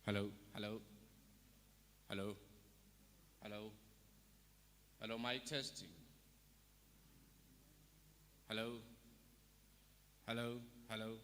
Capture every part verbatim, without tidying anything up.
Hello, hello, hello, hello, hello, mic testing. Hello, hello, hello.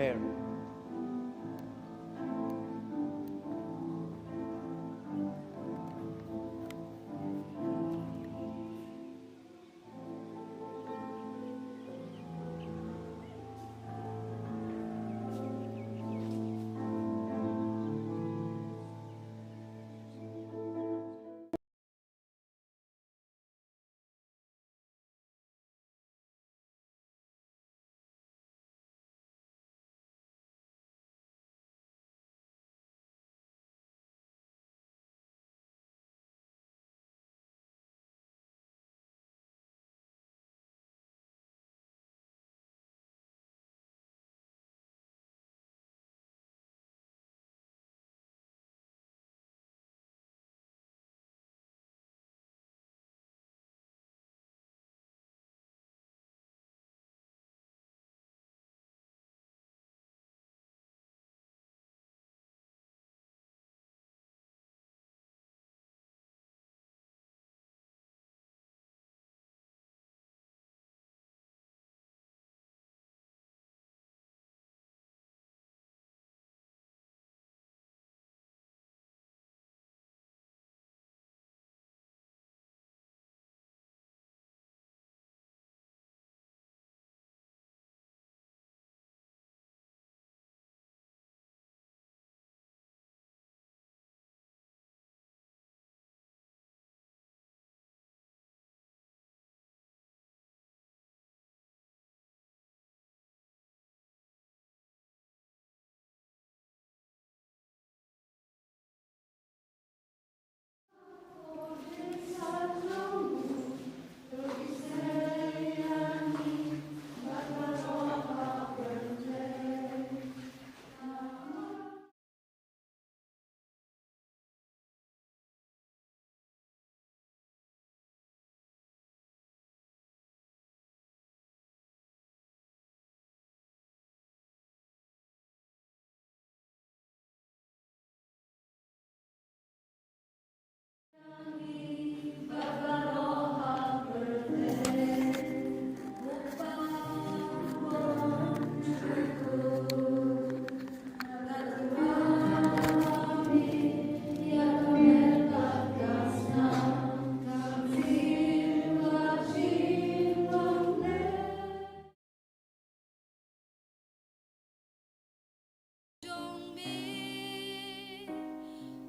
Prayer. Jong me,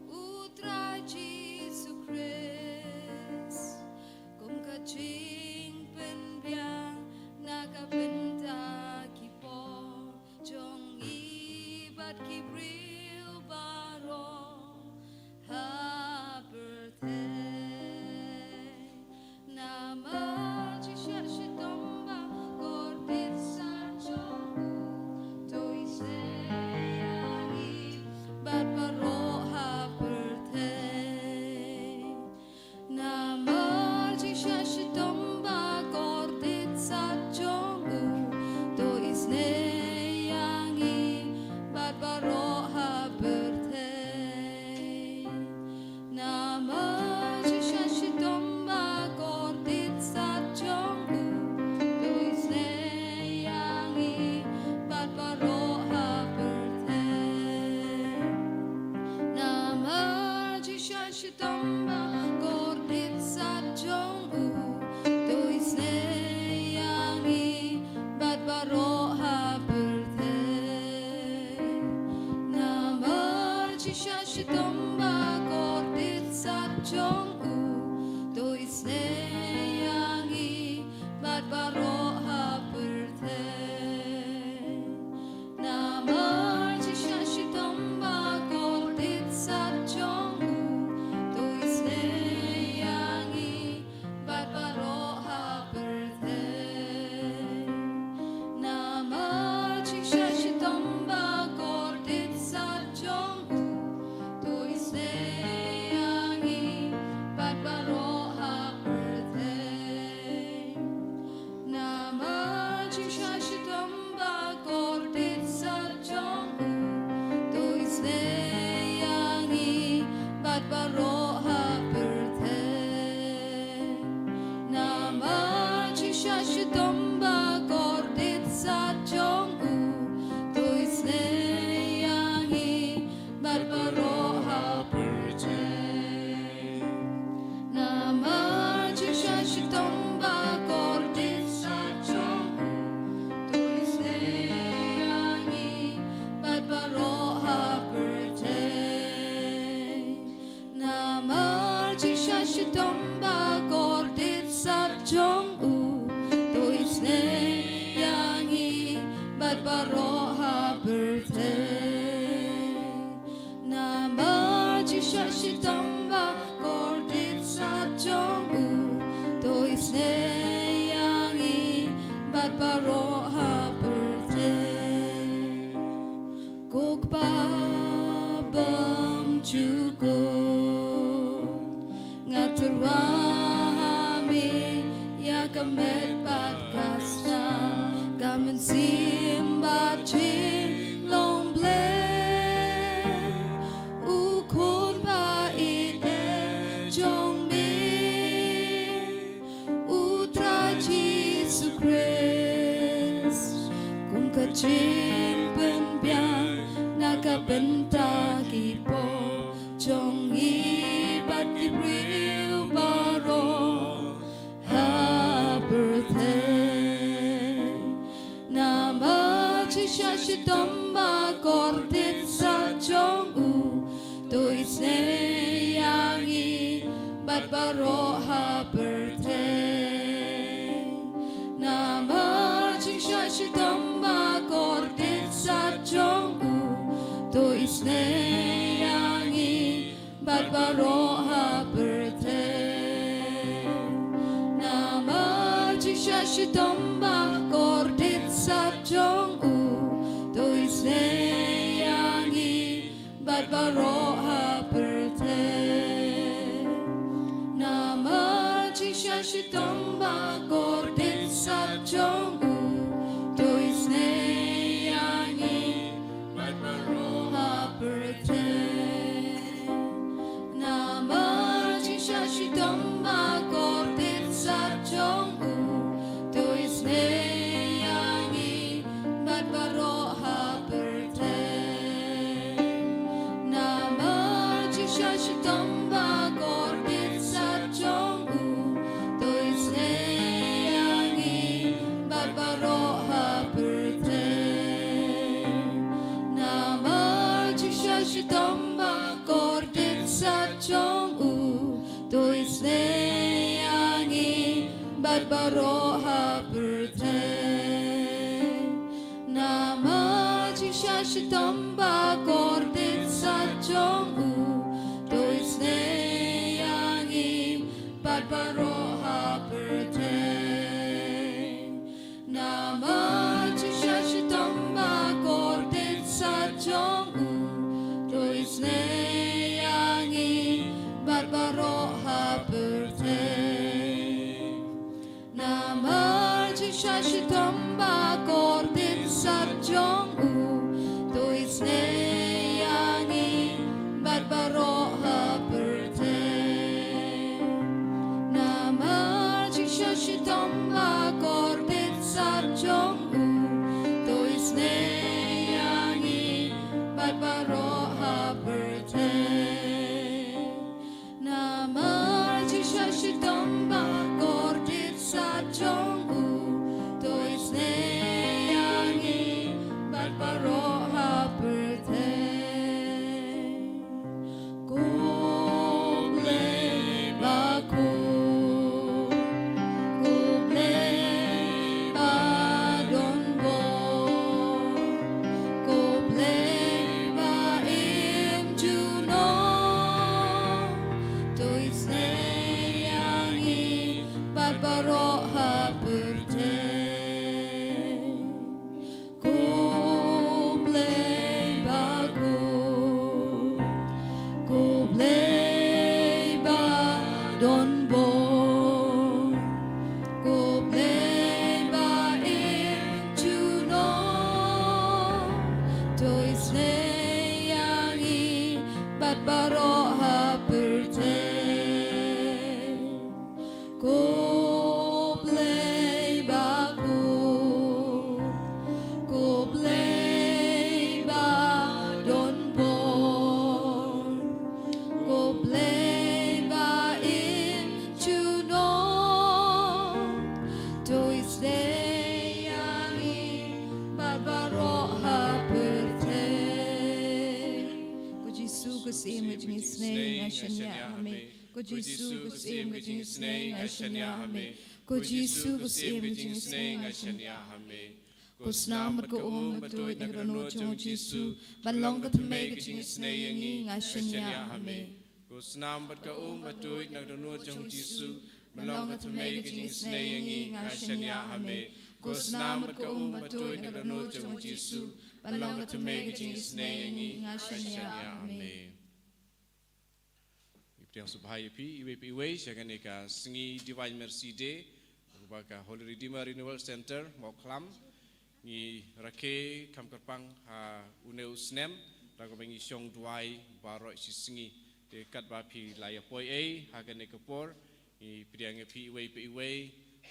U Trai Jisu Khrist, kum ka jingpynbiang na ka bynta ki por jong ngi bad ki briew baroh ha pyrthei. Namar jingshisha shitom ba kordit sat jong u, to isynei ïa ngi bad baroh ha pyrthei. Namar jingshisha shitom ba kordit sat jong u, to isynei ïa ngi bad baroh ha pyrthei. Namar jingshisha shitom ba kordit sat jong u, to isynei ïa ngi bad baroh ha pyrthei. Namar jingshisha shitom ba kordit sat jong u, to isynei ïa ngi bad baroh ha pyrthei. Namar jingshisha shitom ba kordit sat jong u, to isynei ïa ngi bad baroh ha pyrthei. Namar jingshisha shitom ba kordit sat jong u, to isynei ïa ngi bad baroh ha pyrthei. Namar jingshisha shitom ba kordit sat jong u, to isynei shitom ba kordit sat jong u, to isynei ïa ngi bad baroh ha pyrthei. Namar jingshah shitom ba kordit sat jong u, to isynei ïa ngi bad baroh ha pyrthei. Ko Kpa bymjukut, nga tyrwa ha me ïa ka met bad ka snam, ka mynsiem bad jinglong Blei. U Khun ba ïeit jong me, U Trai Jisu Khrist, kum ka jingpynbiang na ka bynta ki pop jong ngi bad ki briew baroh ha pyrthei. Namar jingshah shitom ba kordit sat jong u, to isynei ïa ngi bad baroh ha pyrthei. Namar jingshah shitom ba kordit sat jong u, to isynei ïa ngi bad baroh ha pyrthei. Namar jingshah shitom ba kordit sat jong u, to isynei ïa ngi bad baroh ha pyrthei. Namar jingshah shitom ba kordit sat jong u, to isynei ïa ngi bad baroh ha pyrthei. Namar jingshah shitom ba kordit sat jong u, to isynei ïa ngi bad baroh ha pyrthei. Namar jingshah shitom ba kordit sat jong u, to isynei ïa ngi bad baroh ha pyrthei. Namar jingshah shitom ba kordit sat jong u, to isynei ïa ngi bad baroh ha pyrthei. Namar jingshah shitom ba kordit sat jong u, to isynei ïa ngi bad baroh ha pyrthei. Namar jingshah shitom ba kordit sat jong u, to isynei ïa ngi bad baroh ha pyrthei. Namar jingshah shitom ba kordit sat jong u, to isynei ïa ngi bad baroh ha pyrthei. Namar jingshah shitom ba kordit sat jong u, to isynei ïa ngi bad baroh ha pyrthei. Namar jingshah shitom ba kordit sat jong u, to isynei ïa ngi bad baroh ha pyrthei. Ko Blei bakhuid, ko Blei ba don bor, ko Blei ba im junom, to isynei ïa ngi bad baroh ha pyrthei. Ko Blei bakhuid, ko Blei ba don bor, ko Blei ba im junom, to isynei ïa ngi bad baroh ha pyrthei. Ko Blei bakhuid, ko Blei ba don bor, ko Blei ba im junom, to isynei ïa ngi bad baroh ha pyrthei. Ko Jisu, ko Syiem ka jingisynei, nga shaniah ha me. Ko Jisu, ko Syiem ka jingisynei, nga shaniah ha me. Ko Jisu, ko Syiem ka jingisynei, nga shaniah ha me. Ko Snam bad ka Um ba tuid na ka dohnud jong u Jisu, ban long ka thymmei ka jingisynei ïa ngi, nga shaniah ha me. Ko Snam bad ka Um ba tuid na ka dohnud jong u Jisu, ban long ka thymmei ka jingisynei ïa ngi, nga shaniah ha me. Ko Snam bad ka Um ba tuid na ka dohnud jong u Jisu, ban long ka thymmei ka jingisynei ïa ngi, nga shaniah ha me. Ngi pdiang sngewbha ïa phi iwei pa iwei sha kane ka sngi Divine Mercy Day, kaba ka Holy Redeemer Renewal Center Mawkhlam ngi rakhe kham kyrpang ha une u snem, da kaba ngi shong duwai baroh shi sngi. Te katba phi la ïa poi ei ha kane ka por, ngi pdiang ïa phi iwei pa iwei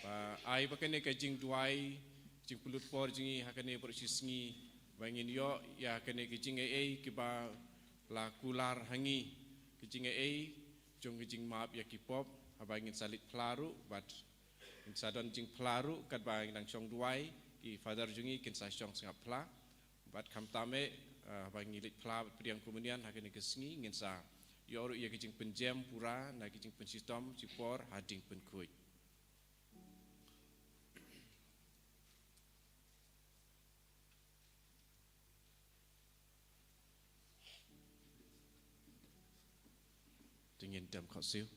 ba ai ba kane ka jingduwai, jingpynlut por jong ngi ha kane baroh shi sngi, ba ngin ïoh ïa kane ka jingaiei kiba la kular ha ngi, ka jingaiei jong ka jingmap ïa ki pop, haba ngin sa leit phla ruh, bad ngin sa don jingphla ruh, katba ngi dang shong duwai, ki Father jong ngi kin sa shong sngap phla, bad khamtam eh, ah, haba ngi leit phla bad pdiang komunion ha kane ka sngi, ngin sa ïoh ruh ïa ka jingpynjem pura na ka jingpynshitom shipor ha ding pynkhuid. Te ngin dem khohsiew.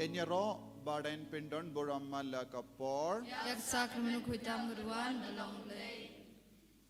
Ngin ïaroh ba dang pyndon burom man la ka por. Ïa ka sakramen u khuid tam ka duwan ba long Blei.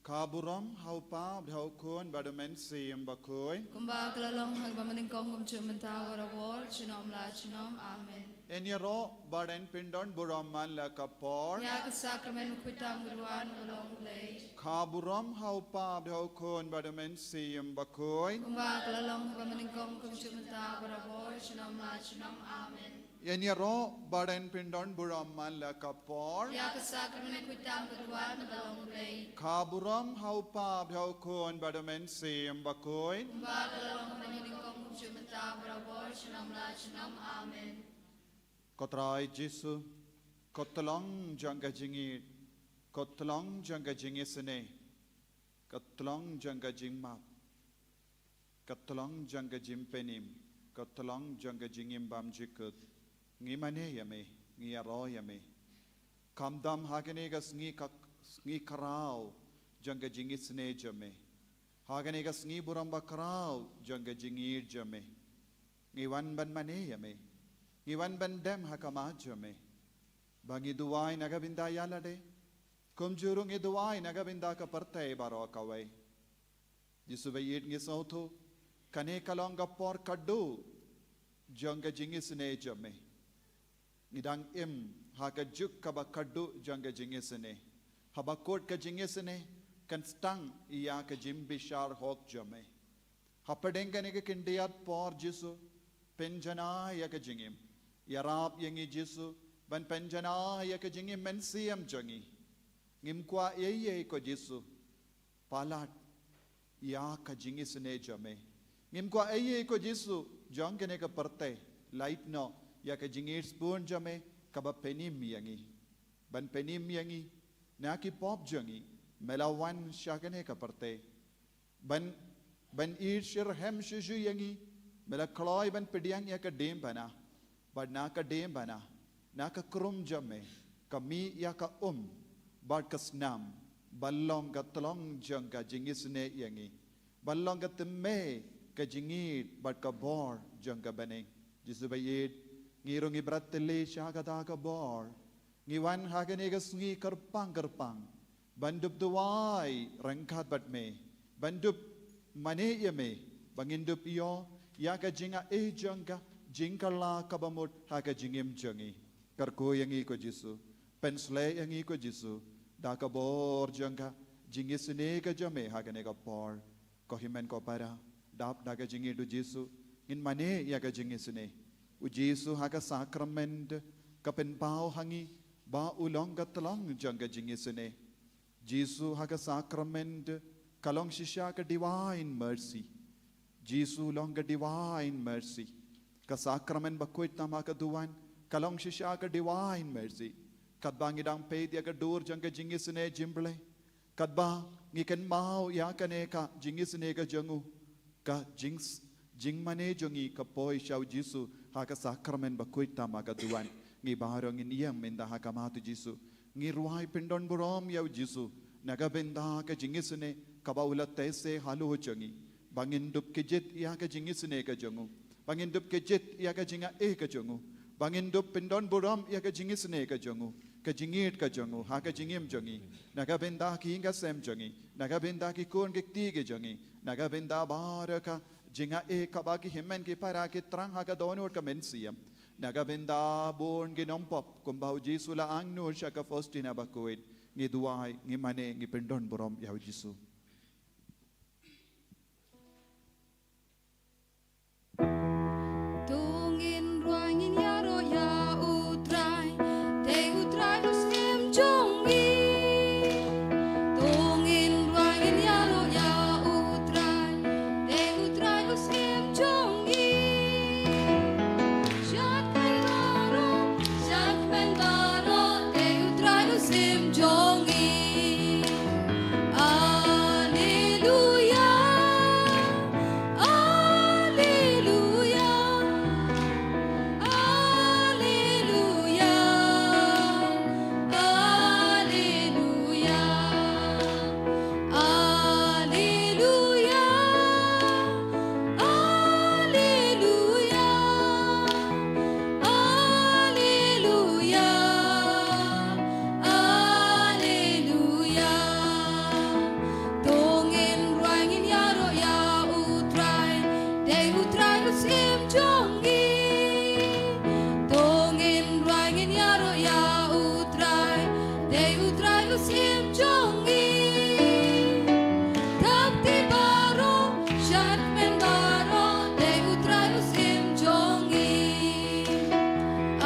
Ka burom ha u Kpa bad ha u Khun bad u Mynsiem Bakhuid. Kumba ka la long ha kaba mynnyngkong kumjuh mynta barabor junom la junom. Amen. Ngin ïaroh ba dang pyndon burom man la ka por. Ïa ka sakramen u khuid tam ka duwan ba long Blei. Ka burom ha u Kpa bad ha u Khun bad u Mynsiem Bakhuid. Kumba ka la long ha kaba mynnyngkong kumjuh mynta barabor junom la junom. Amen. Ngin ïaroh ba dang pyndon burom man la ka por. Ïa ka sakramen u khuid tam ka duwan ba long Blei. Ka burom ha u Kpa bad ha u Khun bad u Mynsiem Bakhuid. Kumba ka la long ha kaba mynnyngkong kumjuh mynta barabor junom la junom. Amen. Ko Trai Jisu, ko Tlong jong ka jingïeit, ko Tlong jong ka jingisynei, ko Tlong jong ka jingmap, ko Tlong jong ka jingpynim, ko Tlong jong ka jingim bym jukut. Ngi mane ïa me, ngi ïaroh ïa me. Khamtam ha kane ka sngi ka, sngi khraw jong ka jingisynei jong me, ha kane ka sngi burom bakhraw jong ka jingïeit jong me, ngi wan ban mane ïa me. Ngi wan ban dem ha khmat jong me. Ba ngi duwai na ka bynta ïa lade, kumjuh ruh ngi duwai na ka bynta ka pyrthei baroh kawei. Jisu ba ïeit, ngi sngewthuh kane ka long ka por khatduh jong ka jingisynei jong me. Ngi dang im ha ka juk kaba khatduh jong ka jingisynei. Haba kut ka jingisynei, kan sdang ïa ka jingbishar hok jong me. Hapdeng kane ka khyndiat por Jisu, pynjanai ïa ka jingim. Ïarap ïa ngi Jisu ban pynjanai ïa ka jingim mynsiem jong ngi. Ngim kwah ei ei ko Jisu palat ïa ka jingisynei jong me. Ngim kwah ei ei ko Jisu jong kane ka pyrthei, lait noh ïa ka jingïeit sbun jong me kaba pynim ïa ngi. Ban pynim ïa ngi na ki pop jong ngi, me la wan sha kane ka pyrthei. Ban, ban ïeit shitrhem shuh shuh ïa ngi, me la kloi ban pdiang ïa ka diengphna. Bad na ka diengphna, na ka krum jong me, ka mih ïa ka um bad ka snam, ban long ka tlong jong ka jingisynei ïa ngi, ban long ka tymmen ka jingïeit bad ka bor jong ka bneng. Jisu ba ïeit, ngi ruh ngi brat tylli sha kata ka bor. Ngi wan ha kane ka sngi kyrpang kyrpang ban dup duwai ryngkat bad me, ban dup mane ïa me, ba ngin dup ïoh ïa ka jingaiei jong ka jingkylla kaba mut ha ka jingim jong ngi. Kyrkhu ïa ngi ko Jisu, pynshlei ïa ngi ko Jisu da ka bor jong ka jingisynei ka jong me ha kane ka por. Ko hynmen ko para, dap da ka jingïeit u Jisu, ngin mane ïa ka jingisynei. U Jisu ha ka sakrament ka pynpaw ha ngi ba u long ka tlong jong ka jingisynei. Jisu ha ka sakrament ka long shisha ka Divine Mercy. Jisu long ka Divine Mercy. Ka sakrament ba khuid tam ha ka duwan ka long shisha ka Divine Mercy. Katba ngi dang peit ïa ka dur jong ka jingisynei jong U Blei, katba ngi kynmaw ïa kane ka jingisynei ka jong u, ka jing, jingmane jong ngi ka poi sha u Jisu ha ka sakrament ba khuid tam ha ka duwan. Ngi baroh ngin ïeng mynta ha khmat u Jisu. Ngi rwai pyndon burom ïa u Jisu na ka bynta ka jingisynei kaba u la teh seh halor jong ngi, ba ngin dup kjit ïa ka jingisynei ka jong u, ba ngin dup kjit ïa ka jingaiei ka jong u, ba ngin dup pyndon burom ïa ka jingisynei ka jong u, ka jingïeit ka jong u ha ka jingim jong ngi, na ka bynta ki ïing ki sem jong ngi, na ka bynta ki khun ki kti ki jong ngi, na ka bynta baroh ka jingaiei kaba ki hynmen ki para ki thrang ha ka dohnud ka mynsiem, na ka bynta bun ki nongpop, kumba u Jisu u la angnud sha ka Faustina bakhuid. Ngi duwai, ngi mane, ngi pyndon burom ïa u Jisu. To ngin rwai ngin ïaroh ïa u Trai, te u Trai u Syiem jong ngi. To ngin rwai ngin ïaroh ïa u Trai, te u Trai u Syiem jong ngi. Shad kmen baroh, shad kmen baroh, te u Trai u Syiem jong ngi. U Syiem jong ngi. To ngin rai ngin ïaroh ïa U Trai, dei U Trai U Syiem jong ngi. Thap kti baroh, shad kmen baroh, dei U Trai U Syiem jong ngi.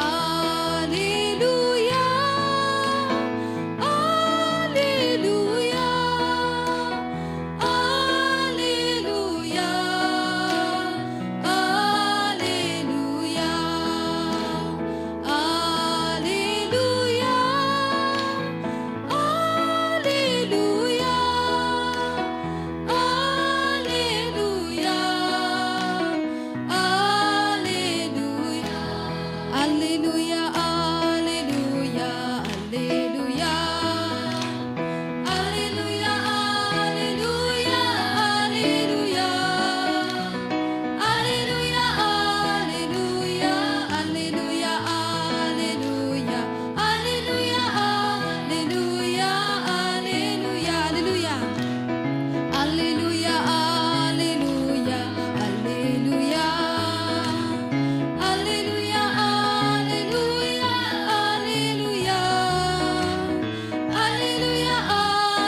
Alleluia, alleluia. Alleluia, alleluia, alleluia, alleluia, alleluia, alleluia, alleluia, alleluia. Alleluia, alleluia, alleluia. Alleluia, alleluia, alleluia, alleluia. Alleluia, alleluia, alleluia, alleluia. Alleluia, alleluia, alleluia. Alleluia, alleluia, alleluia. Alleluia,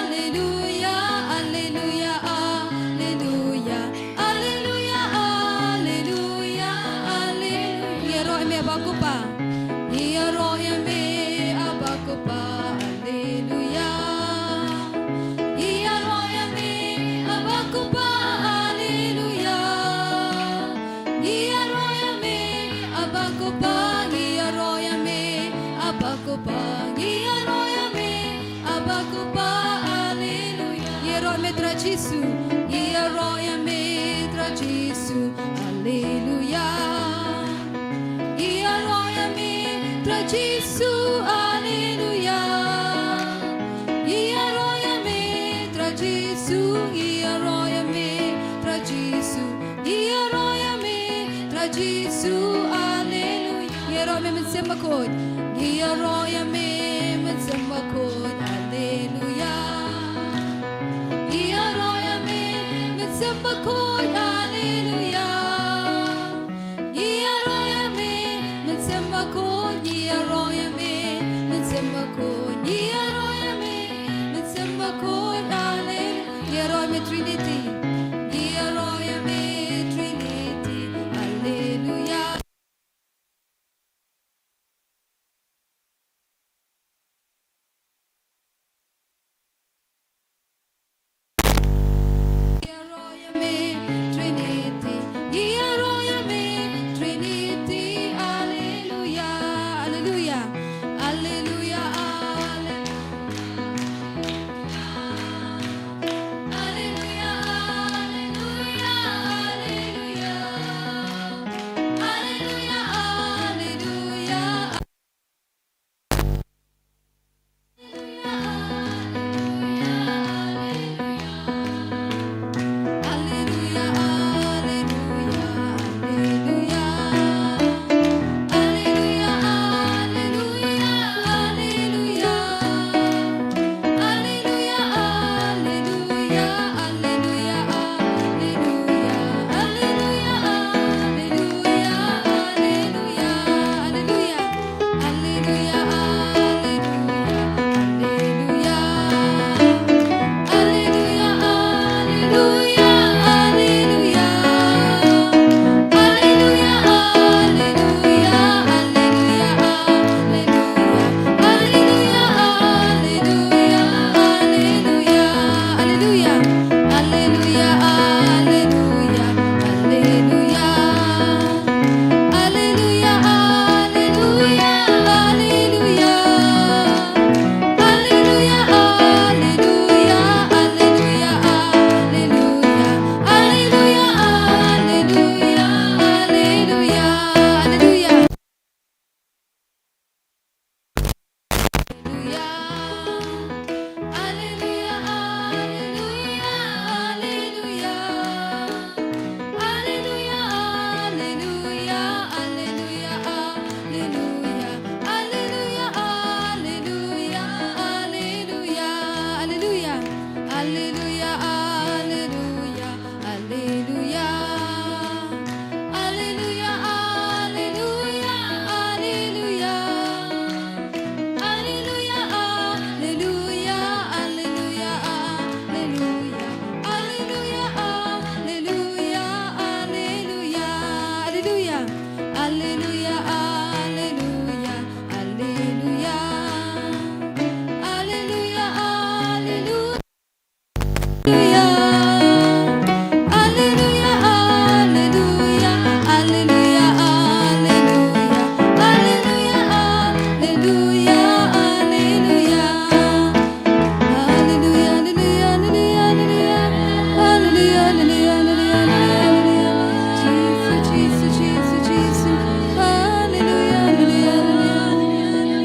alleluia, alleluia, alleluia. Alleluia, alleluia, alleluia. Ngi ïaroh ïa me, Aba Kpa. Ngi ïaroh ïa me, Aba Kpa. Alleluia. Ngi ïaroh ïa me, Aba Kpa. Alleluia. Ngi ïaroh ïa me, Aba Kpa, ngi ïaroh ïa me, Aba Kpa, ngi ïaroh ïa me, Aba Kpa, alleluia. Ngi ïaroh ïa me Trai Jisu, ngi ïaroh ïa me Trai Jisu, alleluia. Ngi ïaroh ïa me Trai Jisu, alleluia. Ngi ïaroh ïa me Trai Jisu, ngi ïaroh ïa me Trai Jisu. Ngi ïaroh ïa me Trai Jisu, alleluia. Ngi ïaroh ïa me Mynsiem Bakhuid. Ngi ïaroh ïa me Mynsiem Bakhuid, alleluia. Ngi ïaroh ïa me Mynsiem Bakhuid, alleluia. Ngi ïaroh ïa me Mynsiem Bakhuid, ngi ïaroh ïa me Mynsiem Bakhuid, ngi ïaroh ïa me Mynsiem Bakhuid, alleluia. Ngi ïaroh ïa me Trinity. Ngi ïaroh ïa me Trinity. Alleluia. Alleluia, alleluia, alleluia. Alleluia, alleluia. Alleluia, alleluia, alleluia, alleluia. Alleluia, alleluia, alleluia. Alleluia, alleluia, alleluia, alleluia. Alleluia, alleluia, alleluia, alleluia, alleluia. Jisu, Jisu, Jisu, Jisu. Alleluia, alleluia, alleluia, alleluia.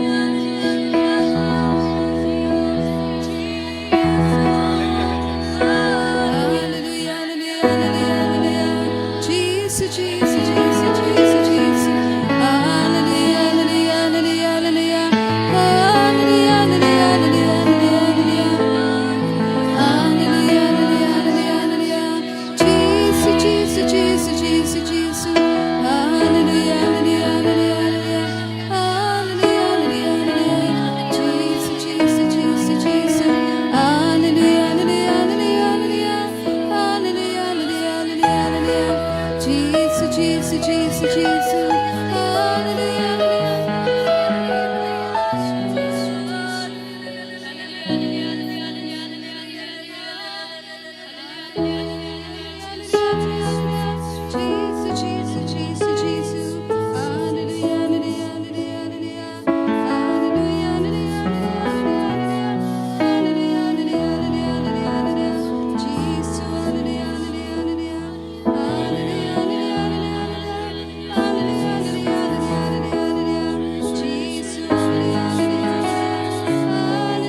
Alleluia, alleluia, alleluia, alleluia. Jisu, Jisu, Jisu, Jisu, Jisu. Alleluia, alleluia, alleluia, alleluia. Alleluia, alleluia, alleluia, alleluia, alleluia. Alleluia, alleluia, alleluia, alleluia. Jisu, Jisu, Jisu, Jisu, Jisu. Alleluia, alleluia, alleluia, alleluia. Alleluia, alleluia, alleluia. Jisu, Jisu, Jisu, Jisu.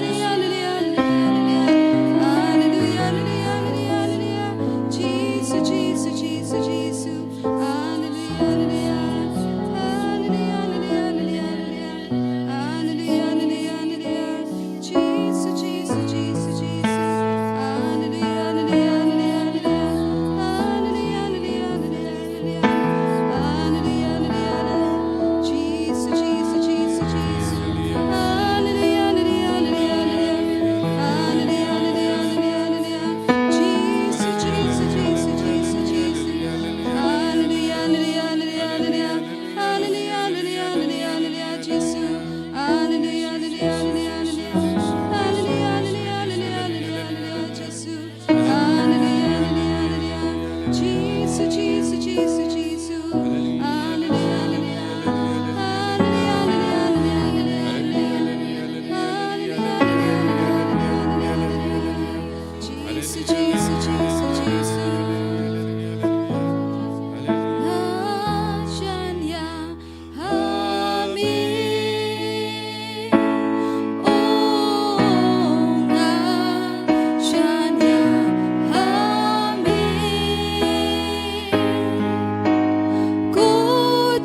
Alleluia, alleluia, alleluia, alleluia. Alleluia, alleluia, alleluia, alleluia. Jisu, Jisu, Jisu, Jisu. Alleluia, alleluia.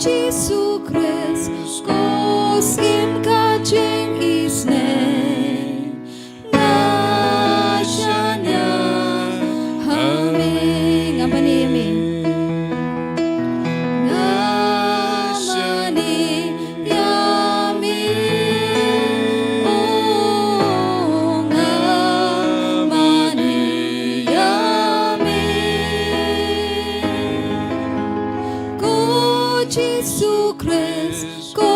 Jisu Khrist, ko Syiem ka jingisynei. Nga shaniah ha me. Nga mane ïa me. Nga mane ïa me. Oh, nga mane ïa me. Ko Jisu Khrist, ko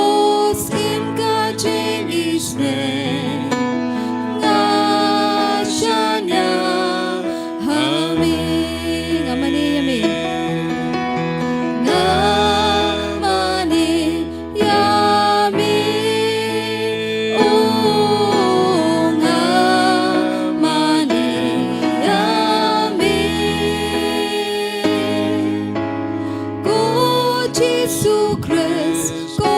Syiem ka jingisynei. Nga shaniah ha me. Nga mane ïa me. Nga mane ïa me. Oh, nga mane ïa me. Ko Jisu Khrist, ko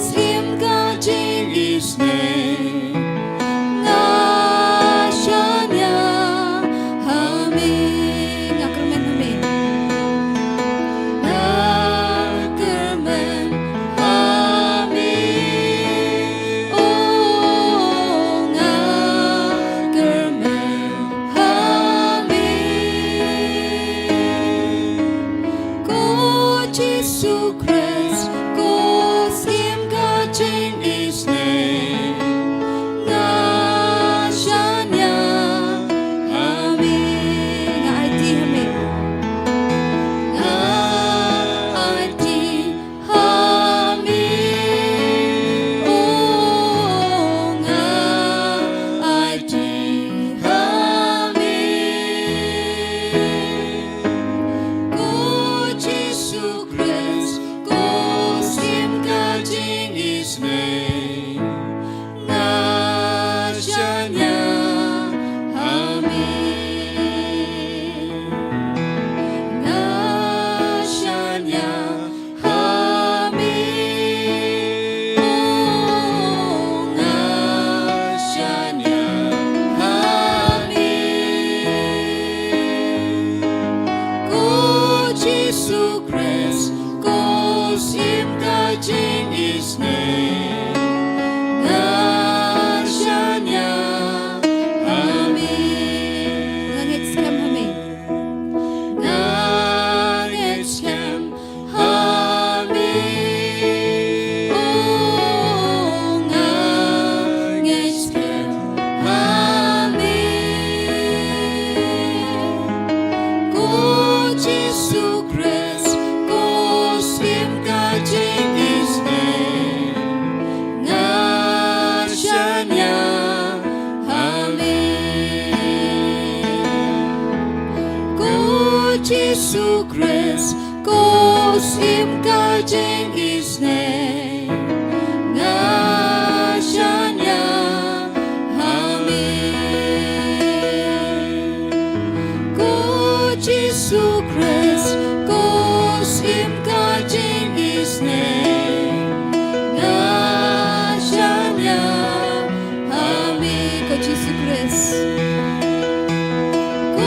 Syiem ka jingisynei. Nga shaniah ha me. Nga kyrmen ha me. Nga kyrmen ha me. Oh, nga kyrmen ha me. Ko Jisu Khrist, ko Syiem ka jingisynei. Nga shaniah ha me. Nga aiti ha me. Nga aiti ha Sim ka jingisnei nga shaniah ha me. Ko Jisu Khrist, ko sim ka jingisnei nga shaniah ha me. Ko Jisu Khrist, ko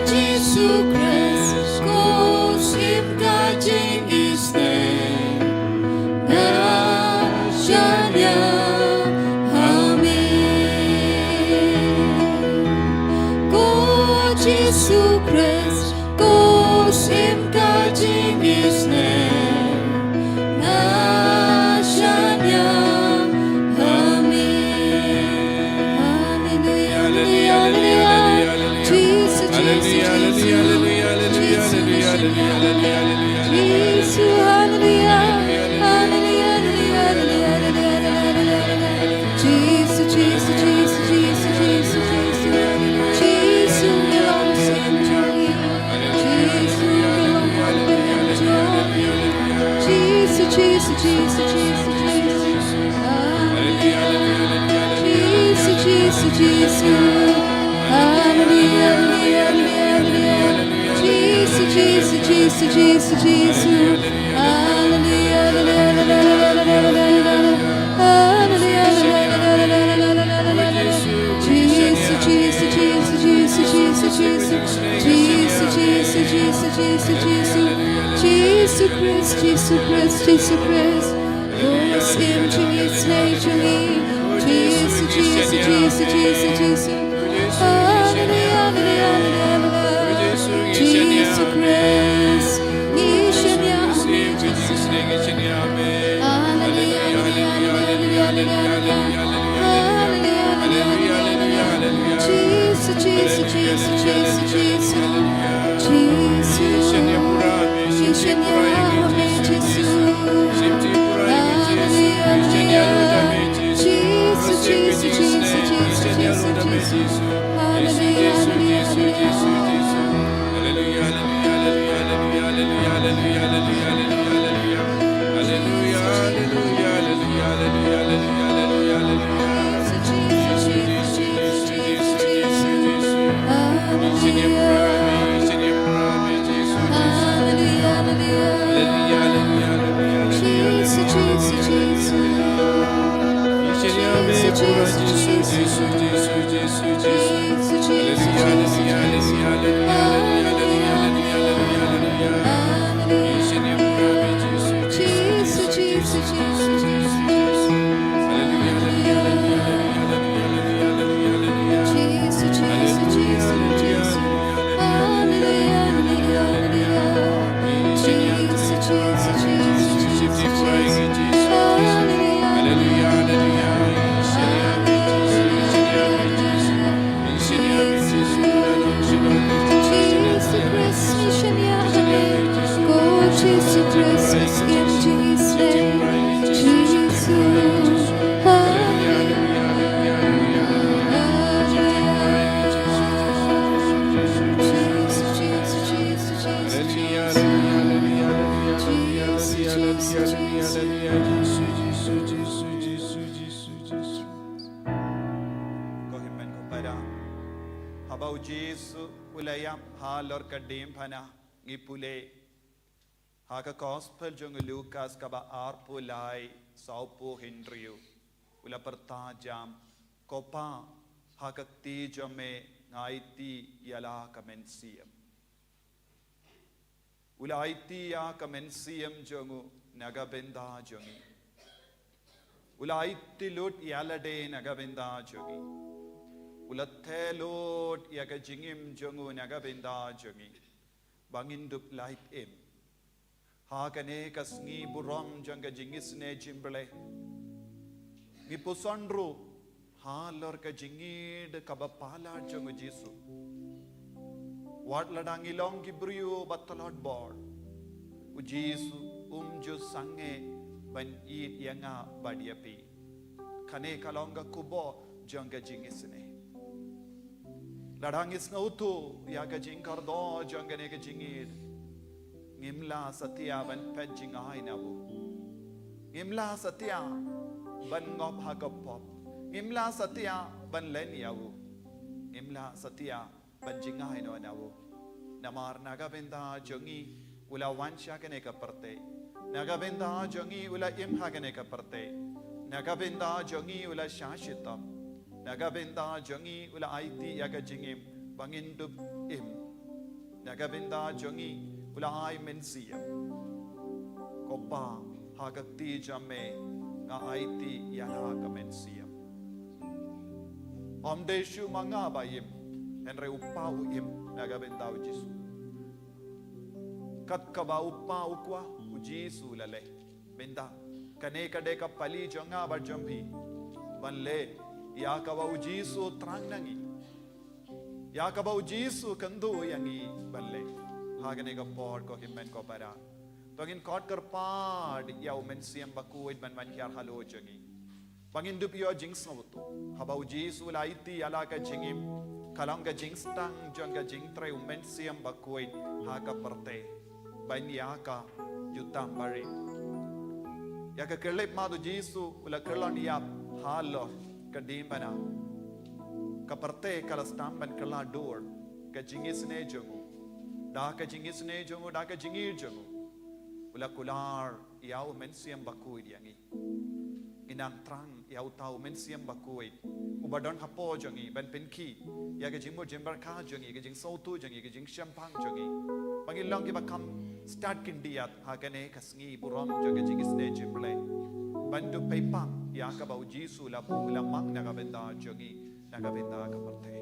Jisu Khrist, ko sim ka jingisnei nga shaniah ha me. Ko Jisu Khrist, ko sim ka jingisnei nga shaniah ha me. Hallelujah, hallelujah, hallelujah. Jesus, Jesus, Jesus. Jesus, Jesus, Jesus, hallelujah. Hallelujah, hallelujah, hallelujah, hallelujah, hallelujah. Jesus, Jesus, Jesus. Jesus, we long to enjoy you. Jesus, we long to enjoy you. Jesus, Jesus, Jesus, Jesus, Jesus. Hallelujah. Jesus, Jesus, Jesus. Hallelujah, hallelujah, hallelujah, hallelujah. Jesus, Jesus, Jesus, Jesus, Jesus. Hallelujah, hallelujah, hallelujah, hallelujah. Hallelujah, hallelujah, hallelujah, hallelujah. Jesus, Jesus, Jesus, Jesus, Jesus, Jesus. Jesus, Jesus, Jesus, Jesus, Jesus. Jesus Christ, Jesus Christ, Jesus Christ. Ko sim jingisnei jong ngi. Jesus, Jesus, Jesus, Jesus, Jesus. Hallelujah, hallelujah, hallelujah, hallelujah. Jesus Christ, ngi shaniah ha me, Jesus. Hallelujah, hallelujah, hallelujah, hallelujah, hallelujah. Hallelujah, hallelujah, hallelujah, hallelujah. Jesus, Jesus, Jesus, Jesus, Jesus. Jesus, ngi shaniah ha me, Jesus. Hallelujah, hallelujah. Jesus, Jesus, Jesus, Jesus, Jesus, Jesus. Hallelujah, hallelujah, hallelujah. Ko hynmen ko para, haba u Jisu u la ïap halor ka diengphna, ngi pule ha ka Gospel jong u Lukas kaba arphew lai, sawphew hynriew. U la pyrta jam, Ko Pa, ha ka kti jong me nga aiti ïa la ka mynsiem. U la aiti ïa ka mynsiem jong u na ka bynta jong ngi. U la aiti lut ïa lade na ka bynta jong ngi. U la theh lut ïa ka jingim jong u na ka bynta jong ngi, ba ngin dup lait im. Ha kane ka sngi burom jong ka jingisnei jingpyrshah, ngi puson ruh halor ka jingïeid kaba palat jong u Jisu. Wat lada ngi long ki briew ba tlot bor, u Jisu um ju sangeh ban ïeid ïa nga bad ïa phi. Kane ka long ka khubor jong ka jingisnei. Lada ngi sngewthuh ïa ka jingkordor jong kane ka jingïeid, Ngim lah satia ban peit jngai na u. Ngim lah satia ban ngop ha ka pop. Ngim lah satia ban len ïa u. Ngim lah satia ban jngai noh na u. Namar na ka bynta jong ngi u la wan sha kane ka pyrthei. Na ka bynta jong ngi u la im ha kane ka pyrthei. Na ka bynta jong ngi u la shah shitom. Na ka bynta jong ngi u la aiti ïa ka jingim ba ngin dup im. Na ka bynta jong ngi u la ai mynsiem. Ko Pa, ha ka kti jong me nga aiti ïa la ka mynsiem. Ym dei shuh ma nga ba im, hynrei u Pa u im na ka bynta u Jisu. Kat kaba u Pa u kwah, u Jisu u la leh. Bynta kane ka dei ka pali jong nga bad jong phi ban leh ïa kaba u Jisu u thrang na ngi. Ïa kaba u Jisu u kyntu ïa ngi ban leh. Ha kane ka por ko hynmen ko para, to ngin khot kyrpad ïa u Mynsiem Bakhuid ban wan hiar halor jong ngi. Ba ngin dup ïoh jingsngewthuh. Haba u Jisu u la aiti ïa la ka jingim, ka long ka jingstad jong ka jingtrei u Mynsiem Bakhuid ha ka pyrthei. Ban ïa ka jutang barit. Ïa ka khyllipmat u Jisu u la kyllon ïap halor ka diengphna. Ka pyrthei ka la sdang ban kylla dur ka jingisynei jong u. Da ka jingisynei jong u, da ka jingïeit jong u, u la kular ïa u Mynsiem Bakhuid ïa ngi. Ngi nang thrang ïa uta u Mynsiem Bakhuid uba don hapoh jong ngi ban pynkhih ïa ka jingmut jingpyrkhat jong ngi, ka jingsngewthuh jong ngi, ka jingshemphang jong ngi. Ba ngin long kiba kham stad khyndiat ha kane ka sngi burom jong ka jingisynei jingpyllait. Ban dup peit pang ïa kaba u Jisu u la buh, u la mang na ka bynta jong ngi, na ka bynta ka pyrthei.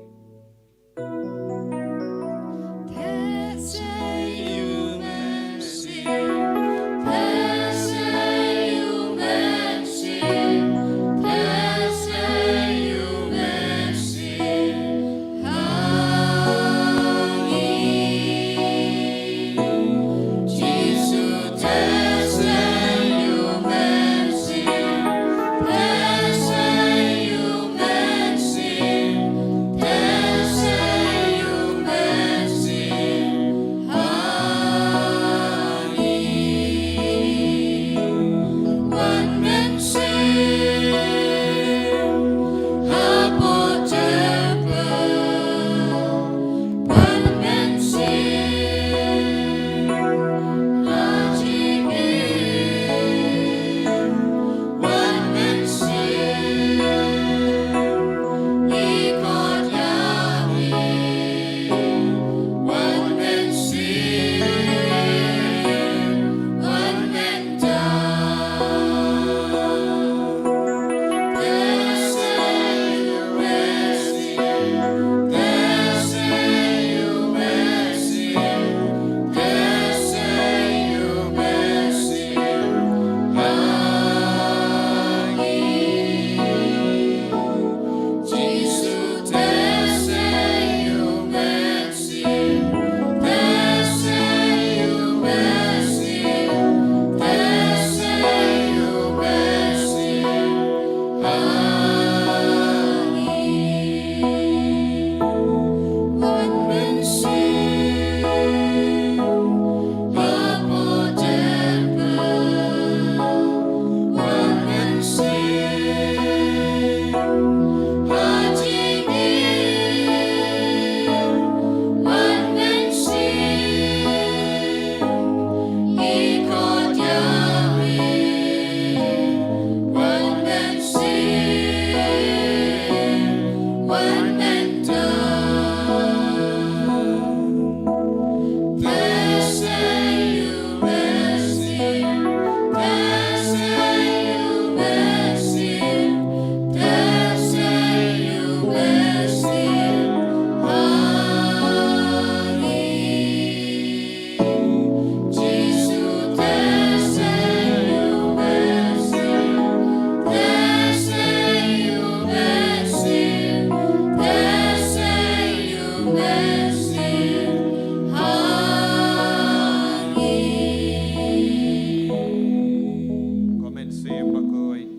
Ko Mynsiem Bakhuid,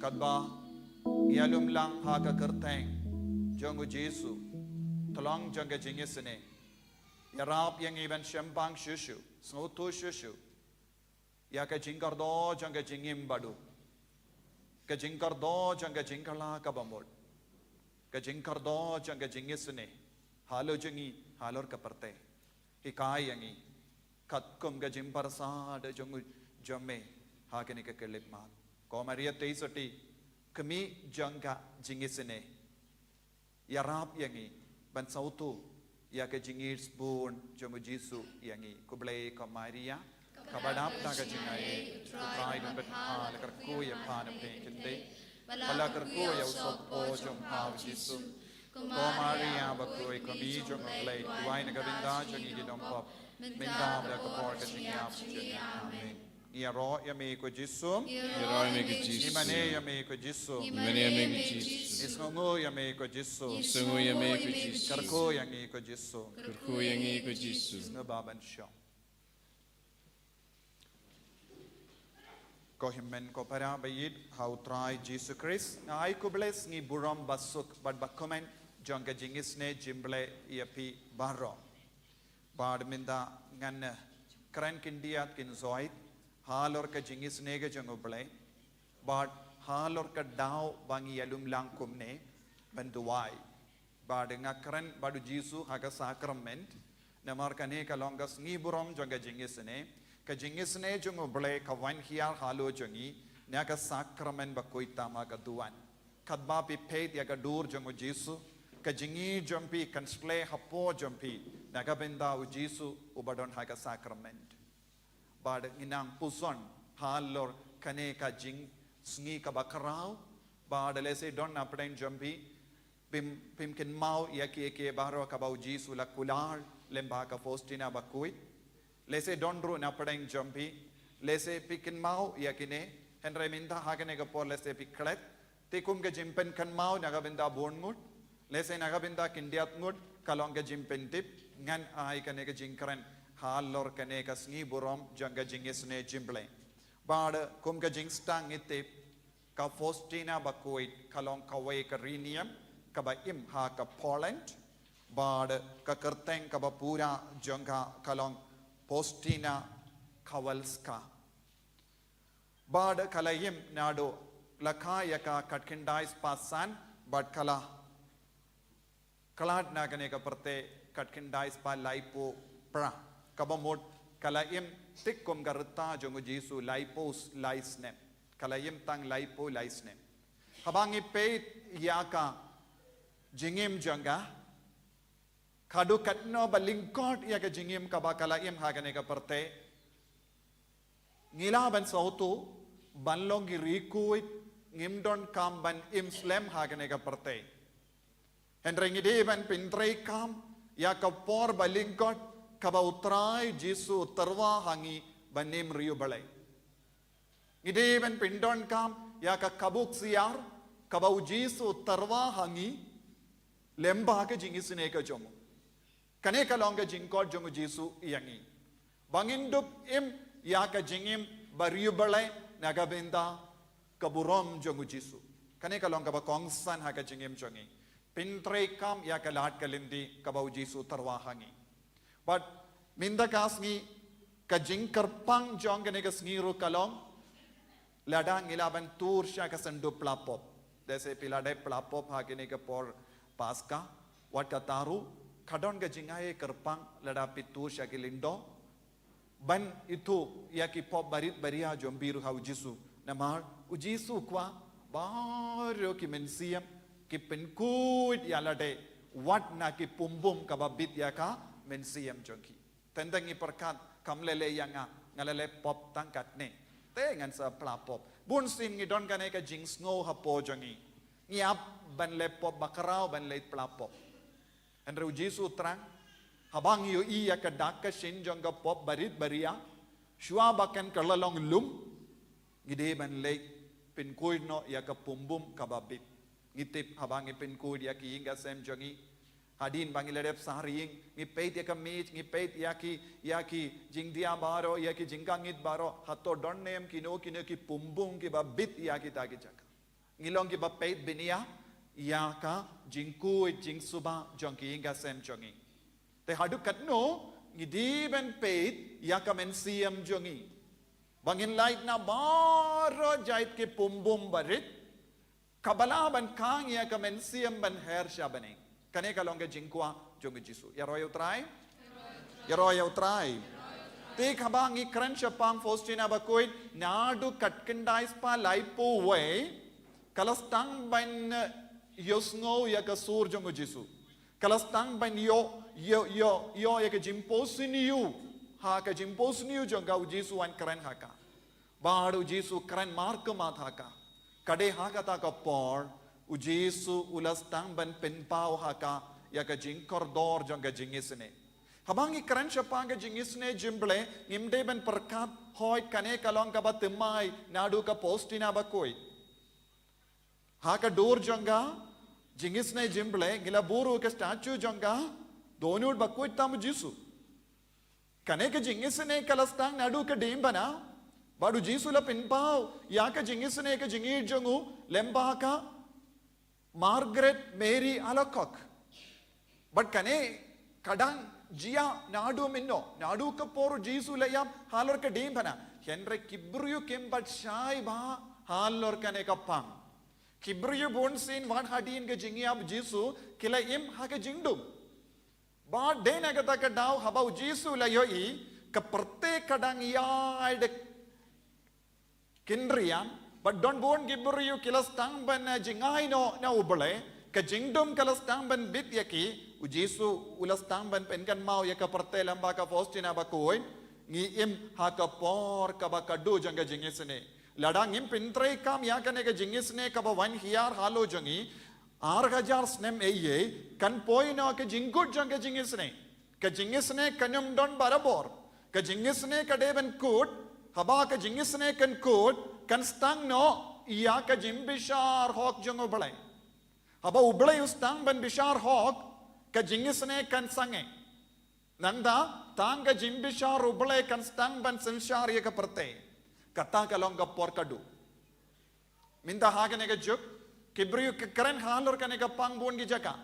katba ngi ïalum lang ha ka kyrteng jong u Jisu, Tlong jong ka jingisynei, ïarap ïa ngi ban shemphang shuh shuh Sngewthuh shuh shuh ïa ka jingkordor jong ka jingim baduh, ka jingkordor jong ka jingkylla kaba mut, ka jingkordor jong ka jingisynei halor jong ngi, halor ka pyrthei. Hikai ïa ngi katkum ka jingpyrshah da jong u, jong me ha kane ka khyllipmat. Ko Maria Theisotti, kmie jong ka jingisynei, ïarap ïa ngi ban sngewthuh ïa ka jingïeit bun jong u Jisu ïa ngi. Khublei ko Maria, kaba dap da ka jingaiei, U Trai u don bad pha, la kyrkhu ïa pha na pdeng ki kynthei, bad la kyrkhu ïa u sohpynkhuid jong pha u Jisu. Ko Maria bakhuid, ko Kmie jong u Blei, duwai na ka bynta jong ngi ki nongpop, mynta bad ha ka por ka jingïap jong ngi. Amen. Ngi ïaroh ïa me ko Jisu. Ïaroh ïa me ko Jisu. Ngi mane ïa me ko Jisu. Ngi mane ïa me ko Jisu. Ngi sngewnguh ïa me ko Jisu. Ngi sngewnguh ïa me ko Jisu. Kyrkhu ïa ngi ko Jisu. Kyrkhu ïa ngi ko Jisu. Sngewbha ban shong. Ko hynmen ko para ba ïeit ha u Trai Jisu Khrist, nga ai khublei sngi burom ba suk bad ba kmen jong ka jingisynei jingblei ïa phi baroh. Bad mynta ngan, eh, kren khyndiat khynsoit halor ka jingisynei ka jong u Blei, bad halor ka daw ba ngi ïalum lang kumne ban duwai. Bad nga kren bad u Jisu ha ka sakrament, namar kane ka long ka sngi burom jong ka jingisynei, ka jingisynei jong u Blei ka wan hiar halor jong ngi na ka sakrament bakhuid tam ha ka duwan. Katba phi peit ïa ka dur jong u Jisu, ka jingïeit jong phi kan skhem hapoh jong phi na ka bynta u Jisu uba don ha ka sakrament. Bad ngi nang puson halor kane ka jingsngi kaba khraw, bad lehse don na pdeng jong phi, phim, phim kynmaw ïa kiei kiei baroh kaba u Jisu u la kular lem bad ka Faustina bakhuid. Lehse don ruh na pdeng jong phi, lehse phi kynmaw ïa kine, hynrei mynta ha kane ka por lehse phi klet. Te kum ka jingpynkynmaw na ka bynta bun ngut, lehse na ka bynta khyndiat ngut, ka long ka jingpyntip, ngan ai kane ka jingkren halor kane ka sngi burom jong ka jingisynei jingblei. Bad kum ka jingstad ngi tip, ka Faustina bakhuid ka long kawei ka rynïeng kaba im ha ka Poland, bad ka kyrteng kaba pura jong ka ka long Faustina Kowalska. Bad ka la im naduh la kha ïa ka khatkhyndai spah san, bad ka la khlad na kane ka pyrthei khatkhyndai spah laiphew phra. Kaba mut ka la im thik kum ka rta jong u Jisu, laiphew lai snem. Ka la im tang laiphew lai snem. Haba ngi peit ïa ka jingim jong ka, haduh katno ba lyngkot ïa ka jingim kaba ka la im ha kane ka pyrthei, ngi lah ban sngewthuh, ban long ki riewkhuid, ngim donkam ban im slem ha kane ka pyrthei. Hynrei ngi dei ban pyntreikam ïa ka por ba lyngkot kaba u Trai Jisu u tyrwa ha ngi ban im riewblei. Ngi dei ban pyndonkam ïa ka kaba ksiar kaba u Jisu u tyrwa ha ngi lem bad ka jingisynei ka jong u. Kane ka long ka jingkhot jong u Jisu ïa ngi, ba ngin dup im ïa ka jingim ba riewblei na ka bynta ka burom jong u Jisu. Kane ka long kaba kongsan ha ka jingim jong ngi. Pyntreikam ïa ka lad ka lynti kaba u Jisu u tyrwa ha ngi. Bad mynta ka sngi, ka jingkyrpang jong kane ka sngi ruh ka long, lada ngi lah ban tur sha ka syndu pla pop. Lehse phi la dep pla pop ha kine ki por Paska, wat kata ruh ka don ka jingaiei kyrpang lada phi tur sha ki lyngdoh ban ithuh ïa ki pop barit baria jong phi ruh ha u Jisu. Namar u Jisu u kwah baroh ki mynsiem ki pynkhuid ïa lade wat na ki pumbum kaba bit ïa ka mynsiem jong ki. Teng teng ngi pyrkhat, kam lei lei ïa nga, nga la leh pop tang katne, te ngan sa pla pop. Bun sien ngi don kane ka jingsngew hapoh jong ngi, ngi ap ban leh pop bakhraw, ban leh pla pop. Hynrei u Jisu u thrang, haba ngi ïohi ïa ka dak ka shin jong ka pop barit baria, shuwa ba kan kylla long lum, ngi dei ban leit pynkhuid noh ïa ka pumbum kaba bit. Ngi tip haba ngi pynkhuid ïa ki ïing ka sem jong ngi, hadien ba ngi la dep sah ïing, ngi peit ïa ka miej, ngi peit ïa ki, ïa ki jingdia baroh, ïa ki jingkangit baroh, hato don ne em kino kino ki pumbum kiba bit ïa kita ki jaka. Ngi long kiba peit bniah ïa ka jingkhuid jingsuba jong ki ïing ka sem jong ngi. Te haduh katno Ngi dei ban peit ïa ka mynsiem jong ngi ba ngin lait na baroh jait ki pumbum barit, kaba lah ban khang ïa ka mynsiem ban her sha bneng. Kane ka long ka jingkwah jong u Jisu. Ïaroh ïa u Trai. Ïaroh ïa u Trai. Te haba ngi kren shaphang Faustina Bakhuid, naduh khatkhyndai spah laiphew wei, ka la sdang ban ïohsngew ïa ka sur jong u Jisu. Ka la sdang ban ïoh, ïoh, ïoh, ïoh ïa ka jingpynsñiaw, ha ka jingpynsñiaw jong ka, u Jisu un kren ha ka. Bad u Jisu kren markhmat ha ka. Ka dei ha kata ka por, u Jisu u la sdang ban pynpaw ha ka ïa ka jingkordor jong ka jingisynei. Haba ngi kren shaphang ka jingisynei jong U Blei, ngim dei ban pyrkhat, hooid, kane ka long kaba thymmai naduh ka Faustina Bakhuid. Ha ka dur jong ka jingisynei jong U Blei, ngi la buh ruh ka statue jong ka dohnud bakhuid tam u Jisu. Kane ka jingisynei ka la sdang naduh ka diengphna, bad u Jisu u la pynpaw ïa ka jingisynei, ka jingïeit jong u lem bad ka Margaret Mary Alacoque. Bad kane ka dang jia naduh mynno, naduh ka por u Jisu u la ïap halor ka diengphna. Hynrei ki briew kim pat shai bha halor kane ka pang. Ki briew bunsien wat hadien ka jingïap u Jisu ki la im ha ka jingdum. Bad dei na kata ka daw haba u Jisu u la ïohi ka pyrthei ka dang ïai da kynriang, bad don bun ki briew ki la sdang ban, eh, jngai noh na U Blei, ka jingdum ka la sdang ban bit ïa ki, u Jisu u la sdang ban pynkynmaw ïa ka pyrthei lem bad ka Faustina Bakhuid, ngi im ha ka por kaba khadduh jong ka jingisynei. Lada ngim pyntreikam ïa kane ka jingisynei kaba wan hiar halor jong ngi, ar hajar snem eiei, kan poi noh ka jingkut jong ka jingisynei. Ka jingisynei kan ym don barabor. Ka jingisynei ka dei ban kut, haba ka jingisynei kan kut, kan sdang noh ïa ka jingbishar hok jong U Blei. Haba U Blei u sdang ban bishar hok, ka jingisynei kan sangeh. Nangta, tang ka jingbishar U Blei kan sdang ban synshar ïa ka pyrthei. Kata ka long ka por khadduh. Mynta ha kane ka juk, ki briew ki kren halor kane ka pang bun ki jaka.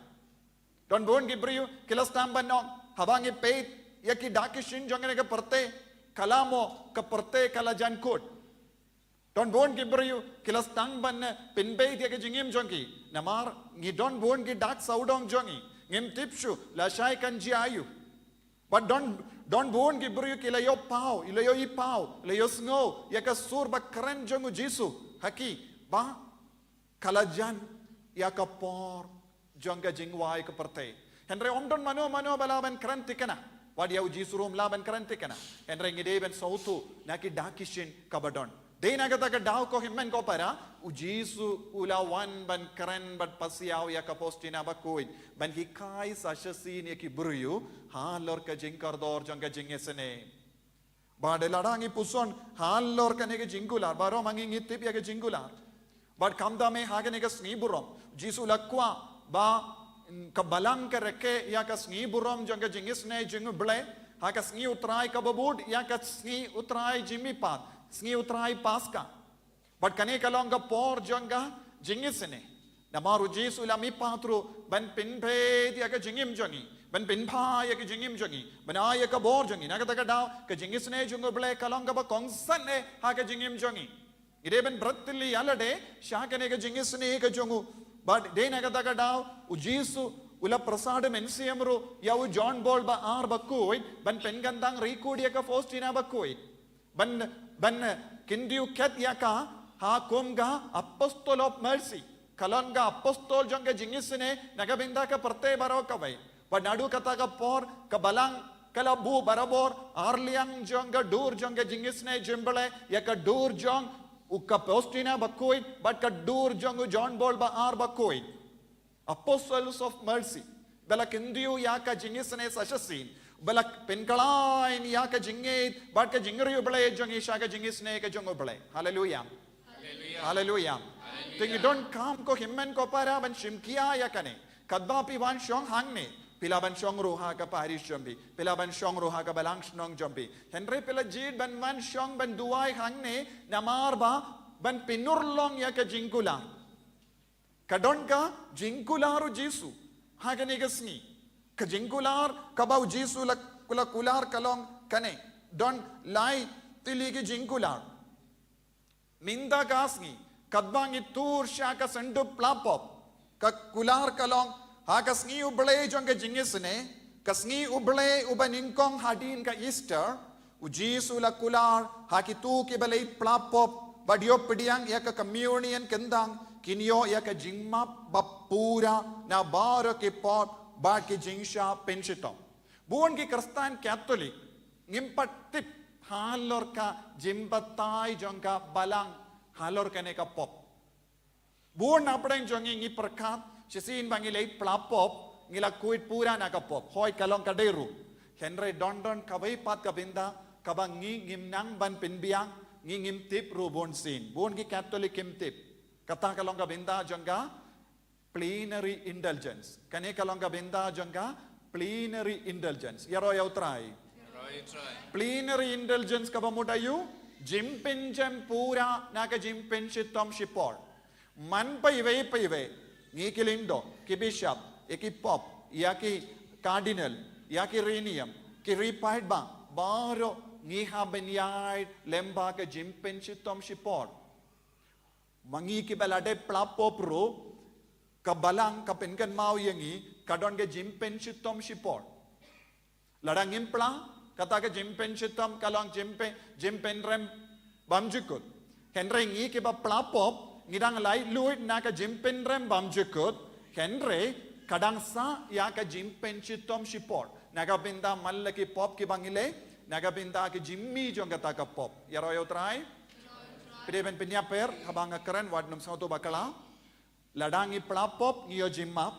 Don bun ki briew ki la sdang ban ong, haba ngi peit ïa ki dak ki shin jong kane ka pyrthei, ka la mo ka pyrthei ka la jan kut. Don bun ki briew ki la sdang ban, eh, pynbeit ïa ka jingim jong ki. Namar ngi don bun ki dak sawdong jong ngi. Ngim tip shuh lashai kan jia aïu. Bad don, don bun ki briew ki la ïoh paw, i la ïoh i paw, i la ïohsngew ïa ka sur ba kren jong u Jisu ha ki, ba ka la jan ïa ka por jong ka jingwai ka pyrthei. Hynrei ym don mano mano ba lah ban kren thikna. Wat ïa u Jisu ruh um lah ban kren thikna. Hynrei ngi dei ban sngewthuh na ki dak ki shin kaba don. Dei na kata ka daw ko hynmen ko para, u Jisu u la wan ban kren bad pasiaw ïa ka Faustina Bakhuid, ban hikai sa shisien ïa ki briew halor ka jingkordor jong ka jingisynei. Bad lada ngi puson halor kane ka jingkular, baroh ma ngi ngi tip ïa ka jingkular. Bad khamtam eh ha kane ka sngi burom, u Jisu u la kwah ba, mm, ka balang ka rakhe ïa ka sngi burom jong ka jingisynei jong U Blei ha ka sngi U Trai kaba bud ïa ka sngi U Trai jingmihpat, sngi U Trai Paska. Bad kane ka long ka por jong ka jingisynei. Namar u Jisu u la mihpat ruh ban pynbeit ïa ka jingim jong ngi, ban pynbha ïa ka jingim jong ngi, ban ai ïa ka bor jong ngi. Na kata ka daw ka jingisynei jong U Blei ka long kaba kongsan eh ha ka jingim jong ngi. Ngi dei ban bret thylli ïa lade sha kane ka jingisynei ka jong u. Bad dei na kata ka daw u Jisu u la pyrsad mynsiem ruh ïa u John Paul ba ar bakhuid ban pynkyntang record ïa ka Faustina Bakhuid. Ban, ban kyntiew khet ïa ka ha kum ka Apostle of Mercy. Ka long ka apostol jong ka jingisynei na ka bynta ka pyrthei baroh kawei. Bad naduh kata ka por ka balang ka la buh barabor arliang jong ka dur jong ka jingisynei jong U Blei ïa ka dur jong u ka Faustina Bakhuid bad ka dur jong u John Paul ba ar bakhuid. Apostles of Mercy. Ba la kyntiew ïa ka jingisynei sa shisien. Ba la pynkhlaiñ ïa ka jingngeit bad ka jingriewblei jong ngi sha ka jingisynei ka jong U Blei. Haleluia. Haleluia. Haleluia. Te ngi donkam ko hynmen ko para ban shim khia ïa kane. Katba phi wan shong hangne, phi lah ban shong ruh ha ka parish jong phi, phi lah ban shong ruh ha ka balang shnong jong phi. Hynrei phi la jied ban wan shong ban duwai hangne namar ba ban pynurlong ïa ka jingkular. Ka don ka jingkular u Jisu ha kane ka sngi. Ka jingkular kaba u Jisu u la la kular ka long kane. Don lai tylli ki jingkular. Mynta ka sngi, katba ngi tur sha ka syndup pla pop, ka kular ka long, ha ka sngi U Blei jong ka jingisynei, ka sngi U Blei uba nyngkong hadien ka Easter, U Jisu u la kular ha kito kiba leit pla pop, bad ïoh pdiang ïa ka communion kyndang, kin ïoh ïa ka jingmap ba pura na baroh ki pop bad ki jingshah pynshitom. Bun ki Khristan Katholik ngim pat tip halor ka jingbatai jong ka Balang halor kane ka pop. Bun na pdeng jong ngi ngi pyrkhat, shisien ba ngi leit pla pop, ngi la khuid pura na ka pop. Hooid, ka long ka dei ruh. Hynrei don don kawei pat ka bynta kaba ngi ngim nang ban pynbiang, ngi ngim tip ruh bun sien. Bun ki Katholik kim tip. Kata ka long ka bynta jong ka plenary indulgence. Kane ka long ka bynta jong ka plenary indulgence. Ïaroh ïa U Trai. Ïaroh ïa U Trai. Plenary indulgence kaba mut aïu? Jingpynjem pura na ka jingpynshitom shipor. Man paiwei paiwei, ngi ki lyngdoh, ki bishop, ïa ki pop, ïa ki cardinal, ïa ki riewniam, ki riewpaidbah, baroh ngi hap ban ïaid lyngba ka jingpynshitom shipor. Ma ngi kiba la dep pla pop ruh, ka Balang ka pynkynmaw ïa ngi, ka don ka jingpynshitom shipor. Lada ngim pla, kata ka jingpynshitom ka long jingpyn, jingpynrem bymjukut. Hynrei ngi kiba pla pop, ngi dang laitluid na ka jingpynrem bymjukut, hynrei ka dang sah ïa ka jingpynshitom shipor. Na ka bynta man la ki pop kiba ngi leh, na ka bynta ka jingmih jong kata ka pop. Ïaroh ïa U Trai. Phi dei ban pynïap pyrshah, haba nga kren wat nym sngewthuh bakla. Lada ngi pla pop ngi ïoh jingmap.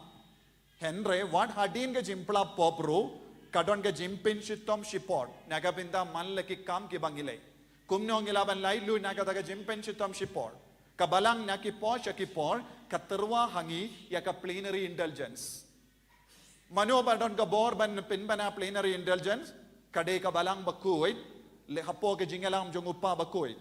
Hynrei wat hadien ka jingpla pop ruh, ka don ka jingpynshitom shipor. Na ka bynta man la ki kam kiba ngi leh. Kumno ngi lah ban laitluid na kata ka jingpynshitom shipor? Ka Balang na ki por sha ki por, ka tyrwa ha ngi ïa ka plenary indulgence. Mano ba don ka bor ban pynbna plenary indulgence? Ka dei ka Balang bakhuid, leh hapoh ka jingïalam jong U Kpa bakhuid.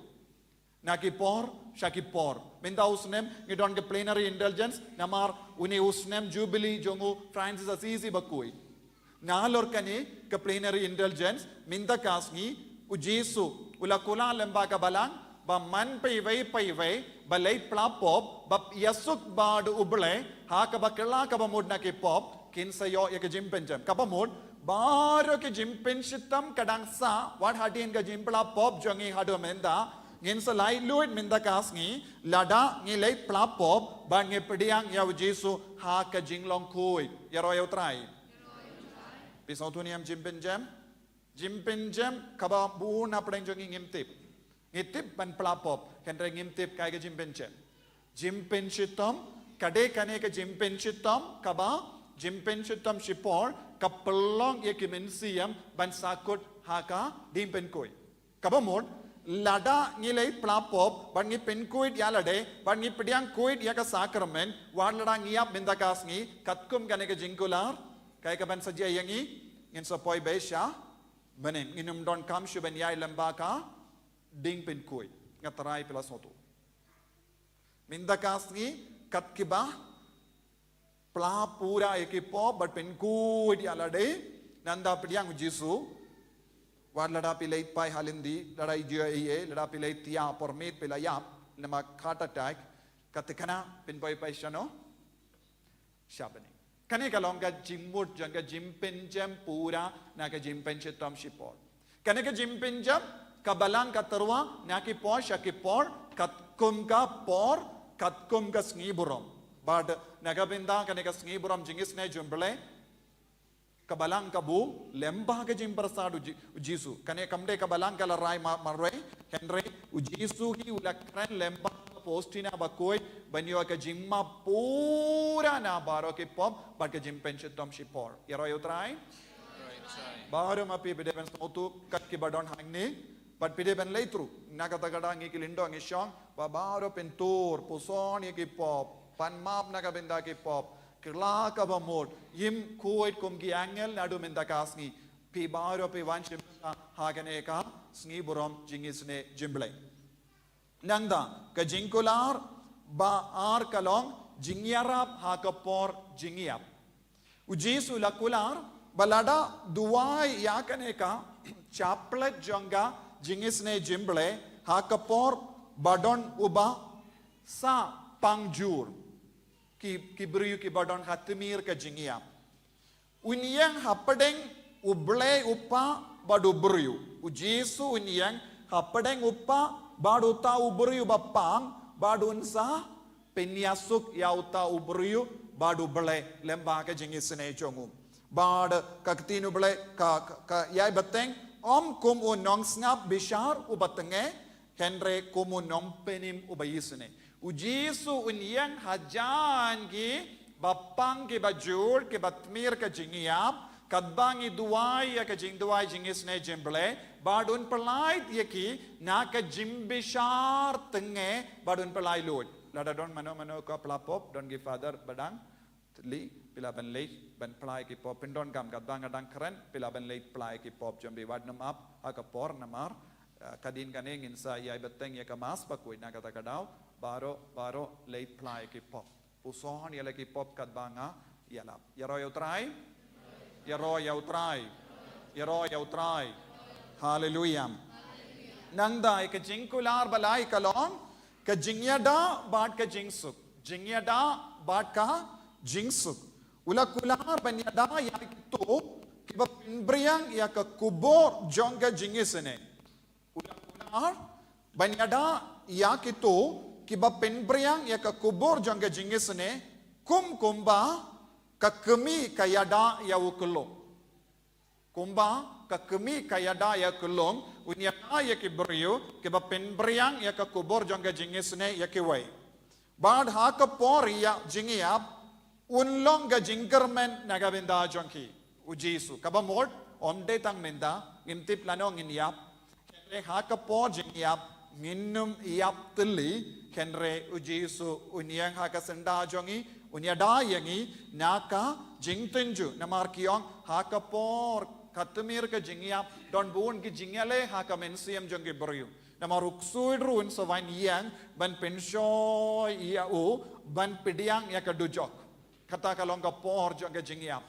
Na ki por sha ki por. Mynta u snem ngi don ka plenary indulgence, namar une u snem jubilee jong u Francis Assisi bakhuid. Nalor kane ka plenary indulgence, mynta ka sngi, U Jisu u la kular lyngba ka Balang, ba man paiwei paiwei ba leit pla pop, ba ïasuk bad U Blei ha kaba kylla kaba mut na ki pop, kin sa ïoh ïa ka jingpynjem. Kaba mut, baroh ka jingpynshitom ka dang sah, wat hadien ka jingpla pop jong ngi haduh mynta, ngin sa laitluid mynta ka sngi, lada ngi leit pla pop, bad ngi pdiang ïa U Jisu ha ka jinglong khuid. Ïaroh ïa U Trai. Phi sngewthuh ne em jingpynjem? Jingpynjem kaba bun na pdeng jong ngi ngim tip. Ngi tip ban pla pop, hynrei ngim tip kaei ka jingpynjem. Jingpynshitom, ka dei kane ka jingpynshitom, kaba, jingpynshitom shipor, ka pynlong ïa ki mynsiem ban sahkut ha ka jingpynkhuid. Kaba mut, lada ngi leit pla pop, bad ngi pynkhuid ïa lade, bad ngi pdiang khuid ïa ka sakramen, wat lada ngi ïap mynta ka sngi, katkum kane ka jingkular, kaei kaban sa jia ïa ngi, ngin sa poi beit sha bneng, ngin ym donkam shuh ban ïaid lyngba ka jingpynkhuid. Nga tharai phi la sngewthuh. Mynta ka sngi, kat kiba pla pura ïa ki pop, bad pynkhuid ïa lade, nangta pdiang U Jisu. Wat lada phi leit phai ha lynti, lada i jia ei ei, lada phi leit thiah por miet phi la ïap, namar heart attack, ka thikna phin poi phai shano? Sha bneng. Kane ka long ka jingmut jong ka jingpynjem pura na ka jingpynshitom shipor. Kane ka jingpynjem, ka Balang ka tyrwa na ki por sha ki por, katkum ka por, katkum ka sngi burom. Bad na ka bynta kane ka sngi burom jingisynei jong U Blei, ka Balang ka buh lyngba ka jingpyrsad U Ji-, U Jisu. Kane kam dei ka Balang ka la rai ma-, marwei, hynrei U Jisu hi u la kren lyngba Postina bakhuid, ban ïoh ka jingmap pura na baroh ki pop, bad ka jingpynshitom shipor. Ïaroh ïa U Trai. Baroh ma phi phi dei ban sngewthuh kat kiba don hangne, bad phi dei ban leit through. Na kata ka daw ngi ki lyngdoh ngi shong, ba baroh phin tur, puson ïa ki pop, pan map na ka bynta ki pop, kylla kaba mut, ym khuid kum ki angel naduh mynta ka sngi, phi baroh phi wan shim bynta ha kane ka sngi burom jingisynei jong U Blei. Nangta, ka jingkular ba ar ka long jingïarap ha ka por jingïap. U Jisu u la kular, Ba lada duwai ïa kane ka chaplet jong ka jingisynei jingblei ha ka por ba don uba sah pang jur. Ki, ki briew kiba don ha tmier ka jingïap. Un ïeng hapdeng u Blei u Kpa bad u briew. U Jisu un ïeng hapdeng u Kpa bad uta u briew ba pang bad un sa pynïasuk ïa uta u briew bad u Blei lyngba ka jingisynei jong u. Bad ka ktien u Blei ka, ka, ka ïai bteng, ym kum u nongsngap bishar uba tnge, hynrei kum u nongpynim uba isynei. U Jisu un ïeng hajan kiba pang kiba jur kiba tmier ka jingïap, katba ngi duwai ïa ka jingduwai jingisynei jingblei, bad un pyllait ïa ki na ka jingbishar tnge bad un pyllait luid. Lada don mano mano ka pla pop, don ki father ba dang tylli, phi lah ban leit ban pla ïa ki pop, pyndonkam katba nga dang kren, phi lah ban leit pla ïa ki pop jong phi, wat nym ap ha ka por namar, eh, hadien kane ngin sa ïai bteng ïa ka Mass bakhuid, na kata ka daw baroh, baroh leit pla ïa ki pop. Puson ïa la ki pop katba nga ïalap. Ïaroh ïa u Trai. Ïaroh ïa u Trai. Ïaroh ïa u Trai. Haleluia. Nangta ïa ka jingkular ba lai ka long ka jingïada bad ka jingsuk. Jingïada bad ka jingsuk. U la kular ban ïada ïa kito kiba pynbriang ïa ka kubur jong ka jingisynei. U la kular ban ïada ïa kito kiba pynbriang ïa ka kubur jong ka jingisynei, kum kumba ka kmie ka ïada ïa u khyllung. Kumba ka kmie ka ïada ïa u khyllung, un ïada ïa ki briew kiba pynbriang ïa ka kubur jong ka jingisynei ïa kiwei. Bad ha ka por ïa jingïap, un long ka jingkyrmen na ka bynta jong ki. U Jisu, kaba mut, ym dei tang mynta, ngim tip lano ngin ïap. Hynrei ha ka por jingïap, ngin ym ïap tylli, hynrei u Jisu un ïeng ha ka syndah jong ngi, un ïada ïa ngi na ka jingtynjuh. Namar ki ong, ha ka por ka tmier ka jingïap, don bun ki jingïaleh ha ka mynsiem jong ki briew. Namar u ksuid ruh un sa wan ïeng ban pynshoi ïa u, ban pdiang ïa ka dujok. Kata ka long ka por jong ka jingïap.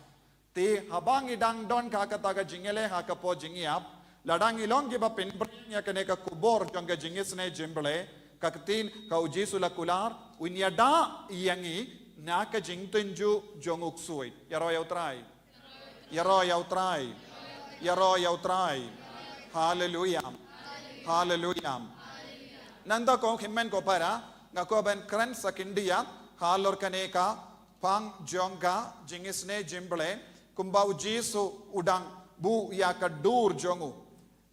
Te haba ngi dang don ha kata ka jingïaleh ha ka por jingïap, lada ngi long kiba pynbriang ïa kane ka kubur jong ka jingisynei jingblei, ka ktien ka u Jisu la kular, un ïada ïa ngi na ka jingtynjuh jong u ksuid. Ïaroh ïa u Trai. Ïaroh ïa u Trai. Ïaroh ïa u Trai. Haleluia. Haleluia. Nangta ko hynmen ko para, nga kwah ban kren sa khyndiat halor kane ka pang jong ka jingisynei jingblei, kumba u Jisu u dang buh ïa ka dur jong u.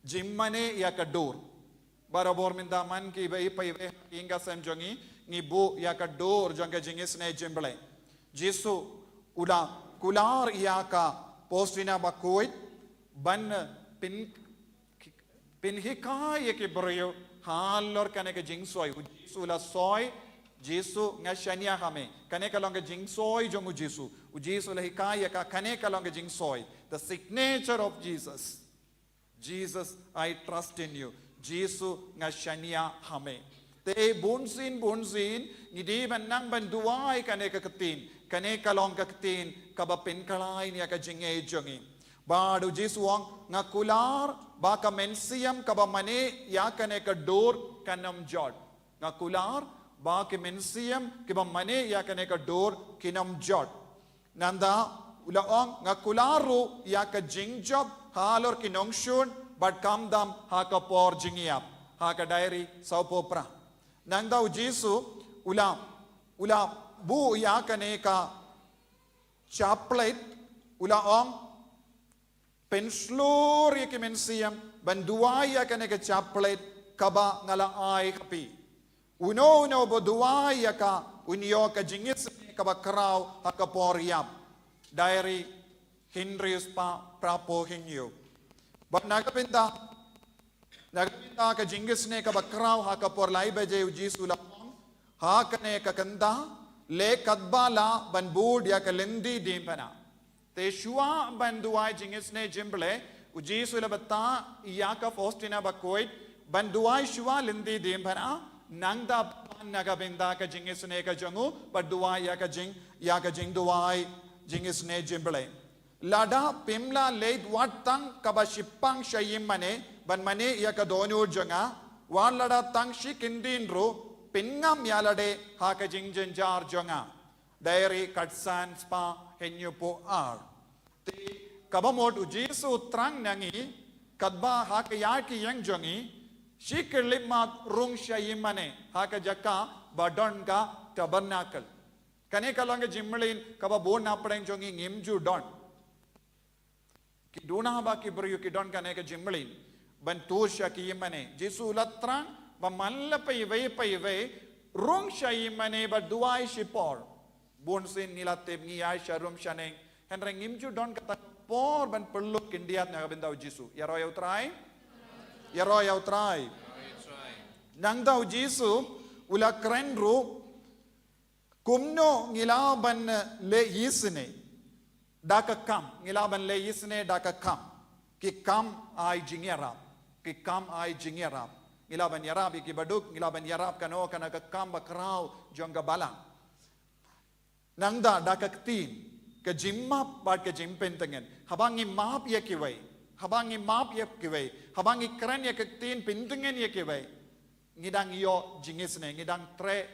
Jingmane ïa ka dur. Barabor mynta man kiwei pa kiwei ha ïing ha sem jong ngi, ngi buh ïa ka dur jong ka jingisynei jingblei. Jisu u la kular ïa ka Postina bakhuid ban pyn pynhikai ïa ki briew halor kane ka jingsoi. U Jisu la soi, Jisu nga shaniah ha me. Kane ka long ka jingsoi jong u Jisu. U Jisu la hikai ïa ka, kane ka long ka jingsoi. The signature of Jesus. Jesus, I trust in you. Jisu nga shaniah ha me. Te bunsien bunsien ngi dei ban nang ban duwai kane ka ktien. Kane ka long ka ktien kaba pynkylla ïa ka jingngeit jong ngi. Bad u Jisu u ong, nga kular ba ka mynsiem kaba mane ïa kane ka dur kan ym jot. Nga kular ba ki mynsiem kiba mane ïa kane ka dur kin ym jot. Nangta u la ong, nga kular ruh ïa ka jingjop halor ki nongshun bad khamtam ha ka por jingïap. Ha ka diary sawphew phra. Nangta u Jisu u la, u la buh ïa kane ka chaplet, u la ong, pynshlur ïa ki mynsiem ban duwai ïa kane ka chaplet kaba nga la ai ha phi. Uno uno uba duwai ïa ka un ïoh ka jingisynei kaba khraw ha ka por ïap. Diary hynriew spah phraphew hynñiew. Bad na ka bynta, na ka bynta ka jingisynei kaba khraw ha ka por lai baje u Jisu u la ong, ha kane ka kynta, leh katba lah ban bud ïa ka lynti diengphna. Te shuwa ban duwai jingisynei jingblei, u Jisu u la batai ïa ka Faustina bakhuid ban duwai shuwa lynti diengphna, nangta pan na ka bynta ka jingisynei ka jong u, bad duwai ïa ka jing, ïa ka jingduwai jingisynei jingblei. Lada phim la leit wat tang kaba shiphang sha ïingmane ban mane ïa ka dohnud jong nga, wat lada tang shi kyndin ruh, pynngam ïa lade ha ka jingjynjar jong nga. Diary khatsan spah hynñiewphew ar. Te kaba mut U Jisu u thrang na ngi, katba ha ka ïaid ka ïing jong ngi, shi khyllipmat rung sha ïingmane ha ka jaka ba don ka tabernacle. Kane ka long ka jingmlien kaba bun na pdeng jong ngi ngim ju don. Ki duna ba ki briew ki don kane ka jingmlien ban tur sha ki ïingmane. Jisu u la thrang ba man la paiwei paiwei rung sha ïingmane ba duwai shipor. Bun sien ngi la tip ngi ïaid sharum shaneng, hynrei ngim ju don kata ka por ban pynlut khyndiat na ka bynta U Jisu. Ïaroh ïa U Trai. Ïaroh ïa U Trai. Nangta U Jisu u la kren ruh kumno ngi lah ban leh isynei da ka kam, ngi lah ban leh isynei da ka kam. Ki kam ai jingïarap, ki kam ai jingïarap. Ngi lah ban ïarap ïa ki baduk, ngi lah ban ïarap kano kano ka kam ba khraw jong ka balang. Nangta da ka ktien, ka jingmap bad ka jingpyntngen. Haba ngi map ïa kiwei, haba ngi map ïa kiwei, haba ngi kren ïa ka ktien pyntngen ïa kiwei, ngi dang ïoh jingisynei, ngi dang trei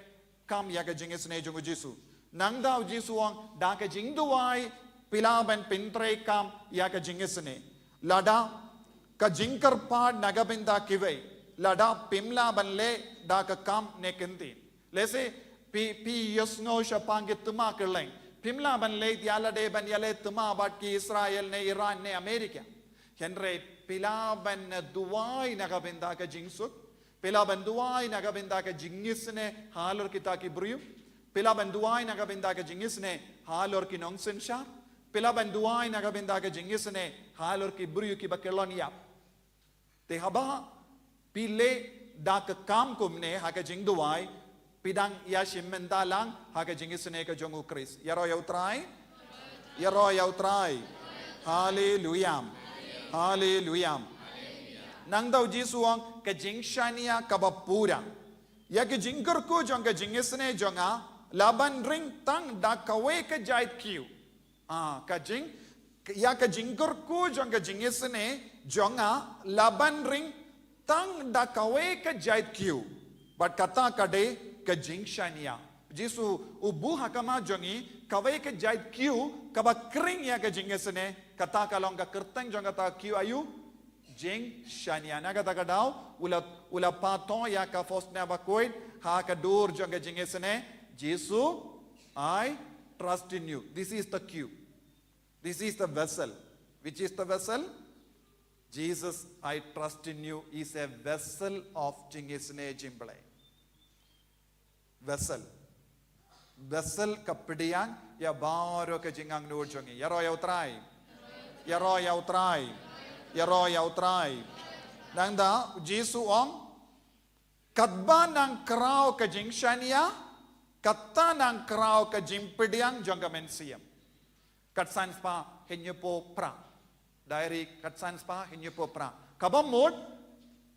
kam ïa ka jingisynei jong U Jisu. Nangta U Jisu u ong da ka jingduwai phi lah ban pyntrei kam ïa ka jingisynei. Lada ka jingkyrpad na ka bynta kiwei, lada phim lah ban leh da ka kam ne ktien. Lehse phi, phi ïohsngew shaphang ki thma kylleng. Phim lah ban leh ïa lade ban ïaleh thma bad ki Israel ne Iran ne America. Hynrei phi lah ban duwai na ka bynta ka jingsuk. Phi lah ban duwai na ka bynta ka jingisynei halor kita ki briew. Phi lah ban duwai na ka bynta ka jingisynei halor ki nongsynshar. Phi lah ban duwai na ka bynta ka jingisynei halor ki briew kiba kyllon ïap. Te haba phi leh da ka kam kumne ha ka jingduwai, phi dang ïashim bynta lang ha ka jingisynei ka jong U Khrist. Ïaroh ïa U Trai. Ïaroh ïa U Trai. Haleluya. Haleluya. Nangta U Jisu u ong ka jingshaniah kaba pura ïa ka jingkyrkhu jong ka jingisynei jong nga la ban ring tang da kawei ka jait kiew. Ah, ka jing, ïa ka jingkyrkhu jong ka jingisynei jong nga la ban ring tang da kawei ka jait kiew. Bad kata ka dei ka jingshaniah. Jisu u buh ha khmat jong ngi kawei ka jait kiew kaba khring ïa ka jingisynei, kata ka long ka kyrteng jong kata ka kiew aïu? Jingshaniah. Na kata ka daw u la, u la pynpaw ïa ka Faustina Bakhuid ha ka dur jong ka jingisynei. Jisu, I trust in you. This is the kiew. This is the vessel. Which is the vessel? Jesus, I trust in you, is a vessel of jingisynei jong U Blei. Vessel. Vessel ka pdiang ïa baroh ka jingangnud jong ngi. Ïaroh ïa U Trai. Ïaroh ïa U Trai. Ïaroh ïa U Trai. Nangta Jisu u ong, katba nang khraw ka jingshaniah, kata nang khraw ka jingpdiang jong ka mynsiem. Khatsan spah hynñiewphew phra. Diary khatsan spah hynñiewphew phra. Kaba mut,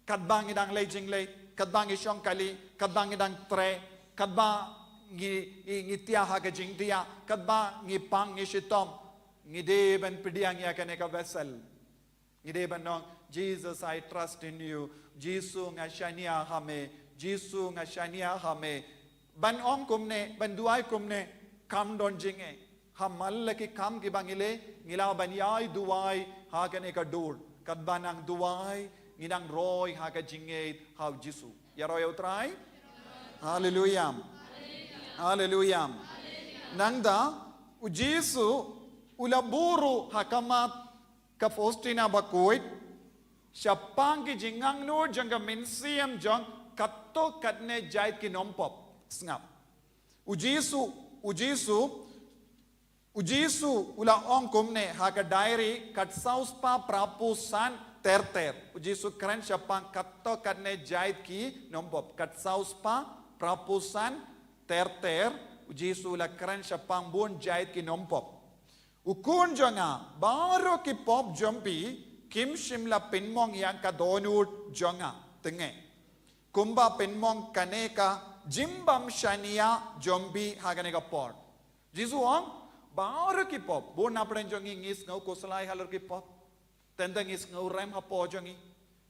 katba ngi dang leh jingleh, katba ngi shong kali, katba ngi dang trei, katba ngi, ngi, ngi thiah ha ka jingthiah, katba ngi pang ngi shitom, ngi dei ban pdiang ïa kane ka vessel. Ngi dei ban ong, Jesus, I trust in you. Jisu, nga shaniah ha me. Jisu, nga shaniah ha me. Ban ong kumne, ban duwai kumne, kam don jingeh. Ha man la ki kam kiba ngi leh, ngi lah ban ïai duwai ha kane ka dur. Katba nang duwai, ngi nang roi ha ka jingngeit ha U Jisu. Ïaroh ïa U Trai. Haleluya. Haleluya. Nangta U Jisu u la buh ruh ha khmat ka Faustina Bakhuid shaphang ki jingangnud jong ka mynsiem jong katto katne jait ki nongpop. Sngap. U Jisu, U Jisu, U Jisu u la ong kumne ha ka Diary khatsaw spah phraphew san ter ter. U Jisu kren shaphang katto katne jait ki nongpop. Khatsaw spah phraphew san ter ter. U Jisu u la kren shaphang bun jait ki nongpop. U khun jong nga, baroh ki pop jong phi kim shym la pynmong ïa ka dohnud jong nga. Te ngi kumba pynmong kane ka jingbym shaniah jong phi ha kane ka por. Jisu u ong, Baroh ki pop, bun na pdeng jong ngi ngi sngew khuslai halor ki pop. Teng teng ngi sngew rem hapoh jong ngi.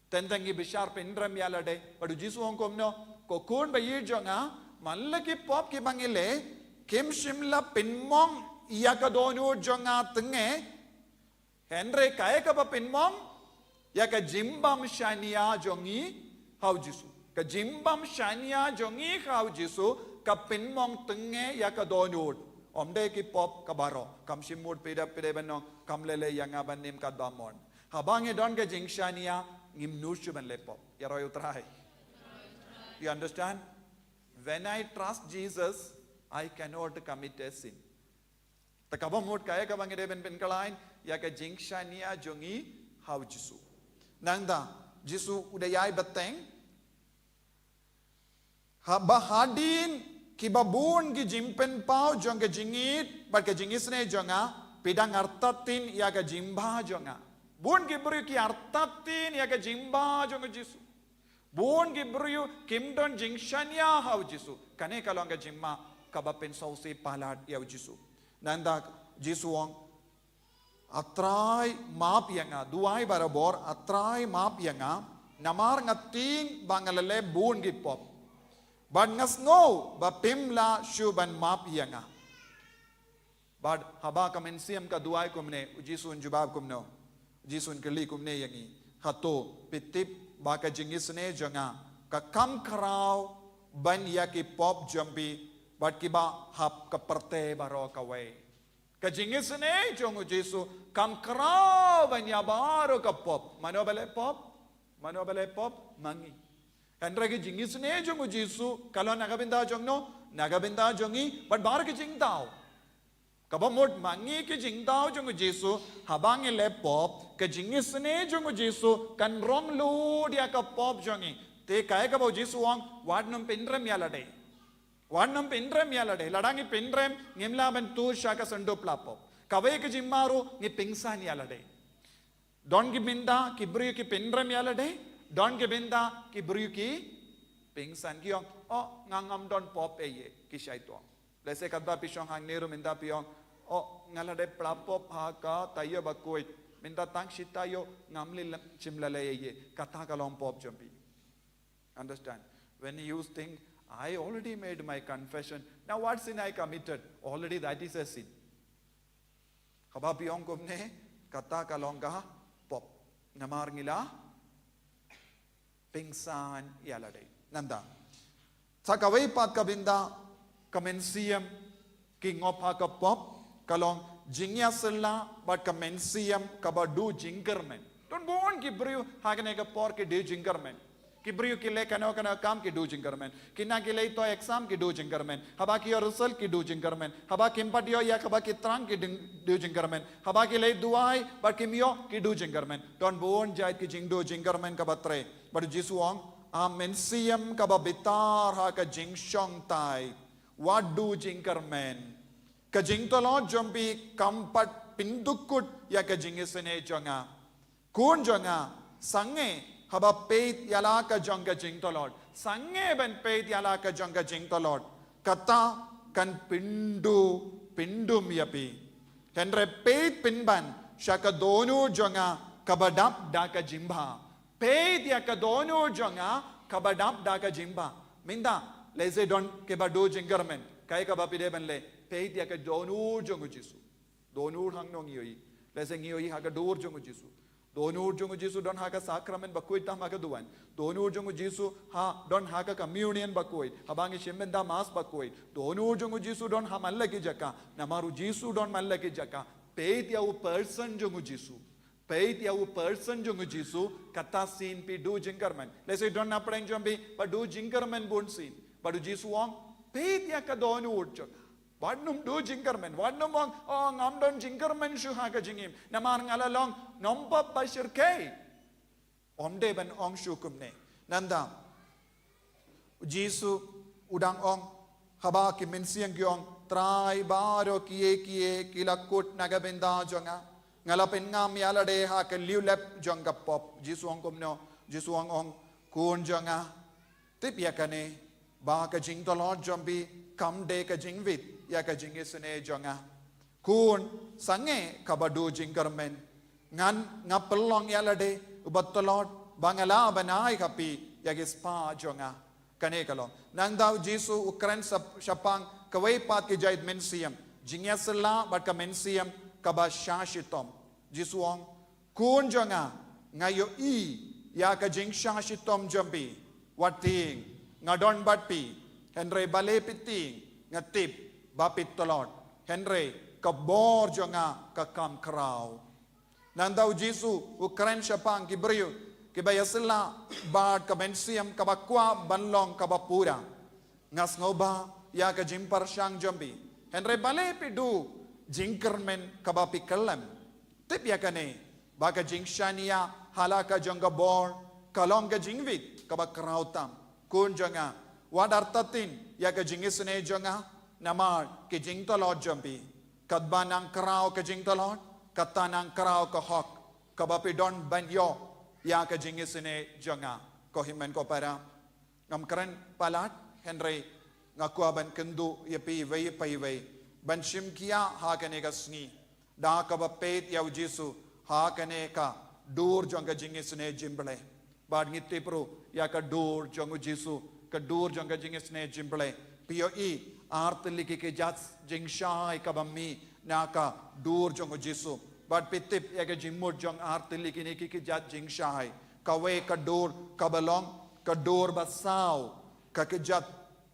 Teng teng ngi bishar pynrem ïa lade. Bad u Jisu u ong kumno, ko khun ba ïeit jong nga, man la ki pop kiba ngi leh, kim shym la pynmong ïa ka dohnud jong nga teng eh, hynrei kaei kaba pynmong, ïa ka jingbym shaniah jong ngi ha u Jisu. Ka jingbym shaniah jong ngi ha u Jisu, ka pynmong teng eh ïa ka dohnud. Ym dei ki pop ka baroh, kam shym mut phi da phi da ban ong, kam leh leh ïa nga ban nym katba mon. Haba ngi don ka jingshaniah, ngim nud shuh ban leh pop. Ïaroh ïa u Trai. You understand? When I trust Jesus, I cannot commit a sin. Te kaba mut kaei kaba ngi dei ban pynkylla ïa ka jingshaniah jong ngi ha u Jisu. Nangta, Jisu u da ïai bteng. Haba hadien kiba bun ki jingpynpaw jong ka jingïeit bad ka jingisynei jong nga, phi dang artatien ïa ka jingbha jong nga. Bun ki briew ki artatien ïa ka jingbha jong u Jisu. Bun ki briew kim don jingshaniah ha u Jisu. Kane ka long ka jingma kaba pynsngewsih palat ïa u Jisu. Nangta Jisu u ong, A Trai map ïa nga, duwai barabor, A Trai map ïa nga, namar nga tieng ba nga la leh bun ki pop. Bad nga sngew ba phim lah shuh ban map ïa nga. Bad haba ka mynsiem ka duwai kumne, u Jisu un jubab kumno? U Jisu un kylli kumne ïa ngi, hato phi tip ba ka jingisynei jong nga ka kham khraw ban ïa ki pop jong phi bad kiba hap ka pyrthei baroh kawei? Ka jingisynei jong u Jisu kam khraw ban ïa baroh ka pop. Mano ba leh pop? Mano ba leh pop? Ma ngi. Hynrei ka jingisynei jong u Jisu ka long na ka bynta jong no, na ka bynta jong ngi bad baroh ki jingthaw. Kaba mut ma ngi ki jingthaw jong u Jisu, haba ngi leh pop, ka jingisynei jong u Jisu kan rong lut ïa ka pop jong ngi. Te kaei kaba u Jisu u ong, wat nym pynrem ïa lade. Wat nym pynrem ïa lade. Lada ngi pynrem, ngim lah ban tur sha ka syndup la pop. Kawei ka jingma ruh, ngi pynsan ïa lade. Don ki bynta ki briew ki pynrem ïa lade, don ki bynta ki briew ki pynsan, ki ong, oh, nga ngam don pop ei ei, ki shait ong. Lehse katba phi shong hangne ruh mynta phi ong, oh, nga la dep pla pop ha ka taïew bakhuid, mynta tang shi taïew ngam leh, shym la leh ei ei, kata ka long pop jong phi. Understand? When you think, I already made my confession, now what sin I committed? Already that is a sin. Haba phi ong kumne, kata ka long ka pop. Namar ngi la pynsan ïa lade. Nangta, sa kawei pat ka bynta, ka mynsiem ki ngop ha ka pop, ka long jingïasylla bad ka mynsiem kaba duh jingkyrmen. Don bun ki briew ha kane ka por ki duh jingkyrmen. Ki briew ki leh kano kano kam ki duh jingkyrmen. Kine ki leit to exam ki duh jingkyrmen. Haba ki ïoh result ki duh jingkyrmen. Haba kim pat ïoh ïa kaba ki thrang ki ding-, duh jingkyrmen. Haba ki leit duwai bad kim ïoh ki duh jingkyrmen. Don bun jait ki jingduh jingkyrmen kaba trei. Bad u Jisu u ong, a mynsiem kaba bitar ha ka jingshongthait, wat duh jingkyrmen. Ka jingtlot jong phi kam pat pyndukut ïa ka jingisynei jong nga. Khun jong nga, sangeh haba peit ïa la ka jong ka jingtlot. Sangeh ban peit ïa la ka jong ka jingtlot. Kata kan pynduh pyndum ïa phi. Hynrei peit pynban sha ka dohnud jong nga kaba dap da ka jingbha. Peit ïa ka dohnud jong nga kaba dap da ka jingbha. Mynta, lehse don kiba duh jingkyrmen. Kaei kaba phi dei ban leh? Peit ïa ka dohnud jong u Jisu. Dohnud hangno ngi ïohi? Lehse ngi ïohi ha ka dur jong u Jisu. Dohnud jong u Jisu don ha ka sakramen bakhuid tam ha ka duwan. Dohnud jong u Jisu ha, don ha ka communion bakhuid. Haba ngi shim bynta mass bakhuid. Dohnud jong u Jisu don ha man la ki jaka. Namar u Jisu don man la ki jaka. Peit ïa u person jong u Jisu. Peit ïa u person jong u Jisu, kata sien phi duh jingkyrmen. Lehse don na pdeng jong phi ba duh jingkyrmen bun sien. Bad u Jisu u ong, peit ïa ka dohnud jong nga. Wat nym duh jingkyrmen, wat nym ong, oh, ngam don jingkyrmen shuh ha ka jingim. Namar nga la long nongpop ba shyrkhei. Ym dei ban ong shuh kumne. Nangta, u Jisu u dang ong, haba ki mynsiem ki ong, Trai, baroh kiei kiei ki la kut na ka bynta jong nga. Nga la pynngam ïa lade ha ka liulep jong ka pop. Jisu u ong kumno? Jisu u ong, ong, khun jong nga, tip ïa kane, ba ka jingtlot jong phi kam dei ka jingwit ïa ka jingisynei jong nga. Khun, sangeh kaba duh jingkyrmen. Ngan, nga pynlong ïa lade uba tlot, ba nga lah ban ai ha phi ïa ki spah jong nga. Kane ka long. Nangta u Jisu u kren sha-, shaphang kawei pat ka jait mynsiem. Jingïasylla bad ka mynsiem kaba shah shitom. Jisu u ong, khun jong nga, nga ïohi ïa ka jingshah shitom jong phi. Wat tieng, nga don bad phi. Hynrei balei phi tieng, nga tip ba phi tlot. Hynrei ka bor jong nga ka kham khraw. Nangta u Jisu u kren shaphang ki briew kiba ïasylla bad ka mynsiem kaba kwah ban long kaba pura. Nga sngewbha ïa ka jingpyrshang jong phi. Hynrei balei phi duh jingkyrmen kaba phi khlem? Tip ïa kane, ba ka jingshaniah ha la ka jong ka bor ka long ka jingwit kaba khraw tam. Khun jong nga, wat artatien ïa ka jingisynei jong nga namar ki jingtlot jong phi. Katba nang khraw ka jingtlot, kata nang khraw ka hok kaba phi don ban ïoh ïa ka jingisynei jong nga. Ko hynmen ko para, ngam kren palat, hynrei nga kwah ban kynduh ïa phi iwei pa iwei ban shim khia ha kane ka sngi da kaba peit ïa u Jisu ha kane ka dur jong ka jingisynei jingblei. Bad ngi tip ruh ïa ka dur jong u Jisu, ka dur jong ka jingisynei jingblei. Phi ïohi ar tylli ki kjat jingshai kaba mih na ka dur jong u Jisu. Bad phi tip ïa ka jingmut jong ar tylli kine ki kjat jingshai. Kawei ka dur kaba long ka dur basaw, ka kjat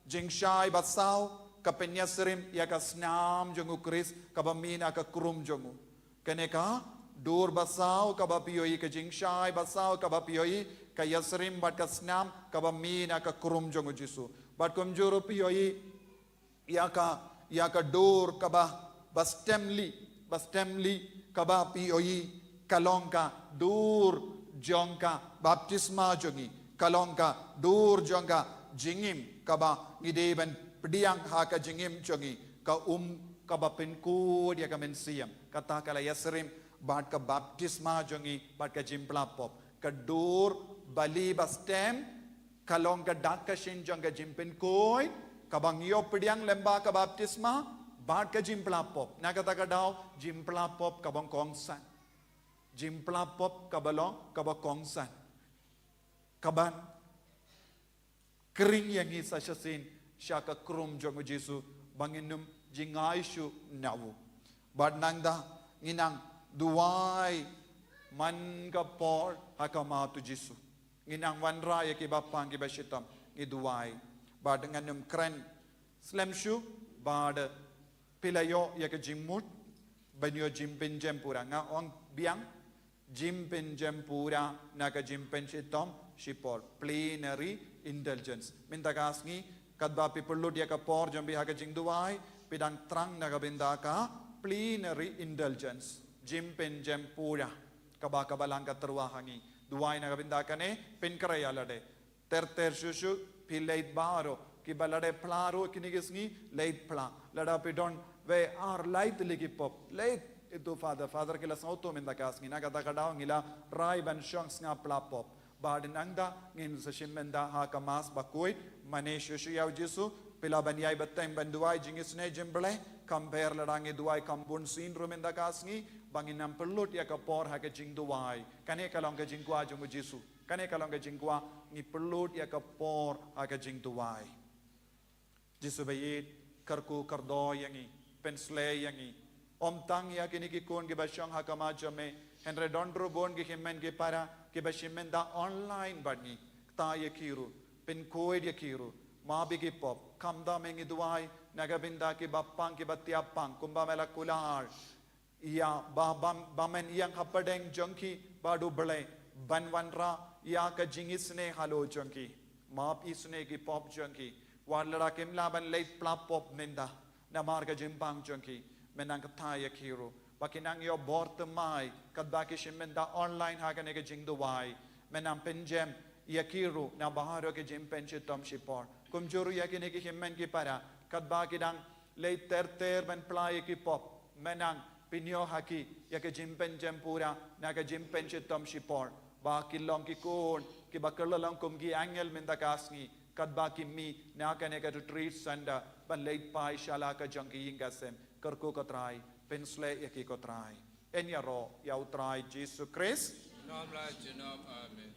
jingshai basaw ka pynïasyriem ïa ka snam jong u Khrist kaba mih na ka krum jong u. Kane ka dur basaw kaba phi ïohi, ka jingshai basaw kaba phi ïohi, ka ïasyriem bad ka snam kaba mih na ka krum jong u Jisu. Bad kumjuh ruh phi ïohi ïa ka, ïa ka dur kaba, ba stem lieh, ba stem lieh kaba phi ïohi ka long ka dur jong ka baptisma jong ngi, ka long ka dur jong ka jingim kaba ngi dei ban pdiang ha ka jingim jong ngi, ka um kaba pynkhuid ïa ka mynsiem. Kata ka la ïasyriem bad ka baptisma jong ngi bad ka jingpla pop. Ka dur ba lieh ba stem ka long ka dak ka shin jong ka jingpynkhuid kaba ngi ïoh pdiang lyngba ka baptisma bad ka jingpla pop. Na kata ka daw jingpla pop kaba kongsan. Jingpla pop kaba long kaba kongsan. Kaban khring ïa ngi sa shisien sha ka krum jong u Jisu ba ngin ym jngai shuh na u. Bad nangta ngin nang duwai man ka por ha khmat u Jisu. Ngin nang wanrah ïa ki bapang ki bashitom, ngi duwai. Bad ngan ym kren slem shuh, bad phi la ïoh ïa ka jingmut ban ïoh jingpynjem pura. Nga ong biang, jingpynjem pura na ka jingpynshitom shipor, plenary indulgence. Mynta ka sngi katba phi pynlut ïa ka por jong phi ha ka jingduwai, phi dang thrang na ka bynta ka plenary indulgence, jingpynjem pura kaba ka Balang ka tyrwa ha ngi. Duwai na ka bynta kane, pynkhreh ïa lade. Ter ter shuh shuh, phi leit baroh, kiba la dep phla ruh kine ki sngi, leit phla. Lada phi don wei ar lai tylli ki pop, leit to Father, Father ki la sngewthuh mynta ka sngi, na kata ka daw ngi la rai ban shong sngap phla pop. Bad nangta ngin sa shim mynta ha ka Mass bakhuid, mane shuh shuh ïa u Jisu, phi lah ban ïai bteng ban duwai jingisynei jingblei, kham pher lada ngi duwai kham bun sien ruh mynta ka sngi, ba ngin nang pynlut ïa ka por ha ka jingduwai. Kane ka long ka jingkwah jong u Jisu. Kane ka long ka jingkwah, ngi pynlut ïa ka por ha ka jingduwai. Jisu ba ïeit, kyrkhu kyrdoh ïa ngi, pynsleh ïa ngi. Ym tang ïa kine ki khun kiba shong ha khmat jong me, hynrei don ruh bun ki hynmen ki para kiba shim mynta online bad ngi. Kta ïa ki ruh, pynkhuid ïa ki ruh. Map ïa ki pop, khamtam ngi duwai na ka bynta ki bapang kiba thiah pang, kumba me la kular ïa ba, ba, ba men ïeng hapdeng jong ki bad u Blei ban wanrah ïa ka jingisynei halor jong ki. Map isynei ki pop jong ki. Wat lada kim lah ban leit phla pop mynta namar ka jingpang jong ki, men nang kta ïa ki ruh ba kin nang ïoh bor thymmai katba ki shim mynta online ha kane ka jingduwai. Men nang pynjem ïa ki ruh na baroh ki jingpynshitom shipor. Kumjuh ruh ïa kine ki hynmen ki para katba ki dang leit ter ter ban phla ïa ki pop, men nang pynïoh ha ki ïa ka jingpynjem pura na ka jingpynshitom shipor, ba kin long ki khun kiba kylla long kum ki angel mynta ka sngi katba ki mih na kane ka retreat centre ban leit phai sha la ka jong ki ïing ka sem. Kyrkhu ko Trai, Pynshlei ïa ki ko Trai. Yn ïaroh ïa u Trai Jisu Khrist. Junom la junom. Amen.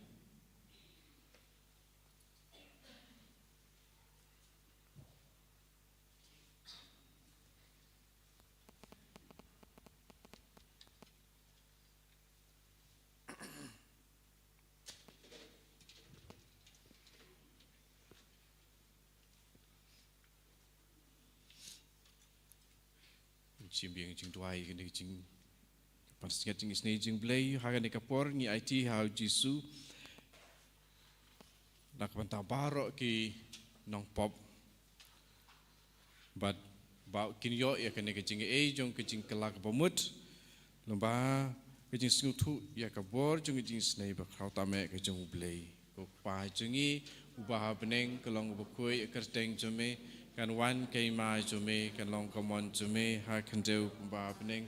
Shim biang jingduwai kane ka jing, pansngiat jingisnei jong U Blei ha kane ka por ngi aiti ha U Jisu na ka bynta baroh ki nongpop. Bad ba kin ïoh ïa kane ka jingaiei jong ka jingkylla kaba mut, lyngba ka jingsngewthuh ïa ka bor jong ka jingisnei bakhraw tam eh ka jong U Blei. Ko Kpa jong ngi uba ha bneng, ka long kaba khuid ka kyrteng jong me, kan wan ka hima jong me, kan long ka mon jong me ha khyndew kumba ha bneng.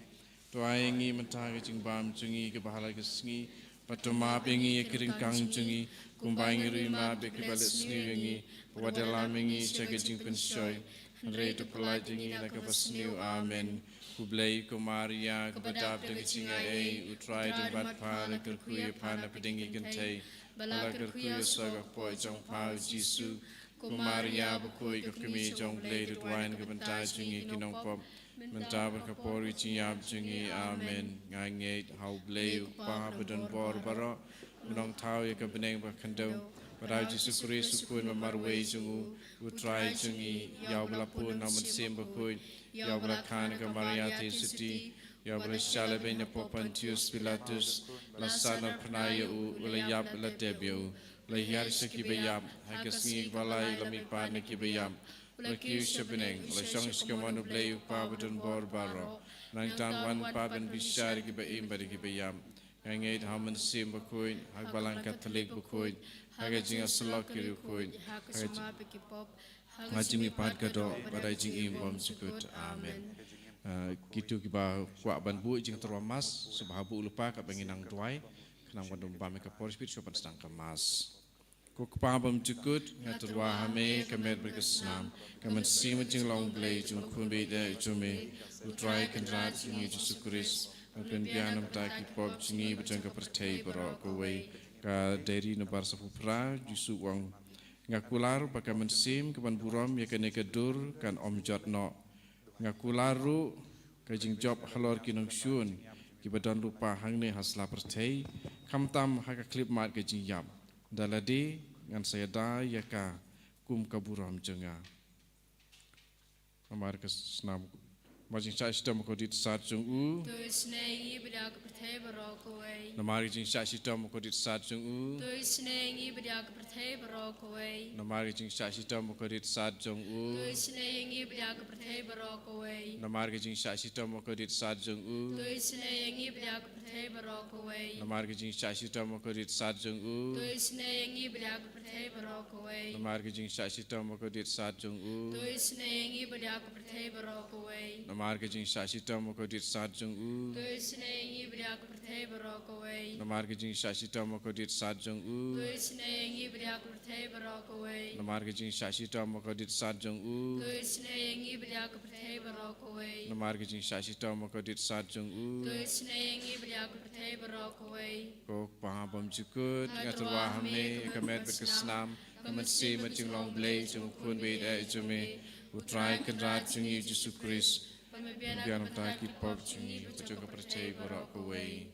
To ai ïa ngi mynta ka jingbam jong ngi kaba ha la ka sngi, bad to map ïa ngi ïa ki ryngkang jong ngi, kumba ngi ruh ngi map ïa kiba leh sniew ïa ngi, bad wat ïalam ïa ngi sha ka jingpynshoi, hynrei to pyllait ïa ngi na kaba sniew. Amen. Ko Blei, ko Maria kaba dap da ka jingaiei, U Trai u don bad pha, la kyrkhu ïa pha na pdeng ki kynthei, bad la kyrkhu ïa u soh ka kpoh jong pha U Jisu. Ko Maria bakhuid, ka kmie jong U Blei, to duwai na ka bynta jong ngi ki nongpop, mynta bad ka por ka jingïap jong ngi. Amen. Nga ngeit ha U Blei U Kpa ba don bor baroh, U Nongthaw ïa ka bneng bad ka khyndew, bad ha U Jisu Khrist U Khun ba marwei jong u, U Trai jong ngi, ïa uba la pun ha U Mynsiem Bakhuid, ïa uba la kha na ka Maria Theisotti, ïa uba la shah lehbeiñ na pdeng u Pontius Pilatus, la sahnarphna ïa u, u la ïap, la tep ïa u, la hiar sha kiba ïap, ha ka sngi kaba lai la mihpat na kiba ïap, la kiew sha bneng, la shong sha kamon U Blei U Kpa ba don bor baroh. Nangta un wan pat ban bishar ïa kiba im bad ïa kiba ïap. Nga ngeit ha U Mynsiem Bakhuid, ha ka Balang Katholik bakhuid, ha ka jingïasyllok ki riewkhuid, ha ka jingmap ïa ki pop, ha ka jingmihpat ka doh, bad ha ka jingim bymjukut. Amen. Ah, kito kiba kwah ban buh jingtyrwa Mass, sngewbha buh lypa katba ngi nang duwai, khnang ban ym bam ïa ka por, sngewbha ban sdang ka Mass. Ko Kpa bymjukut, nga tyrwa ha me, ka met bad ka snam, ka mynsiem ka jinglong Blei jong U Khun ba ïeit eh jong me, U Trai Kynrad jong ngi Jisu Khrist, ban pynbiang na ka bynta ki pop jong ngi bad jong ka pyrthei baroh kawei. Ka diary number saphew phra, Jisu u ong, nga kular ba ka mynsiem kaban burom ïa kane ka dur kan ym jot noh. Nga kular ruh ka jingjop halor ki nongshun kiba don lypa hangne ha sla pyrthei, khamtam ha ka khyllipmat ka jingïap. Da lade ngan sa ïada ïa ka kum ka burom jong nga. Namar ka snam, namar ka jingshah shitom bakordit sad jong u. To isynei ïa ngi bad ïa ka pyrthei baroh kawei. Namar ka jingshah shitom bakordit sad jong u. To isynei ïa ngi bad ïa ka pyrthei baroh kawei. Namar ka jingshah shitom bakordit sad jong u. To isynei ïa ngi bad ïa ka pyrthei baroh kawei. Namar ka jingshah shitom bakordit sad jong u. To isynei ïa ngi bad ïa ka pyrthei baroh kawei. Namar ka jingshah shitom bakordit sad jong u. To isynei ïa ngi bad ïa ka pyrthei baroh kawei. Namar ka jingshah shitom bakordit sad jong u. To isynei ïa ngi bad ïa ka pyrthei baroh kawei. Namar ka jingshah shitom bakordit sad jong u. To isynei ïa ngi bad ïa ka pyrthei baroh kawei. Namar ka jingshah shitom bakordit sad jong u. To isynei ïa ngi bad ïa ka pyrthei baroh kawei. Namar ka jingshah shitom bakordit sad jong u. To isynei ïa ngi bad ïa ka pyrthei baroh kawei. Namar ka jingshah shitom bakordit sad jong u. To isynei ïa ngi bad ïa ka pyrthei baroh kawei. Ko Kpa bymjukut, nga tyrwa ha me, ka met bad ka snam, ka mynsiem ka jinglong Blei jong U Khun ba ïeit eh jong me, U Trai Kynrad jong ngi Jisu Khrist, ban pynbiang na ka bynta ki pop jong ngi bad jong ka pyrthei baroh kawei.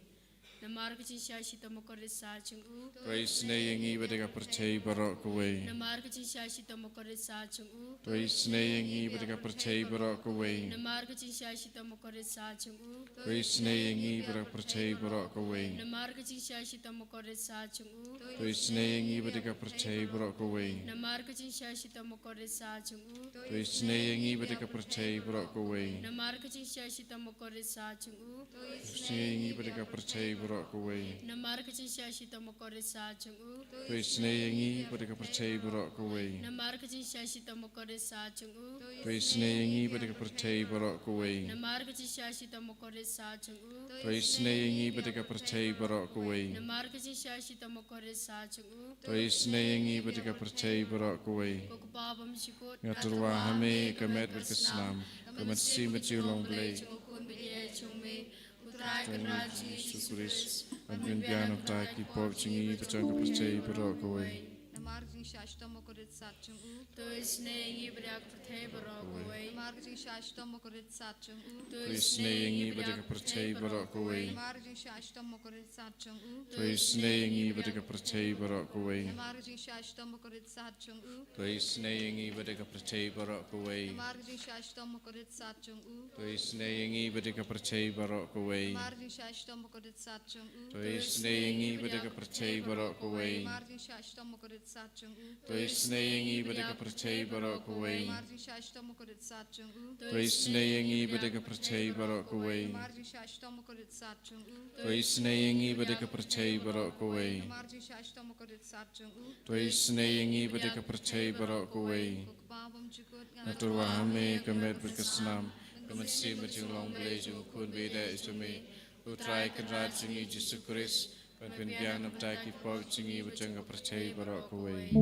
Namar ka jingshah shitom bakordit sad jong u. To isynei ïa ngi bad ïa ka pyrthei baroh kawei. Namar ka jingshah shitom bakordit sad jong u. To isynei ïa ngi bad ïa ka pyrthei baroh kawei. Namar ka jingshah shitom bakordit sad jong u. To isynei ïa ngi bad ïa ka pyrthei baroh kawei. Namar ka jingshah shitom bakordit sad jong u. To isynei ïa ngi bad ïa ka pyrthei baroh kawei. Namar ka jingshah shitom bakordit sad jong u. To isynei ïa ngi bad ïa ka pyrthei baroh kawei. Namar ka jingshah shitom bakordit sad jong u. To isynei ïa ngi bad ïa ka pyrthei baroh kawei. Namar ka jingshah shitom bakordit sad jong u. To isynei ïa ngi bad ïa ka pyrthei baroh kawei. Namar ka jingshah shitom bakordit sad jong u. To isynei ïa ngi bad ïa ka pyrthei baroh kawei. Namar ka jingshah shitom bakordit sad jong u. To isynei ïa ngi bad ïa ka pyrthei baroh kawei. Namar ka jingshah shitom bakordit sad jong u. To isynei ïa ngi bad ïa ka pyrthei baroh kawei. Ko Kpa bymjukut, nga tyrwa ha me, ka met bad ka snam, ka mynsiem ka jinglong Blei jong U Khun ba ïeit eh Trai Kynrad jong ngi Jisu Khrist, ban pynbiang na bynta ki pop jong ngi bad jong ka pyrthei baroh kawei. Namar ka jingshah shitom bakordit sat jong u, to isynei ïa ngi bad ïa ka pyrthei baroh kawei. Namar ka jingshah shitom bakordit sat jong u, to isynei ïa ngi bad ïa ka pyrthei baroh kawei. Namar ka jingshah shitom bakordit sat jong u, to isynei ïa ngi bad ïa ka pyrthei baroh kawei. Namar ka jingshah shitom bakordit sat jong u, to isynei ïa ngi bad ïa ka pyrthei baroh kawei. Namar ka jingshah shitom bakordit sat jong u, to isynei ïa ngi bad ïa ka pyrthei baroh kawei. Namar ka jingshah shitom bakordit sat jong u, to isynei ïa ngi bad ïa ka pyrthei baroh kawei. Namar ka jingshah shitom bakordit sat jong u, to isynei ïa ngi bad ïa ka pyrthei baroh kawei. Namar ka jingshah shitom bakordit sat jong u, to isynei ïa ngi bad ïa ka pyrthei baroh kawei. Namar ka jingshah shitom bakordit sat jong u, to isynei ïa ngi bad ïa ka pyrthei baroh kawei. Namar ka jingshah shitom bakordit sat jong u, to isynei ïa ngi bad ïa ka pyrthei baroh kawei. Ko Kpa bymjukut, nga tyrwa ha me ka met bad ka snam, ka mynsiem bad jinglong Blei jong u Khun ba ïeit jong me, U Trai Kynrad jong ngi Jisu Khrist, ban pynbiang na bynta ki pop jong ngi bad jong ka pyrthei baroh kawei.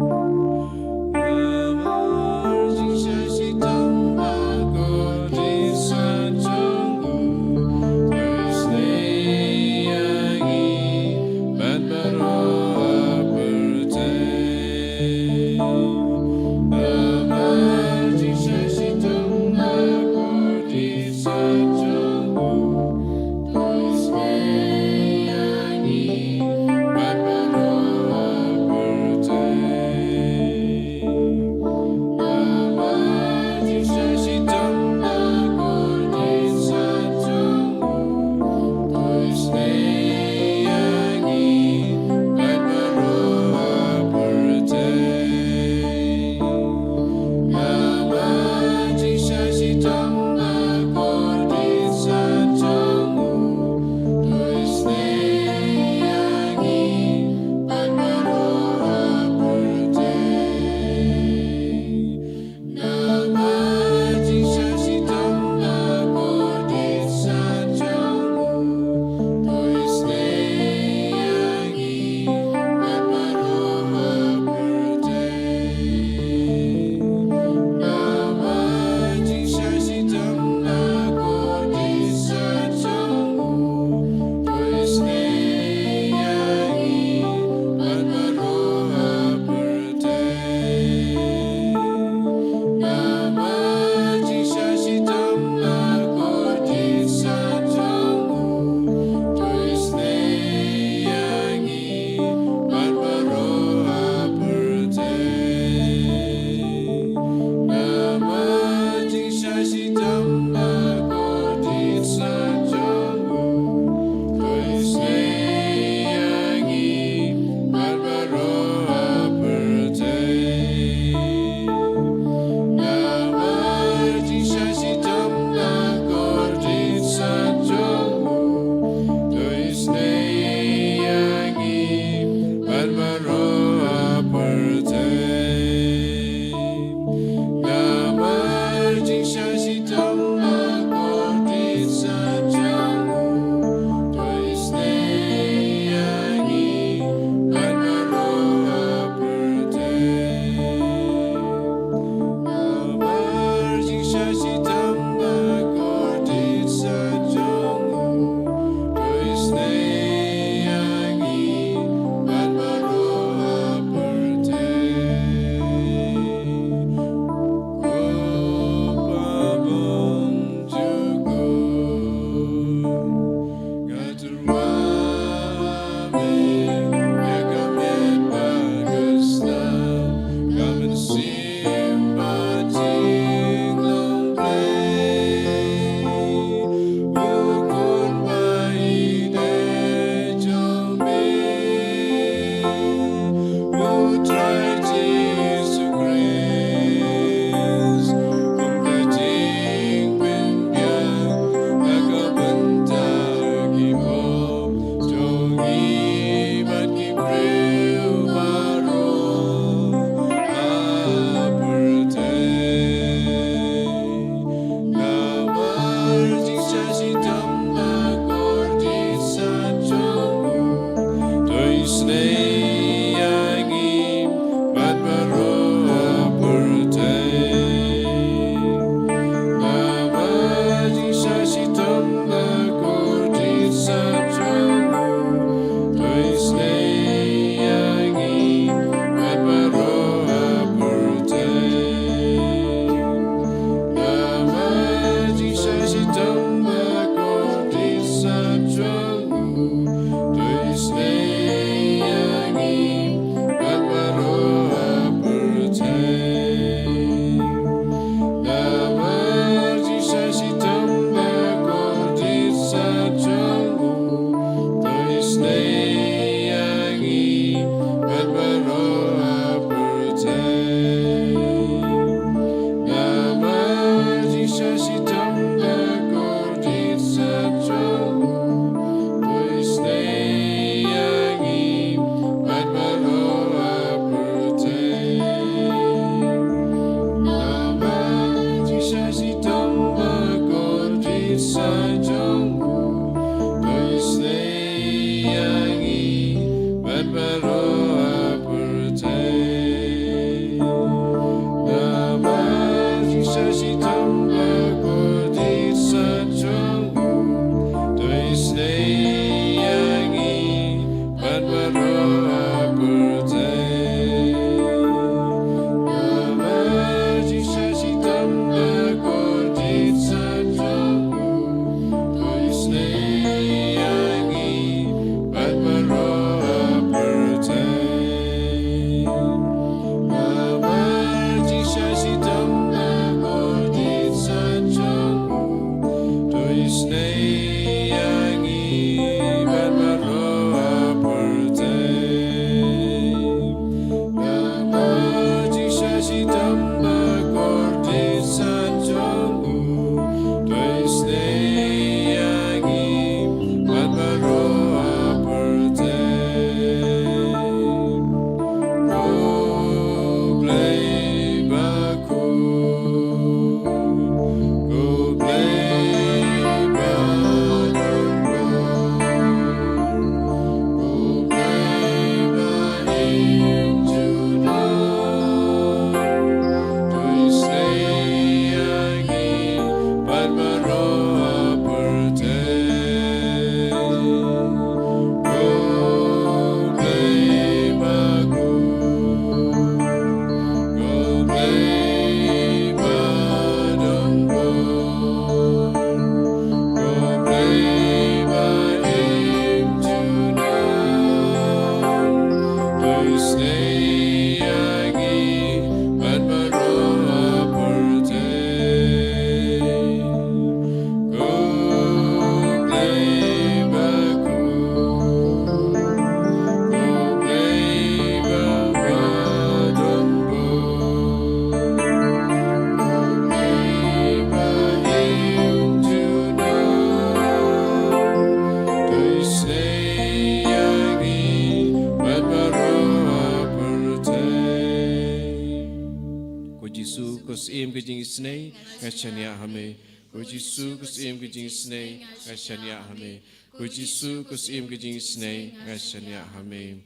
Syiem ka jingisynei, nga shaniah ha me. Ko Jisu, ko Syiem ka jingisynei, nga shaniah ha me. Ko Jisu, ko Syiem ka jingisynei, nga shaniah ha me.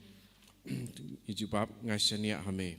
Ngi jubab, nga shaniah ha me.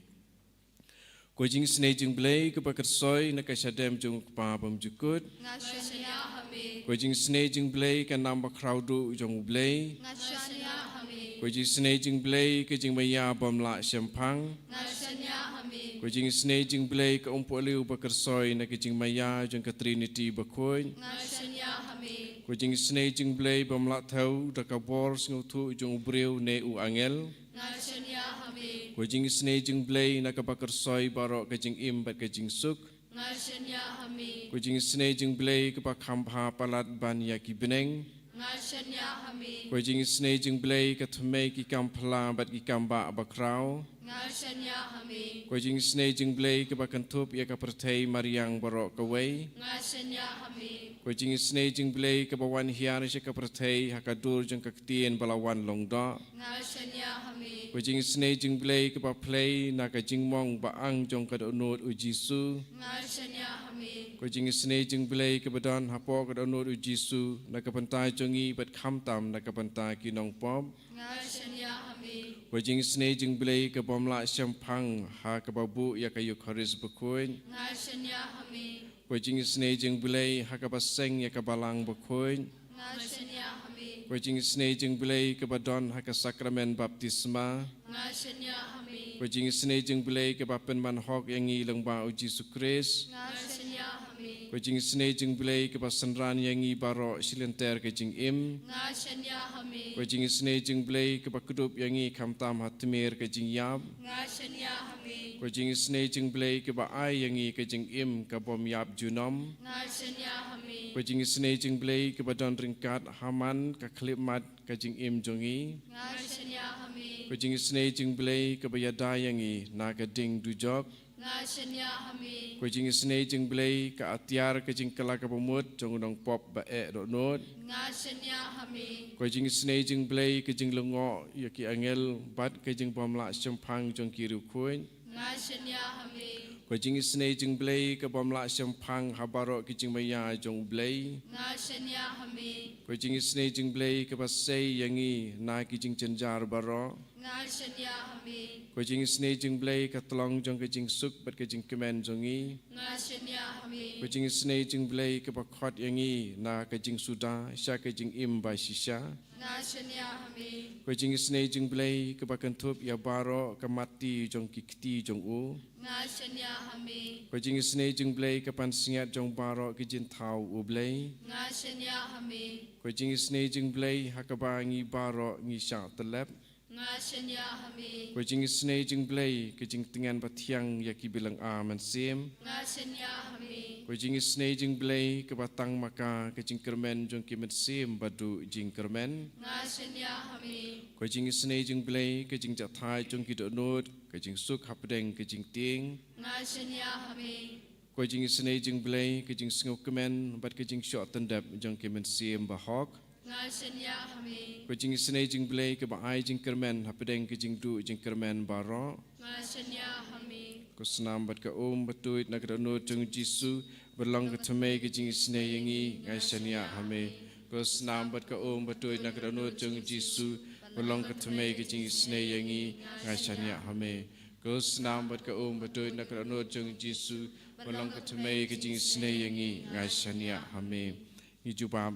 Ko jingisynei jong U Blei kaba kyrsoi na ka shadem jong U Kpa bymjukut. Nga shaniah ha me. Ko jingisynei jong U Blei ka nam bakhraw duh jong U Blei. Nga shaniah ha me. Ko jingisynei jong U Blei ka jingmaïa bym lah shemphang. Nga shaniah ha me. Ko jingisynei jong U Blei ka umpohliew ba kyrsoi na ka jingmaïa jong ka Trinity bakhuid. Nga shaniah ha me. Ko jingisynei jong U Blei bym lah thew da ka bor sngewthuh jong u briew ne u angel. Nga shaniah ha me. Ko jingisynei jong U Blei na kaba kyrsoi baroh ka jingim bad ka jingsuk. Nga shaniah ha me. Ko jingisynei jong U Blei kaba kham bha palat ban ïa ki bneng. Nga shaniah ha me. Ko jingisynei jong U Blei ka thymmei ki kam phylla bad ki kam bah bakhraw. Nga shaniah ha me. Ko jingisynei jong U Blei kaba kynthup ïa ka pyrthei mariang baroh kawei. Nga shaniah ha me. Ko jingisynei jong U Blei kaba wan hiar sha ka pyrthei ha ka dur jong ka ktien ba la wan long doh. Nga shaniah ha me. Ko jingisynei jong U Blei kaba phlei na ka jingmong ba ang jong ka dohnud U Jisu. Nga shaniah ha me. Ko jingisynei jong U Blei kaba don hapoh ka dohnud U Jisu na ka bynta jong ngi bad khamtam na ka bynta ki nongpop. Nga shaniah ha me. Ko jingisynei jong U Blei ka bym lah shemphang ha kaba buh ïa ka Eukharist bakhuid. Nga shaniah ha me. Ko jingisynei jong U Blei ha kaba seng ïa ka balang bakhuid. Nga shaniah ha me. Ko jingisynei jong U Blei kaba don ha ka sakramen baptisma. Nga shaniah ha me. Ko jingisynei jong U Blei kaba pynman hok ïa ngi lyngba U Jisu Khrist. Nga shaniah ha me. Ko jingisynei jong U Blei kaba synran ïa ngi baroh shi lynter ka jingim. Nga shaniah ha me. Ko jingisynei jong U Blei kaba kdup ïa ngi khamtam ha tmier ka jingïap. Nga shaniah ha me. Ko jingisynei jong U Blei kaba ai ïa ngi ka jingim ka bym ïap junom. Nga shaniah ha me. Ko jingisynei jong U Blei kaba don ryngkat ha man ka khyllipmat ka jingim jong ngi. Nga shaniah ha me. Ko jingisynei jong U Blei kaba ïada ïa ngi na ka ding dujok. Nga shaniah ha me. Ko jingisynei jong U Blei ka atiar ka jingkylla kaba mut jong u nongpop ba eh dohnud. Nga shaniah ha me. Ko jingisynei jong U Blei ka jinglyngngoh ïa ki angel bad ka jingbymlah shemphang jong ki riewkhuid. Nga shaniah ha me. Ko jingisynei jong U Blei ka bym lah shemphang ha baroh ki jingmaïa jong U Blei. Nga shaniah ha me. Ko jingisynei jong U Blei kaba sei ïa ngi na ki jingjynjar baroh. Nga shaniah ha me. Ko jingisynei jong U Blei ka tlong jong ka jingsuk bad ka jingkmen jong ngi. Nga shaniah ha me. Ko jingisynei jong U Blei kaba khot ïa ngi na ka jingsuda sha ka jingim ba shisha. Nga shaniah ha me. Ko jingisynei jong U Blei kaba kynthup ïa baroh ka matti jong ki kti jong u. Nga shaniah ha me. Ko jingisynei jong U Blei ka pansngiat jong baroh ki jingthaw U Blei. Nga shaniah ha me. Ko jingisynei jong U Blei ha kaba ngi baroh ngi shah tyllep. Nga shaniah ha me. Ko jingisynei jong U Blei ka jingtngen bathiang ïa ki bilynga mynsiem. Nga shaniah ha me. Ko jingisynei jong U Blei kaba tang ma ka ka jingkyrmen jong ki mynsiem ba duh jingkyrmen. Nga shaniah ha me. Ko jingisynei jong U Blei ka jingjahthait jong ki dohnud, ka jingsuk hapdeng ka jingtieng. Nga shaniah ha me. Ko jingisynei jong U Blei ka jingsngewkmen bad ka jingshoh tyndep jong ki mynsiem bahok. Nga shaniah ha me. Ko jingisynei jong U Blei kaba ai jingkyrmen hapdeng ka jingduh jingkyrmen baroh. Nga shaniah ha me. Ko snam bad ka um ba tuid na ka dohnud jong U Jisu ba long ka thymmei ka jingisynei ïa ngi, nga shaniah ha me. Ko snam bad ka um ba tuid na ka dohnud jong U Jisu ba long ka thymmei ka jingisynei ïa ngi, nga shaniah ha me. Ko snam bad ka um ba tuid na ka dohnud jong U Jisu ba long ka thymmei ka jingisynei ïa ngi, nga shaniah ha me. Ngi jubab,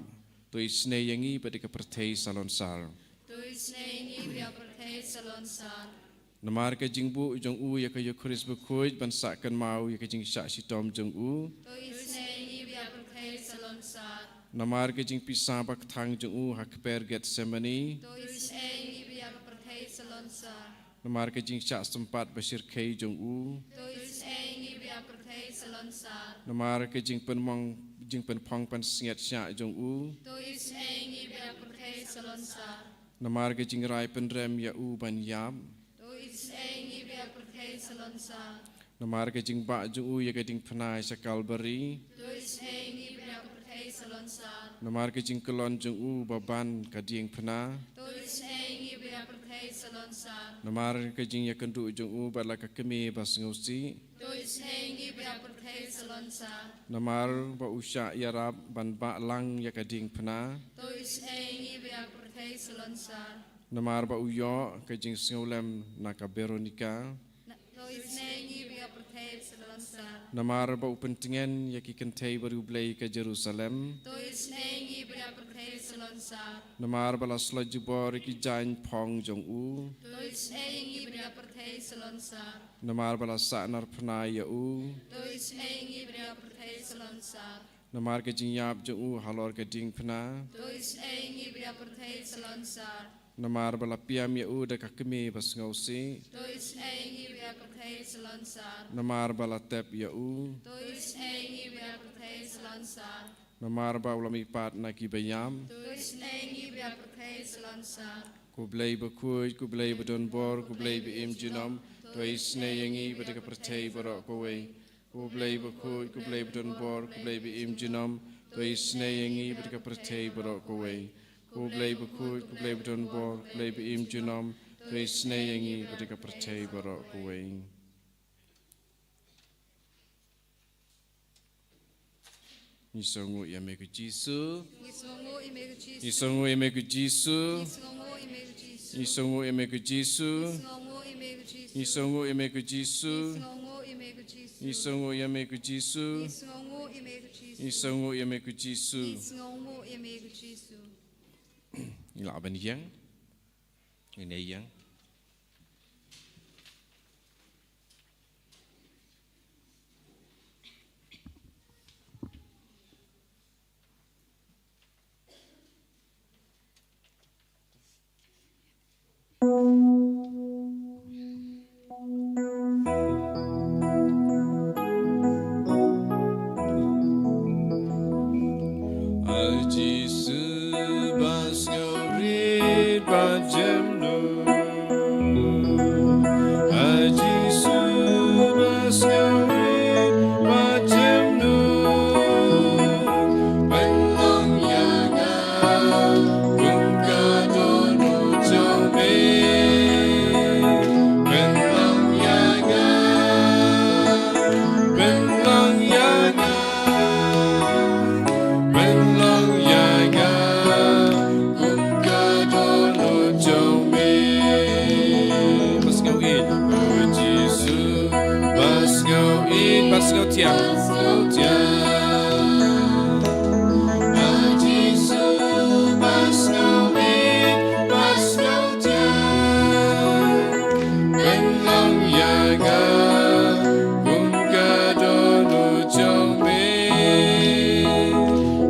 to isynei ïa ngi bad ïa ka pyrthei salonsar. To isynei ïa ngi bad ïa ka pyrthei salonsar. Namar ka jingbuh jong u ïa ka Eukharist bakhuid ban sah kynmaw ïa ka jingshah shitom jong u. To isynei ïa ngi bad ïa ka pyrthei salonsar. Namar ka jingpisa ba kthang jong u ha kper Gethsemane. To isynei ïa ngi bad ïa ka pyrthei salonsar. Namar ka jingshah sympat ba shyrkhei jong u. To isynei ïa ngi bad ïa ka pyrthei salonsar. Namar ka jingpynmong, jingpynphong pansngiat shiah jong u. To isynei ïa ngi bad ïa ka pyrthei salonsar. Namar ka jingrai pynrem ïa u ban ïap. To isynei ïa ngi bad ïa ka pyrthei salonsar. Namar ka jingbah jong u ïa ka diengphna sha Kalbari. To isynei ïa ngi bad ïa ka pyrthei salonsar. Namar ka jingkyllon jong u ba ban ka diengphna. To isynei ïa ngi bad ïa ka pyrthei salonsar. Namar ka jingïakynduh jong u bad la ka kmie ba sngewsih. To isynei ïa ngi bad ïa ka pyrthei salonsar. Namar ba u shah ïarap ban bah lang ïa ka diengphna. To isynei ïa ngi bad ïa ka pyrthei salonsar. Namar ba u ïoh ka jingsngewlem na ka Veronika. Na-, to isynei ïa ngi bad ïa ka pyrthei salonsar. Namar ba u pyntngen ïa ki kynthei bad u Blei ka Jerusalem. To isynei ïa ngi bad ïa ka pyrthei salonsar. Namar ba la slot jubor ïa ki jaiñ phong jong u. To isynei ïa ngi bad ïa ka pyrthei salonsar. Namar ba la sahnarphna ïa u. To isynei ïa ngi bad ïa ka pyrthei salonsar. Namar ka jingïap jong u halor ka diengphna. To isynei ïa ngi bad ïa ka pyrthei salonsar. Namar ba la pynïap ïa u da ka kmie ba sngewsih. To isynei ïa ngi bad ïa ka pyrthei salonsar. Namar ba la tep ïa u. To isynei ïa ngi bad ïa ka pyrthei salonsar. Namar ba u la mihpat na ki baïap. To isynei ïa ngi bad ïa ka pyrthei salonsar. Ko Blei bakhuid, ko Blei badonbor, ko Blei ba im junom, to isynei ïa ngi bad ïa ka pyrthei baroh kawei. Ko Blei bakhuid, ko Blei badonbor, ko Blei ba im junom, to isynei ïa ngi bad ïa ka pyrthei baroh kawei. Ko Blei bakhuid, ko Blei badonbor, ko Blei ba im junom, to isynei ïa ngi bad ïa ka pyrthei baroh kawei. Ngi sngewnguh ïa me ko Jisu. Ngi sngewnguh ïa me ko Jisu. Ngi sngewnguh ïa me ko Jisu. Ngi sngewnguh ïa me ko Jisu. Ngi sngewnguh ïa me ko Jisu. Ngi sngewnguh ïa me ko Jisu. Ngi sngewnguh ïa me ko Jisu. Ngi sngewnguh ïa me ko Jisu. Ngi lah ban ïeng. Ngin ïeng. A Jisu ba sngewrit bad jemnud. A Jisu ba sngewrit bad jemnud. Pynlong ïa nga kum ka dohnud jong me. Pynlong ïa nga. Pynlong ïa nga. Pynlong ïa nga. Kum ka dohnud jong me. Ba sngewrit. O Jisu. Ba sngewrit. Ba sngewthiang. Ba sngewthiang. A Jisu ba sngewrit, ba sngewthiang. Pynlong ïa nga kum ka dohnud jong me.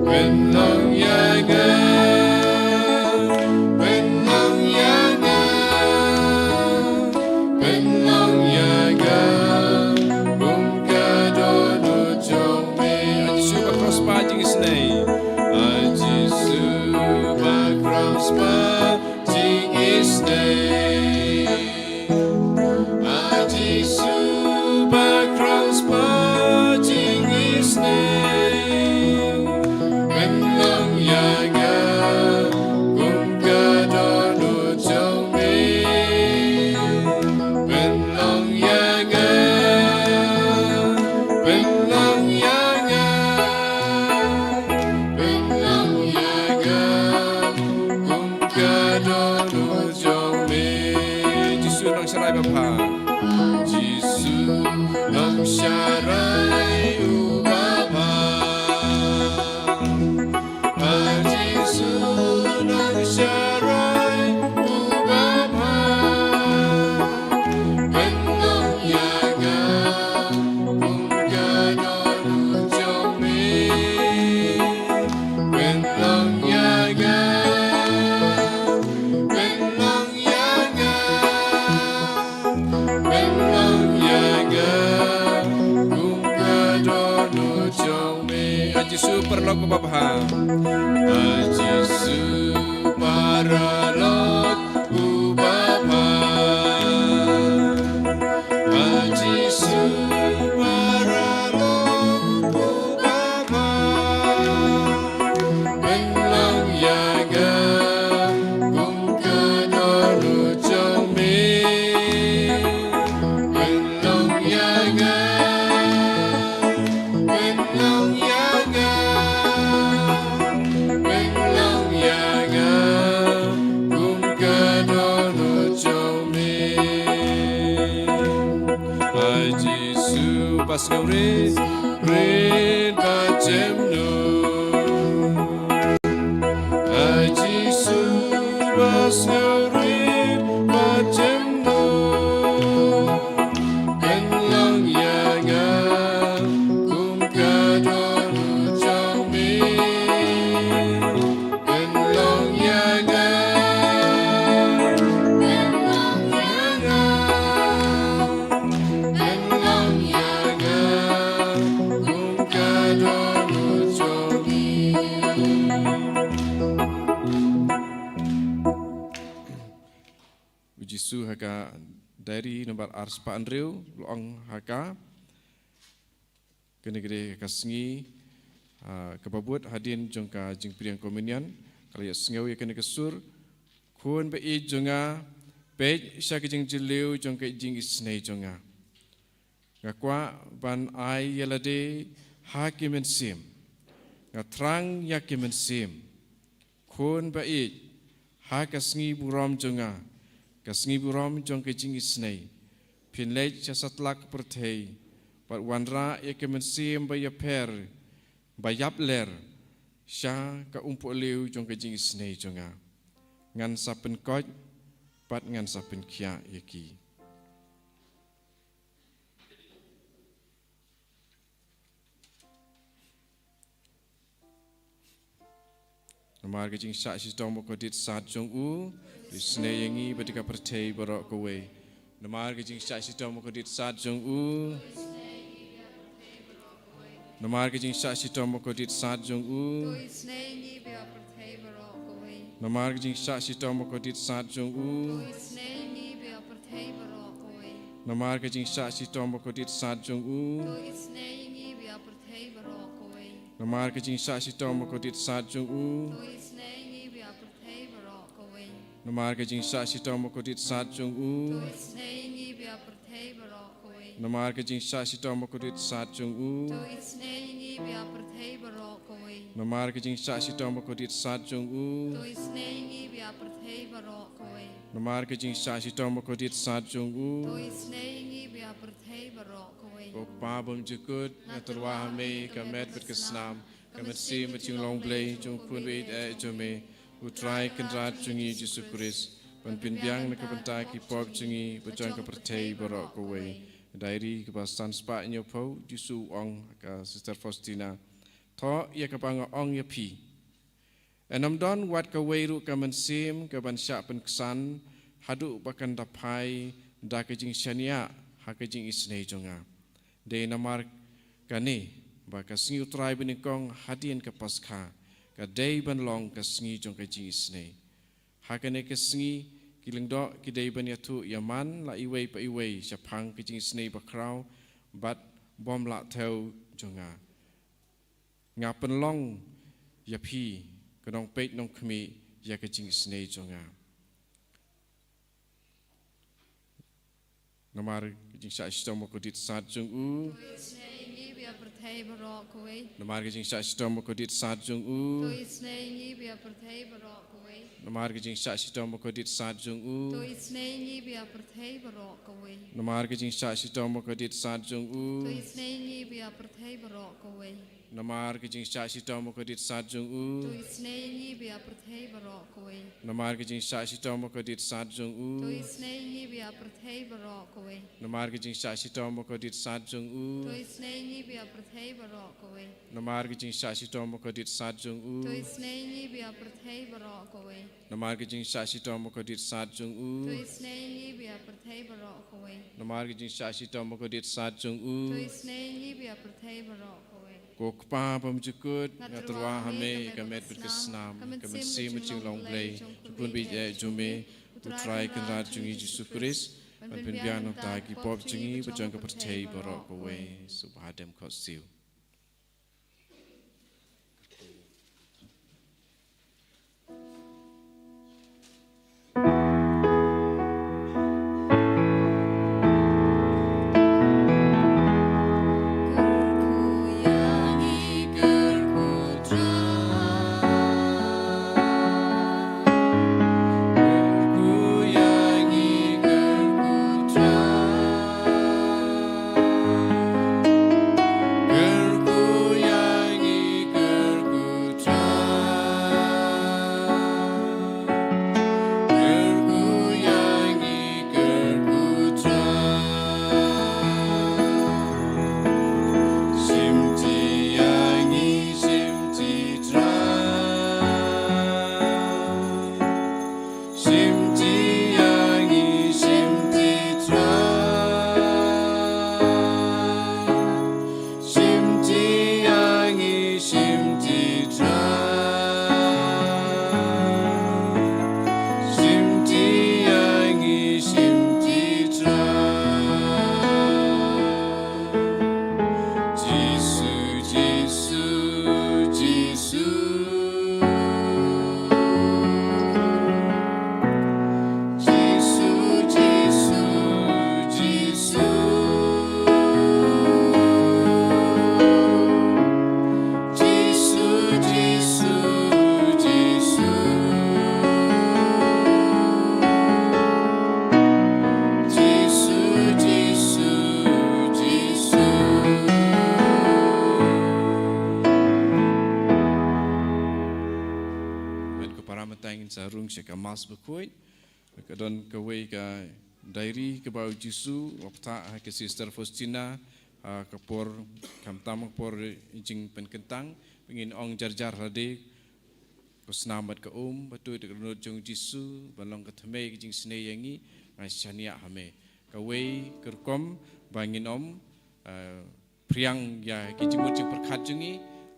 Pynlong ïa nga, pynlong ïa nga. Pynlong ïa nga kum ka dohnud jong me. A Jisu ba khraw spah jingisynei. A Jisu ba khraw spah jingisynei. A Jisu ba khraw spah jingisynei. Pynlong ïa nga kum ka dohnud jong me. Pynlong ïa nga. Pynlong ïa nga. Pynlong ïa nga. Kum ka dohnud jong me. Jisu Nongsharai babha. Jisu Nongsharai uba bha. A Jisu Nongsharai uba bha. Pynlong ïa nga kum ka dohnud jong me. Pynlong ïa nga. Pynlong ïa nga. Pynlong ïa nga kum ka dohnud jong me. A Jisu paralok uba bha. A Jisu paralok uba bha. A Jisu paralok uba bha. Pynlong ïa nga kum ka dohnud jong me. Pynlong ïa nga. Rit bad jemnu. A Jisu ba sngewrit bad jemnu. Pynlong ïa nga kum ka dohnud jong me. Pynlong ïa nga. Pynlong ïa nga. Pynlong ïa nga. Kum ka dohnud jong me. U Jisu ha ka diary nombar ar spah hynriew, u la ong ha ka. Kane ka dei ka sngi, ah, kaba bud hadien jong ka jingpdiang komunion, ka la ïa sngew ïa kane ka sur, Khun ba ïeit jong nga, peit sha ka jingjylliew jong ka jingisynei jong nga. Nga kwah ban ai ïa lade ha ki mynsiem. Nga thrang ïa ki mynsiem. Khun ba ïeit, ha ka sngi burom jong nga, ka sngi burom jong ka jingisynei, phin leit sha satlak pyrthei, bad wanrah ïa ka mynsiem ba ïapher, ba ïapler, sha ka umpohliew jong ka jingisynei jong nga. Ngan sa pynkoit, bad ngan sa pynkhiah ïa ki. Namar ka jingshah shitom bakordit sat jong u, to isynei ïa ngi bad ïa ka pyrthei baroh kawei. Namar ka jingshah shitom bakordit sat jong u. Namar ka jingshah shitom bakordit sat jong u. To isynei ïa ngi bad ïa ka pyrthei baroh kawei. Namar ka jingshah shitom bakordit sat jong u. To isynei ïa ngi bad ïa ka pyrthei baroh kawei. Namar ka jingshah shitom bakordit sat jong u. To isynei ïa ngi bad ïa ka pyrthei baroh kawei. Namar ka jingshah shitom bakordit sat jong u. To isynei ïa ngi bad ïa ka pyrthei baroh kawei. Namar ka jingshah shitom bakordit sat jong u. To isynei ïa ngi bad ïa ka pyrthei baroh kawei. Namar ka jingshah shitom bakordit sat jong u. To isynei ïa ngi bad ïa ka pyrthei baroh kawei. Namar ka jingshah shitom bakordit sat jong u. To isynei ïa ngi bad ïa ka pyrthei baroh kawei. Namar ka jingshah shitom bakordit sat jong u. To isynei ïa ngi bad ïa ka pyrthei baroh kawei. Ko Kpa bymjukut, nga tyrwa ha me ïa ka met bad ka snam, ka mynsiem bad jinglong Blei jong u Khun ba ïeit eh jong me, U Trai Kynrad jong ngi Jisu Khrist, ban pynbiang na ka bynta ki pop jong ngi bad jong ka pyrthei baroh kawei. Diary kaba san spah hynñiewphew, Jisu u ong ha ka Sister Faustina, thoh ïa kaba nga ong ïa phi. Ym don wat kawei ruh ka mynsiem kaban shah pynksan haduh ba kan da phai da ka jingshaniah ha ka jingisynei jong nga. Dei namar kane ba ka sngi U Trai banyngkong hadien ka Paskha ka dei ban long ka sngi jong ka jingisynei. Ha kane ka sngi ki lyngdoh ki dei ban ïathuh ïa man la iwei pa iwei shaphang ka jingisynei bakhraw bad bym lah thew jong nga. Nga pynlong ïa phi, ka nongpeit nongkhmih ïa ka jingisynei jong nga. Namar ka jingshah shitom bakordit sat jong u. To isynei ïa ngi bad ïa ka pyrthei baroh kawei. Namar ka jingshah shitom bakordit sat jong u. To isynei ïa ngi bad ïa ka pyrthei baroh kawei. Namar ka jingshah shitom bakordit sat jong u. To isynei ïa ngi bad ïa ka pyrthei baroh kawei. Namar ka jingshah shitom bakordit sat jong u. To isynei ïa ngi bad ïa ka pyrthei baroh kawei. Namar ka jingshah shitom bakordit sat jong u. To isynei ïa ngi bad ïa ka pyrthei baroh kawei. Namar ka jingshah shitom bakordit sat jong u. To isynei ïa ngi bad ïa ka pyrthei baroh kawei. Namar ka jingshah shitom bakordit sat jong u. To isynei ïa ngi bad ïa ka pyrthei baroh kawei. Namar ka jingshah shitom bakordit sat jong u. To isynei ïa ngi bad ïa ka pyrthei baroh kawei. Namar ka jingshah shitom bakordit sat jong u. To isynei ïa ngi bad ïa ka pyrthei baroh kawei. Namar ka jingshah shitom bakordit sat jong u. To isynei ïa ngi bad ïa ka pyrthei baroh kawei. Ko Kpa bymjukut, nga tyrwa ha me ïa ka met bad ka snam, ka mynsiem bad jinglong Blei jong u Khun ba ïeit eh jong me, U Trai Kynrad jong ngi Jisu Khrist, ban pynbiang na ka bynta ki pop jong ngi bad jong ka pyrthei baroh kawei. Sngewbha dem khohsiew. Sa rung sha ka Mass bakhuid. Ka don kawei ka diary kaba u Jisu u la pynthah ha ka Sister Faustina, ha ka por, khamtam ka por jingpynkyntang, ba ngin ong jar jar lade, ko snam bad ka um, ba tuid da ka dohnud jong u Jisu, ba long ka thymmei ka jingisynei ïa ngi, nga shaniah ha me. Kawei ka rukom ba ngin ym, eh, phriang ïa ki jingmut jingpyrkhat jong ngi,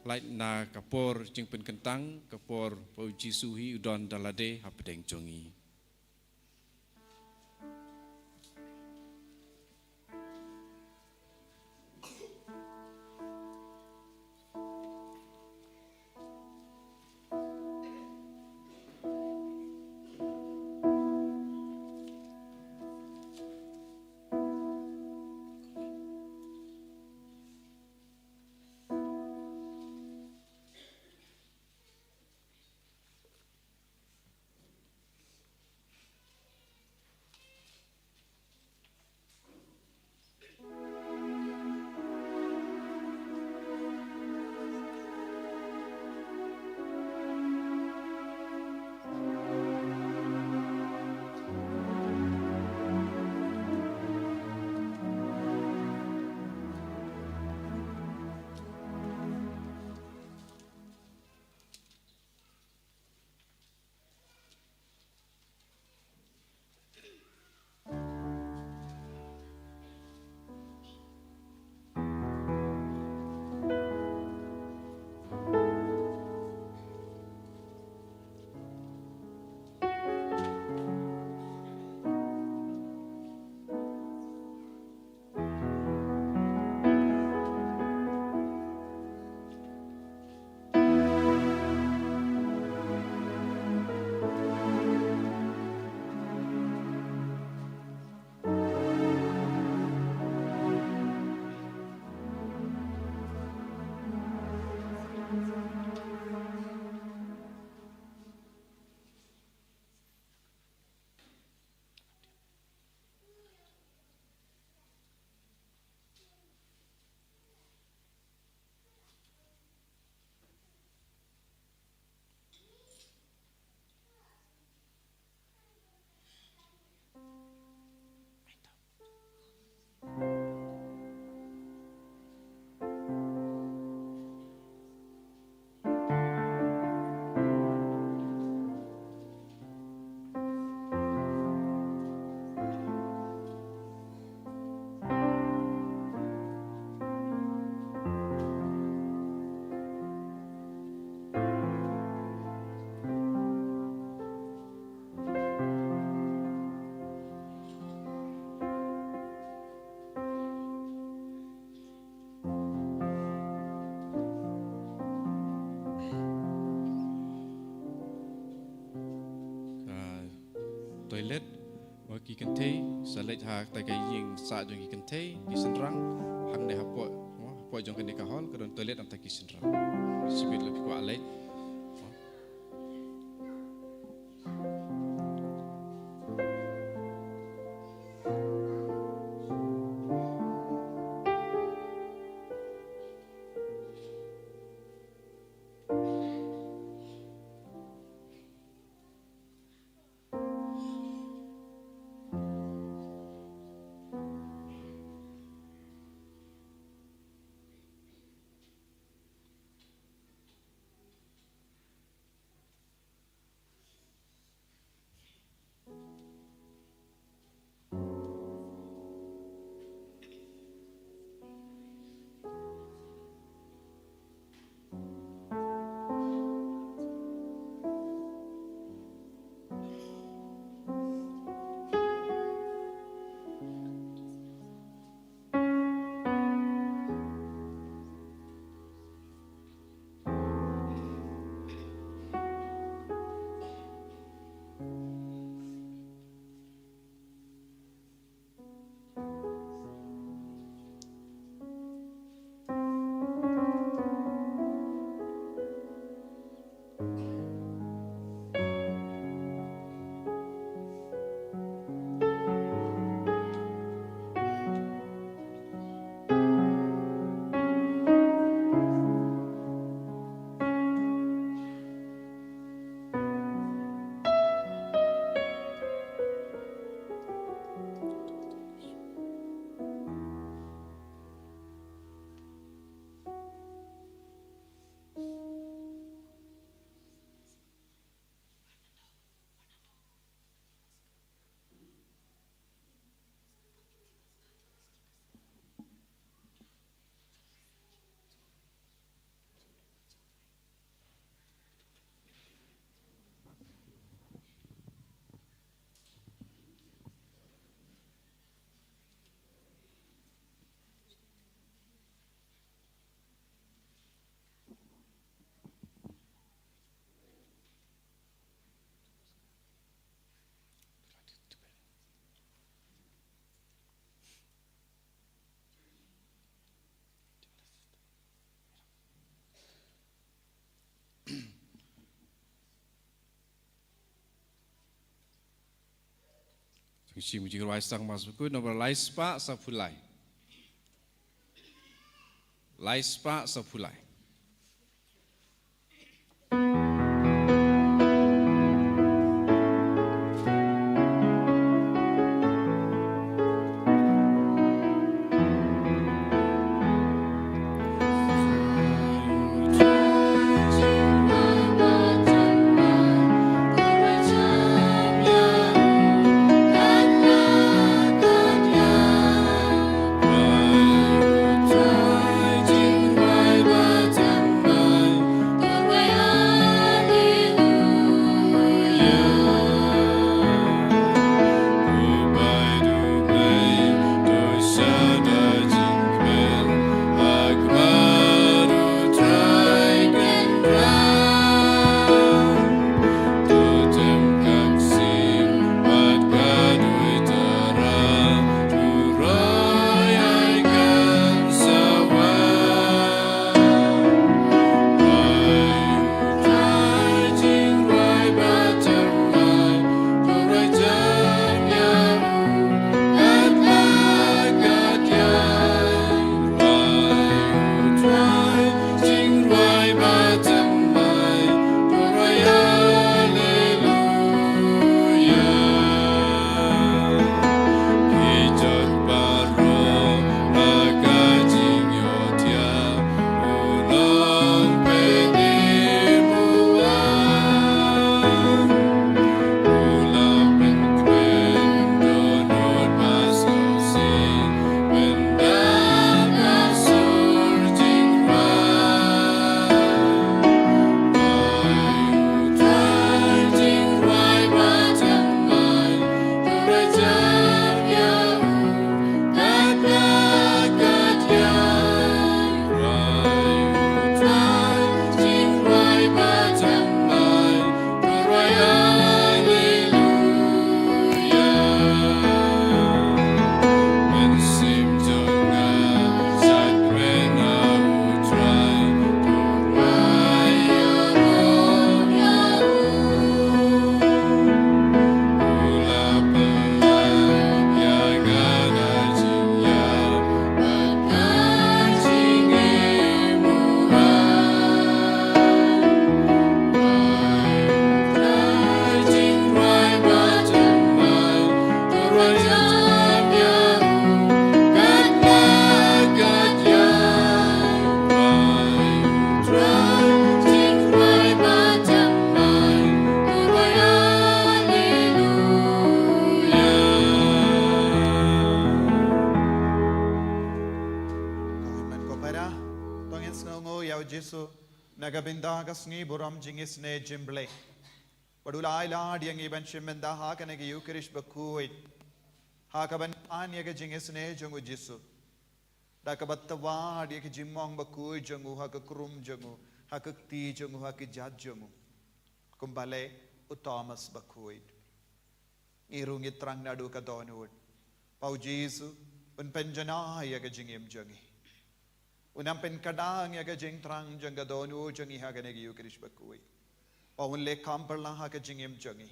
lait na ka por jingpynkyntang, ka por ba u Jisu hi u don da lade hapdeng jong ngi. Ka toilet, wa ki kynthei sa leit ha kata ka ïing sah jong ki kynthei, ki shynrang, hangne hapoh, wa, hapoh jong kane ka hall, ka don toilet namar ki shynrang. Shibit la phi kwah leit. Wa. Shim jingrwai sdang mass bakhuid nombor lai spah saphew lai. Lai spah saphew lai. Ko hynmen ko para, to ngin sngewnguh ïa u Jisu na ka bynta ka sngi burom jingisynei jong U Blei. Bad u la ai lad ïa ngi ban shim bynta ha kane ka Ïukharist bakhuid, ha kaban pan ïa ka jingisynei jong u Jisu, da kaba twa ïa ka jingmong bakhuid jong u ha ka krum jong u, ha ka kti jong u, ha ka kjat jong u. Kumba leh u Thomas bakhuid, ngi ruh ngi thrang naduh ka dohnud ba u Jisu un pynjanai ïa ka jingim jong ngi. Un ym pynkhiah ïa ka jingthrang jong ka dohnud jong ngi ha kane ka Ïukharist bakhuid. Ba un leh kam pyrshah ha ka jingim jong ngi.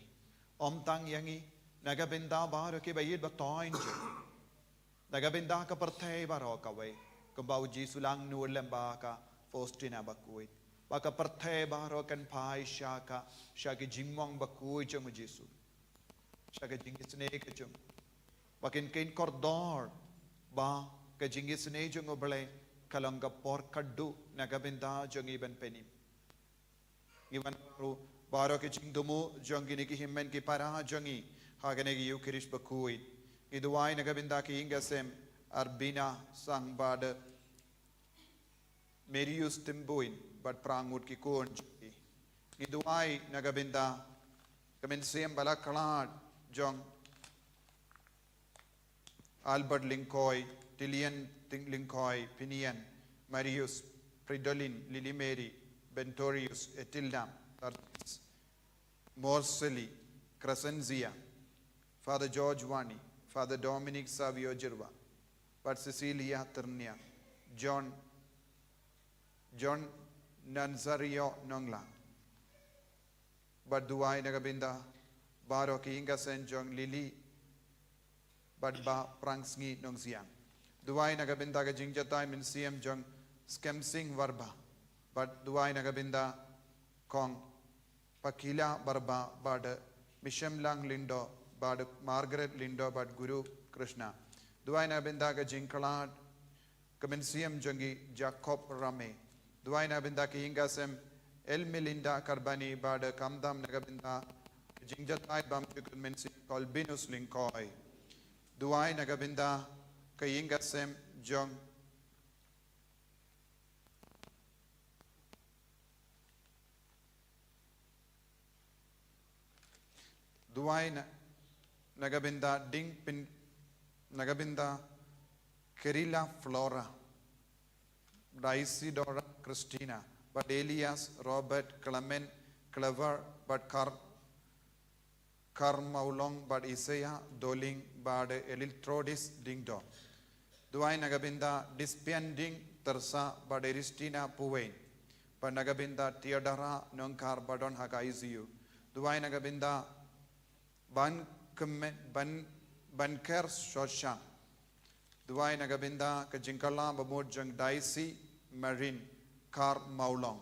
Ym tang ïa ngi, na ka bynta baroh kiba ïeit ba thoiñ jong ngi, na ka bynta ka pyrthei baroh kawei, kumba u Jisu u la angnud lem bad ka Faustina bakhuid, ba ka pyrthei baroh kan phai sha ka, sha ka jingmong bakhuid jong u Jisu, sha ka jingisynei ka jong u. Ba kin, kin kordor ba ka jingisynei jong U Blei ka long ka por khatduh na ka bynta jong ngi ban pynim. Ngi wan ruh baroh ki jingthmu jong kine ki hynmen ki para jong ngi ha kane ka Ïukharist bakhuid. Ngi duwai na ka bynta ki ïing ki sem, Arbina Sang bad Marius Timbuin bad para ngut ki khun jong ki. Ngi duwai na ka bynta ka mynsiem ba la khlad jong Albert Lyngkhoi, Tillian Ting-, Lyngkhoi, Pinian, Marius, Fridolin, Lily Mary, Bentorius, Etilda, Tarsis, Morseli, Crescencia, Father George Wani, Father Dominic Savio Jirwa, bad Cecilia Ternia, John, John Nazario Nongla. Bad duwai na ka bynta baroh ki ïing ki sem jong Lily, bad Bah Prangsngi Nongsiang. Duwai na ka bynta ka jingjatai mynsiem jong Skemsing Warbah. Bad duwai na ka bynta Kong Pakila Warbah bad Mishemlang Lyngdoh bad Margaret Lyngdoh bad Guru Krishna. Duwai na ka bynta ka jingkhlad ka mynsiem jong i Jacob Rame. Duwai na ka bynta ka ïing ka sem Elmelinda Karbani bad khamtam na ka bynta ka jingjatai bymjukut mynsiem Colbinus Lyngkoi. Duwai na ka bynta ka ïing ka sem jong Duwai na, na ka bynta Ding Pin, na ka bynta Kerila Flora, Isidora Christina, bad Elias, Robert, Clement, Clever, bad Kar, Kar Maulong, bad Isaiah Doling, bad Eliltrodis Dingdo. Duwai na ka bynta Dispian Ding Tersa, bad Eristina Puwein, bad na ka bynta Theodora Nongkar ba don ha ka I C U. Duwai na ka bynta Ban Kemen, Ban, Ban Ker Shosha. Duwai na ka bynta ka jingkylla bamut jong Daisy Marin Kar Maulong.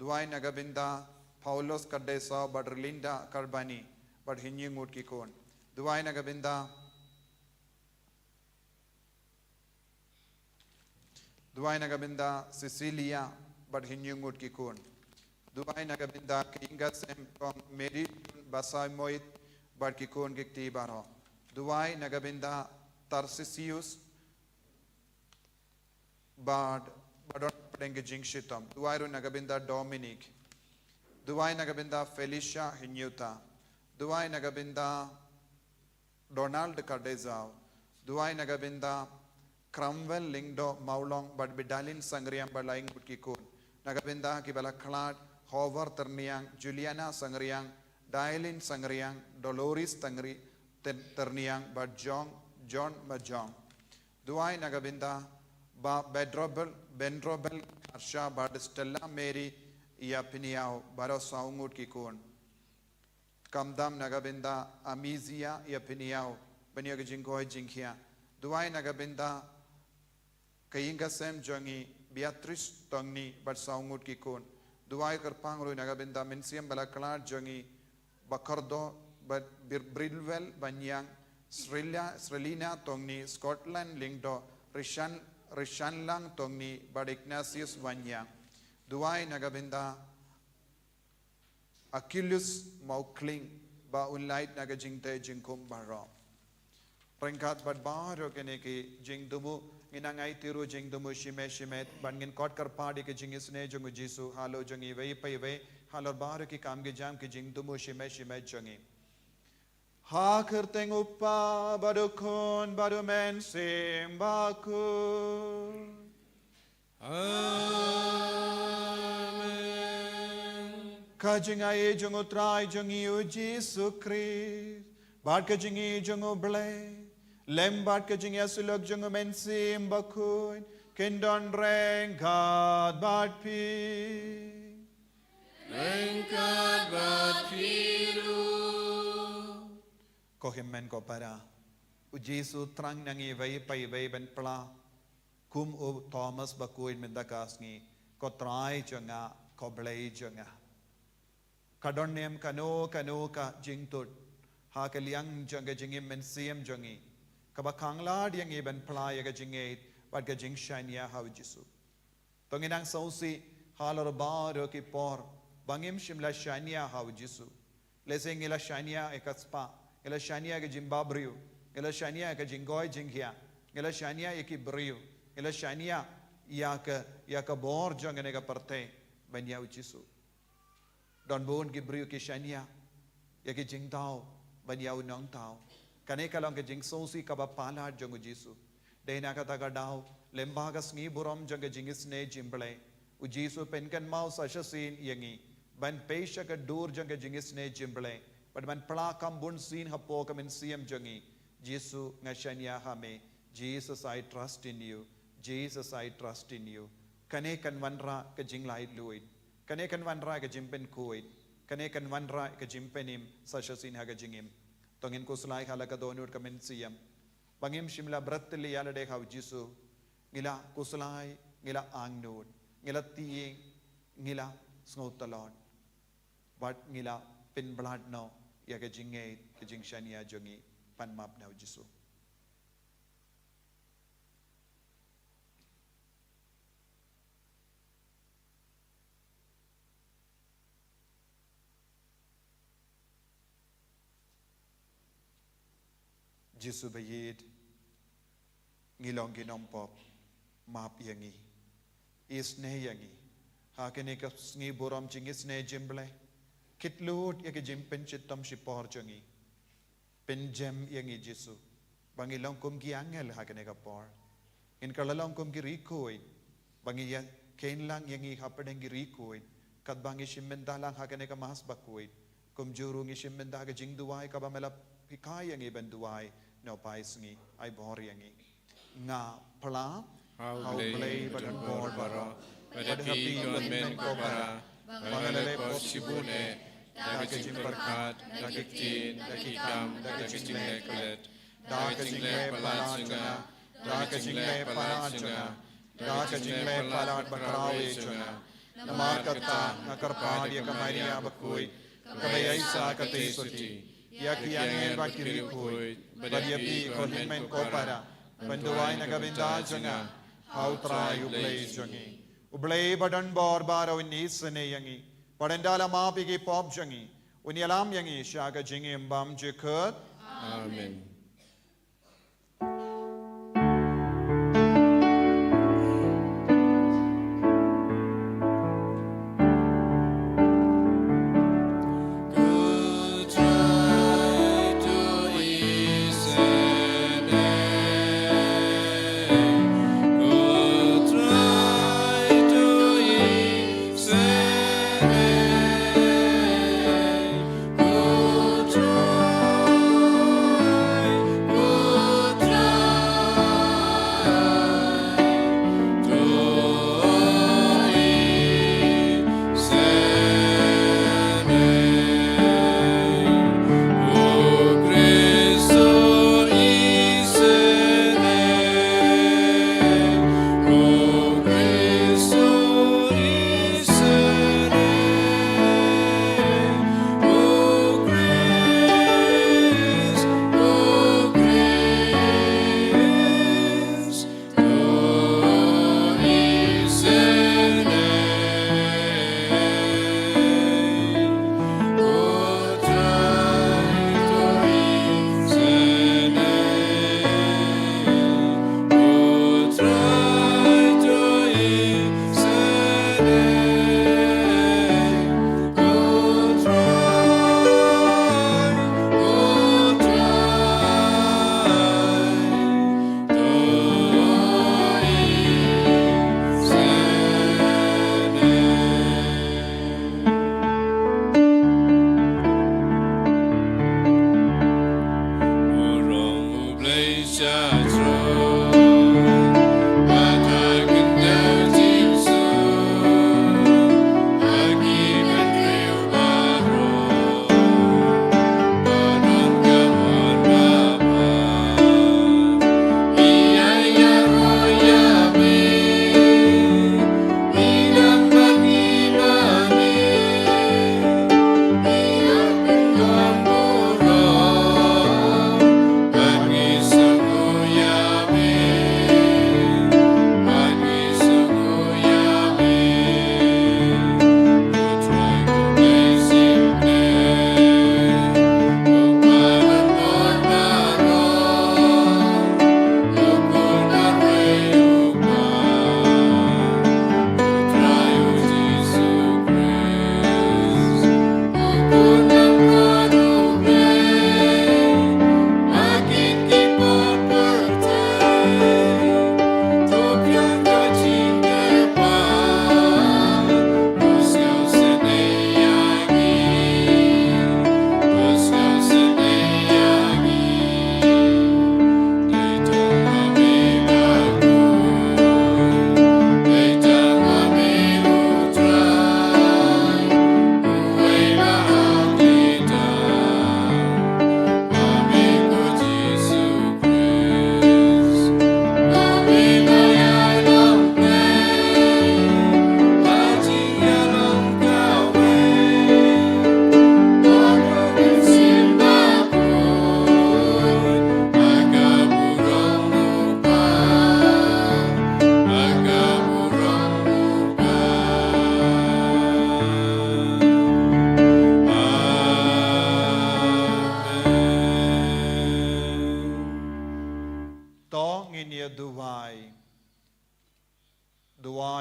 Duwai na ka bynta Paulus Kadesa bad Relinda Karbani bad hynñiew ngut ki khun. Duwai na ka bynta Duwai na ka bynta Cecilia bad hynñiew ngut ki khun. Duwai na ka bynta ka ïing ka sem Kong Mary Jun Basaiawmoit bad ki khun ki kti baroh. Duwai na ka bynta Tarsisius bad ba don pdeng ka jingshitom. Duwai ruh na ka bynta Dominic. Duwai na ka bynta Felicia Hynñiewta. Duwai na ka bynta Donald Kardezau. Duwai na ka bynta Cramwell Lyngdoh Maulong bad Bidalin Sangriang bad lai ngut ki khun. Na ka bynta kiba la khlad Hover Tyrniang, Juliana Sangriang, Dailin Sangriang, Dolores Tangri, Tyr-, Tyrniang bad Jong, John Majong. Duwai na ka bynta Bah Bedrobel, Bendrobel Karsha bad Stella Mary Ïapiniaw baroh saw ngut ki khun. Khamtam na ka bynta Amizia Ïapiniaw ban ïoh ka jingkoit jingkhiah. Duwai na ka bynta ka ïing ka sem jong i Beatrice Tongni bad saw ngut ki khun. Duwai kyrpang ruh na ka bynta mynsiem ba la khlad jong i Bakardo bad Bir-, Bridwell Banyang, Srila-, Srelina Tongni, Scotland Lyngdoh, Rishan, Rishanlang Tongni bad Ignatius Banyang. Duwai na ka bynta Achilles Maukling ba un lait na ka jingteh jingkhum baroh. Ryngkat bad baroh kine ki jingthmu, ngin nang aiti ruh jingthmu shimet shimet, ban ngin kot kyrpad ïa ka jingisynei jong u Jisu halor jong iwei pa iwei, halor baroh ki kam ki jam ki jingthmu shimet shimet jong i. Ha kyrteng u Kpa bad u Khun bad u Mynsiem Bakhuid. Amen. Ka jingai jong u Trai jong ngi u Jisu Khrist, bad ka jingïeit jong u Blei, lem bad ka jingïasyllok jong u Mynsiem Bakhuid, kin don ryngkat bad phi. Ryngkat bad phi ruh. Ko hynmen ko para, u Jisu thrang na ngi iwei pa iwei ban phla, kum u Thomas ba khuid mynta ka sngi, ko Trai jong nga, ko Blei jong nga. Ka don ne em kano kano ka jingthut ha ka liang jong ka jingim mynsiem jong ngi, kaba khanglad ïa ngi ban phla ïa ka jingngeit bad ka jingshaniah ha u Jisu. To ngin nang sngewsih halor baroh ki por ba ngim shym la shaniah ha u Jisu. Lehse ngi la shaniah ïa ka spah, ngi la shaniah ïa ka jingbabriew, ngi la shaniah ïa ka jingkoit jingkhiah, ngi la shaniah ïa ki briew, ngi la shaniah ïa ka, ïa ka bor jong kane ka pyrthei ban ïa u Jisu. Don bun ki briew ki shaniah ïa ki jingthaw ban ïa u nongthaw. Kane ka long ka jingsngewsih kaba palat jong u Jisu. Dei na kata ka daw, lyngba ka sngi burom jong ka jingisynei jingblei, u Jisu pynkynmaw sa shisien ïa ngi ban peit sha ka dur jong ka jingisynei jingblei bad ban phla kham bunsien hapoh ka mynsiem jong ngi, Jisu, nga shaniah ha me. Jesus, I trust in you. Jesus, I trust in you. Kane kan wanrah ka jinglaitluid. Kane kan wanrah ka jingpynkhuid. Kane kan wanrah ka jingpynim sa shisien ha ka jingim. To ngin khuslai ha la ka dohnud ka mynsiem. Ba ngim shym la bret ïa lade ha u Jisu, ngi la khuslai, ngi la angnud, ngi la tieng, ngi la sngewtlot, bad ngi la pynbeit noh ïa ka jingngeit, ka jingshaniah jong ngi, pan map na u Jisu. Jisu ba-ïeit, ngi long ki nongpop, map ïa ngi. Isynei ïa ngi ha kane ka sngi burom jong ka sngi jong U Blei. Khmih lut ïa ka jingpynshitom shipor jong ngi. Pynjem ïa ngi Jisu, ba ngin long kum ki angel ha kane ka por. Ngin kylla long kum ki riewkhuid, ba ngin ïa kheiñ lang ïa ngi hapdeng ki riewkhuid, katba ngi shim bynta lang ha kane ka Mass bakhuid. Kumjuh ruh ngi shim bynta ka jingduwai kaba me la hikai ïa ngi ban duwai na u paisngi. Ai bor ïa ngi. Nga phla ha U Blei ba donbor baroh, bad ha phi ko hynmen ko para, ba nga la leh pop shibun eh, da ka jingpyrkhat, da ka ktien, da ki kam, da ka jingleh klet, da ka jingleh palat jong nga, da ka jingleh palat jong nga, da ka jingleh palat bakhraw jong nga. Namar kata nga kyrpad ïa ka Maria bakhuid, kaba ïaishah katei sotti, ïa ki angel bad ki riewkhuid, bad ïa phi ko hynmen ko para, ban duwai na ka bynta jong nga ha U Trai U Blei jong ngi. U Blei ba donbor baroh un isynei ïa ngi, bad ynda la map ïa ki pop jong ngi, un ïalam ïa ngi sha ka jingim bymjukut. Amen.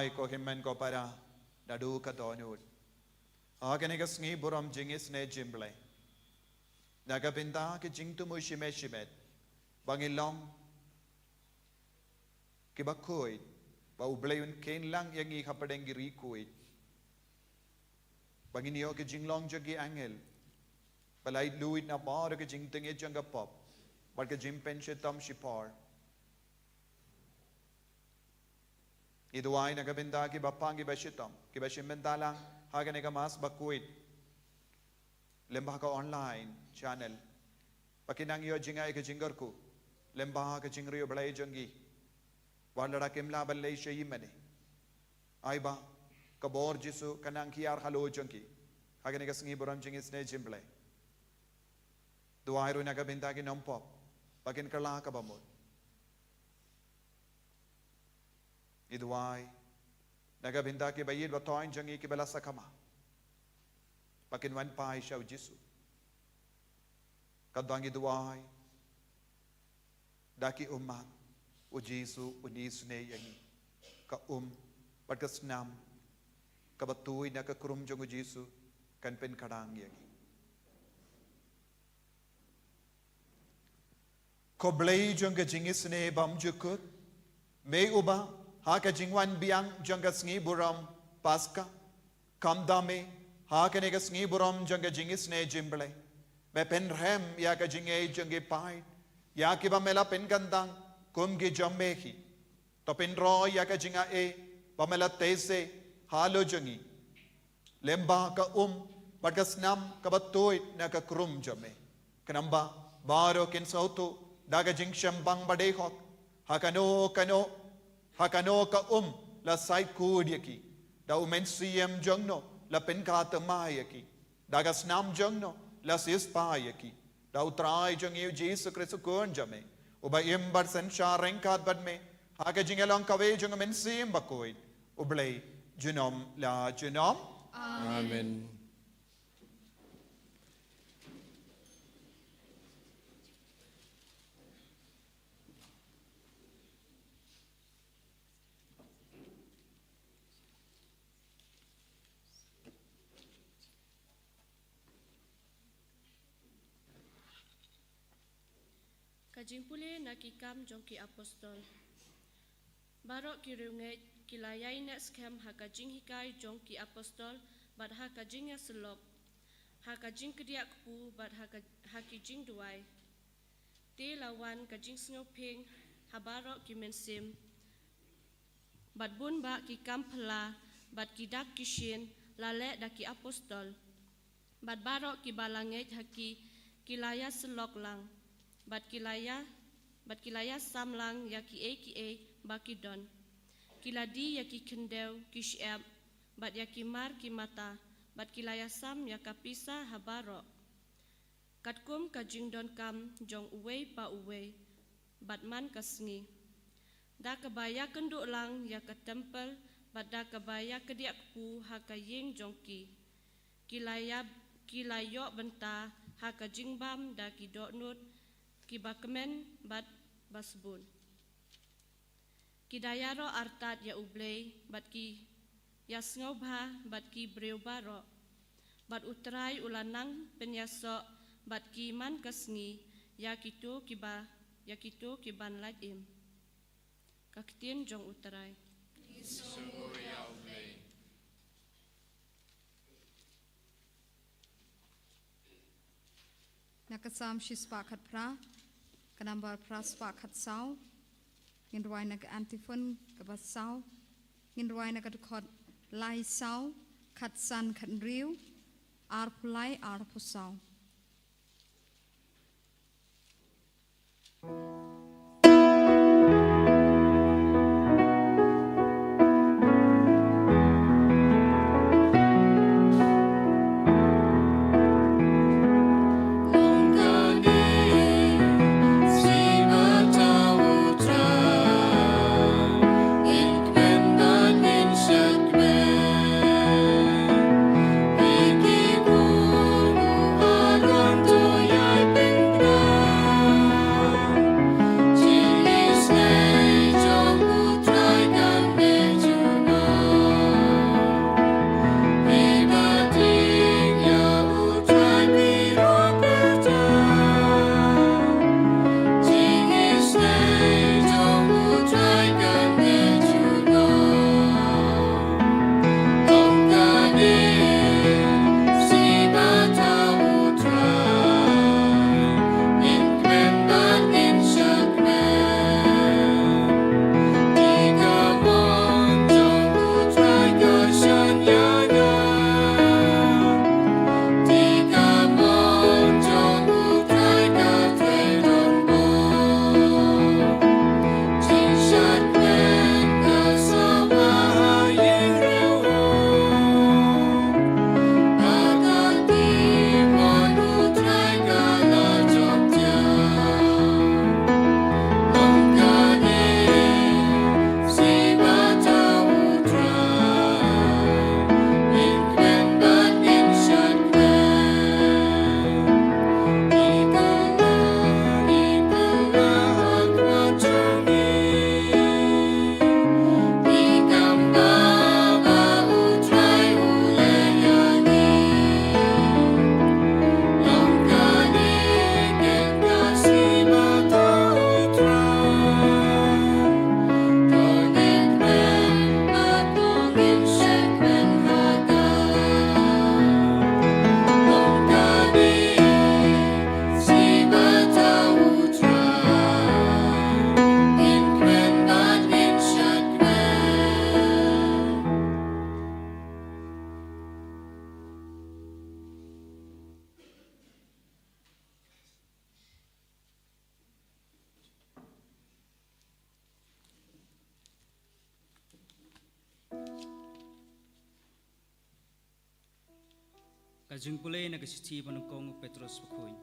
Duwai ko hynmen ko para, naduh ka dohnud. Ha kane ka sngi burom jingisynei jingblei, na ka bynta ki jingthmu shimet shimet ba ngi long kiba khuid, ba U Blei un kheiñ lang ïa ngi hapdeng ki ri khuid, ba ngin ïoh ki jinglong jong ki angel, ba la ïeit lut na baroh ki jingtngit jong ka pop bad ki jingpynshitom shipor. Ngi duwai na ka bynta kiba pang, kiba shitom, kiba shim bynta lang ha kane ka Mass bakhuid lyngba ka online channel, ba kin nang ïoh jingaiei ka jingkyrkhu lyngba ka jingriewblei jong ngi, wat lada kim lah ban leit sha ïing mane. Ai ba ka bor Jisu kan nang hiar halor jong ki ha kane ka sngi burom jingisynei jingblei. Duwai ruh na ka bynta ki nongpop, ba kin kylla kaba mut. Ngi duwai na ka bynta kiba ïeit ba thoiñ jong ngi kiba la sakma, ba kin wan phai sha U Jisu. Katba ngi duwai, da ki ummat, U Jisu un isynei ïa ngi. Ka um bad ka snam kaba tuid na ka krum jong U Jisu kan pynkhrang ïa ngi. Ko Blei jong ka jingisynei bymjukut, me uba ha ka jingwan biang jong ka sngi burom Paska, khamtam me ha kane ka sngi burom jong ka jingisynei jingblei, me pynrhem ïa ka jingngeit jong ki paid, ïa kiba me la pynkyntang kum ki jong me hi. To pynroi ïa ka jingaiei ba me la theh seh halor jong ngi lyngba ka um bad ka snam kaba tuid na ka krum jong me. Khnang ba baroh kin sngewthuh da ka jingsngewbha ba dei hok, ha kano kano, ha kano ka um la sait khuid ïa ki, da U Mynsiem jong no la pynkha thymmai ïa ki, da ka snam jong no la siewspah ïa ki, da U Trai jong ngi U Jisu Khrist U Khun jong me, uba im bad synshar ryngkat bad me ha ka jingïalong kawei jong U Mynsiem Bakhuid, U Blei junom la junom. Amen. Amen. Ka jingpule na Ki Kam jong ki Apostol. Baroh ki riewngeit ki la ïaineh skhem ha ka jinghikai jong ki apostol bad ha ka jingïasyllok, ha ka jingkdiah kpu bad ha ka, ha ki jingduwai. Te la wan ka jingsngewphieng ha baroh ki mynsiem, bad bun bah ki kam phylla bad ki dak ki shin la leh da ki apostol. Bad baroh kiba la ngeit ha ki, ki la ïasyllok lang, bad ki la ïa, bad ki la ïasam lang ïa kiei kiei ba ki don. Ki la die ïa ki khyndew, ki shyiap, bad ïa ki mar ki mata, bad ki la ïasam ïa ka pisa ha baroh, katkum ka jingdonkam jong uwei pa uwei, bad man ka sngi. Da kaba ïakynduh lang ïa ka templ, bad da kaba ïakdiah kpu ha ka ïing jong ki, ki la ïa, ki la ïoh bynta ha ka jingbam da ki dohnud kiba kmen bad ba sbun. Ki da ïaroh artat ïa U Blei, bad ki ïasngewbha bad ki briew baroh. Bad U Trai u la nang pynïasoh bad ki man ka sngi ïa kito kiba, ïa kito kiban lait im. Ka ktien jong U Trai. Ki sngewnguh ïa U Blei. Na ka Salm shispah khatphra, ka nambar phra spah khatsaw. Ngin rwai na ka antiphon kaba saw. Ngin rwai na ka dkhot lai saw, khatsan khathynriew, arphew lai, arphew saw. Ka jingpule na ka shithi ba nyngkong u Petros bakhuid.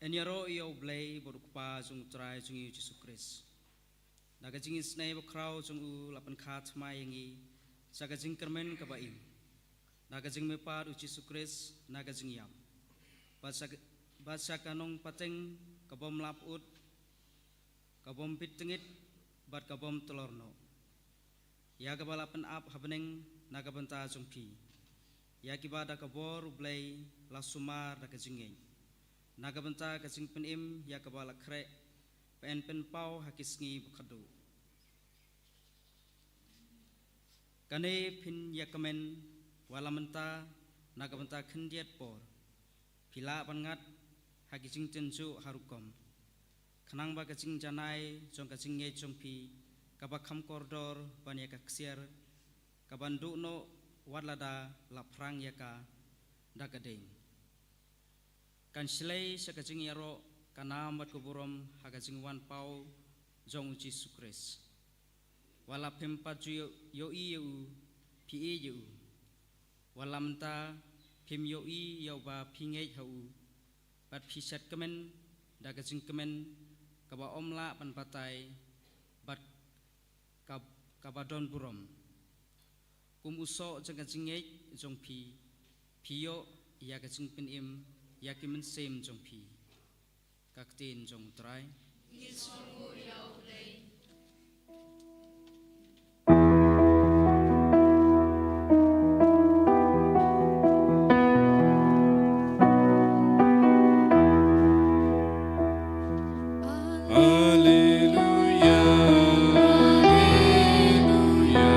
Yn ïaroh ïa U Blei bad U Kpa jong U Trai jong ngi U Jisu Khrist. Na ka jingisynei bakhraw jong u la pynkha thymmai ïa ngi sha ka jingkyrmen kaba im, na ka jingmihpat U Jisu Khrist na ka jingïap, bad sha, bad sha ka nongpateng ka bym lah pyut, ka bym bit tyngit, bad ka bym tylor noh, ïa kaba la pynap ha bneng na ka bynta jong phi, ïa kiba da ka bor U Blei la sumar da ka jingngeit, na ka bynta ka jingpynim ïa kaba la khreh ban pynpaw ha ki sngi ba khatduh. Kane phin ïa kmen wat la mynta na ka bynta khyndiat por, phi lah ban ngat ha ki jingtynjuh ha rukom, khnang ba ka jingjanai jong ka jingngeit jong phi kaba kham kordor ban ïa ka ksiar, ka ban duh noh wat lada la phrang ïa ka da ka ding, kan shlei sha ka jingïaroh, ka nam bad ka burom ha ka jingwan paw jong U Jisu Khrist. Wat la phim pat ju ïohi ïa u, phi ïeit ïa u. Wat la mynta phim ïohi ïa uba phi ngeit ha u, bad phi shad kmen da ka jingkmen kaba ym lah ban batai, bad ka, kaba don burom. Kum u soh jong ka jingngeit jong phi, phi ïoh ïa ka jingpynim ïa ki mynsiem jong phi. Ka ktien jong U Trai. Ngi sngewnguh ïa U Blei. Alleluia, alleluia,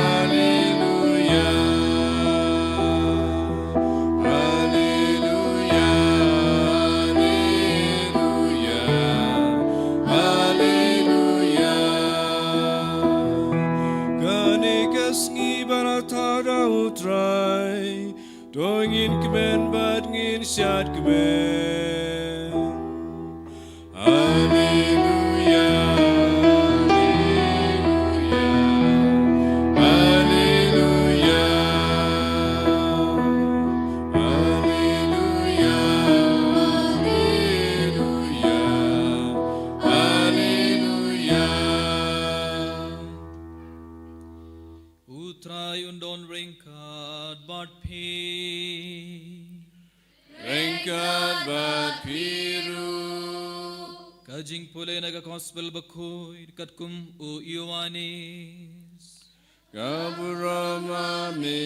alleluia. Alleluia, alleluia, alleluia. Kane ka sngi ba la thad da U Trai, to ngin kmen bad ngin shad kmen. Alleluia, alleluia, alleluia. Alleluia, alleluia, alleluia. U Trai un don ryngkat bad phi. Ryngkat bad phi ruh. Ka jingpule na ka Gospel bakhuid katkum u Ïoannis. Ka burom ha me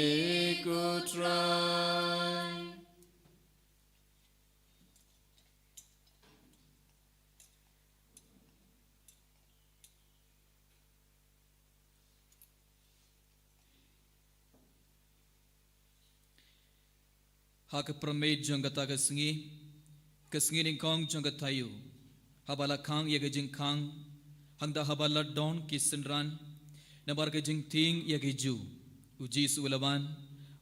ko Trai. Ha ka pyrmit jong kata ka sngi, ka sngi nyngkong jong ka taïew, haba la khang ïa ka jingkhang, hangta haba la don ki synran, namar ka jingtieng ïa ki Jiw, u Jisu u la wan,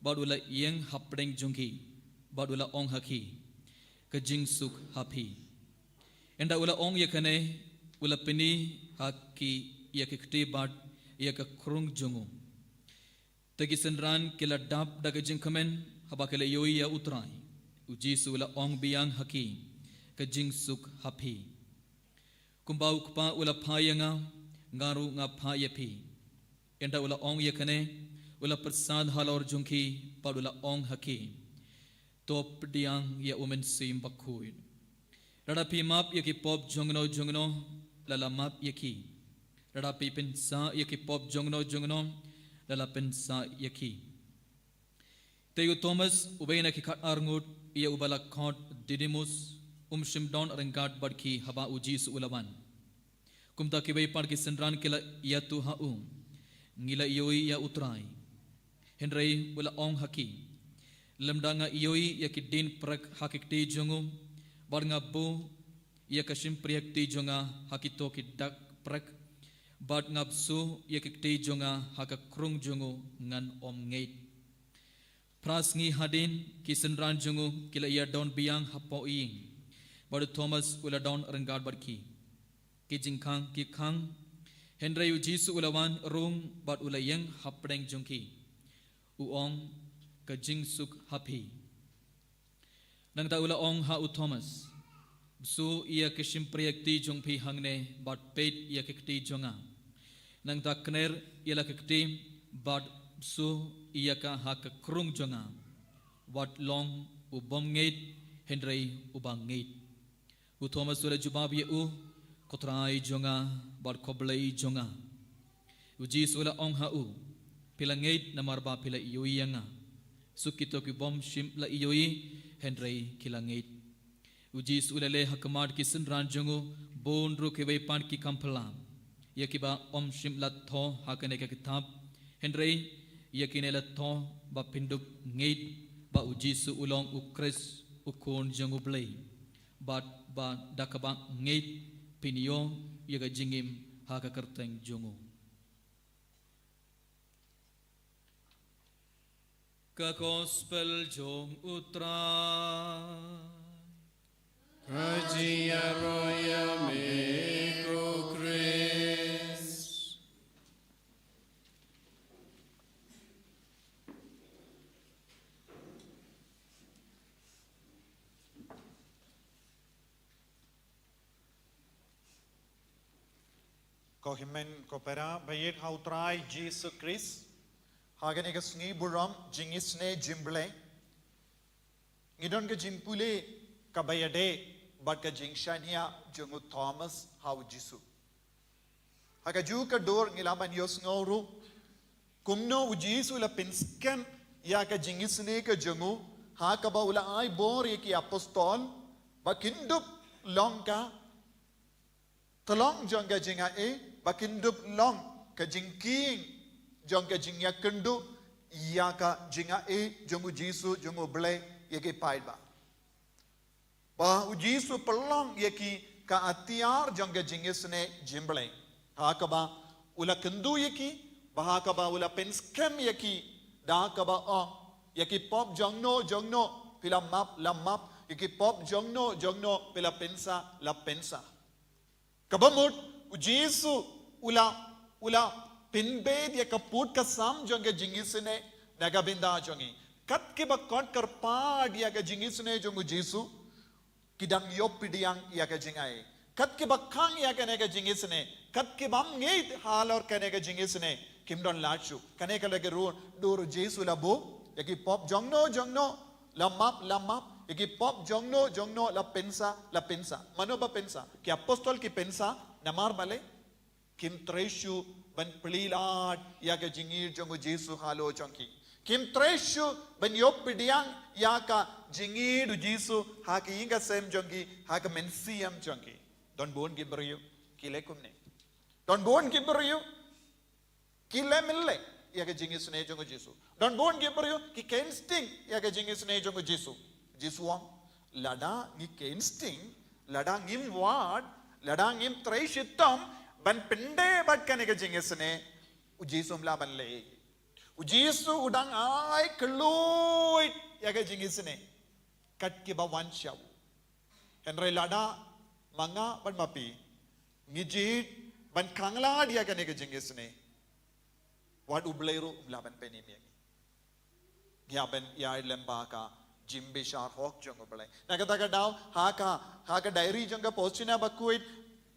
bad u la ïeng hapdeng jong ki, bad u la ong ha ki, ka jingsuk ha phi. Ynda u la ong ïa kane, u la pyni ha ki ïa ki kti bad ïa ka krung jong u. Te ki synran ki la dap da ka jingkmen, haba ki la ïohi ïa u Trai. U Jisu u la ong biang ha ki, ka jingsuk ha phi. Kumba u Kpa u la phah ïa nga, nga ruh nga phah ïa phi. Ynda u la ong ïa kane, u la pyrsad halor jong ki, bad u la ong ha ki, to pdiang ïa u Mynsiem Bakhuid. Lada phi map ïa ki pop jongno jongno, la la map ïa ki. Lada phi pynsah ïa ki pop jongno jongno, la la pynsah ïa ki. Te u Thomas, uwei na ki khatar ngut, ïa uba la khot Didimus, um shym don ryngkat bad ki haba u Jisu u la wan. Kumta kiwei pat ki synran ki la ïathuh ha u, ngi la ïohi ïa u Trai. Hynrei u la ong ha ki, lymda nga ïohi ïa ki dien prek ha ki kti jong u, bad nga buh ïa ka shympriahkti jong nga ha kito ki dak prek, bad nga bsuh ïa ki kti jong nga ha ka krung jong u, ngan ym ngeit. Phra sngi hadien, ki synran jong u ki la ïadon biang hapoh ïing, bad u Thomas u la don ryngkat bad ki. Ki jingkhang ki khang, hynrei u Jisu u la wan rung bad u la ïeng hapdeng jong ki. U ong, ka jingsuk ha phi. Nangta u la ong ha u Thomas, bsu ïa ka shympriahkti jong phi hangne bad peit ïa ka kti jong nga. Nangta kner ïa la ka kti bad bsu ïa ka ha ka krung jong nga. Wat long u bym ngeit, hynrei u ba ngeit. U Thomas u la jubab ïa u, ko Trai jong nga bad ko Blei jong nga. U Jisu u la ong ha u, phi la ngeit namar ba phi la ïohi ïa nga. Suk kito ki bym shym la ïohi, hynrei ki la ngeit. U Jisu u la leh ha khmat ki synran jong u, bun ruh kiwei pat ki kam phylla. Ïa kiba ym shym la thoh ha kane ka kitab, hynrei ïa kine la thoh ba phin dup ngeit ba u Jisu u long u Khrist, u Khun jong u Blei. Bad ba da kaba ngeit phin ïoh ïa ka jingim ha ka kyrteng jong u. Ka Gospel jong u Trai. Ka jingïaroh ïa me ko Khrist. Ko hynmen ko para ba ïeit ha u Trai Jisu Khrist, ha kane ka sngi burom jingisynei jong u Blei, ngi don ka jingpule kaba ïadei bad ka jingshaniah jong u Thomas ha u Jisu. Ha kajuh ka dur ngi lah ban ïohsngew ruh kumno u Jisu u la pynskhem ïa ka jingisynei ka jong u, ha kaba u la ai bor ïa ki apostol ba kin dup long ka tyllong jong ka jingaiei, ba kin dup long ka jingkieng jong ka jingïakynduh ïa ka jingaiei jong u Jisu jong u Blei ïa ki paidbah. Ba u Jisu u pynlong ïa ki ka atiar jong ka jingisynei jong u Blei, ha kaba u la kynduh ïa ki, ba ha kaba u la pynskhem ïa ki, da kaba ong, ïa ki pop jongno jongno phi la map, la map, ïa ki pop jongno jongno phi la pynsah, la pynsah. Kaba mut u Jisu u la, u la pynbeit ïa ka pud ka sam jong ka jingisynei na ka bynta jong ngi. Kat kiba kot kyrpad ïa ka jingisynei jong u Jisu, ki dang ïoh pdiang ïa ka jingaiei. Kat kiba khang ïa kane ka jingisynei, kat kibym ngeit halor kane ka jingisynei, kim don lad shuh. Kane ka la ka dur, dur u Jisu u la buh ïa ki pop jongno jongno, la map, la map, ïa ki pop jongno jongno la pynsah, la pynsah. Mano ba pynsah? Ki apostol ki pynsah, namar balei? Kim trei shuh ban plie lad ïa ka jingïeit jong u Jisu halor jong ki. Kim trei shuh ban ïoh pdiang ïa ka jingïeit u Jisu ha ka ïing ka sem jong ki, ha ka mynsiem jong ki. Don bun ki briew ki leh kumne. Don bun ki briew ki leh mynleh ïa ka jingisynei jong u Jisu. Don bun ki briew ki khein sting ïa ka jingisynei jong u Jisu. Jisu u ong, lada ngi khein sting, lada ngim wad, lada ngim trei shitom ban pyndep bad kane ka jingisynei, u Jisu um lah ban leh. U Jisu u dang ai kylluid ïa ka jingisynei kat kiba wan sha u. Hynrei lada ma nga bad ma phi ngi jied ban khanglad ïa kane ka jingisynei, wat u Blei ruh um lah ban pynim ïa ngi. Ngi hap ban ïaid lem bad ka jingbishar hok jong u Blei. Na kata ka daw, ha ka, ha ka diary jong ka Postina bakhuid,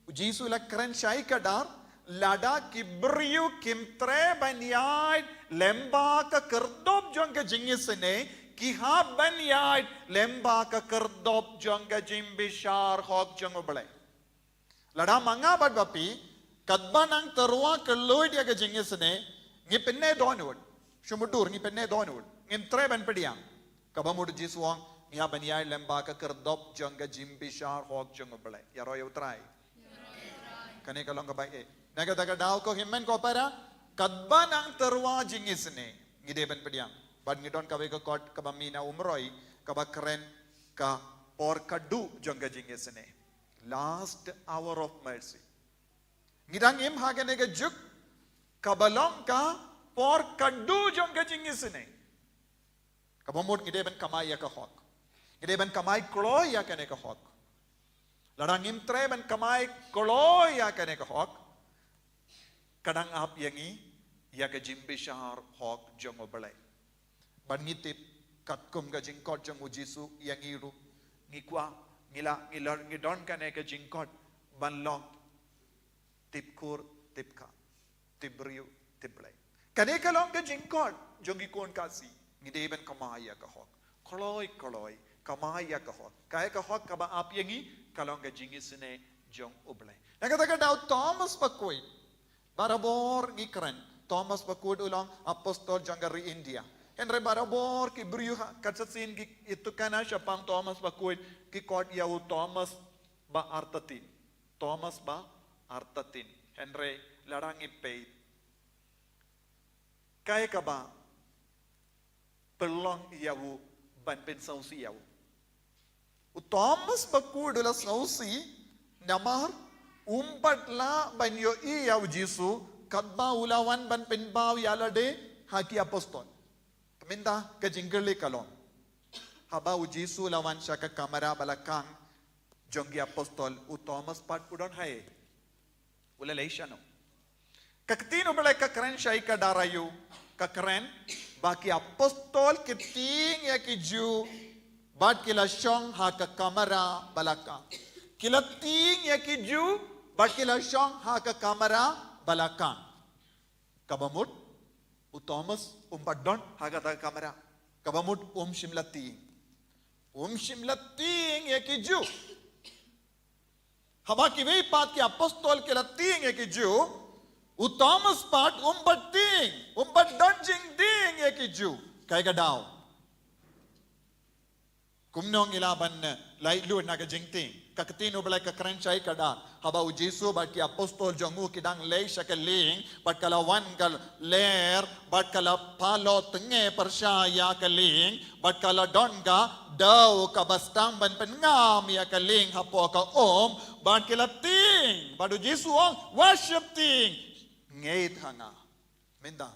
u Jisu u la kren shai kdar, lada ki briew kim treh ban ïaid lem bad ka khyrdop jong ka jingisynei, ki hap ban ïaid lem bad ka khyrdop jong ka jingbishar hok jong u Blei. Lada ma nga bad ma phi, katba nang tyrwa kylluid ïa ka jingisynei, ngi pyneh dohnud. Shu mutdur ngi pyneh dohnud. Ngim treh ban pdiang. Kaba mut u Jisu u ong, ngi hap ban ïaid lem bad ka khyrdop jong ka jingbishar hok jong u Blei. Ïaroh ïa u Trai. Kane ka long kaba eh. Na kata ka daw ko hynmen ko para, katba nang tyrwa jingisynei, ngi dei ban pdiang. Bad ngi don kawei ka kot kaba mih na u Umroi, kaba kren ka por khatduh jong ka jingisynei. Last hour of mercy. Ngi dang im ha kane ka juk kaba long ka por khatduh jong ka jingisynei. Kaba mut ngi dei ban kamai ïa ka hok. Ngi dei ban kamai kloi ïa kane ka hok. Lada ngim treh ban kamai kloi ïa kane ka hok, ka dang ap ïa ngi ïa ka jingbishar hok jong u Blei. Bad ngi tip, katkum ka jingkot jong u Jisu ïa ngi ruh, ngi kwah, ngi la, ngi lor, ngi don kane ka jingkot ban long tip kur, tip ka, tip briew, tip Blei. Kane ka long ka jingkot jong ki khun Khasi. Ngi dei ban kamai ïa ka hok. Kloi kloi, kamai ïa ka hok. Kaei ka hok kaba ap ïa ngi, ka long ka jingisynei jong u Blei. Na kata ka daw Thomas Bakhuid, barabor ngi kren, Thomas Bakhuid u long apostol jong ka ri India. Hynrei barabor ki briew ha, katba shisien ki ïathuhkhana shaphang Thomas Bakhuid, ki khot ïa u Thomas ba artatien. Thomas ba artatien. Hynrei lada ngi peit, kaei kaba pynlong ïa u ban pynsngewsih ïa u? U Thomas Bakhuid u la sngewsih namar um pat lah ban ïohi ïa u Jisu katba u la wan ban pynpaw ïa lade ha ki apostol. Te mynta ka jingkylli ka long, haba u Jisu u la wan sha ka kamra ba la khang jong ki apostol, u Thomas pat u don haei? U la leit shano? Ka ktien U Blei ka kren shaei ka daw, ka kren ba ki apostol ki tieng ïa ki Jiw bad ki la shong ha ka kamra ba la khang. Ki la tieng ïa ki Jiw bad ki la shong ha ka kamra ba la khang. Kaba mut u Thomas um pat don ha kata ka kamra. Kaba mut um shym la tieng. Um shym la tieng ïa ki Jiw. Haba kiwei pat ki apostol ki la tieng ïa ki Jiw, u Thomas pat um pat tieng, um pat don jingtieng ïa ki Jiw. Kaei ka daw? Kumno ngi lah ban, eh, laitluid na ka jingtieng? Ka ktien U Blei ka kren shaei ka daw, haba u Jisu bad ki apostol jong u ki dang leit sha ka lieng, bad ka la wan ka lyer, bad ka la pynlong tnga pyrshah ïa ka lieng, bad ka la don ka dew kaba sdang ban pynngam ïa ka lieng hapoh ka um, bad ki la tieng, bad u Jisu u ong, wat shym tieng, ngeit ha nga. Mynta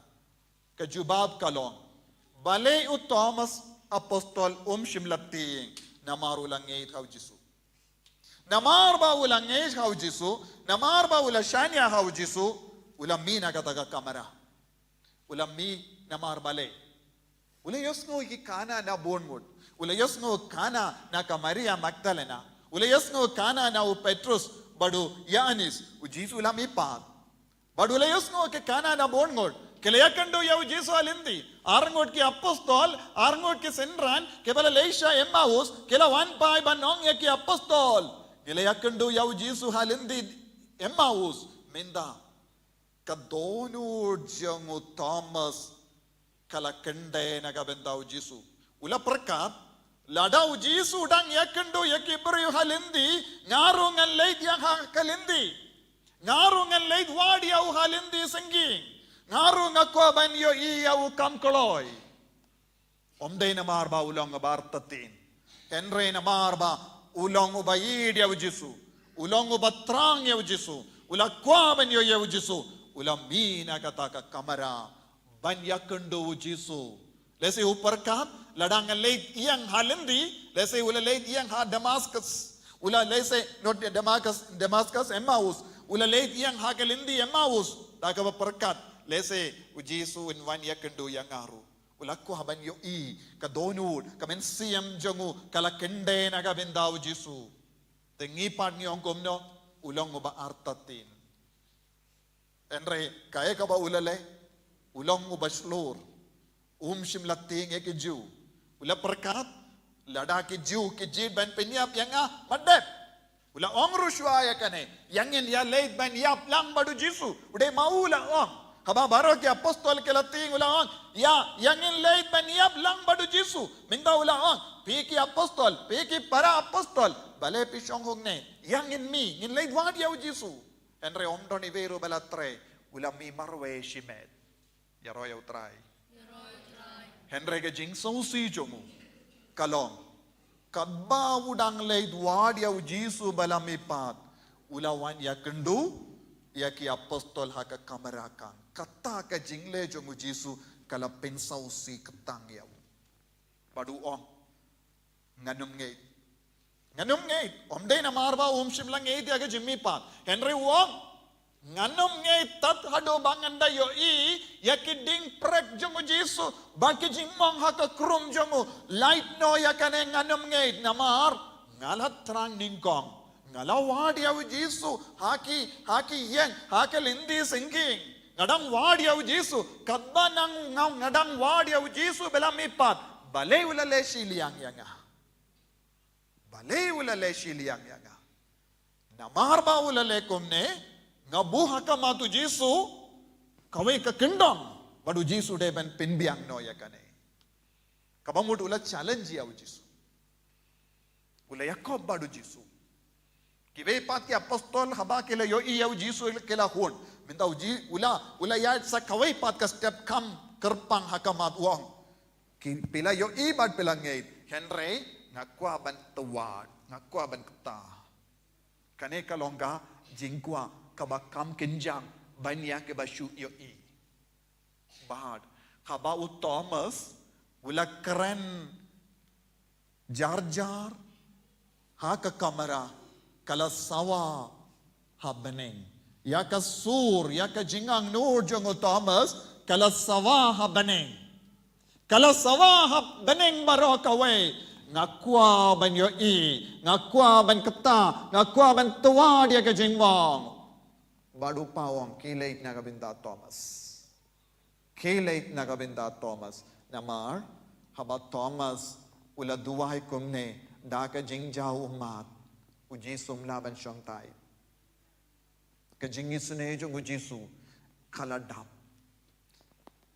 ka jubab ka long, balei u Thomas apostol um shym la tieng? Namar u la ngeit ha u Jisu. Namar ba u la ngeit ha u Jisu, namar ba u la shaniah ha u Jisu, u la mih na kata ka kamra. U la mih namar balei? U la ïohsngew ki khana na bun ngut. U la ïohsngew khana na ka Maria Magdalena. U la ïohsngew khana na u Petrus bad u Ïoannis. U Jisu u la mih pat. Bad u la ïohsngew ki khana na bun ngut. Ki la ïakynduh ïa u Jisu ha lynti. Ar ngut ki apostol, ar ngut ki synran, kiba la leit sha Emmaus, ki la wan pat ban ong ïa ki apostol. Ki la ïakynduh ïa u Jisu ha lynti Emmaus. Mynta ka dohnud jong u Thomas ka la kyndit na ka bynta u Jisu. U la pyrkhat, lada u Jisu u dang ïakynduh ïa ki briew ha lynti, nga ruh ngan leit ïa ha ka lynti. Nga ruh ngan leit wad ïa u ha lynti syngkien. Nga ruh nga kwah ban ïohi ïa u kham kloi. Ym dei namar ba u long uba artatien. Hynrei namar ba u long uba ïeit ïa u Jisu. U long uba thrang ïa u Jisu. U la kwah ban ïoh ïa u Jisu. U la mih na kata ka kamra ban ïakynduh u Jisu. Lehse u pyrkhat, lada ngan leit ïeng ha lynti, lehse u la leit ïeng ha Damascus. U la lehse, not Damascus, Damascus, Emmaus. U la leit ïeng ha ka lynti Emmaus. Da kaba pyrkhat, lehse u Jisu un wan ïakynduh ïa nga ruh. U la kwah ban ïohi, ka dohnud, ka mynsiem jong u, ka la kyndit na ka bynta u Jisu. Te ngi pat ngi ong kumno, u long uba artatien. Hynrei, kaei kaba u la leh, u long uba shlur. Um shym la tieng ïa ki Jiw. U la pyrkhat, lada ki Jiw, ki jied ban pynïap ïa nga, ym dei. U la ong ruh shuwa ïa kane, ïa ngin ïa leit ban ïap lang bad u Jisu. U dei ma u la ong. Haba baroh ki apostol ki la tieng u la ong, ïa, ïa ngin leit ban ïap lang bad u Jisu. Mynta u la ong, phi ki apostol, phi ki para apostol, balei phi shong hangne? Ïa ngin mih, ngin leit wad ïa u Jisu. Hynrei ym don iwei ruh ba la trei, u la mih marwei shimet. Ïaroh ïa u Trai. Hynrei ka jingsngewsih jong u ka long, katba u dang leit wad ïa u Jisu ba la mih pat, u la wan ïakynduh ïa ki apostol ha ka kamra khang. Kata ka jingleh jong u Jisu ka la pynsngewsih kyrteng ïa u. Bad u ong, ngan ym ngeit. Ngan ym ngeit. Ym dei namar ba um shym la ngeit ïa ka jingmihpat. Hynrei u ong, Ngan ym ngeit tad haduh ba ngan da ïohi ïa ki dieng prek jong u Jisu bad ki jingmong ha ka krum jong u. Lait noh ïa kane, ngan ym ngeit, namar nga la thrang nyngkong. Nga la wad ïa u Jisu ha ki, ha ki ïing, ha ki lynti syngkien. Nga dang wad ïa u Jisu, katba nang nga, nga dang wad ïa u Jisu ba la mihpat. Balei u la leh shiliang ïa nga? Balei u la leh shiliang ïa nga? Namar ba u la leh kumne, nga buh ha khmat u Jisu kawei ka kyndong, bad u Jisu dei ban pynbiang noh ïa kane. Kaba mut u la challenge ïa u Jisu. U la ïakob bad u Jisu. Kiwei pat ki apostol haba ki la ïohi ïa u Jisu ki la hun. Mynta u Ji-, u la, u la ïaid sa kawei pat ka step kham kyrpang ha khmat u ong. Ki, phi la ïohi bad phi la ngeit. Hynrei nga kwah ban twa, nga kwah ban kta. Kane ka long ka jingkwah kaba kham kynjang ban ïa kiba shu ïohi. Bad haba u Thomas u la kren jar jar ha ka kamra, ka la sawa ha bneng. Ïa ka sur, ïa ka jingangnud jong u Thomas ka la sawa ha bneng. Ka la sawa ha bneng baroh kawei. Nga kwah ban ïohi, nga kwah ban kta, nga kwah ban twa ïa ka jingmong. Bad u Paul u ong, khie leit na ka bynta Thomas. Khie leit na ka bynta Thomas. Namar haba Thomas u la duwai kumne da ka jingjaw ummat, u Jisu um lah ban shong tai. Ka jingisynei jong u Jisu ka la dap.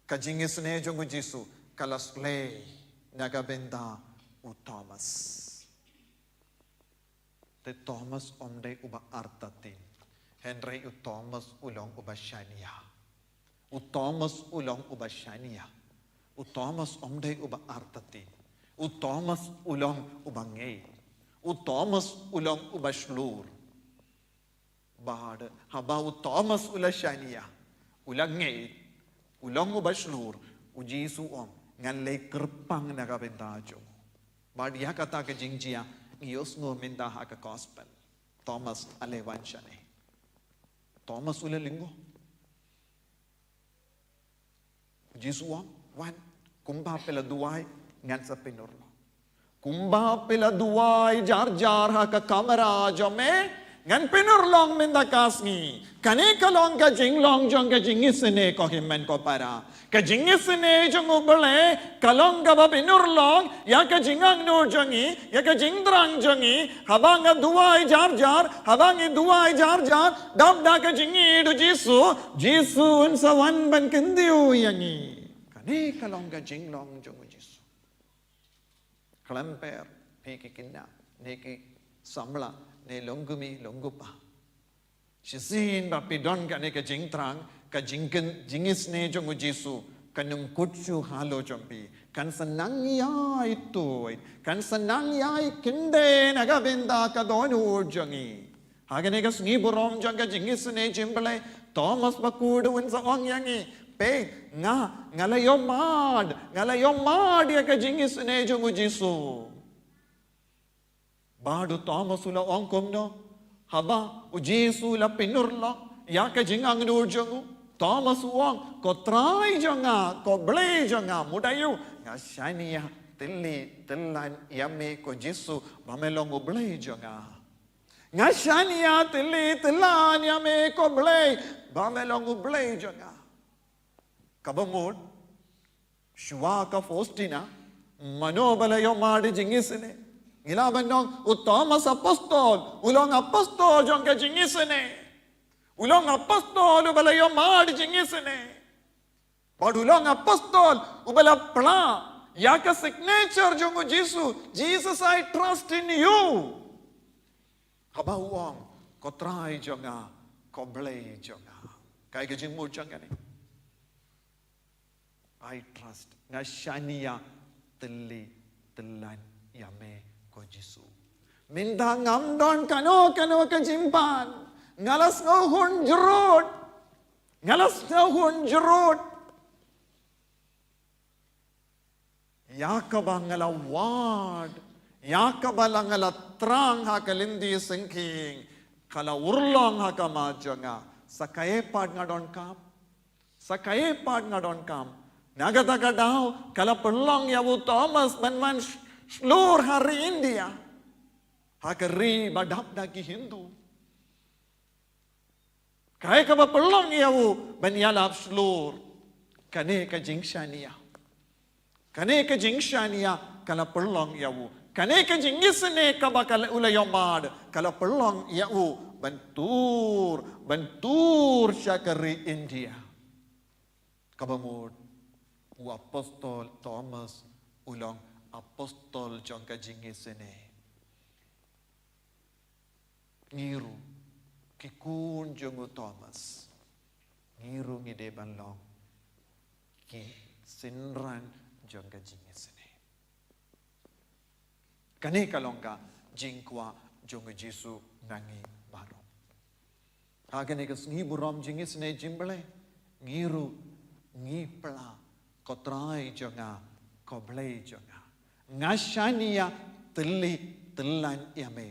Ka jingisynei jong u Jisu ka la slei na ka bynta u Thomas. Te Thomas um dei uba artatien. Hynrei u Thomas u long uba shaniah. U Thomas u long uba shaniah. U Thomas um dei uba artatien. U Thomas u long uba ngeit. U Thomas u long uba shlur. Bad haba u Thomas u la shaniah, u la ngeit, u long uba shlur, u Jisu u ong, ngan leit kyrpang na ka bynta jong u. Bad ïa kata ka jingjia ngi ïohsngew mynta ha ka gospel. Thomas, ale wan shane. Thomas u la lyngngoh. U Jisu u ong, wan, kumba phi la duwai, ngan sa pynurlong. Kumba phi la duwai jar jar ha ka kamra jong me, ngan pynurlong mynta ka sngi. Kane ka long ka jinglong jong ka jingisynei, ko hynmen ko para. Ka jingisynei jong U Blei ka long kaba pynurlong ïa ka jingangnud jong ngi, ïa ka jingthrang jong ngi. Haba nga duwai jar jar, haba ngi duwai jar jar, dap da ka jingïeit U Jisu, Jisu un sa wan ban kyntiew ïa ngi. Kane ka long ka jinglong jong U Jisu. Khlem pher, phi ki khynnah, ne ki samla, ne long kmie, long kpa. Shisien ba phi don kane ka jingthrang, ka jingkyn-, jingisynei jong U Jisu kan ym kut shuh halor jong phi. Kan sa nang ïai tuid, kan sa nang ïai kyndit na ka bynta ka dohnud jong ngi. Ha kane ka sngi burom jong ka jingisynei jong U Blei, Thomas bakhuid un sa ong ïa ngi, peit, nga, nga la ïohmad, nga la ïohmad ïa ka jingisynei jong U Jisu. Bad u Thomas u la ong kumno? Haba U Jisu u la pynurlong ïa ka jingangnud jong u, Thomas u ong, ko Trai jong nga, ko Blei jong nga. Mut aïu? Nga shaniah tylli tyllan ïa me ko Jisu ba me long U Blei jong nga. Nga shaniah tylli tyllan ïa me ko Blei ba me long U Blei jong nga. Kaba mut, shuwa ka Faustina, mano ba la ïohmad ïa ka jingisynei? Ngi lah ban ong u Thomas apostol u long apostol jong ka jingisynei. U long apostol uba la ïohmad ïa ka jingisynei. Bad u long apostol uba la pla ïa ka signature jong U Jisu, "Jesus, I trust in you." Haba u ong, "Ko Trai jong nga, ko Blei jong nga." Kaei ka jingmut jong kane? "I trust, nga shaniah tylli tyllan ïa me ko Jisu." Mynta ngam don kano kano ka jingpan. Nga la sngewhun jrut. Nga la sngewhun jrut. Ïa kaba nga la wad, ïa kaba la nga la thrang ha ka lynti syngkien, ka la urlong ha khmat jong nga. Sa kaei pat nga donkam? Sa kaei pat nga donkam? Na kata ka daw ka la pynlong ïa u Thomas ban wan sh-, shlur ha ri India, ha ka ri ba dap da ki Hindu. Kaei kaba pynlong ïa u ban ïalap shlur? Kane ka jingshaniah. Kane ka jingshaniah ka la pynlong ïa u. Kane ka jingisynei kaba ka la, u la ïoh mad, ka la pynlong ïa u ban tur, ban tur sha ka ri India. Kaba mut u apostol Thomas u long apostol jong ka jingisynei. Ngi ruh, ki khun jong u Thomas, ngi ruh ngi dei ban long ki synran jong ka jingisynei. Kane ka long ka jingkwah jong u Jisu na ngi baroh. Ha kane ka sngi burom jingisynei jingblei, ngi ruh ngi phla, Ko Trai jong nga, ko Blei jong nga, nga shaniah, tylli tyllan ïa me.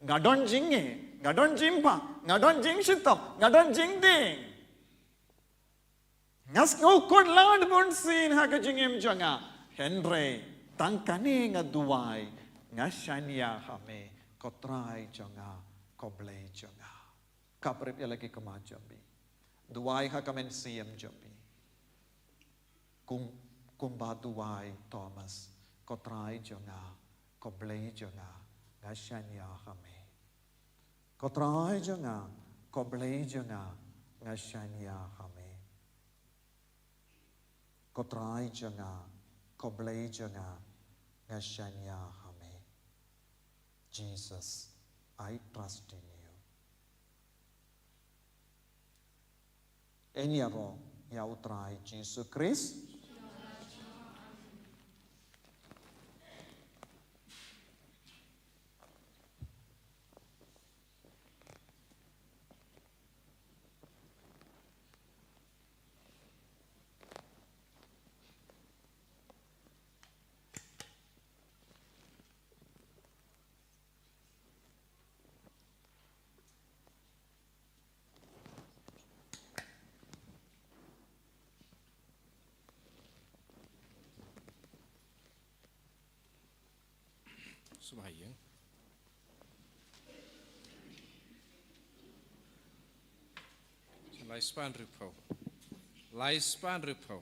Nga don jingneh, nga don jingbha, nga don jingshitom, nga don jingding. Nga sngewkhuslai bunsien ha ka jingim jong nga. Hynrei tang kane nga duwai, nga shaniah ha me, ko Trai jong nga, ko Blei jong nga. Kap rip ïa la ki khmat jong phi. Duwai ha ka mynsiem jong phi. Kum, kumba duwai Thomas, Ko Trai jong nga, ko Blei jong nga, nga shaniah ha me. Ko Trai jong nga, ko Blei jong nga, nga shaniah ha me. Ko Trai jong nga, ko Blei jong nga, nga shaniah ha me. Jesus, I trust in you. Yn ïaroh ïa u Trai Jisu Khrist. Sngewbha ïeng. Lai spah hynriewphew. Lai spah hynriewphew.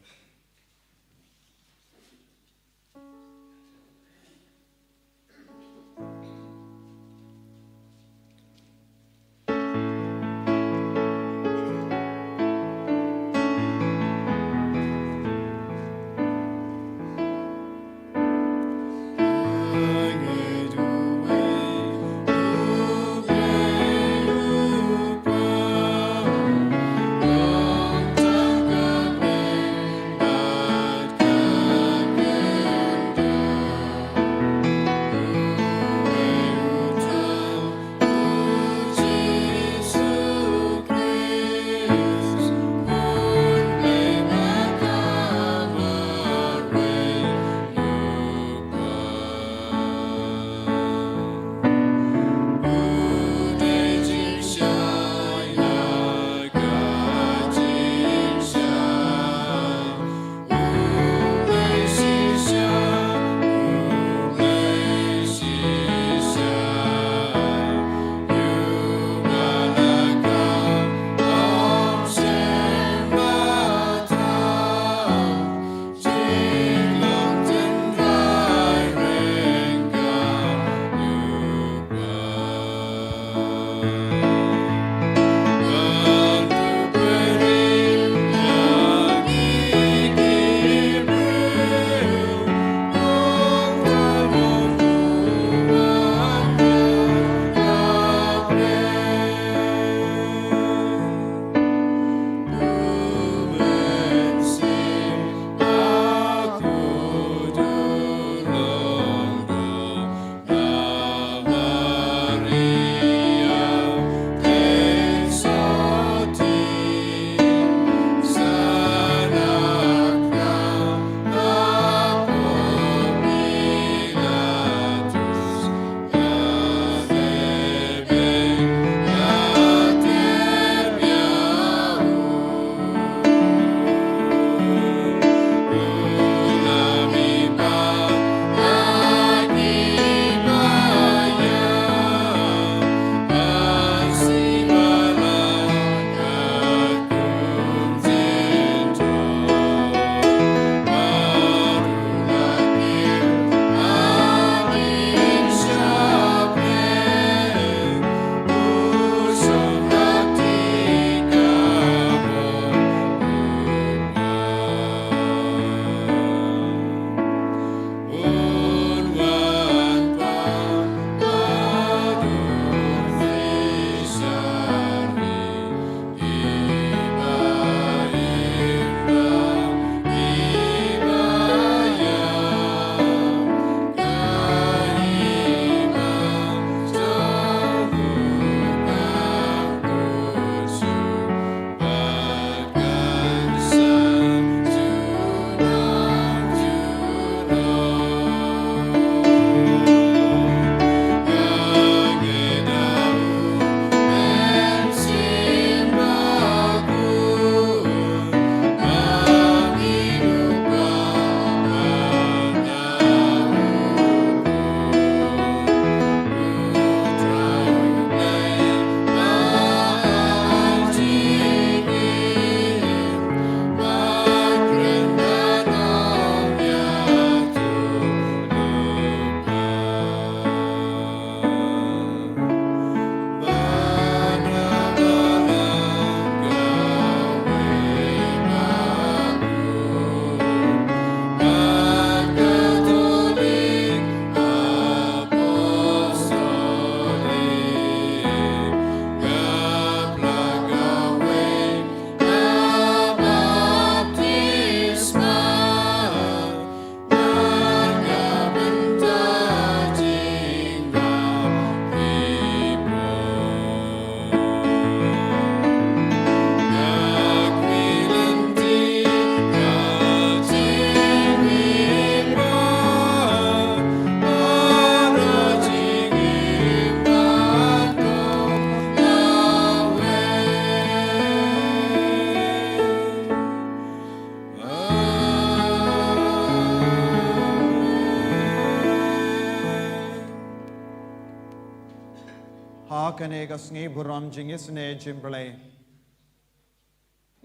Ha kane ka sngi burom jingisynei jong U Blei,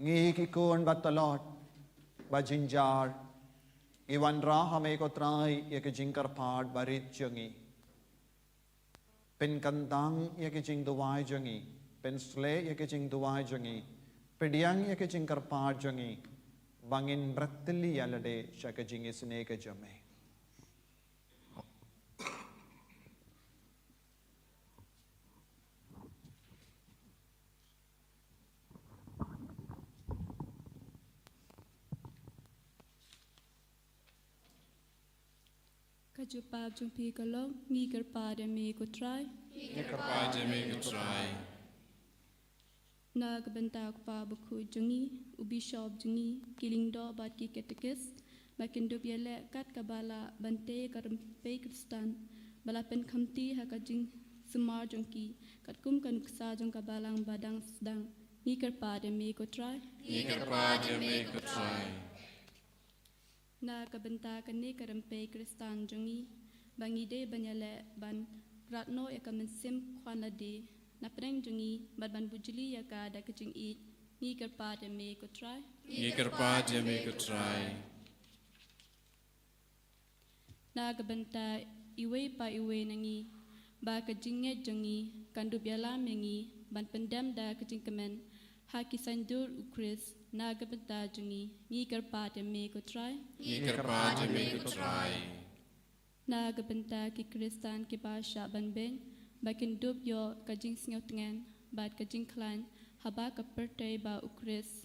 ngi ki khun ba tlot ba jynjar, ngi wanrah ha me ko Trai ïa ka jingkyrpad barit jong ngi. Pynkyntang ïa ka jingduwai jong ngi, pynshlei ïa ka jingduwai jong ngi, pdiang ïa ka jingkyrpad jong ngi, ba ngin bret ïa lade sha ka jingisynei ka jong me. Ka jubab jong phi ka long, ngi kyrpad ïa me ko Trai. Ngi kyrpad ïa me ko Trai. Na ka bynta u kpa bakhuid jong ngi, u bishop jong ngi, ki lyngdoh bad ki katekis, ba kin dup ïaleh kat kaba lah ban tei ka rympei Khristan, ba la pynkhamti ha ka jingsumar jong ki, katkum ka nuksa jong ka balang ba dang sdang. Ngi kyrpad ïa me ko Trai. Ngi kyrpad ïa me ko Trai. Na ka bynta kane ka rympei Khristan jong ngi, ba ngi dei ban ïaleh ban rat noh ïa ka mynsiem khwan lade na pdeng jong ngi, bad ban bujli ïa ka da ka jingïeit, ngi kyrpad ïa me ko Trai. Ngi kyrpad ïa me ko Trai. Na ka bynta iwei pa iwei na ngi, ba ka jingngeit jong ngi kan dup ïalam ïa ngi ban pyndem da ka jingkmen ha ki saiñdur u Khrist, na ka bynta jong ngi, ngi kyrpad ïa me ko Trai. Ngi kyrpad ïa me ko Trai. Na ka bynta ki Khristan kiba shah ban beiñ, ba kin dup ïoh ka jingsngewtngen bad ka jingkhlaiñ haba ka pyrthei ba u Khrist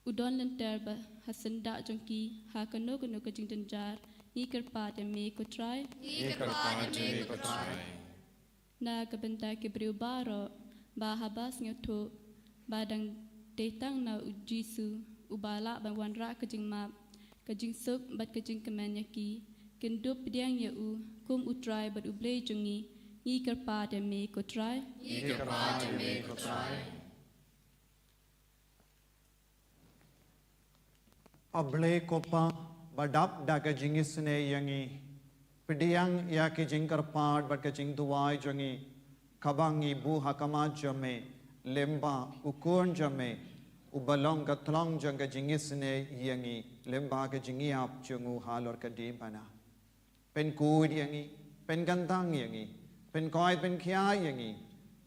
u don lynter ba ha syndah jong ki ha kano kano ka jingjynjar, ngi kyrpad ïa me ko Trai. Ngi kyrpad ïa me ko Trai. Na ka bynta ki briew baroh ba haba sngewthuh ba dang dei tang na u Jisu uba lah ban wanrah ka jingmap, ka jingsuk bad ka jingkmen ïa ki, kin dup pdiang ïa u kum u Trai bad u Blei jong ngi, ngi kyrpad ïa me ko Trai. Ngi kyrpad ïa me ko Trai. A Blei ko Pa, ba dap da ka jingisynei ïa ngi, pdiang ïa ki jingkyrpad bad ka jingduwai jong ngi, kaba ngi buh ha khmat jong me, lyngba u Khun jong me, uba long ka thlong jong ka jingisynei ïa ngi, lyngba ka jingïap jong u halor ka diengphna. Pynkhuid ïa ngi, pynkyntang ïa ngi, pynkoit pynkhia ïa ngi,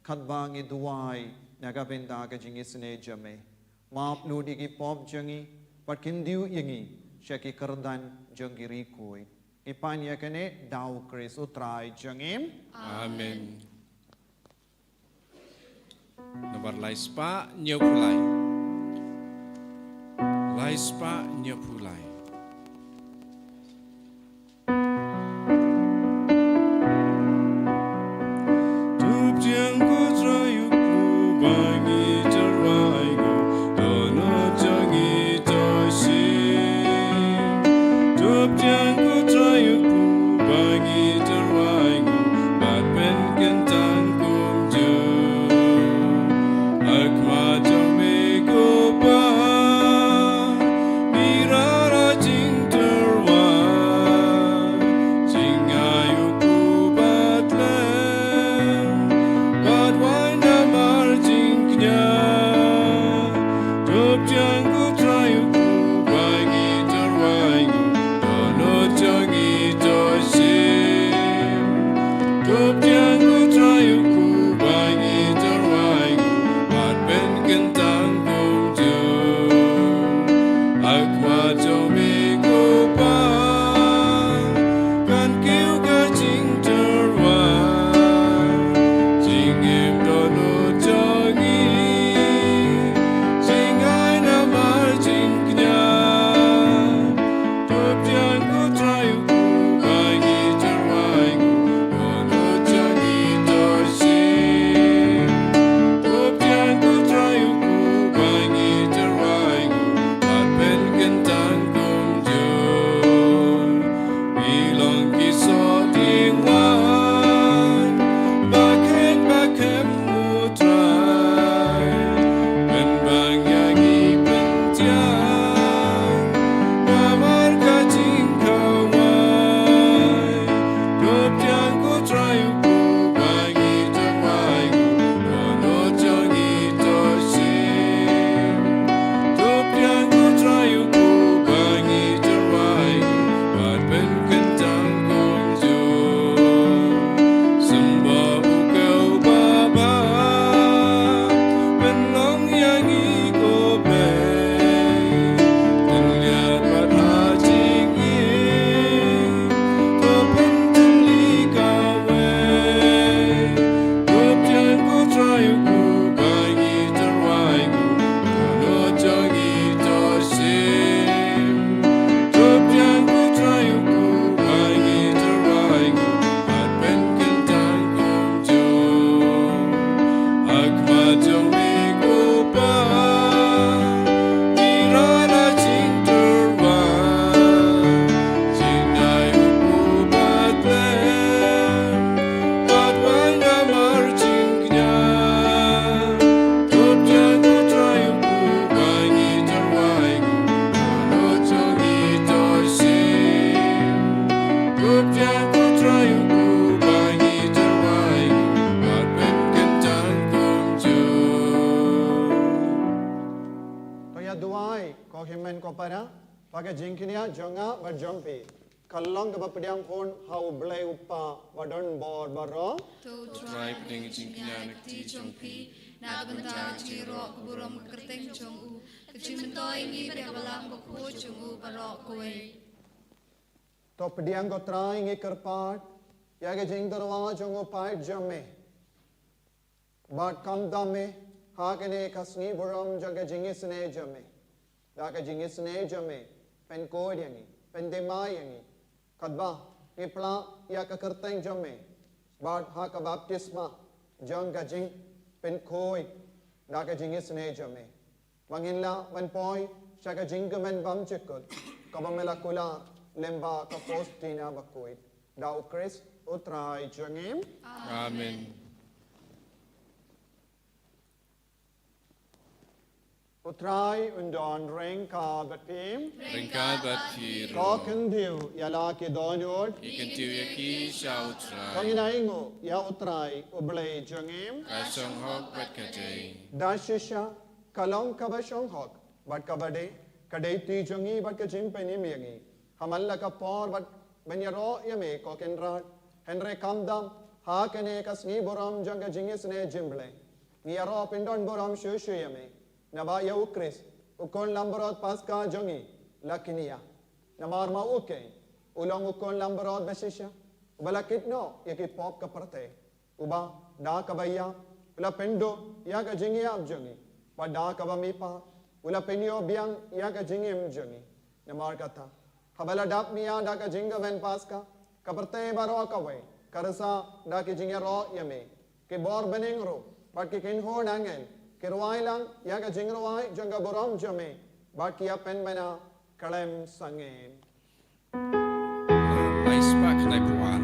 katba ngi duwai na ka bynta ka jingisynei jong me. Map lut ïa ki pop jong ngi, bad khyndiat ïa ngi sha ki kyrdan jong ki riewkhuid. Ngi pan ïa kane da u Khrist u Trai jong ngi. Amen. Nambar lai spah hynñiewphew lai. Lai spah hynñiewphew lai. Ba ka jingkñia jong nga bad jong phi ka long kaba pdiang hun ha U Blei U Kpa badonbor baroh. To U Trai pdiang jingkñia na ka kti jong phi, na ka bynta ka jingïaroh ka burom ka kyrteng jong u, ka jingmyntoi ïa ngi bad ïa ka balang bakhuid jong u baroh kawei. To pdiang, ko Trai, ngi kyrpad ïa ka jingtyrwa jong u paid jong me. Bad khamtam me ha kane ka sngi burom jong ka jingisynei jong me. Da ka jingisynei jong me, pynkhuid ïa ngi, pynthymmai ïa ngi. Katba ngi pla ïa ka kyrteng jong me bad ha ka baptisma jong ka jingpynkhuid da ka jingisynei jong me, ba ngin lah ban poi sha ka jingkmen bymjukut kaba me la kular lyngba ka Faustina bakhuid. Da U Khrist U Trai jong ngi. Amen. U Trai un don ryngkat bad phi. Ryngkat bad phi ruh. Ko kyntiew ïa la ki dohnud. Ngi kyntiew ïa ki sha U Trai. Ko ngin ainguh ïa U Trai U Blei jong ngi. Ka shong hok bad ka dei. Da shisha ka long kaba shong hok bad kaba dei ka dei ti jong ngi bad ka jingpynim ïa ngi ha man la ka por bad ban ïaroh ïa me, ko Kynrad. Hynrei khamtam ha kane ka sngi burom jong ka jingisynei jong U Blei, ngi ïaroh pyndon burom shuh shuh ïa me. Naba ïa U Khrist, u khun langbrot Paska jong ngi, la kñia. Namar ma u keiñ u long u khun langbrot ba shisha, uba la kit noh ïa ki pop ka pyrthei. Uba da kaba ïap u la pynduh ïa ka jingïap jong ngi, bad da kaba mihpat u la pynïoh biang ïa ka jingim jong ngi. Namar kata, haba la dap mih da ka jingkmen Paska, ka pyrthei baroh kawei ka risa da ki jingïaroh ïa me. Ki bor bneng ruh bad ki kynhun angel ki rwai lang ïa ka jingrwai jong ka burom jong me, bad ki ïa pynbna khlem sangeh. Lai spah khyndai phew ar.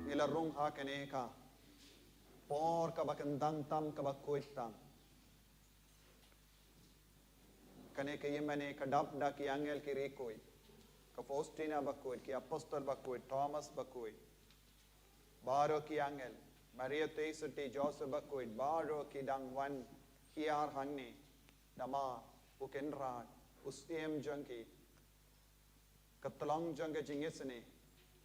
Ngi la rung ha kane ka por kaba kyntang tam, kaba khuid tam. Kane ka ïingmane ka dap da ki angel ki riew khuid, ka Faustina bakhuid, ki apostol bakhuid, Thomas bakhuid, baroh ki angel, Maria Theisotti, Joseph bakhuid, baroh ki dang wan hiar hangne. Namar u Kynrad, u Syiem jong ki, ka tlong jong ka jingisynei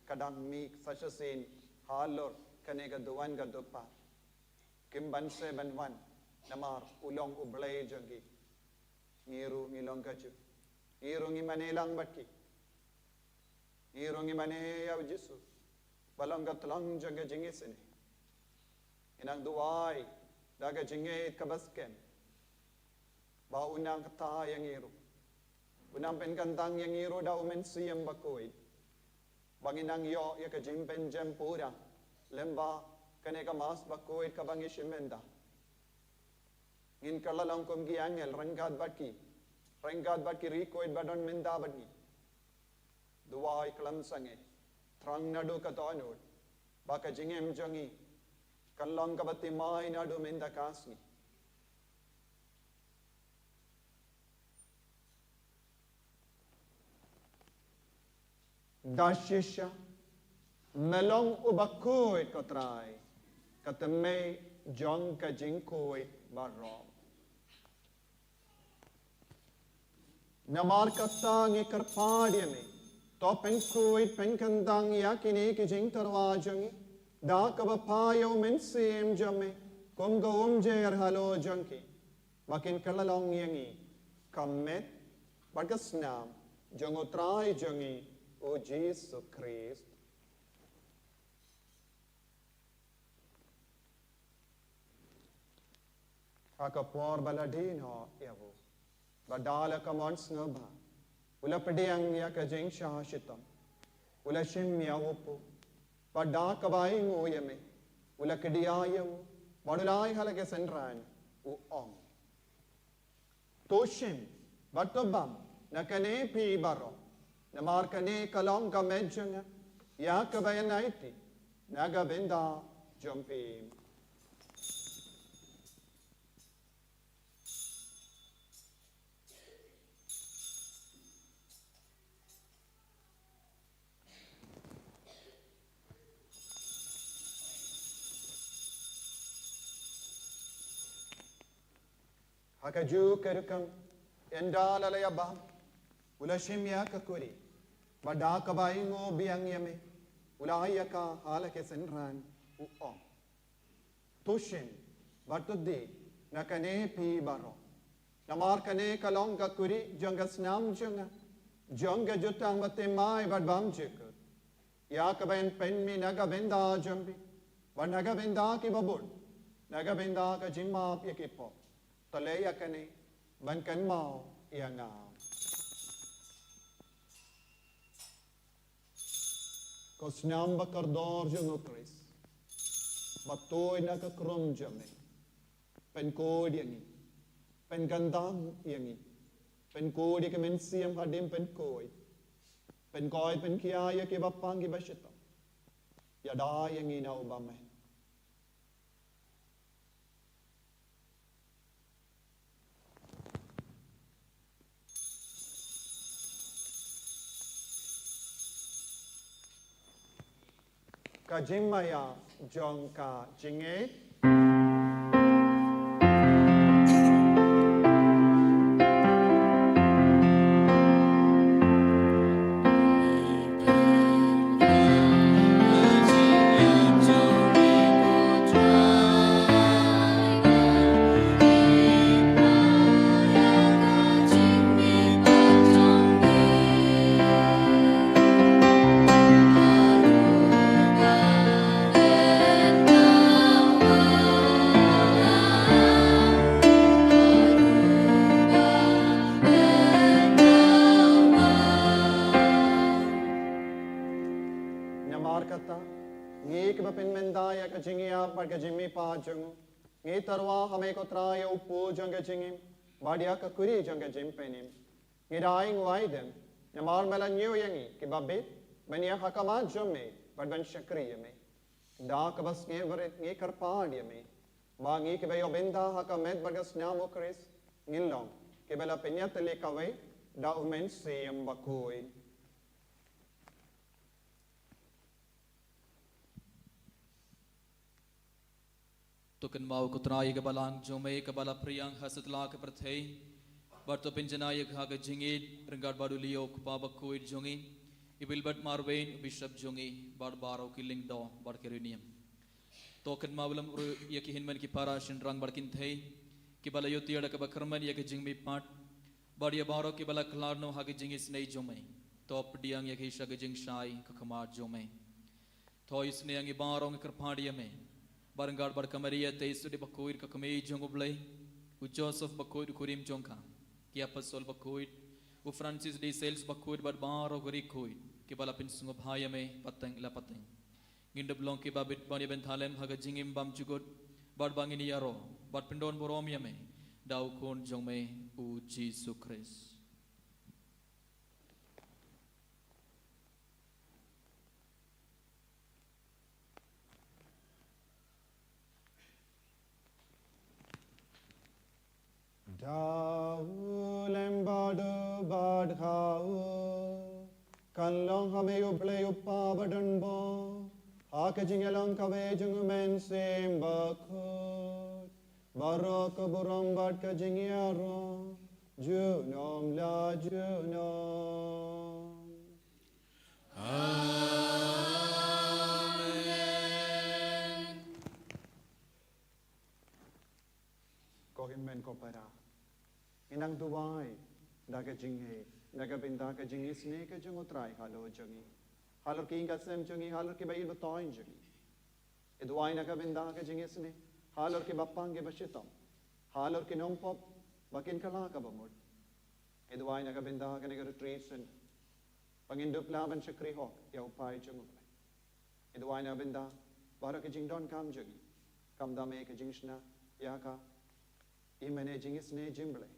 ka dang mih sa shisien halor kane ka duwan ka dukpar. Kim banse ban wan namar u long U Blei jong ki. Ngi ruh ngi long kajuh. Ngi ruh ngi mane lang bad ki. Ngi ruh ngi mane ïa U Jisu ba long ka tlong jong ka jingisynei. Ngi nang duwai da ka jingngeit kaba skhem ba un nang kata ïa ngi ruh. Un nang pynkyntang ïa ngi ruh da U Mynsiem Bakhuid, ba ngin nang ïoh ïa ka jingpynjem pura lyngba kane ka Mass bakhuid kaba ngi shim mynta. Ngin kylla long kum ki angel ryngkat bad ki, ryngkat bad ki riew khuid ba don mynta bad ngi. Duwai khlem sangeh, thrang naduh ka dohnud ba ka jingim jong ngi kan long kaba thymmai naduh mynta ka sngi. Da shisha, me long uba khuid, ko Trai, ka tymmen jong ka jingkhuid baroh. Namar kata ngi kyrpad ïa me, to pynkhuid pynkyndang ïa kine ki jingtyrwa jong ngi da kaba phah ïa u Mynsiem jong me kum ka umjer halor jong ki, ba kin kylla long ïa ngi ka met bad ka snam jong u Trai jong ngi u Jisu Khrist. Ha ka por ba la die noh ïa u, bad da la ka mon sngewbha, u la pdiang ïa ka jingshah shitom, u la shim ïa u pud, bad da kaba ainguh ïa me, u la kdiah ïa u, bad u la ai ha la ki synran, u ong: To shim bad to bam na kane phi baroh, namar kane ka long ka met jong nga, ïa kaba yn aiti na ka bynta jong phi. Ha kajuh ka rukom, ynda la la ïa bam, u la shim ïa ka kuri, bad da kaba ainguh biang ïa me, u la ai ïa ka ha la ki synran, u ong: To shim bad to die na kane phi baroh, namar kane ka long ka kuri jong ka snam jong nga, jong ka jutang bathymmai bad bymjukut, ïa kaba yn pynmih na ka bynta jong phi bad na ka bynta kiba bun, na ka bynta ka jingmap ïa ki pop. To leh ïa kane ban kynmaw ïa nga. Ko snam ba kordor jong u Khrist, ba tuid na ka khrum jong me, pynkhuid ïa ngi, pynkyndang ïa ngi, pynkhuid ïa ki mynsiem hadien pynkhuid, pynkhuid pynkhia ïa kiba pang kiba shitom, ïada ïa ngi na u bymman. Ka jingmaïa jong ka jingngeit. Namar kata, ngi kiba pynmynta ïa ka jingïap bad ka jingmihpat jong u, ngi tyrwa ha me ko Trai ïa u pud jong ka jingim bad ïa ka kuri jong ka jingpynim. Ngi da ainguh aidem namar me la ñiew ïa ngi kiba bit ban ïeng ha khmat jong me bad ban shakri ïa me. Da kaba sngewrit ngi kyrpad ïa me ba ngi kiba ïoh bynta ha ka met bad ka snam u Khrist ngin long kiba la pynïatylli kawei da u Mynsiem Bakhuid. To kynmaw ko Trai ïa ka balang jong me kaba la phriang ha satlak ka pyrthei, bad to pynjanai ïa ka ha ka jingïeit ryngkat bad u Leo u kpa bakhuid jong ngi, i Wilbert Marwein u bishop jong ngi, bad baroh ki lyngdoh bad ki riewniam. To kynmaw lem ruh ïa ki hynmen ki para shynrang bad kynthei kiba la ïoh tiar da kaba kyrmen ïa ka jingmihpat, bad ïa baroh kiba la khlad noh ha ka jingisynei jong me. To pdiang ïa ki sha ka jingshai ka khmat jong me. To isynei ïa ngi baroh, ngi kyrpad ïa me, ba ryngkat bad ka Maria Theisotti bakhuid ka kmie jong U Blei, u Joseph bakhuid u kurim jong ka, ki apostol bakhuid, u Francis de Sales bakhuid bad baroh ki riewkhuid kiba la pynsngewbha ïa me pateng la pateng, ngin da long kiba bit ban ïa bynta lem ha ka jingim bymjukut, bad ba ngin ïaroh bad pyndonburom ïa me da u Khun jong me u Jisu Khrist. Da u lem bad u bad ha u, Kan long ha me U Blei U Kpa badonbor, ha ka jingïalong kawei jong U Mynsiem Bakhuid, baroh ka burom bad ka jingïaroh, junom la junom. Amen. Ko hynmen ko para, ngin nang duwai da ka jingngeit na ka bynta ka jingisynei ka jong U Trai halor jong ngi, halor ki ïing ki sem jong ngi, halor ki ba-ïeit ba-toiñ jong ngi. Ngi duwai na ka bynta ka jingisynei halor ki bapang ki bashitom, halor ki nongpop ba kin kylla ka bamut. Ngi duwai na ka bynta kane ka retreat centre ba ngin dup lah ban shakri hok ïa u paid jong U Blei. Ngi duwai na ka bynta baroh ki jingdonkam jong ngi, khamtam eh ka jingshna ïa ka hynmen eh jingisynei jong U Blei.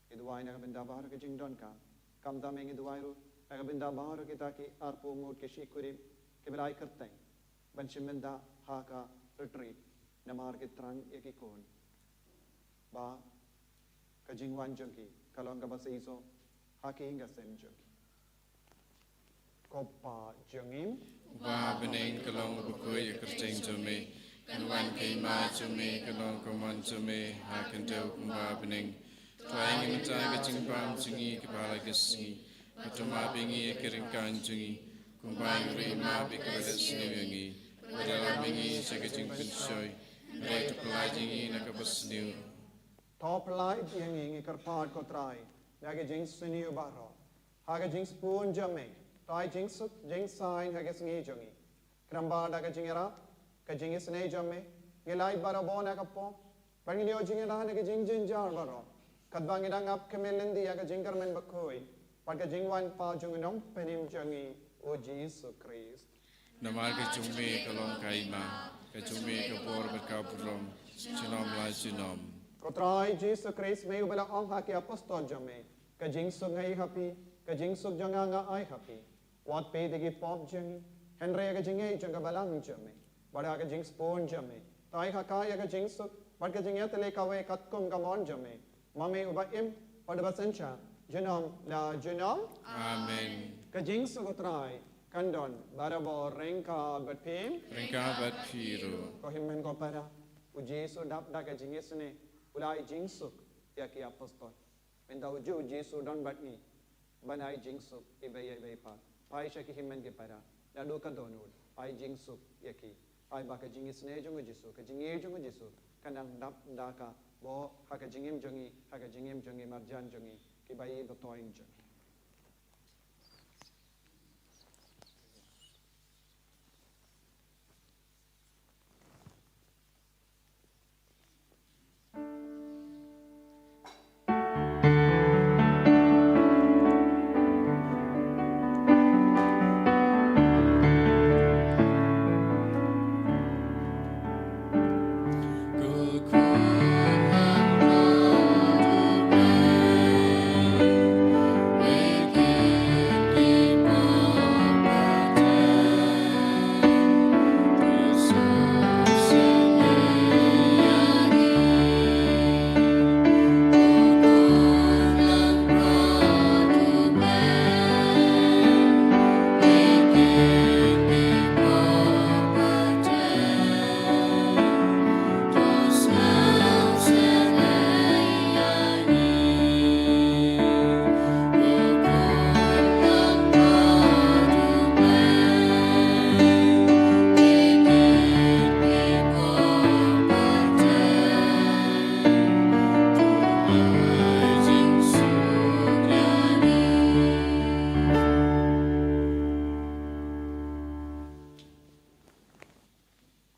Ngi duwai na ka bynta baroh ki jingdonkam, khamtam eh ngi duwai ruh na ka bynta baroh kita ki arphew ngut ki shikurim ki ba la ai kyrteng ban shim bynta ha ka retreat, namar ki thrang ïa ki khun ba ka jingwan jong ki ka long kaba seisoh ha ki ïing ki sem jong ki. Ko Pa jong ngi, uba ha bneng, ka long ba khuid ïa ka kyrteng jong me. Kan wan ka hima jong me, kan long ka mon jong me ha ka khyndew kumba ha bneng. To ai ngi mynta ka jingbam jong ngi kaba ha la ka sngi. Bad to map ïa ngi ïa ki ryngkat jong ngi, kumba ngi ruh ngi map ïa kiba leh sniew ïa ngi. Bad ym ïalam ïa ngi sha ka jingpynshoi, hynrei to pyllait ïa ngi na kaba sniew. To pyllait ïa ngi, ngi kyrpad ko Trai, na ka jingsniew baroh. Ha ka jingsbun jong me, to ai jingsuk jingsaiñ ha ka sngi jong ngi. Khnang ba da ka jingïarap, ka jingisynei jong me, ngi lait barabor na ka pop, bad ngin ïoh jingïada na ka jingjynjar baroh, katba ngi dang ap khmih lynti ïa ka jingkyrmen bakhuid bad ka jingwan pat jong U Nongpynim jong ngi, U Jisu Khrist. Namar ka jong me ka long ka hima, ka jong me ka bor bad ka burom, junom la junom. Ko Trai Jisu Khrist, me uba la ong ha ki apostol jong me, ka jingsuk nga ai ha phi, ka jingsuk jong nga nga ai ha phi. Wat peit ïa ki pop jong ngi, hynrei ïa ka jingngeit jong ka balang jong me. Bad ha ka jingsbun jong me, to ai ha ka ïa ka jingsuk bad ka jingïatylli kawei katkum ka mon jong me, ma me uba im bad uba synshar junom la junom. Amen. Ka jingsuk U Trai kan don barabor ryngkat bad phi. Ryngkat bad phi ruh. Ko hynmen ko para, U Jisu dap da ka jingisynei u la ai jingsuk ïa ki apostol. Mynta u Jisu u don bad ngi ban ai jingsuk iba ïa iba pat. Phai sha ki hynmen ki para, naduh ka dohnud, ai jingsuk ïa ki. Ai ba ka jingisynei jong U Jisu, ka jingïeit jong U Jisu kan nang dap da kaba ha ka jingim jong ngi, ha ka jingim jong ngi marjan jong ngi, ki ba-ïeit ba-toiñ jong ngi.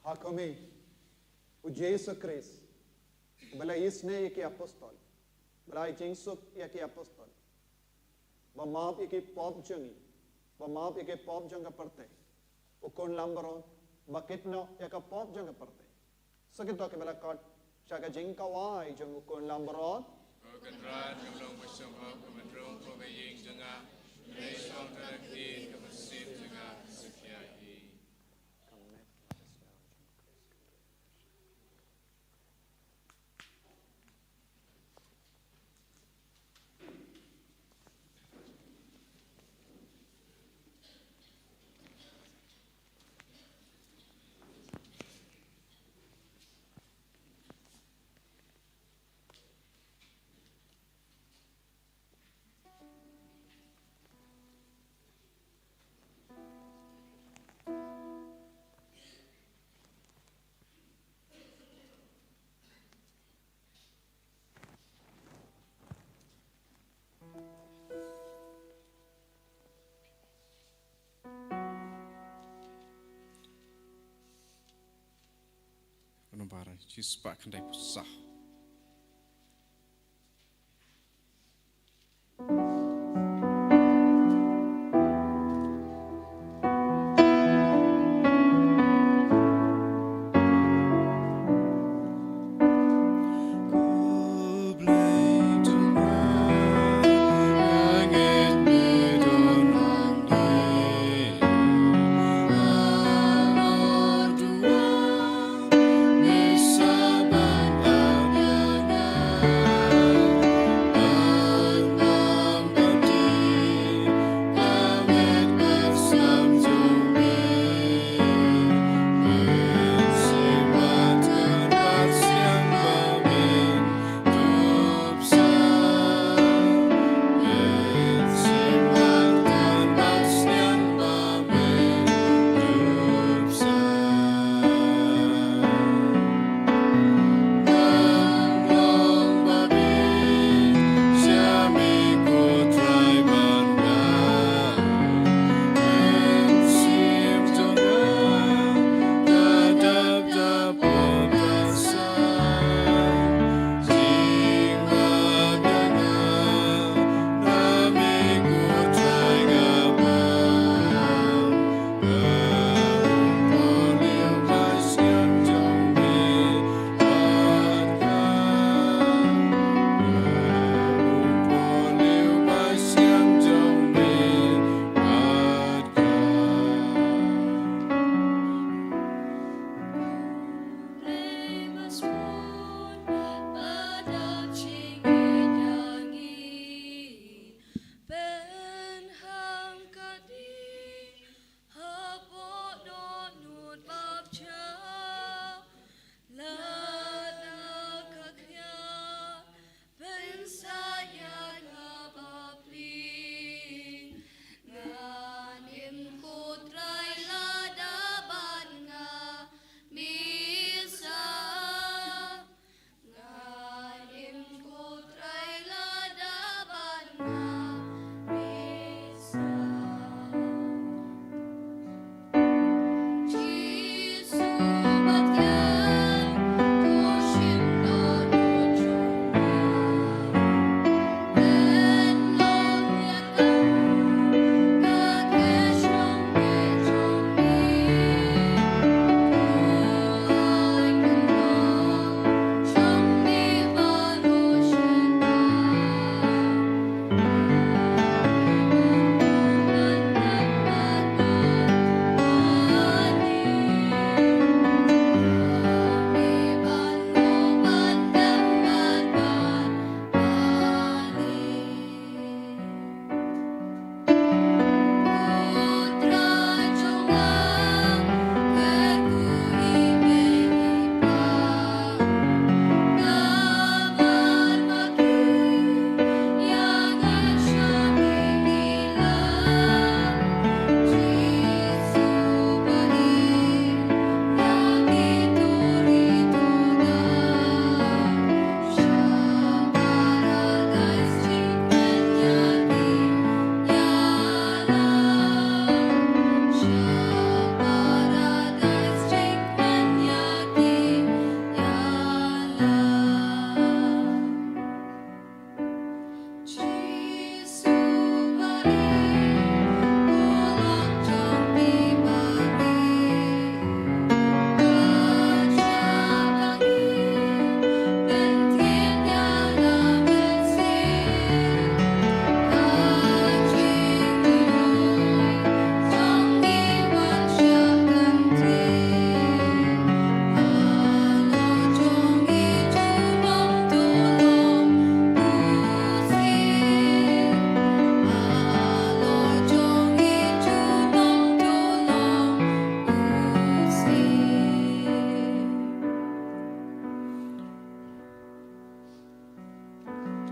Ha kumne, U Jisu Khrist, ba la isynei ïa ki apostol, ba la ai jingsuk ïa ki apostol, ba map ïa ki pop jong ngi, ba map ïa ki pop jong ka pyrthei. U khun langbrot, ba kit noh ïa ka pop jong ka pyrthei. Sa kito kiba la khot sha ka jingkhawai jong u khun langbrot. Ko Kynrad, ngam long ba sngewhok ba men rung hapoh ka ïing jong nga, hynrei shong tang da ka ktien ka mynsiem jong nga, sa khia hi. Par shispah khyndai phew saw.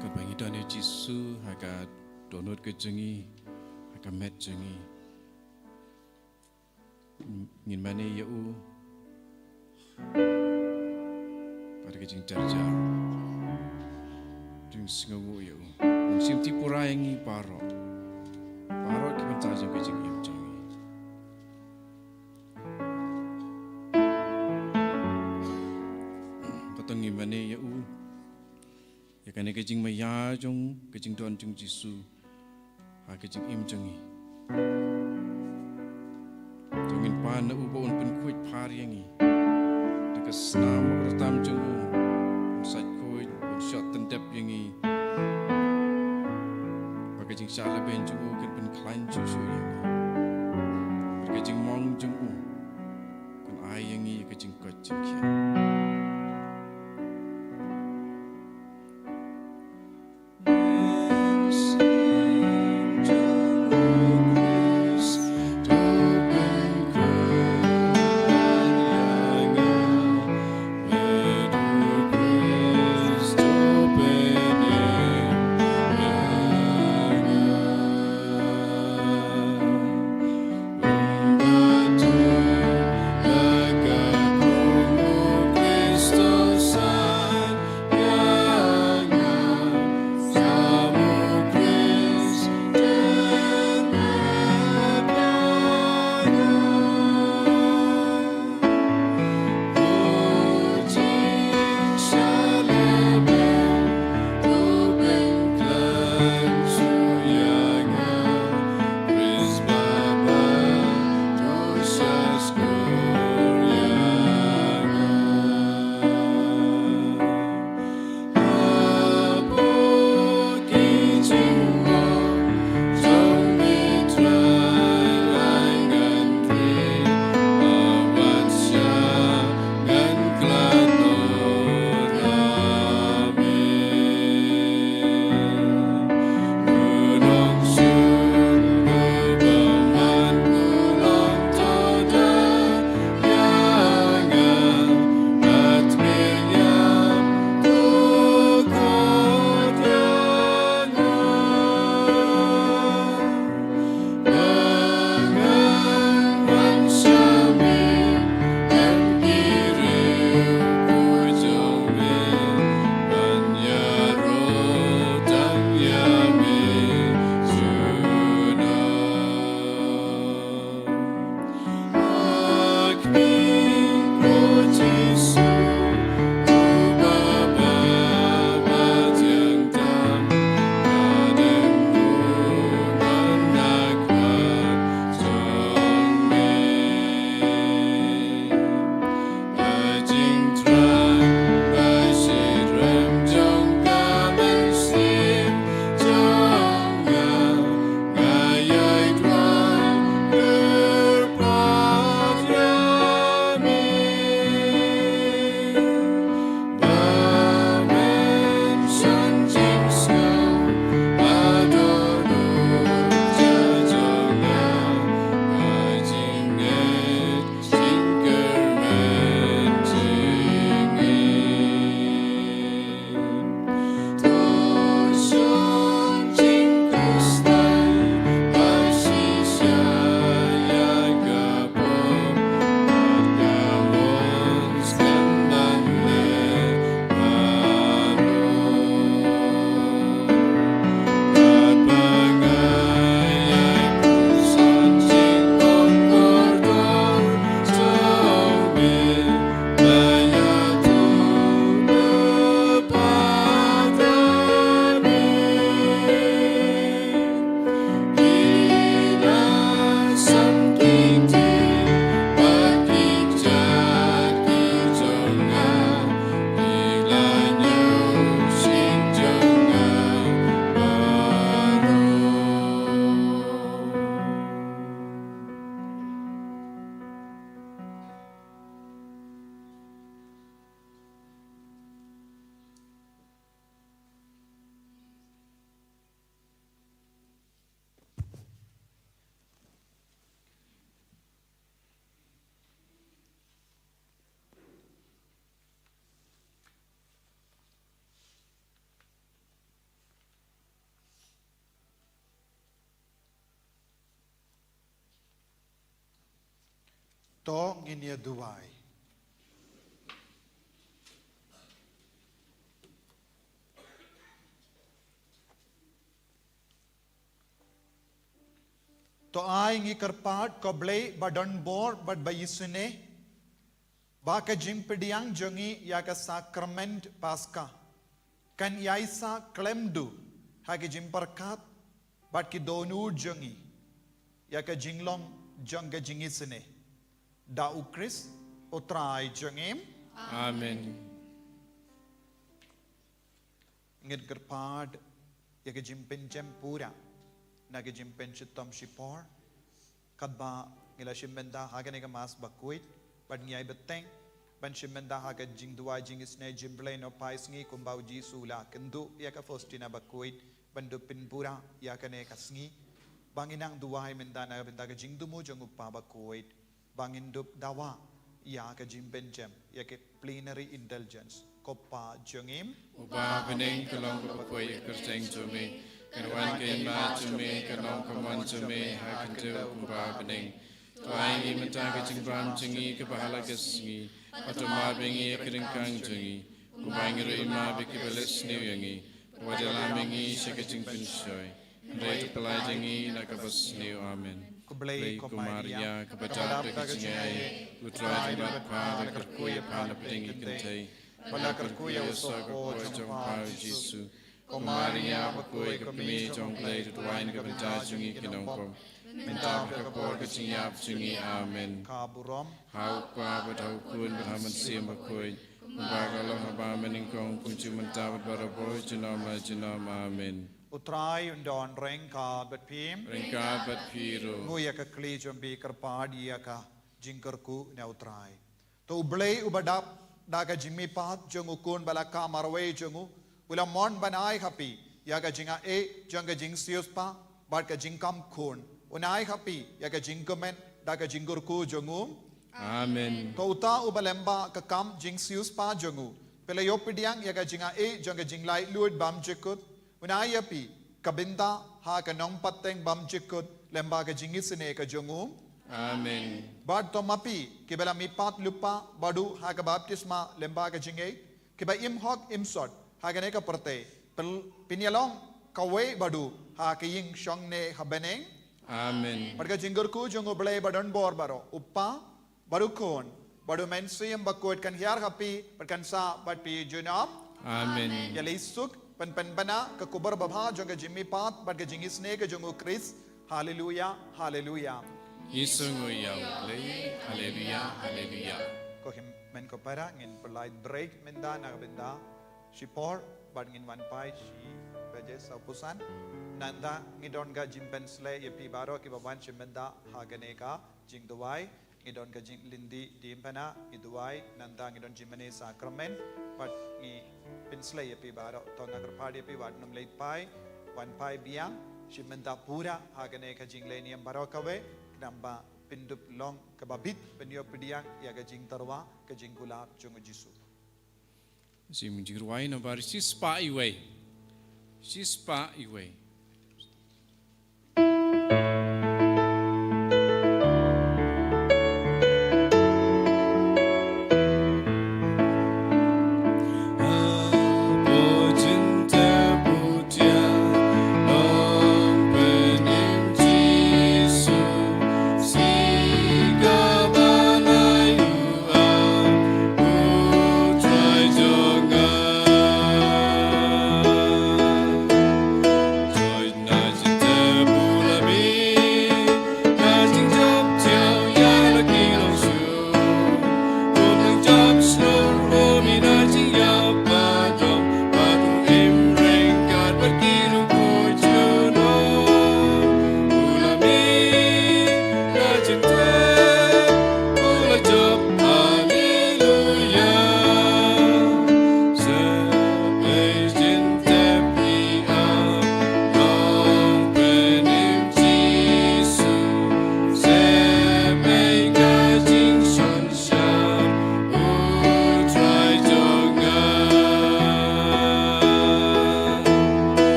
Katba ngi don ïa u Jisu ha ka dohnud ka jong ngi, ha ka met jong ngi, ngin mane ïa u bad ka jingjarjar, jingsngewnguh ïa u. Un shim tip pura ïa ngi baroh, baroh ki bynta jong ka jingim jong ngi. ne ïa u, ïa kane ka jingmaïa jong ka jingdon jong Jisu ha ka jingim jong ngi. To ngin pan na u ba un pynkhuid phareng ïa ngi da ka snam kyrtam jong u, un sait khuid, un shah tyndep ïa ngi, ba ka jingshah lehbeiñ jong u kan pynkhlaiñ shuh shuh ïa ngi, ba ka jingmong jong u kan ai ïa ngi ka jingkoit jingkhiah. To ngin ïa duwai. To ai ngi kyrpad ko Blei ba don bor bad ba isynei. Ba ka jingpdiang jong ngi ïa ka sakrament Paska kan ïai sah khlem duh ha ki jingpyrkhat bad ki dohnud jong ngi ïa ka jinglong jong ka jingisynei. Da U Khrist U Trai jong ngi. Amen. Ngin kyrpad ïa ka jingpynjem pura na ka jingpynshitom shipor. Katba ngi la shim bynta ha kane ka Mass bakhuid, bad ngi ai bteng ban shim bynta ha ka jingduwai jingisynei jingpynlong noh phai sngi kumba U Jisu u la kynduh ïa ka Faustina bakhuid ban dup pynpura ïa kane ka sngi. Ba ngin nang duwai mynta na ka bynta ka jingthmu jong U Kpa bakhuid. Ba ngin dup dawa ïa ka jingpynjem ïa ka plenary indulgence. Ko Pa jong ngi. Uba ha bneng, ka long kaba khuid ïa ka kyrteng jong me. Kan wan ka hima jong me, kan long ka mon jong me ha ka khyndew kumba ha bneng. To ai ngi mynta ka jingbam jong ngi kaba ha la ka sngi. Bad to map ïa ngi ïa ki ryngkang jong ngi, kumba ngi ruh ngi map ïa kiba leh sniew ïa ngi. Wat ïalam ïa ngi sha ka jingpynshoi, hynrei to pyllait ïa ngi na kaba sniew. Amen. Khublei ko Maria, kaba dap da ka jingaiei, U Trai u don bad pha. La kyrkhu ïa pha napdeng ki kynthei, bad la kyrkhu ïa u soh ka kpoh jong pha U Jisu. Ko Maria bakhuid, ka Kmie jong U Blei, to duwai na ka bynta jong ngi ki nongpop, mynta bad ha ka por ka jingïap jong ngi. Amen. Ka burom ha U Kpa bad ha U Khun bad ha U Mynsiem Bakhuid, kumba ka long ha ba mynnyngkong, kumjuh mynta bad barabor, junom la junom. Amen. U Trai un don ryngkat bad phi. Ryngkat bad phi ruh. Ngui ïa ka khlieh jong phi, kyrpad ïa ka jingkyrkhu na U Trai. To U Blei uba dap da ka jingmihpat jong U Khun ba la kha marwei jong u, u la mon ban ai ha phi ïa ka jingaiei jong ka jingsiewspah bad ka jingkam khun. Un ai ha phi ïa ka jingkmen da ka jingkyrkhu jong u. Amen. To uta uba lyngba ka kam jingsiewspah jong u phi la ïoh pdiang ïa ka jingaiei jong ka jinglaitluid bymjukut, un ai ïa phi ka bynta ha ka nongpateng bymjukut lyngba ka jingisynei ka jong u. Amen. Bad to ma phi kiba la mihpat lypa bad u ha ka baptisma lyngba ka jingaiei, kiba im hok im sot ha kane ka pyrthei, phin, phin ïalong kawei bad u ha ka ïing shongneh ha bneng. Amen. Bad ka jingkyrkhu jong U Blei badonbor baroh, U Kpa, bad U Khun, bad U Mynsiem Bakhuid kan hiar ha phi bad kan sah bad phi junom. Amen. Ïa lei suk, pynpynbna ka khubor babha jong ka jingmihpat bad ka jingisynei ka jong U Khrist. Haleluya, haleluya. Ngi sngew ïa U Blei. Haleluya, haleluya. Ko hynmen ko para, ngin pynlait break mynta na ka bynta shipor bad ngin wan phai shi baje sawphew san. Nangta ngi don ka jingpynsleh ïa phi baroh kiba wan shim bynta ha kane ka jingduwai. Ngi don ka jingleit dien pat, ngi duwai, nangta ngi don jingmane sakramen, bad ngi pynsleh ïa phi baroh. To nga kyrpad ïa phi wat nym leit phai, wan phai biang shim bynta pura ha kane ka jingleh niam baroh kawei, khnang ba phin dup long kaba bit ban ïoh pdiang ïa ka jingtyrwa, ka jingkular jong U Jisu. Jingmut jingrwai nambar shispah iwei. Shispah iwei.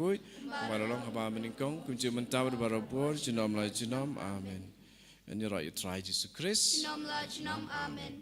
khuid, kumba la long haba mynnyngkong, kumjuh mynta bad barabor, junom la junom. Amen. Yn ïaroh ïa u Trai Jisu Khrist. Junom la junom. Amen.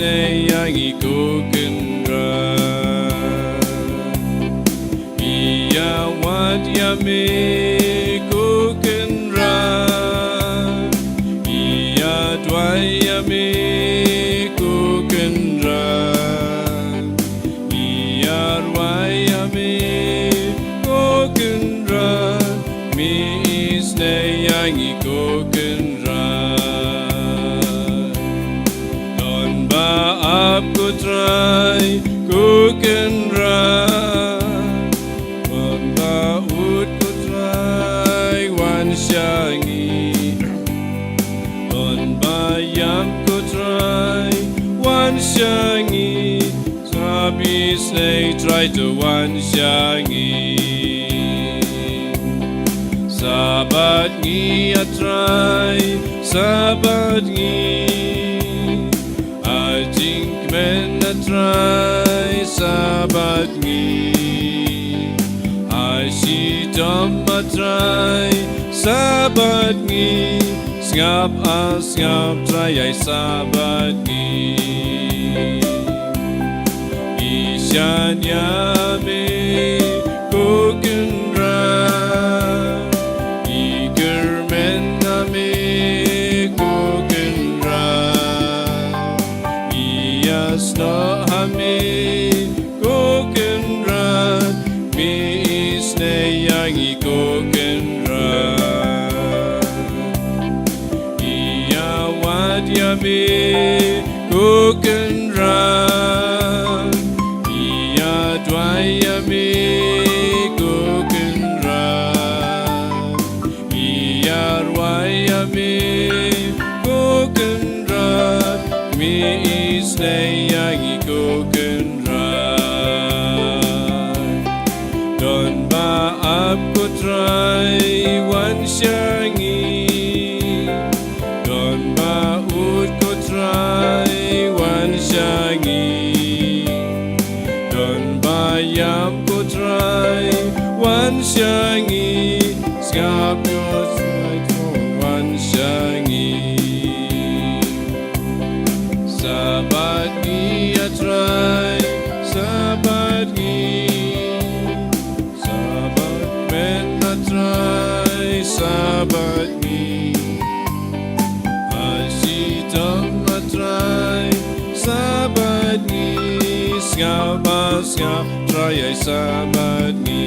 Isnei ïa ngi ko Kynrad. Ïa wad ïa me ko Kynrad. Ïa duwai ïa me ko Kynrad. Ïa rwai ïa me ko Kynrad. Me isnei ïa ngi ko Kynrad. Don ba ap ko Trai ko Kynrad. Don ba ud ko Trai wan sha ngi. Don ba ïap ko Trai wan sha ngi. Sngap isnei Trai to wan sha ngi. Sa bad ngi a Trai, sa bad ngi. A jingkmen a Trai, sa bad ngi. A shitom a Trai, sa bad ngi. Sngap a sngap Trai ai sa bad ngi. Ngi shaniah ïa me ko Kynrad. Ngi kyrmen ïa me ko Kynrad. Ngi ïasnoh ha me ko Kynrad. Me isnei ïa ngi ko Kynrad. Ïa wad ïa me ko Kynrad. Ïa duwai ïa me ko Kynrad. Ïa rwai ïa me ko Kynrad. Me isnei ïa ngi ko Kynrad. Don ba ap ko Trai wan sha ngi. Don ba ud ko Trai wan sha ngi. Don ba ïap ko Trai wan sha ngi. Sngap ïa u Trai to wan sha ngi. Sa bad ngi a Trai, sa bad ngi. Sa bad kmen a Trai, sa bad ngi. A shitom a Trai, sa bad ngi. Sngap a sngap Trai ai sa bad ngi.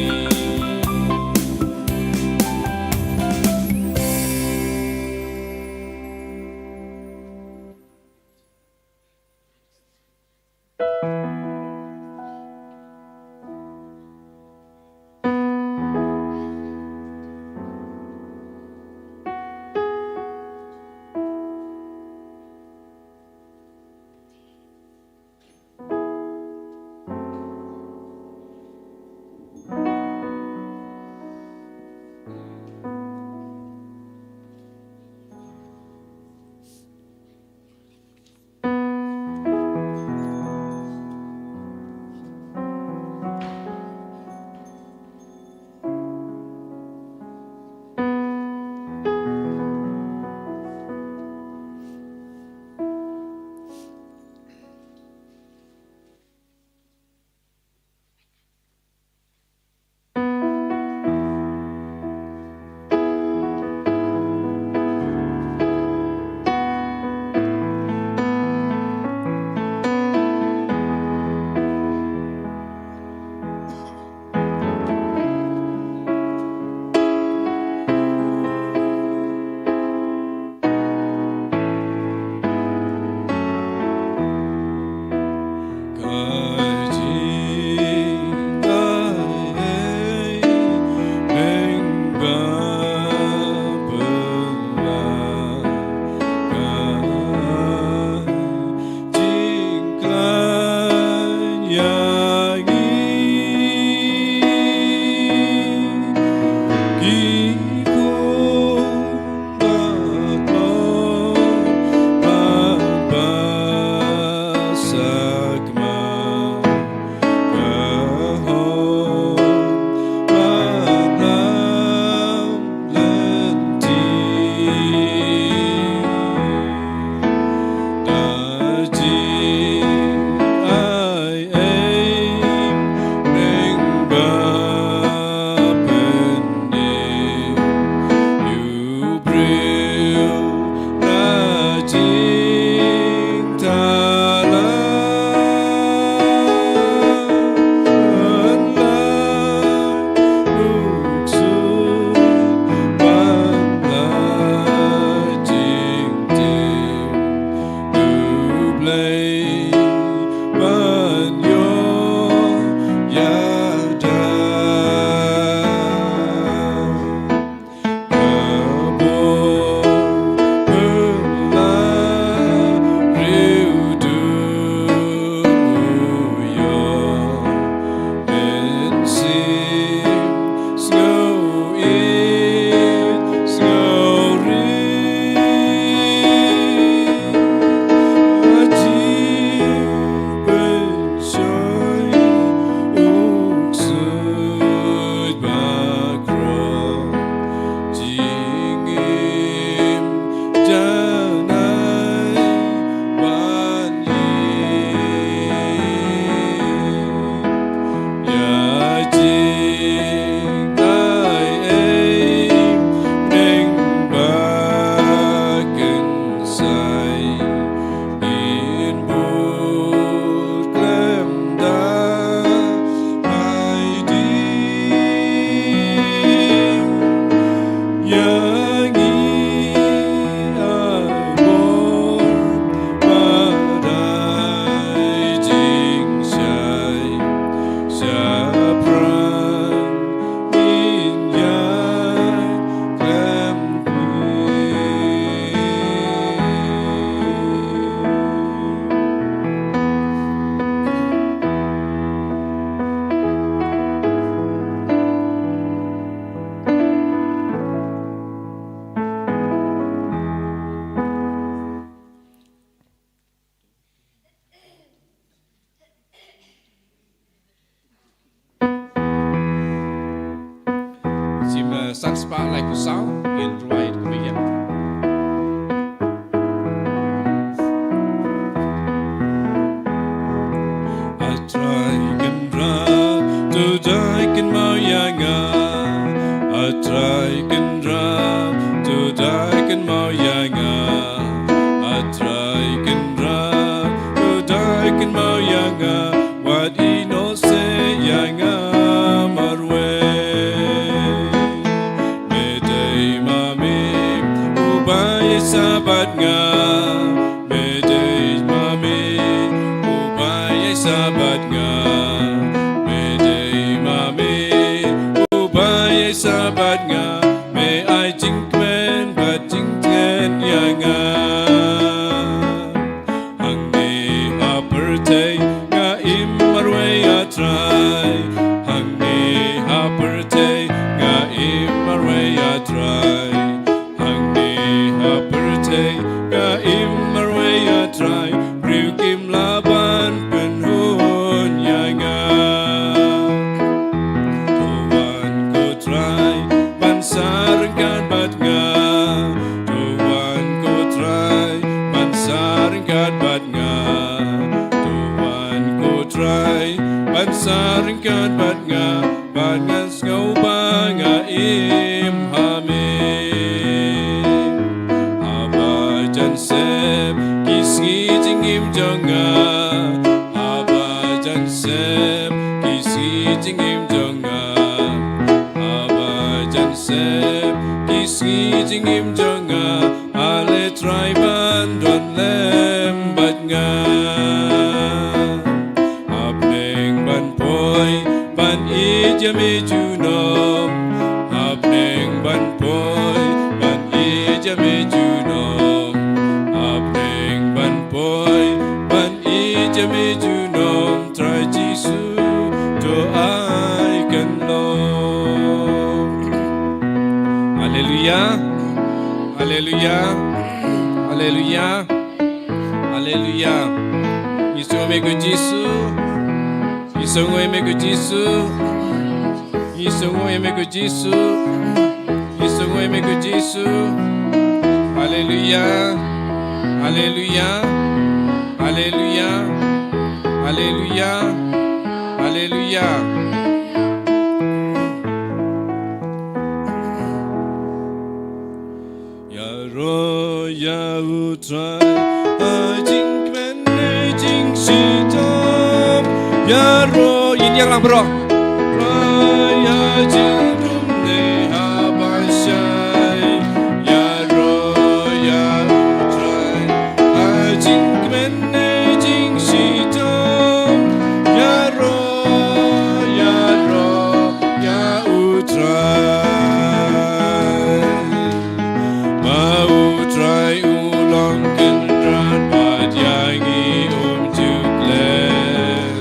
san spah laiphew saw, ngin rwai ïa kaba ïa. A Trai Kynrad, to dei kynmaw ïa nga. A Trai Kynrad, to dei kynmaw ïa nga. A Trai Kynrad, to dei kynmaw ïa nga. Wat ïehnoh seh ïa nga marwei. Me dei ma me uba ïaishah bad nga. Me dei ma me uba ïaishah bad nga. Me dei ma me uba ïaishah bad nga. Me ai jingkmen bad jingkmen ïa nga. Hangne ha pyrthei nga im marwei, A Trai. Hangne ha pyrthei nga im marwei, A Trai. Hangne ha pyrthei nga im marwei, A Trai. Briew kim lah ban pynhun ïa nga. To wan ko Trai ban sah ryngkat bad nga. To wan ko Trai ban sah ryngkat bad nga. To wan ko Trai ban sah ryngkat bad nga. Bad ngan sngew ba nga im ha me. Haba jan sep ki sngi jingim jong nga. Haba jan sep ki sngi jingim jong nga. Haba jan sep ki sngi jingim jong nga. Ale Trai ban don lem bad nga. Hapdeng ban poi ban ïeit ïa me junom. Hapdeng ban poi ban ïeit ïa me junom. Hapdeng ban poi ban ïeit ïa me junom. Trai Jisu, to ai kan long. Haleluia. Haleluia. Haleluia. Haleluia. Ngi sngew ïa me ko Jisu. Ngi sngew ïa me ko Jisu. Ngi sngew ïa me ko Jisu. Ngi sngew ïa me ko Jisu. Haleluia. Haleluia. Haleluia. Haleluia. Haleluia. Ïaroh ïa u Trai ha jingkmen ne jingshitom. Ïaroh, ïaroh ïa u Trai ha jingdum ne ha bashai. Ïaroh ïa u Trai ha jingkmen ne jingshitom. Ïaroh, ïaroh ïa u Trai. Ba u Trai u long kynrad bad ïa ngi um ju klet.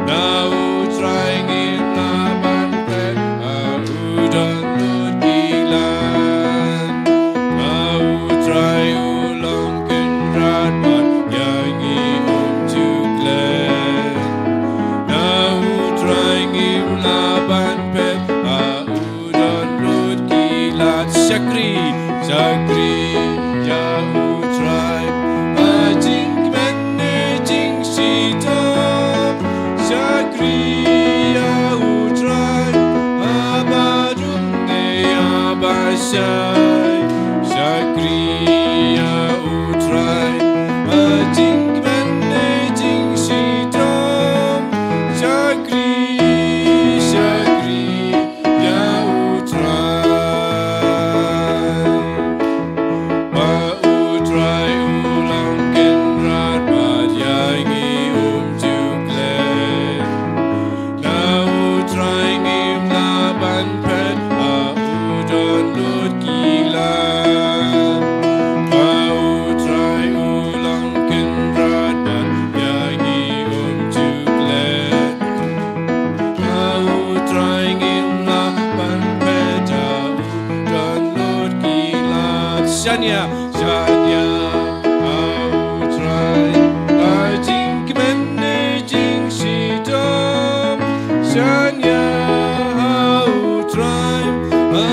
Na u Trai ngim lah ban phet, ba u don lut ki lad. Ba u Trai u long kynrad bad ïa ngi um ju klet. Na u Trai ngim lah ban phet, ba u don lut ki lad. Shakri, shakri ïa u Trai ha jingkmen ne jingshitom. Shakri ïa u Trai ha badum ne ha bashai. Shakri ïa u Trai ha jingkmen ne jingshitom. Shakri, shakri ïa u Trai. Ba u Trai u long kynrad bad ïa ngi um ju klet. Na u Trai ngim lah ban phet, ba u don lut ki lad. Ba u Trai u long kynrad bad ïa ngi um ju klet. Ba u Trai ngim lah ban phet, ba u don lut ki lad. Shaniah, shaniah ha u Trai ha jingkmen ne jingshitom. Shaniah ha u Trai ha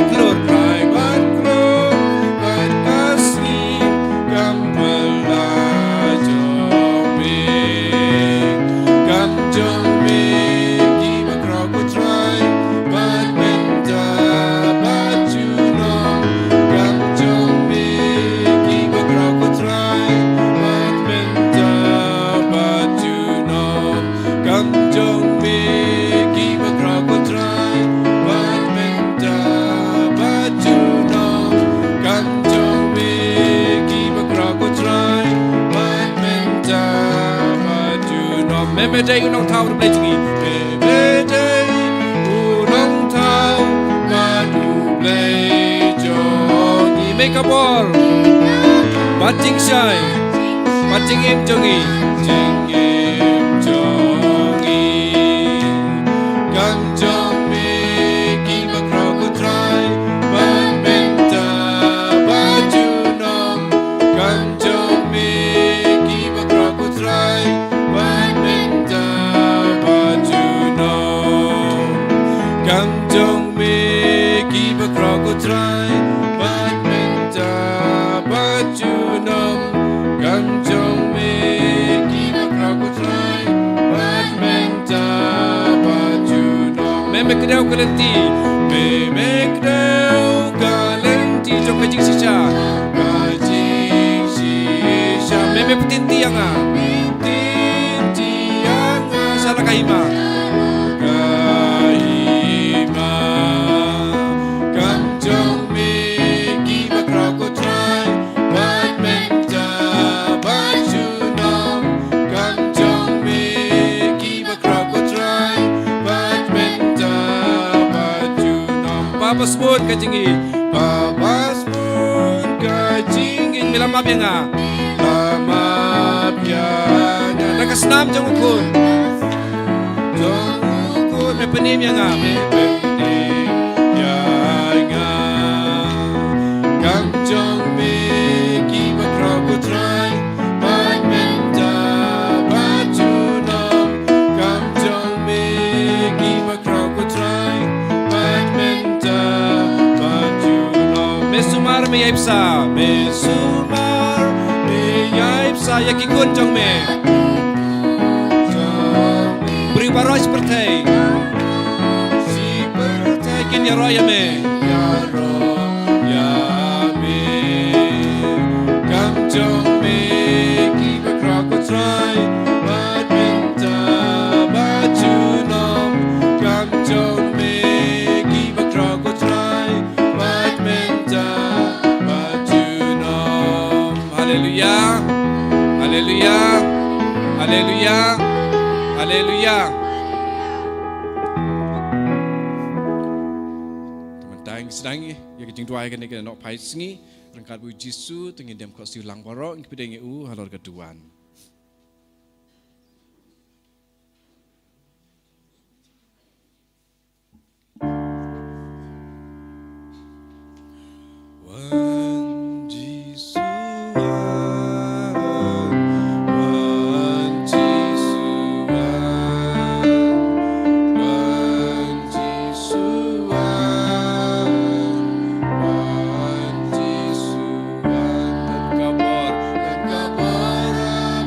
Klur Trai bad klur bad ka sngi, kam pynlait jong me. Kam jong me kiba khraw ko Trai, bad mynta bad junom. Kam jong me kiba khraw ko Trai, bad mynta bad junom. Kam jong me kiba khraw ko Trai, bad mynta bad junom. Kam jong me kiba khraw ko Trai, bad mynta bad junom. Me me dei u nongthaw u Blei jong ngi. Me me dei u nongthaw bad u Blei jong ngi. Me ka bor bad jingshai bad jingim jong ngi. Jingim jong ngi. Kam jong me kiba khraw ko Trai, bad mynta bad junom. Kam jong me kiba khraw ko Trai, bad mynta bad junom. Kam jong me kiba khraw ko Trai, bad mynta bad junom. Kam jong me kiba khraw ko Trai, bad mynta bad junom. Me me kdew ka lynti, me me kdew ka lynti jong ka jingshisha. Ka jingshisha. Me me pynti ïa nga. Pynti ïa nga sha la ka hima. Ka hima. Kam jong me kiba khraw ko Trai, bad mynta bad junom. Kam jong me kiba khraw ko Trai, bad mynta bad junom. Papa sbun ka jingim. Papa sbun ka jingim. Me la map ïa nga. La map ïa nga. Da ka snam jong u khun. Jong u khun me pynim ïa nga, me pynim ïa nga. Kam jong me kiba khraw ko Trai, bad mynta bad junom. Kam jong me kiba khraw ko Trai, bad mynta bad junom. Me sumar me ïai bsa, me sumar me ïai bsa ïa ki khun jong me. Briew baroh shi pyrthei. Shi pyrthei kin ïaroh ïa me. Ïaroh ïa me. Kam jong me kiba khraw ko Trai, bad mynta bad junom. Kam jong me kiba khraw ko Trai, bad mynta bad junom. Haleluia. Haleluia. Haleluia. Haleluia. Te mynta ngin sdang ïa ka jingduwai kane ka nohphai sngi. Ryngkat bad u Jisu te ngin dem khohsiew lang baroh, ngin pdiang ïa u halor ka duwan. Wan Jisu wan, wan Jisu wan, wan Jisu wan, wan Jisu wan. Wan ka bor, wan ka bor.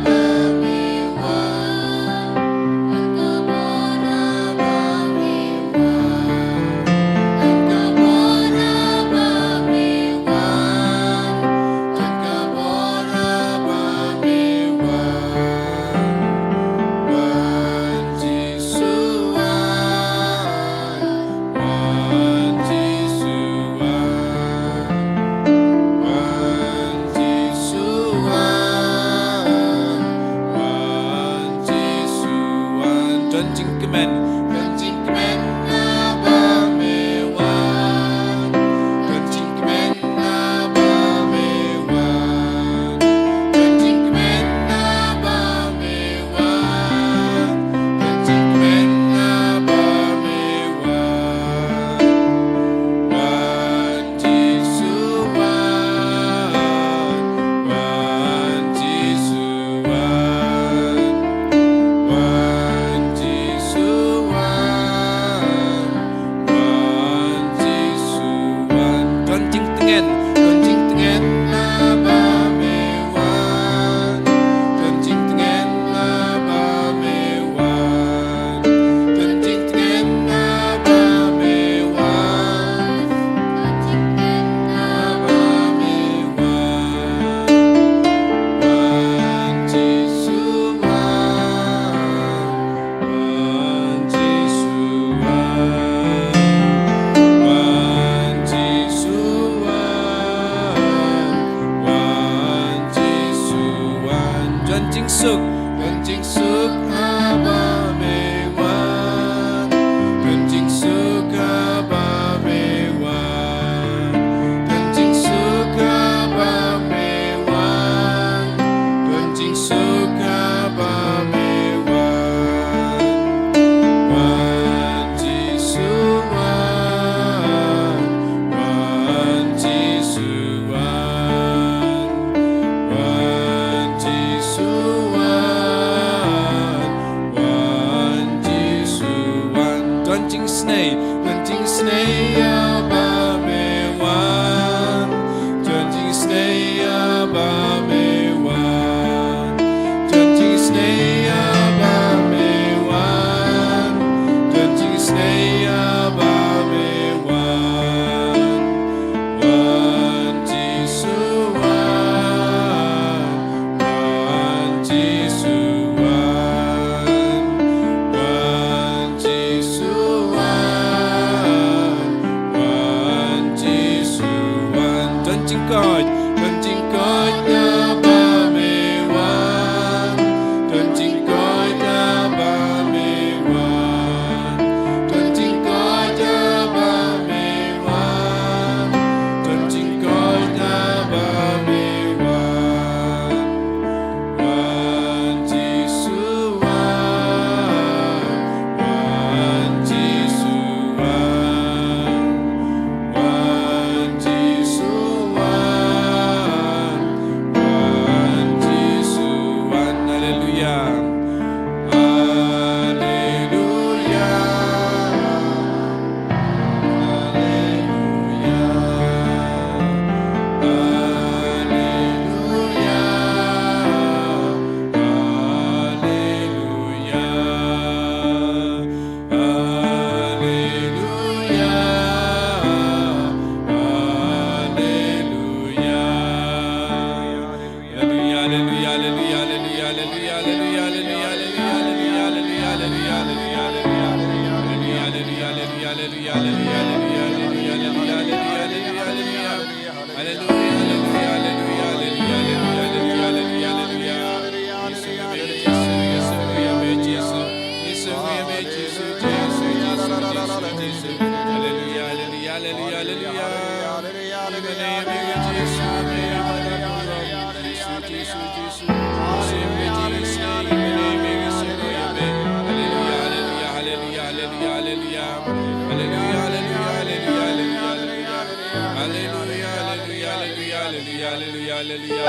Tngen, don jingtngen haba me wan. Don jingtngen haba me wan. Don jingtngen haba me wan. Don jingtngen haba me wan. Wan Jisu wan. Wan Jisu wan, wan Jisu wan, wan Jisu wan. Don jingsuk, don jingsuk haba me wan, don jingsuk haba me wan, don jingsuk haba me wan, don jingsuk haba me wan. Wan Jisu wan, wan Jisu wan, wan Jisu wan, wan Jisu wan. Don jingisynei, don jingisynei haba me wan. Don jingisynei haba me wan. Don jingisynei haba me wan. Don jingisynei haba me wan. Wan Jisu wan. Wan Jisu wan. Wan Jisu wan. Wan Jisu wan. Don jingkoit, don jingkoit haba me wan. Don jingkoit haba me wan. Don jingkoit haba me wan. Don jingkoit haba me wan. Wan Jisu wan, wan Jisu wan, wan Jisu wan, wan Jisu wan. Haleluya. Haleluya. Haleluya. Haleluya. Haleluya. Haleluya. Haleluya. Haleluya, haleluya, haleluya. Haleluya, haleluya, haleluya, haleluya, haleluya, haleluya.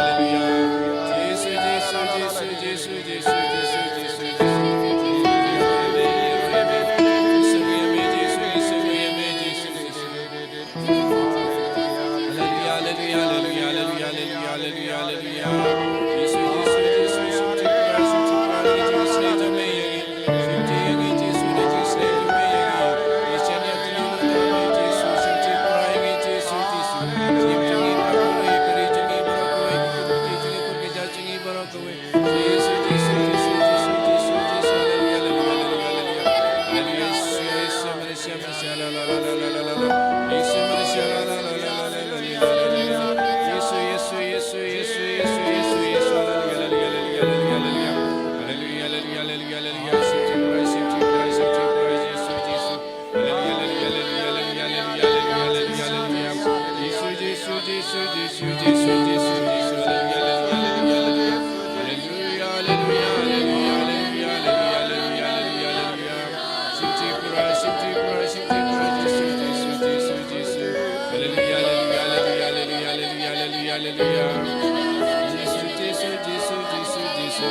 Jisu, Jisu, Jisu, Jisu, Jisu.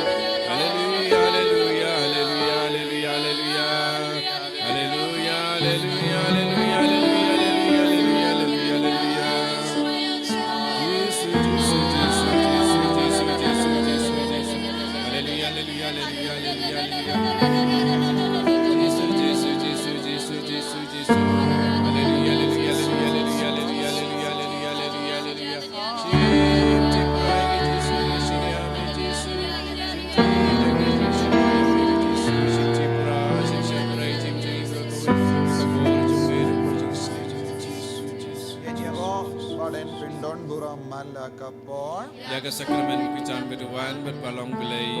Haleluya, haleluya, haleluya, haleluya, haleluya. Haleluya, haleluya, haleluya, haleluya, haleluya, haleluya, haleluya. Ba den pyndon burom man la ka por. Ïa ka sakramen bakhuid tam ka duwan bad ba long Blei.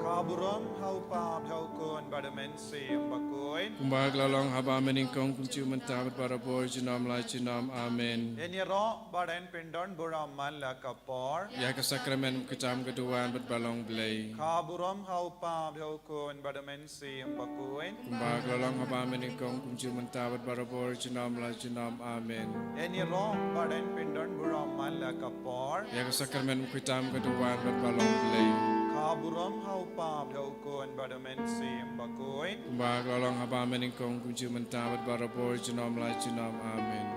Ka burom ha u Kpa bad ha u Khun bad ha u Mynsiem Bakhuid. Kumba ka la long haba mynnyngkong, kumjuh mynta bad barabor, junom la junom. Amen. Ngin ïaroh ba den pyndon burom man la ka por. Ïa ka sakramen bakhuid tam ka duwan bad ba long Blei. Ka burom ha u Kpa bad ha u Khun bad ha u Mynsiem Bakhuid. Kumba ka la long haba mynnyngkong, kumjuh mynta bad barabor, junom la junom. Amen. Ngin ïaroh ba den pyndon burom man la ka por. Ïa ka sakramen bakhuid tam ka duwan bad ba long Blei. Ka burom ha u Kpa bad ha u Khun bad ha u Mynsiem Bakhuid. Kumba ka la long haba mynnyngkong, kumjuh mynta bad barabor, junom la junom. Amen.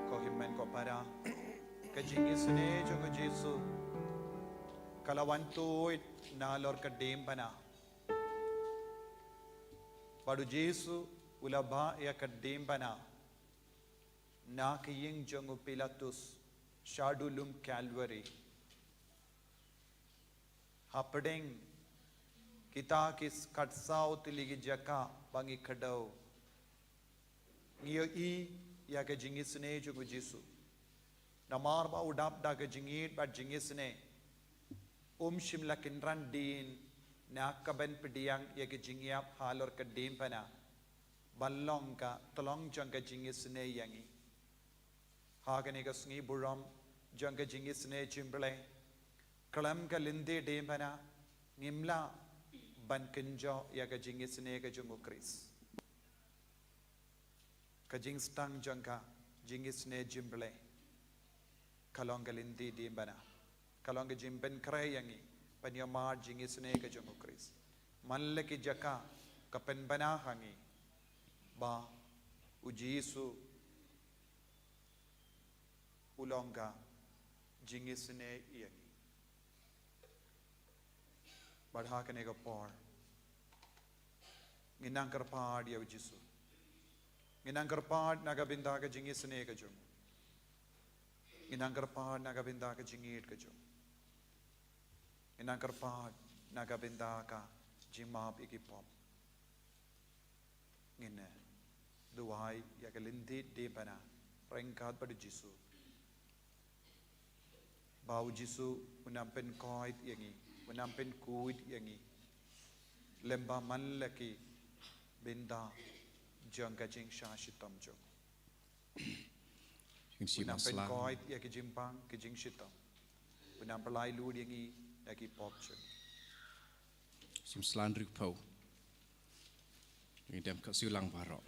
Ko hynmen ko para, ka jingisynei jong u Jisu ka la wan tuid nalor ka diengphna. Bad u Jisu u la bah ïa ka diengphna na ka ïing jong u Pilatus, sha u lum Kalbari. Hapdeng kita ki khatsaw tylli ki jaka ba ngi kdew, ngi ïohi ïa ka jingisynei jong u Jisu. Namar ba u dap da ka jingïeit bad jingisynei, um shym la kynran dien na ka ban pdiang ïa ka jingïap halor ka diengphna, ban long ka tyllong jong ka jingisynei ïa ngi. Ha kane ka sngi burom jong ka jingisynei jong u Blei, khlem ka lynti diengphna ngim lah ban kynjoh ïa ka jingisynei ka jong u Khrist. Ka jingsdang jong ka jingisynei jong u Blei ka long ka lynti diengphna. Ka long ka jingpynkhreh ïa ngi ban ïohmad jingisynei ka jong u Khrist. Man la ki jaka ka pynbna ha ngi ba u Jisu u long ka jingisynei ïa ngi. Bad ha kane ka por ngin nang kyrpad ïa u Jisu. Ngin nang kyrpad na ka bynta ka jingisynei ka jong u. Ngin nang kyrpad na ka bynta ka jingïeit ka jong u. Ngin nang kyrpad na ka bynta ka jingmap ïa ki pop. Ngin, eh, duwai ïa ka lynti diengphna ryngkat bad u Jisu. Ba u Jisu un nang pynkoit ïa ngi, un nang pynkoit ïa ngi lyngba man la ki bynta jong ka jingshah shitom jong u. Jingshim. Un nang pynkoit ïa ki jingpang, ki jingshitom. Un nang pynlait lut ïa ngi na ki pop jong ngi. Shim sla hynriewphew. Ngin dem ka siewlang baroh.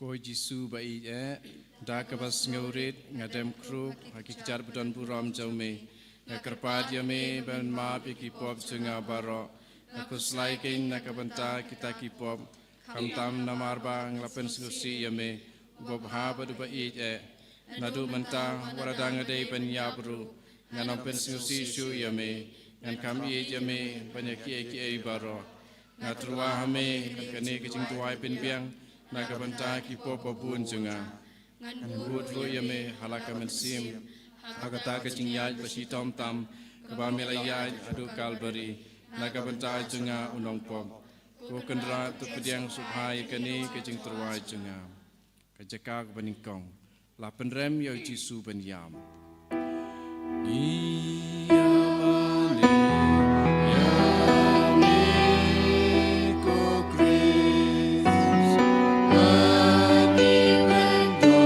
Ko Jisu ba ïeit eh, da kaba sngewrit nga dem khrup ha ki kjat ba don burom jong me. Nga kyrpad ïa me ban map ïa ki pop jong nga baroh. Nga khuslai kein na ka bynta kita ki pop, khamtam namar ba nga la pynsngewsih ïa me, uba bha bad uba ïeit eh. Naduh mynta wat lada nga dei ban ïap ruh, ngan ym pynsngewsih shuh ïa me. Ngan kham ïeit ïa me ban ïa kiei kiei baroh. Nga tyrwa ha me ha kane ka jingduwai pynbiang na ka bynta ki pop ba bun jong nga. Ngan bud ruh ïa me ha la ka mynsiem ha kata ka jingïaid ba shitom tam kaba me la ïaid haduh Kalbari na ka bynta jong nga u nongpop. Ko Kynrad, to pdiang sngewbha ïa kane ka jingtyrwa jong nga. Ka jaka kaba nyngkong, la pynrem ïa u Jisu ban ïam. Ngi ïa mane ïa me ko Khrist, ngi pyndonkam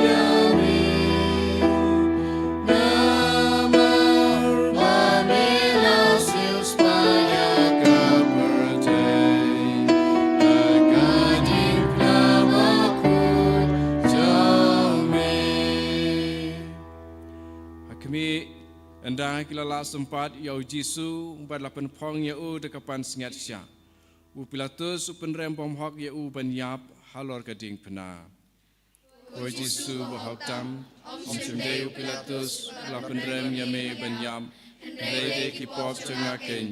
ïa me. Namar ba me la siew spah ïa ka pyrthei ha ka diengphna bakhuid jong me. Ha khmih, ynda ki la lah sympat ïa u Jisu bad la pynphong ïa u da ka pansngiat shiah, u Pilatus u pynrem bymhok ïa u ban ïap halor ka diengphna. Ko Jisu ba hok tam, ym shym dei u Pilatus u la pynrem ïa me ban ïap, hynrei dei ki pop jong nga kein.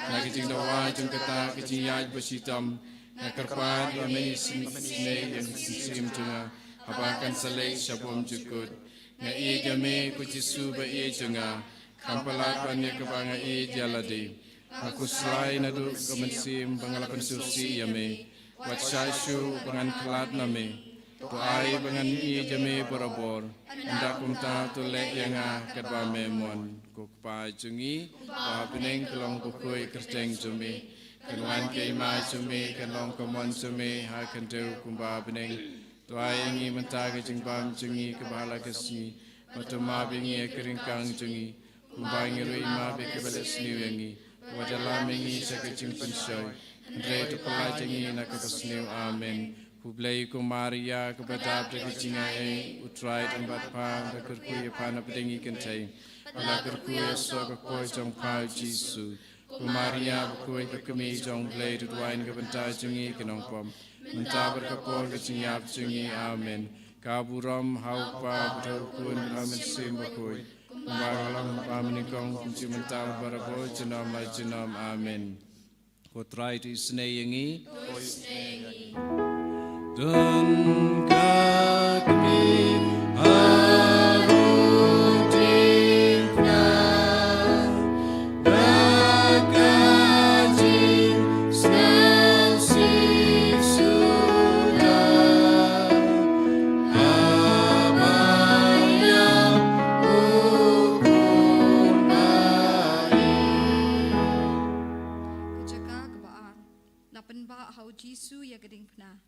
Na ka jingdawa jong kata ka jingïaid ba shitom, nga kyrpad ba men isynei ïa ka mynsiem jong nga haba kan sa leit sha bymjukut. Nga ïeit ïa me ko Jisu ba ïeit jong nga, kham palat ban ïa kaba nga ïeit ïa lade. Nga khuslai naduh ka mynsiem ba nga la pynsngewsih ïa me. Wat shah shuh ba ngan khlad na me. To ai ba ngan ïeit ïa me barabor. Ynda kumta to leh ïa nga katba me mon. Ko Kpa jong ngi ba ha bneng, ka long bakhuid ka kyrteng jong me. Kan wan ka hima jong me, kan long ka mon jong me ha khyndew kumba ha bneng. To ai ïa ngi mynta ka jingbam jong ngi kaba ha la ka sngi. Bad to map ïa ngi ïa ka ryngkang jong ngi, kumba ngi ruh ngi map ïa kiba leh sniew ïa ngi. Wat ïalam ïa ngi sha ka jingpynshoi, hynrei to pyllait ïa ngi na kaba sniew. Amen. Khublei ko Maria, kaba dap da ka jingaiei, U Trai u don bad pha, pha kyrkhu ïa pha na pdeng ki kynthei. Pha la kyrkhu ïa u soh ka kpoh jong pha u Jisu. Ko Maria bakhuid, ka kmie jong U Blei, to duwai na ka bynta jong ngi ki nongpop, mynta bad ka por ka jingïap jong ngi. Amen. Ka burom ha U Kpa bad ha U Khun bad ha U Mynsiem Bakhuid, kumba ka la long ha kaba nyngkong, kumjuh mynta bad barabor, junom la junom. Amen. Ko Trai to isynei ïa ngi. Don ka kmie ha u diengphna, da ka jingsngewsih suda, haba ïap u khun ba ïeit. Ka jaka kaba ar. La pynbah ha u Jisu ïa ka diengphna.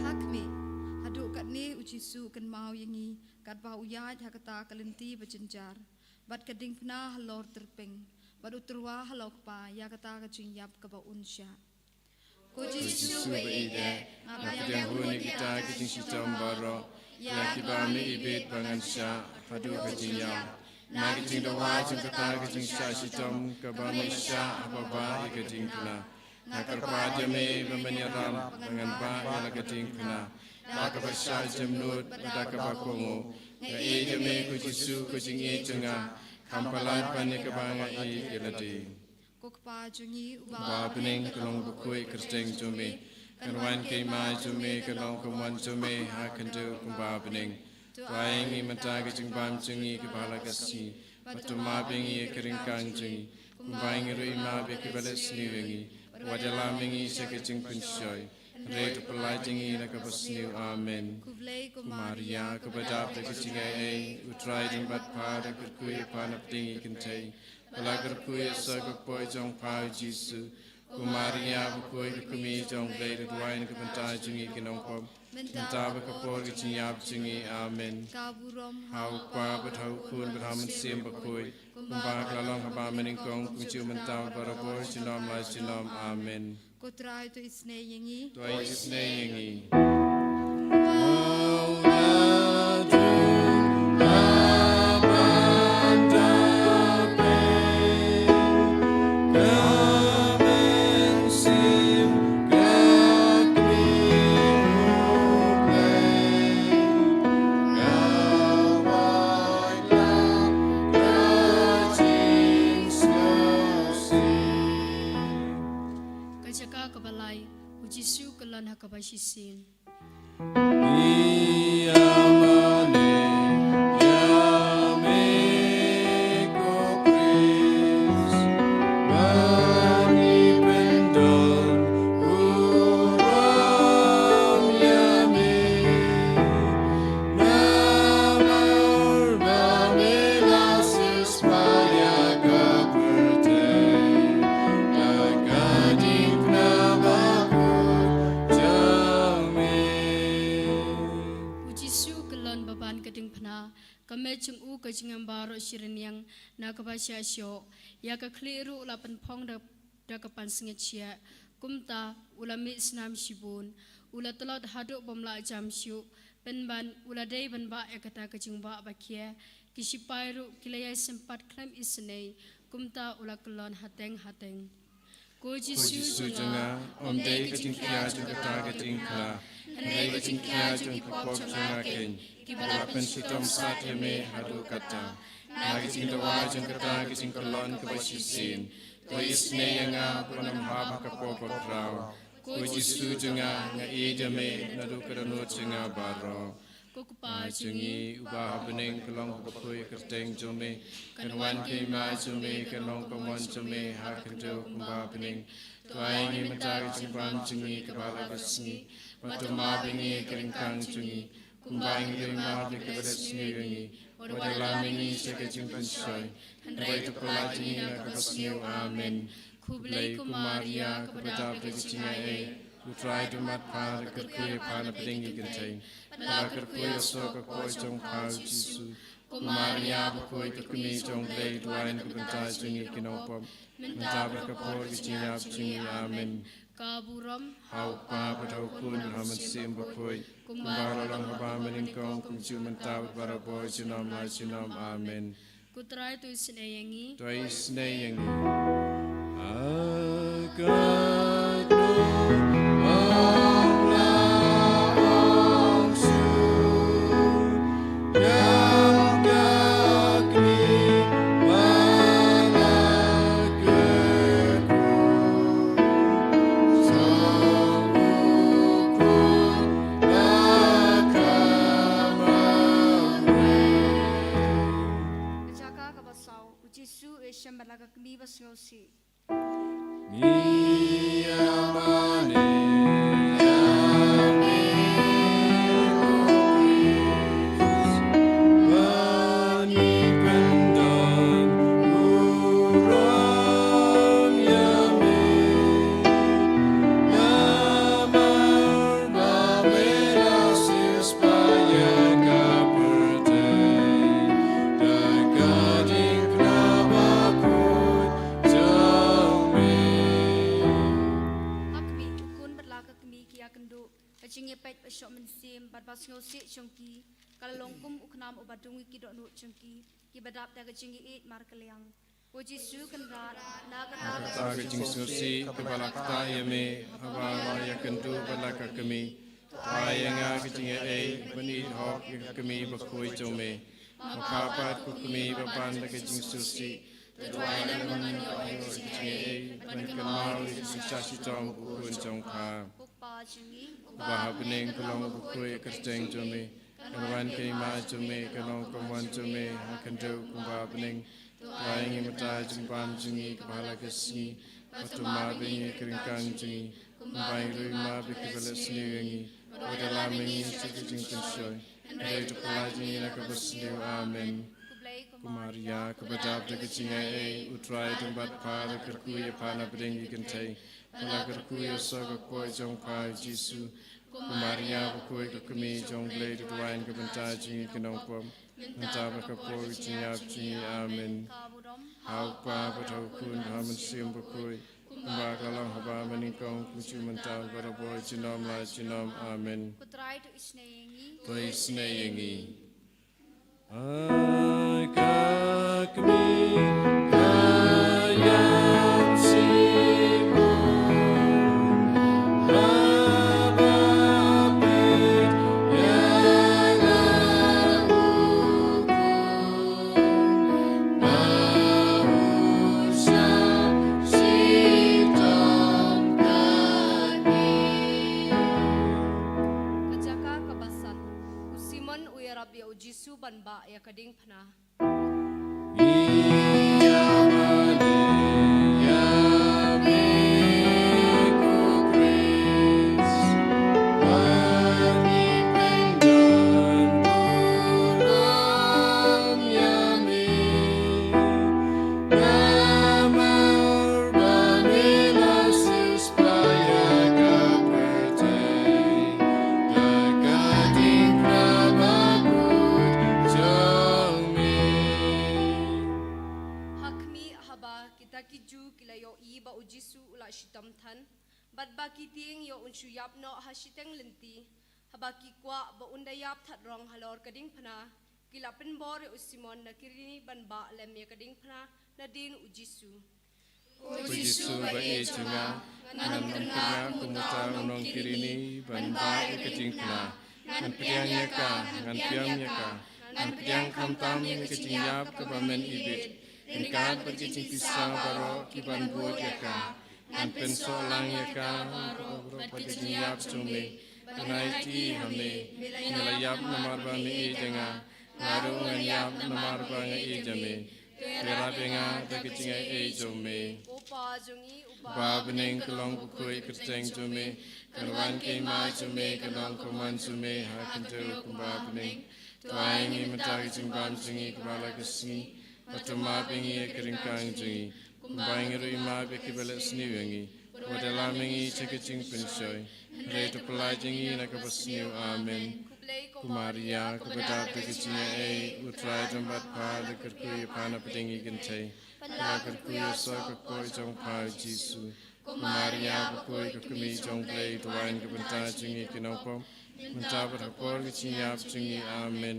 Ha khmih, haduh katne u Jisu u kynmaw ïa ngi, katba u ïaid ha kata ka lynti ba jynjar, bad ka diengphna halor tyrpeng, bad u tyrwa halor kpa ïa kata ka jingïap kaba un shah. Ko Jisu ba ïeit, nga pdiang hun ïa kita ki jingshitom baroh, ïa kiba me ibit ba ngan shah haduh ka jingïap. Na ka jingdawa jong kata ka jingshah shitom kaba me shah haba bah ïa ka diengphna, nga kyrpad ïa me ba men ïarap ba ngan bah ïa la ka diengphna da kaba shah jemnud bad da kaba kohnguh. Nga ïeit ïa me ko Jisu ko jingïeit jong nga, kham palat ban ïa kaba nga ïeit ïa lade. Ko Kpa jong ngi uba ha bneng, ka long bakhuid ka kyrteng jong me. Kan wan ka hima jong me, kan long ka mon jong me ha khyndew kumba ha bneng. To ai ïa ngi mynta ka jingbam jong ngi kaba ha la ka sngi. Bad to map ïa ngi ïa ka ryngkang jong ngi, kumba ngi ruh ngi map ïa kiba leh sniew ïa ngi. Wat ïalam ïa ngi sha ka jingpynshoi, hynrei to pyllait ïa ngi na kaba sniew. Amen. Khublei ko Maria, kaba dap da ka jingaiei, U Trai u don bad pha, pha kyrkhu ïa pha na pdeng ki kynthei. Pha la kyrkhu ïa u soh ka kpoh jong pha u Jisu. Ko Maria bakhuid, ka kmie jong U Blei, to duwai na ka bynta jong ngi ki nongpop, mynta bad ka por ka jingïap jong ngi. Amen. Ka burom ha U Kpa bad ha U Khun bad ha U Mynsiem Bakhuid, kumba ka la long haba nyngkong, kumjuh mynta bad barabor, junom la junom. Amen. Ko Trai to isynei ïa ngi. To isynei ïa ngi. Ka jaka kaba lai, u Jisu u kyllon ha kaba shisien. Namar ba me la siewspah ïa ka pyrthei da ka diengphna bakhuid jong me. U Jisu u kyllon ba ban ka diengphna, ka met jong u ka jngai baroh shi rynïeng na kaba shah shoh, ïa ka khlieh ruh u la pynphong da da ka pansngiat shiah. Kumta u la mih snam shibun, u la tlot haduh bym lah jam shuh. Pynban u la dei ban bah ïa kata ka jingbah ba khia. Ki shipai ruh ki la ïai sympat khlem isynei, Kumta u la kyllon hateng hateng. Ko Jisu jong nga, ym dei ka jingkhia jong kata ka jingkhia, hynrei ka jingkhia jong ki pop jong nga keiñ, ki ba la pynshitom sat ïa me haduh katta. Na ka jingdawa jong kata ka jingkyllon kaba shisien, to isynei ïa nga ban ym hap ha ka pop bakhraw. Ko Jisu jong nga, nga ïeit ïa me naduh ka dohnud jong nga baroh. Ko Kpa jong ngi uba ha bneng, ka long ka bakhuid ka kyrteng jong me. Kan wan ka hima jong me, kan long ka mon jong me ha khyndew kumba ha bneng. To ai ngi mynta ka jingbam jong ngi kaba ha la ka sngi. Bad to map ïa ngi ka ryngkang jong ngi, kumba ngi ruh ngi map ïa kiba leh sniew ïa ngi. Wat ïalam ïa ngi sha ka jingpynshoi, hynrei to pyllait ïa ngi na kaba sniew. Amen. Khublei ko Maria, kaba dap da ka jingaiei, U Trai u don bad pha, la kyrkhu ïa pha na pdeng ki kynthei, bad la kyrkhu ïa u soh ka kpoh jong pha u Jisu. Ko Maria bakhuid, ka kmie jong U Blei, duwai na ka bynta jong ngi ki nongpop, mynta bad ha ka por ka jingïap jong ngi. Amen. Ka burom ha U Kpa bad ha U Khun bad ha U Mynsiem Bakhuid, kumba la long haba mynnyngkong, kumjuh mynta bad barabor, junom la junom. Amen. Ko Trai to isynei ïa ngi. To isynei ïa ngi. Ka jaka kaba saw. U Jisu u ïashem bad la ka kmie basngewsih. Ha khmih, u khun bad la ka kmie ki ïakynduh. Ka jingïapeit bashoh mynsiem bad basngewsih jong ki ka la long kum u khnam uba dung ïa ki dohnud jong ki, kiba dap da ka jingïaieit markylliang. Ko Jisu Kynrad, na kata ka jingsngewsih kaba la ktah ïa me haba la ïakynduh bad la ka kmie, to ai ïa nga ka jingaiei ban ïeit hok ïa ka kmie bakhuid jong me. Ma pha pat ko kmie ba pan da ka jingsngewsih, to duwai lem ban ïoh ïa ka jingaiei ban kynmaw ïa ka jingshah shitom u khun jong pha. Ko Kpa jong ngi uba ha bneng, ka long bakhuid ka kyrteng jong me. Kan wan ka hima jong me, kan long ka mon jong me ha khyndew kumba ha bneng. To ai ngi mynta ka jingbam jong ngi kaba ha la ka sngi. Bad to map ïa ngi ha ka ryngkang jong ngi, kumba ngi ruh ngi map ïa kiba leh sniew ïa ngi. Wat ïalam ïa ngi sha ka jingpynshoi, hynrei to pyllait ïa ngi na kaba sniew. Amen. Ko Maria, kaba dap da ka jingaiei, U Trai u don bad pha, la kyrkhu ïa pha na pdeng ki kynthei, bad la kyrkhu ïa u soh ka kpoh jong pha u Jisu. Ko Maria bakhuid, ka kmie jong U Blei, to duwai na ka bynta jong ngi ki nongpop, mynta bad ha ka por ka jingïap jong ngi. Amen. Ha U Kpa bad ha U Khun bad ha U Mynsiem Bakhuid, kumba ka la long haba mynnyngkong, kumjuh mynta bad barabor, junom la junom. Amen. Ko Trai to isynei ïa ngi. To isynei ïa ngi. Ka jaka kaba san. U Simon u ïarap ïa u Jisu ban bah ïa ka diengphna. Ha khmih, haba kita ki Jiw ki la ïohi ba u Jisu u la shitom than, bad ba ki tieng ïoh un shu ïap noh ha shiteng lynti, haba ki kwah ba un da ïap thad rong halor ka diengphna, ki la pynbor ïa u Simon na ki ri ban bah lem ïa ka diengphna nadien u Jisu. Ko Jisu ba ïeit jong nga, ngan pynkhreh kum uta u nongkyrkhu ban bah ïa ka jingpynah. Ngan pdiang ïa ka, ngan pdiang ïa ka, ngan pdiang khamtam ïa ka jingïap kaba men ibit. Ryngkat bad ka jingpisa baroh kiban bud ïa ka. Ngan pynsoh lang ïa ka bad ka jingïap jong me. Ba ngan ïeit ha me. Me la ïap namar ba me ïeit ïa nga. Nga ruh ngan ïap namar ba nga ïeit ïa me. To ïarap ïa nga da ka jingaiei jong me. Ko Pa jong ngi uba ha bneng, ka long ka kyrteng jong me. Kan wan ka hima jong me, kan long ka mon jong me ha khyndew kumba ha bneng. To ai ngi mynta ka jingbam jong ngi kaba la ka sngi. Bad to map ïa ngi ïa ka ryngkang jong ngi, kumba ngi ruh ngi map ïa kiba leh sniew ïa ngi. Wat lam ïa ngi sha ka jingpynshoi, hynrei to pyllait ïa ngi na kaba sniew. Amen. Ko Maria kaba dap da ka jingaiei, U Trai u don bad pha, la kyrkhu ïa pha na pdeng ki kynthei, la kyrkhu ïa u soh ka kpoh jong pha u Jisu. Ko Maria bakhuid, ka kmie jong U Blei, to wad na ka bynta jong ngi ki nongpop, mynta bad ha ka por ka jingïap jong ngi. Amen.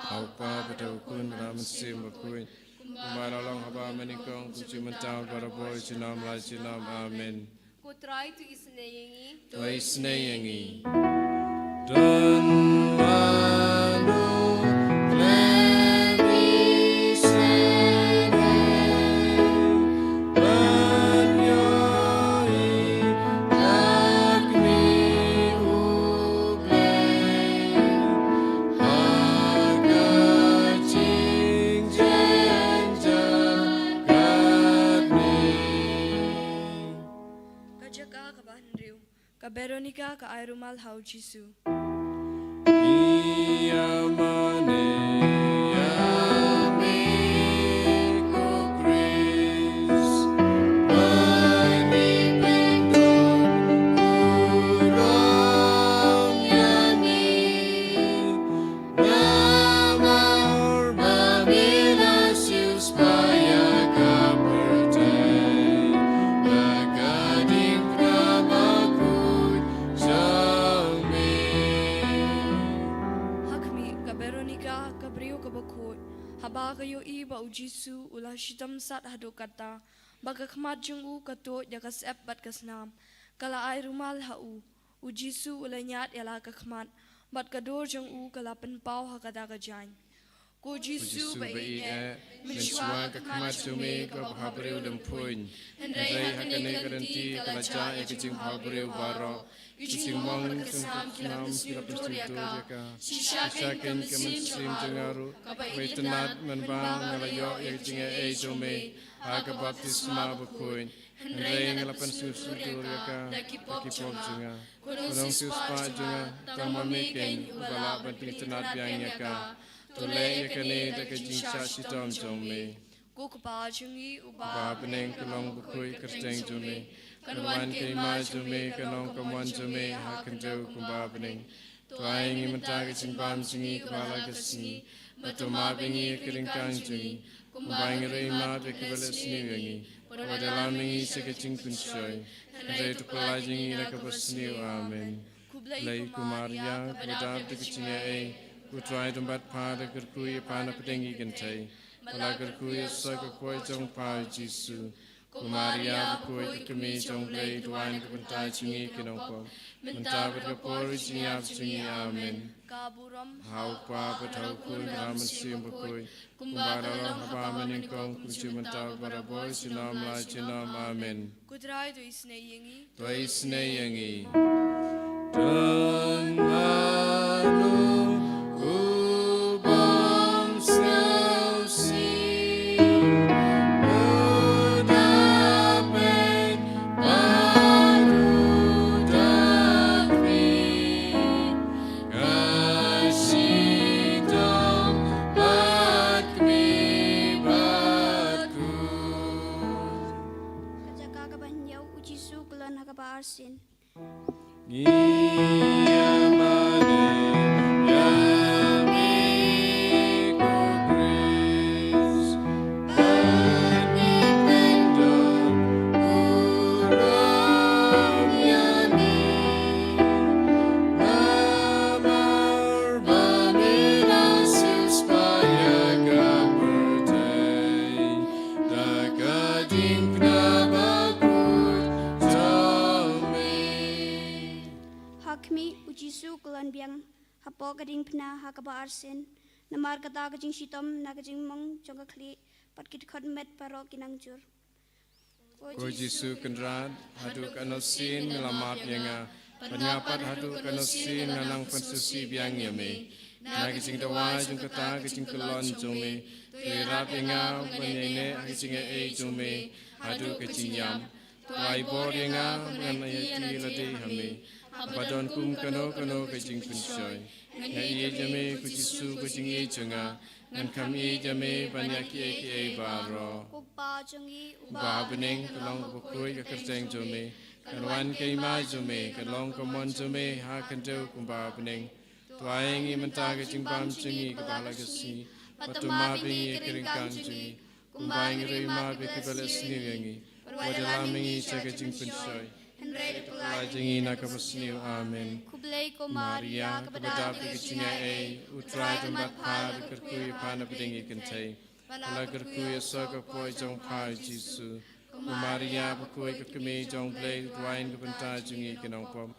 Ha U Kpa bad ha U Khun bad ha U Mynsiem Bakhuid, kumba la long haba mynnyngkong, kumjuh mynta bad barabor, junom la junom. Amen. Ko Trai to isynei ïa ngi. To isynei ïa ngi. Don mano levi sene, ban ïohi da ka kmie U Blei ha ka jingjynjar katne. Ka jaka kaba hynriew. Ka Veronica ka ai rumal ha u Jisu. Ïa mane ïa me ko Khrist, ba ngi pyndonkam ïa me. Namar ba me la siewspah ïa ka pyrthei da ka diengphna bakhuid jong me. Ha khmih, ka Veronica, ka briew kaba khuid, haba ka ïohi ba u Jisu u la shitom sat haduh katta, ba ka khmat jong u ka tuid da ka syep bad ka snam, ka la ai rumal ha u. U Jisu u la ñiad ïa la ka khmat, bad ka dur jong u ka la pynpaw ha kata ka jaiñ. Ko Jisu ba ïeit, mynshuwa ka khmat jong me ka bha briew lymphun, hynrei ha kane ka lynti ka la jah ïa ka jingbha briew baroh. Ki jingmong ka snam ki la pynsuh dur ïa ka. Shisha kein ka mynsiem jong nga ruh ka itynnad, mynba nga la ïoh ïa ka jingaiei jong me ha ka baptisma bakhuid. Hynrei nga la pynsuh dur ïa ka da ki pop jong nga. Ko nongsiewspah jong nga, tang ma me kein uba lah ban pynitynnad biang ïa ka. To leh ïa kane da ka jingshah shitom jong me. Ko Kpa jong ngi uba ha bneng, ka long bakhuid ka kyrteng jong me. Kan wan ka hima jong me, kan long ka mon jong me ha khyndew kumba ha bneng. To ai ngi mynta ka jingbam jong ngi kaba la ka sngi, bad to map ïa ngi ïa ka ryngkang jong ngi, kumba ngi ruh ngi map ïa kiba leh sniew ïa ngi. Wat lam ïa ngi sha ka jingpynshoi, hynrei to pyllait ïa ngi na kaba sniew. Amen. Khublei ko Maria, kaba dap da ka jingaiei, U Trai u don bad pha, la kyrkhu ïa pha na pdeng ki kynthei, bad la kyrkhu ïa u soh ka kpoh jong pha u Jisu. Ko Maria bakhuid, ka kmie jong U Blei, to wad na ka bynta jong ngi ki nongpop, mynta bad ha ka por ka jingïap jong ngi. Amen. Ka burom ha U Kpa bad ha U Khun bad ha U Mynsiem Bakhuid, kumba la long haba mynnyngkong, kumjuh mynta bad barabor, junom la junom. Amen. Ko Trai to isynei ïa ngi. To isynei ïa ngi. Don mano u bym sngewsih, u da peit bad u da khmih, ka shitom bad kmie bad khun. Ka jaka kaba hynñiew, u Jisu u khlad ha kaba arsien. Ngi ïa mane ïa me ko Khrist, bad ngi pyndonkam ïa me. Namar ba me la siewspah ïa ka pyrthei Ka long biang hapoh ka diengphna ha kaba arsien, namar kata ka jingshitom na ka jingmong jong ka khlieh, bad ki dkhot met baroh ki nang jur. Ko Jisu Kynrad, haduh katno sien me la map ïa nga, bad nga pat haduh katno sien nga nang pynsngewsih biang ïa me. Na ka jingdawa jong kata ka jingkyllon jong me, to ïarap ïa nga ban ïaineh ha ka jingaiei jong me haduh ka jingïap. To ai bor ïa nga ban ïaid lade ha me, haba don kum kano kano ka jingpynshoi. Nga ïeit ïa me ko Jisu ko jingïeit jong nga. Ngan kham ïeit ïa me ban ïa kiei kiei baroh. Ko Pa jong ngi uba ha bneng, ka long bakhuid ka kyrteng jong me. Kan wan ka hima jong me, kan long ka mon jong me ha khyndew kumba ha bneng. To ai ngi mynta ka jingbam jong ngi kaba ha la ka sngi. Bad to map ïa ngi ïa ka ryngkang jong ngi, kumba ngi ruh ngi map ïa kiba leh sniew ïa ngi. Wat ïalam ïa ngi sha ka jingpynshoi, hynrei to pyllait ïa ngi na kaba sniew. Amen. Khublei ko Maria, kaba dap da ka jingaiei, U Trai u don bad pha, pha kyrkhu ïa pha na pdeng ki kynthei. Bad la kyrkhu ïa u soh ka poi jong pha u Jisu. Ko Maria bakhuid, ka kmie jong U Blei, to duwai ïa ngi ki bynta jong ngi ki nongpop,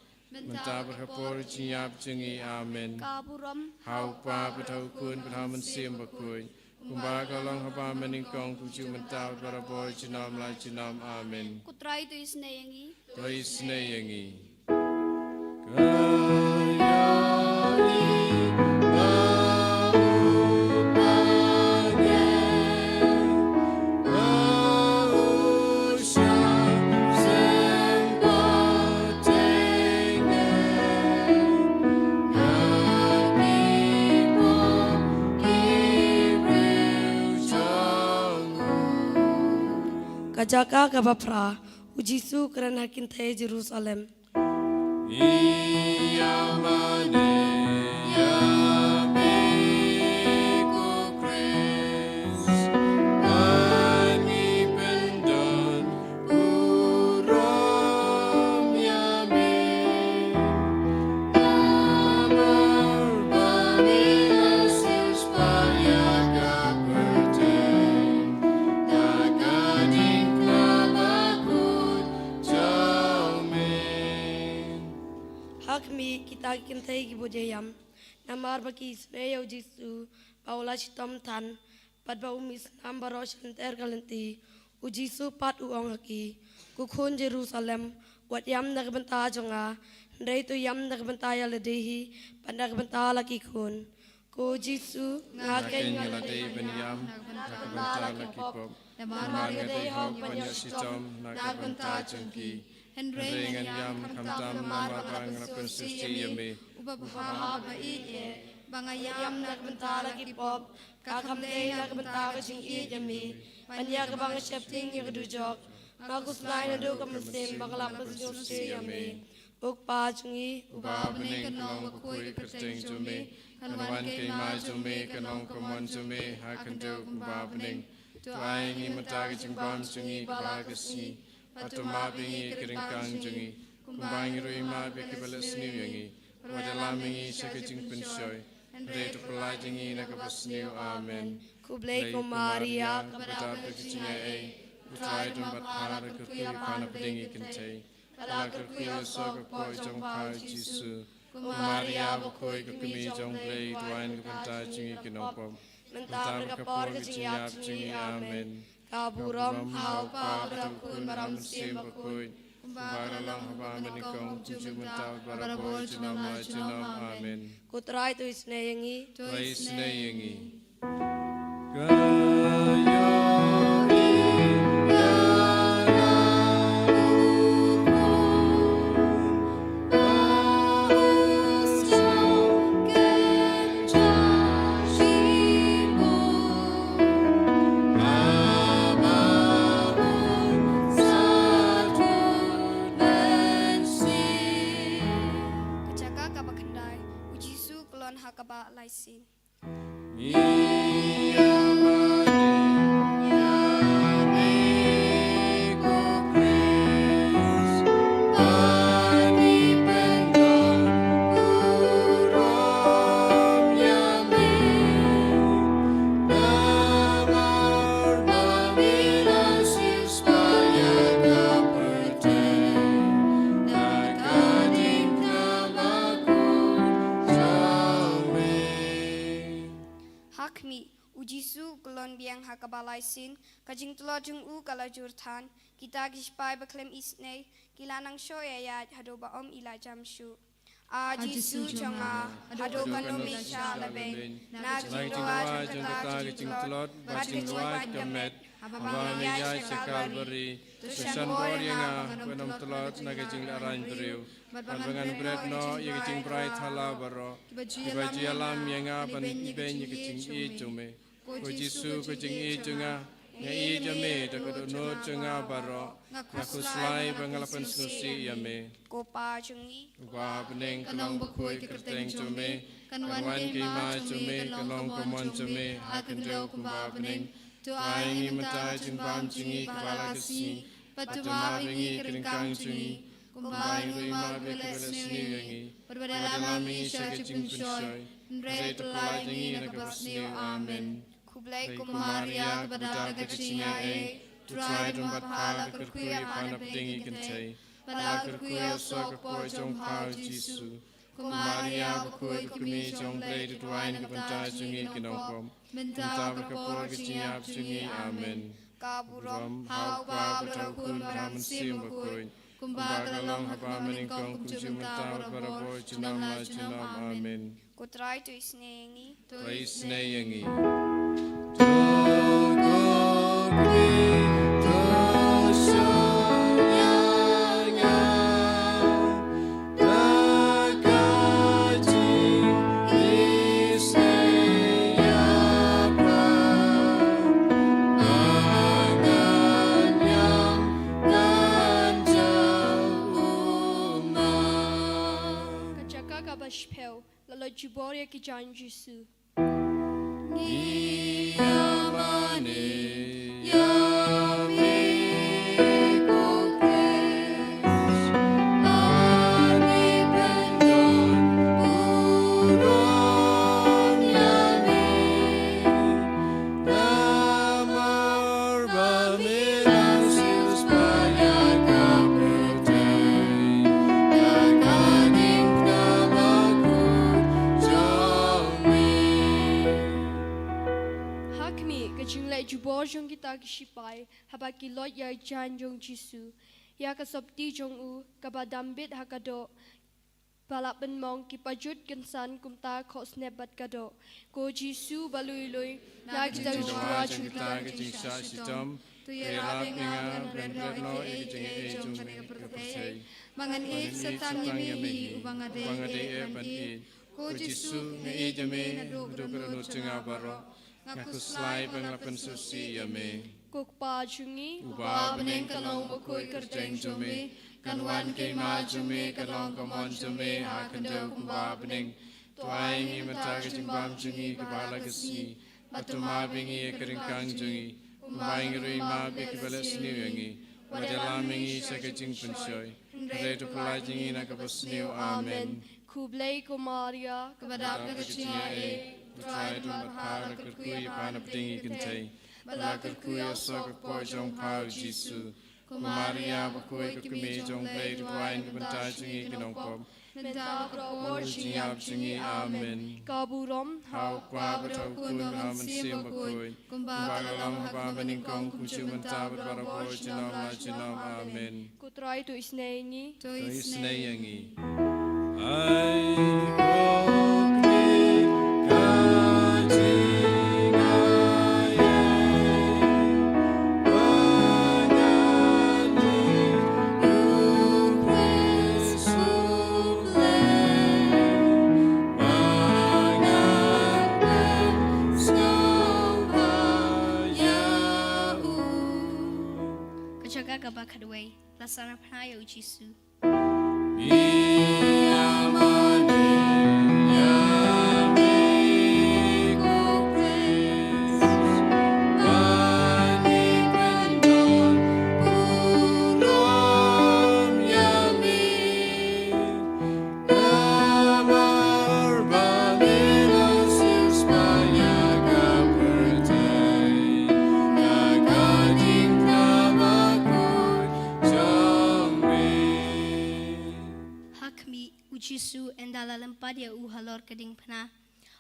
mynta bad ha ka por jingïap jong ngi. Amen. Ka burom ha U Kpa bad ha U Khun bad ha U Mynsiem Bakhuid, kumba ka long haba mynnyngkong, kumjuh mynta bad barabor, junom la junom. Amen. Ko Trai to isynei ïa ngi. To isynei ïa ngi. Ka jaka kaba phra, U Jisu u kren ha kynthei Jerusalem. Ha khmih, kita ki kynthei ki bud ïa ïam, namar ba ki isynei ïa U Jisu ba u la shitom than, bad ba u mih snam baroh shilynter ka lynti. U Jisu pat u ong ha ki, ko khun Jerusalem, wat ïam na ka bynta jong nga, hynrei to ïam na ka bynta ïa lade hi, bad na ka bynta la ki khun. Ko Jisu, nga keiñ nga la dei ban ïam na ka bynta la ki pop, namar nga dei hok ban ïoh shitom na ka bynta jong ki. Hynrei ngan ïam khamtam namar ba nga la pynsngewsih ïa me, uba bha bad uba ïeit, ba nga ïam na ka bynta la ki pop, ka kham dei na ka bynta ka jingïeit ïa me. Ban ïa kaba nga sheptieng ïa ka dujok, nga khuslai naduh ka mynsiem ba nga la pynsngewsih ïa me. Ko Kpa jong ngi uba ha bneng, kan long bakhuid ka kyrteng jong me, kan wan ka hima jong me, kan long ka mon jong me ha khyndew kumba ha bneng. To ai ngi mynta ka jingbam jong ngi kaba ha ka sngi, bad to map ïa ngi ïa ki ryngkang jong ngi, kumba ngi ruh ngi map ïa kiba leh sniew ïa ngi. Wat ïalam ïa ngi sha ka jingpynshoi, hynrei to pyllait ïa ngi na kaba sniew. Amen. Khublei ko Maria, kaba dap da ka jingaiei, U Trai u don bad pha, pha kyrkhu ïa pha na pdeng ki kynthei. Bad la kyrkhu ïa u soh ka poi jong pha u Jisu. Ko Maria bakhuid, ka kmie jong U Blei, to duwai na ka bynta jong ngi ki nongpop, mynta bad ha ka por ka jingïap jong ngi. Amen. Ka burom ha U Kpa bad ha U Khun bad ha U Mynsiem Bakhuid, kumba ka la long ha ba mynnyngkong, kumjuh mynta bad barabor, junom la junom. Amen. Ko Trai to isynei ïa ngi. To isynei ïa ngi. Ka jaka kaba khyndai, U Jisu u kyllon ha kaba lai sien. Lai sien, ka jingtlot jong u ka la jur than, kita ki sipai ba khlem isynei, ki la nang shoh ïaid haduh ba ym i la ïam shuh. A Jisu jong nga, haduh katno me shah la beiñ na ka jingduwai jong kata ka jingtlot bad ka jingwad ka met, haba me ïaid sha Kalbari, to shon bor ïa nga ban ym tlot na ka jinglehrain briew, bad ban ym bret noh ïa ka jingbrai thala baroh kiba ju ïalam ïa nga ban beiñ ïa ka jingïeit jong me. Ko Jisu, ko jingïeit jong nga, nga ïeit ïa me da ka dohnud jong nga baroh. Nga khuslai ba nga la pynsngewsih ïa me. Ko Pa jong ngi uba ha bneng, ka long bakhuid ka kyrteng jong me, kan wan ka hima jong me, kan long ka mon jong me ha ka khyndew kumba ha bneng. To ai ngi mynta ka jingbam jong ngi kaba la ka sngi, bad to map ïa ngi ka ryngkang jong ngi, kumba ngi ruh ngi map ïa kiba leh sniew ïa ngi, bad wat ïalam ïa ngi sha ka jingpynshoi, hynrei to pyllait ïa ngi na kaba sniew. Amen. Khublei ko Maria, kaba dap da ka jingaiei, U Trai u don bad pha, la kyrkhu ïa pha na pdeng ki kynthei, bad la kyrkhu ïa u soh ka kpoh jong pha u Jisu. Ko Maria bakhuid, ko kmie jong U Blei, to duwai na ka bynta jong ngi ki nongpop, mynta bad ka por ka jingïap jong ngi. Amen. Ka burom ha u Kpa bad ha u Khun bad ha u Mynsiem Bakhuid, kumba ka long ha kaba nyngkong, kumjuh mynta bad barabor, junom la junom. Amen. Ko Trai to isynei ïa ngi. To isynei ïa ngi. Ka jaka kaba shiphew. La lot jubor ïa ki jaiñ Jisu. Ngi ïamane ïa me ko Khrist, ba ngi pyndon burom ïa me. Namar ba me la siewspah ïa ka pyrthei, ïa ka diengphna bakhuid jong me. Ha khmih, ka jingleh jubor jong kita ki sipai haba ki loit ïa i jaiñ jong Jisu, ïa ka sopti jong u kaba dam bit ha ka doh, ba la pynmong, ki pajut kynsan kumta khohsnep bad ka doh. Ko Jisu ba lui lui, na kita ki jingduwai jong kita ki jingshah shitom, to ïarap ïa nga ban ym bret noh ïa ki jingaiei jong kane ka pyrthei, ba ngan ïeit satang ïa me hi uba nga dei eh ban ïeit. Ko Jisu, nga ïeit ïa me naduh ka dohnud jong nga baroh. Nga khuslai ba nga la pynsngewsih ïa me. Ko Kpa jong ngi uba ha bneng, kan long bakhuid ka kyrteng jong me, kan wan ka hima jong me, kan long ka mon jong me ha ka khyndew kumba ha bneng. To ai ngi mynta ka jingbam jong ngi kaba ha la ka sngi, bad to map ïa ngi ïa ka ryngkang jong ngi, kumba ngi ruh ngi map ïa kiba leh sniew ïa ngi. Wat ïalam ïa ngi sha ka jingpynshoi, hynrei to pyllait ïa ngi na kaba sniew. Amen. Khublei ko Maria, kaba dap da ka jingaiei, U Trai u don bad pha, la kyrkhu ïa pha na pdeng ki kynthei, bad la kyrkhu ïa u soh ka kpoh jong pha u Jisu. Ko Maria bakhuid, ko kmie jong U Blei, to duwai na ka bynta jong ngi ki nongpop, mynta bad ka por ka jingïap jong ngi. Amen. Ka burom ha u Kpa bad ha u Khun bad ha u Mynsiem Bakhuid, kumba ka long ha kaba nyngkong, kumjuh mynta bad barabor, junom la junom. Amen. Ko Trai to isynei ïa ngi. To isynei ïa ngi. Ai ko Khrist ka jingaiei, ba ngan ïeit ïa u Khrist U Blei, ba ngan pynsngewbha ïa u. Ka jaka kaba khatwei. La sngewbha ïa u Jisu. Ha khmih, u Jisu ynda la lympat ïa u halor ka diengphna,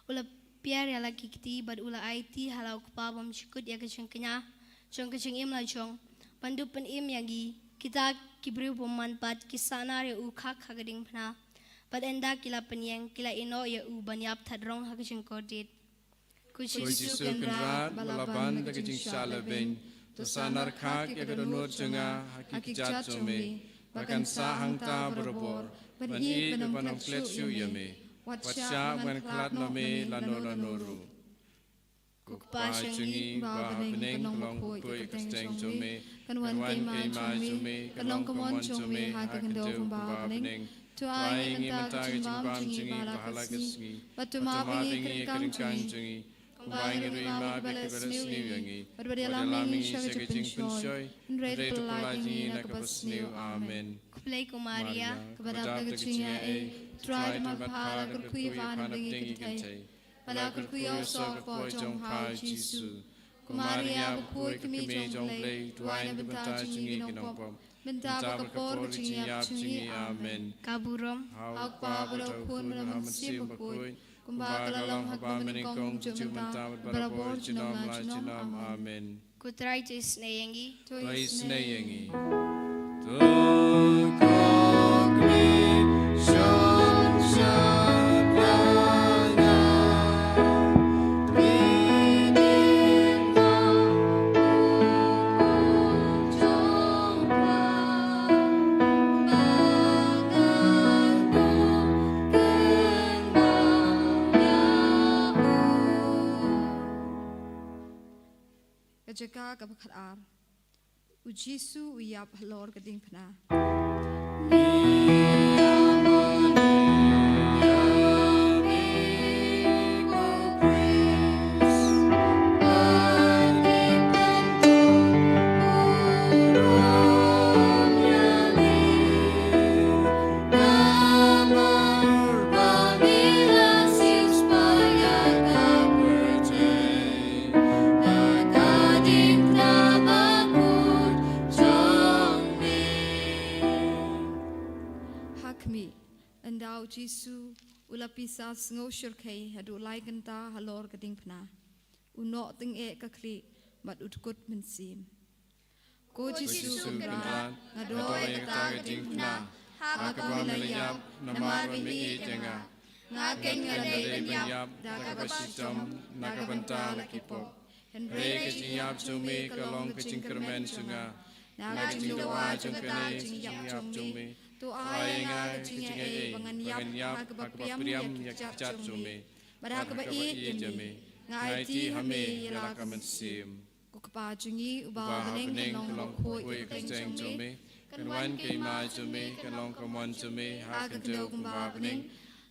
u la piar ïa la ki kti bad u la aiti ha la u kpa bym shukut ïa ka jingkñia jong ka jingim la jong, ban dup pynim ïa ngi kita ki briew bym man pat ki sahnar ïa u khak ha ka diengphna. Bad ynda ki la pynïeng ki la ïehnoh ïa u ban ïap thadrong ha ka jingkordit. Ko Jisu Kynrad ba la ban da ka jingshah lehbeiñ, to sahnar khak ïa ka dohnud jong nga ha ki kjat jong me, ba kan sah hangta barabor ban ïeit bad ban ym klet shuh ïa me. Wat shah ban khlad noh me lano lano ruh. Ko Kpa jong ngi ba ha bneng, kan long bakhuid ïa ka kyrteng jong me, kan wan ka hima jong me, kan long ka mon jong me ha ka khyndew kumba ha bneng. To ai ngi mynta ka jingbam jong ngi ba ha la ka sngi, bad to map ïa ngi ka ryngkang jong ngi, kumba ngi ruh ngi map ïa kiba la sniew ïa ngi, bad wat ïalam ïa ngi sha ka jingpynshoi, hynrei to pynlait ïa ngi na kaba sniew. Amen. Khublei ko Maria, kaba dap da ka jingaiei, U Trai u don bad pha, la kyrkhu ïa pha na bneng ki kynthei, bad la kyrkhu ïa u soh ka kpoh jong pha u Jisu. Ko Maria bakhuid, ka kmie jong U Blei, duwai na ka bynta jong ngi ki nongpop, mynta bad ka por ka jingïap jong ngi. Amen. Ka burom ha U Kpa bad ha U Khun bad ha U Mynsiem Bakhuid, kumba ka la long ha kaba mynnyngkong, mynta bad barabor, junom la junom. Amen. Ko Trai to isynei ïa ngi. To isynei ïa ngi. To khmih shong sha pla nga, pynïeng ha u khun jong pha, ba ngan ïoh kynmaw ïa u. Ka jaka kaba khatar. U Jisu u ïap halor ka diengphna. Namar ba me la siew spah ïa ka pyrthei ha ka diengphna bakhuid jong me. Ha khmih, ynda u Jisu u la pisa sngew shyrkhei haduh lai kynta halor ka diengphna, u noh tyngeh ka khlieh bad u dkut mynsiem. Ko Jisu Kynrad, nga doh ïa kata ka diengphna ha kaba me la ïap, namar ba me ïeit ïa nga. Nga keiñ nga dei ban ïap da kaba shitom na ka bynta la ki pop. Hynrei ka jingïap jong me ka long ka jingkyrmen jong nga. Na ka jingdawa jong kane ka jingïap jong me, to ai ïa nga ka jingaiei ba ngan ïap ha kaba priam ïa ki kjat jong me bad ha kaba ïeit ïa me. Nga aiti ha me ïa la ka mynsiem. Ko Kpa jong ngi uba ha bneng, kan long bakhuid ïa ka kyrteng jong me, kan wan ka hima jong me, kan long ka mon jong me ha ka khyndew kumba ha bneng.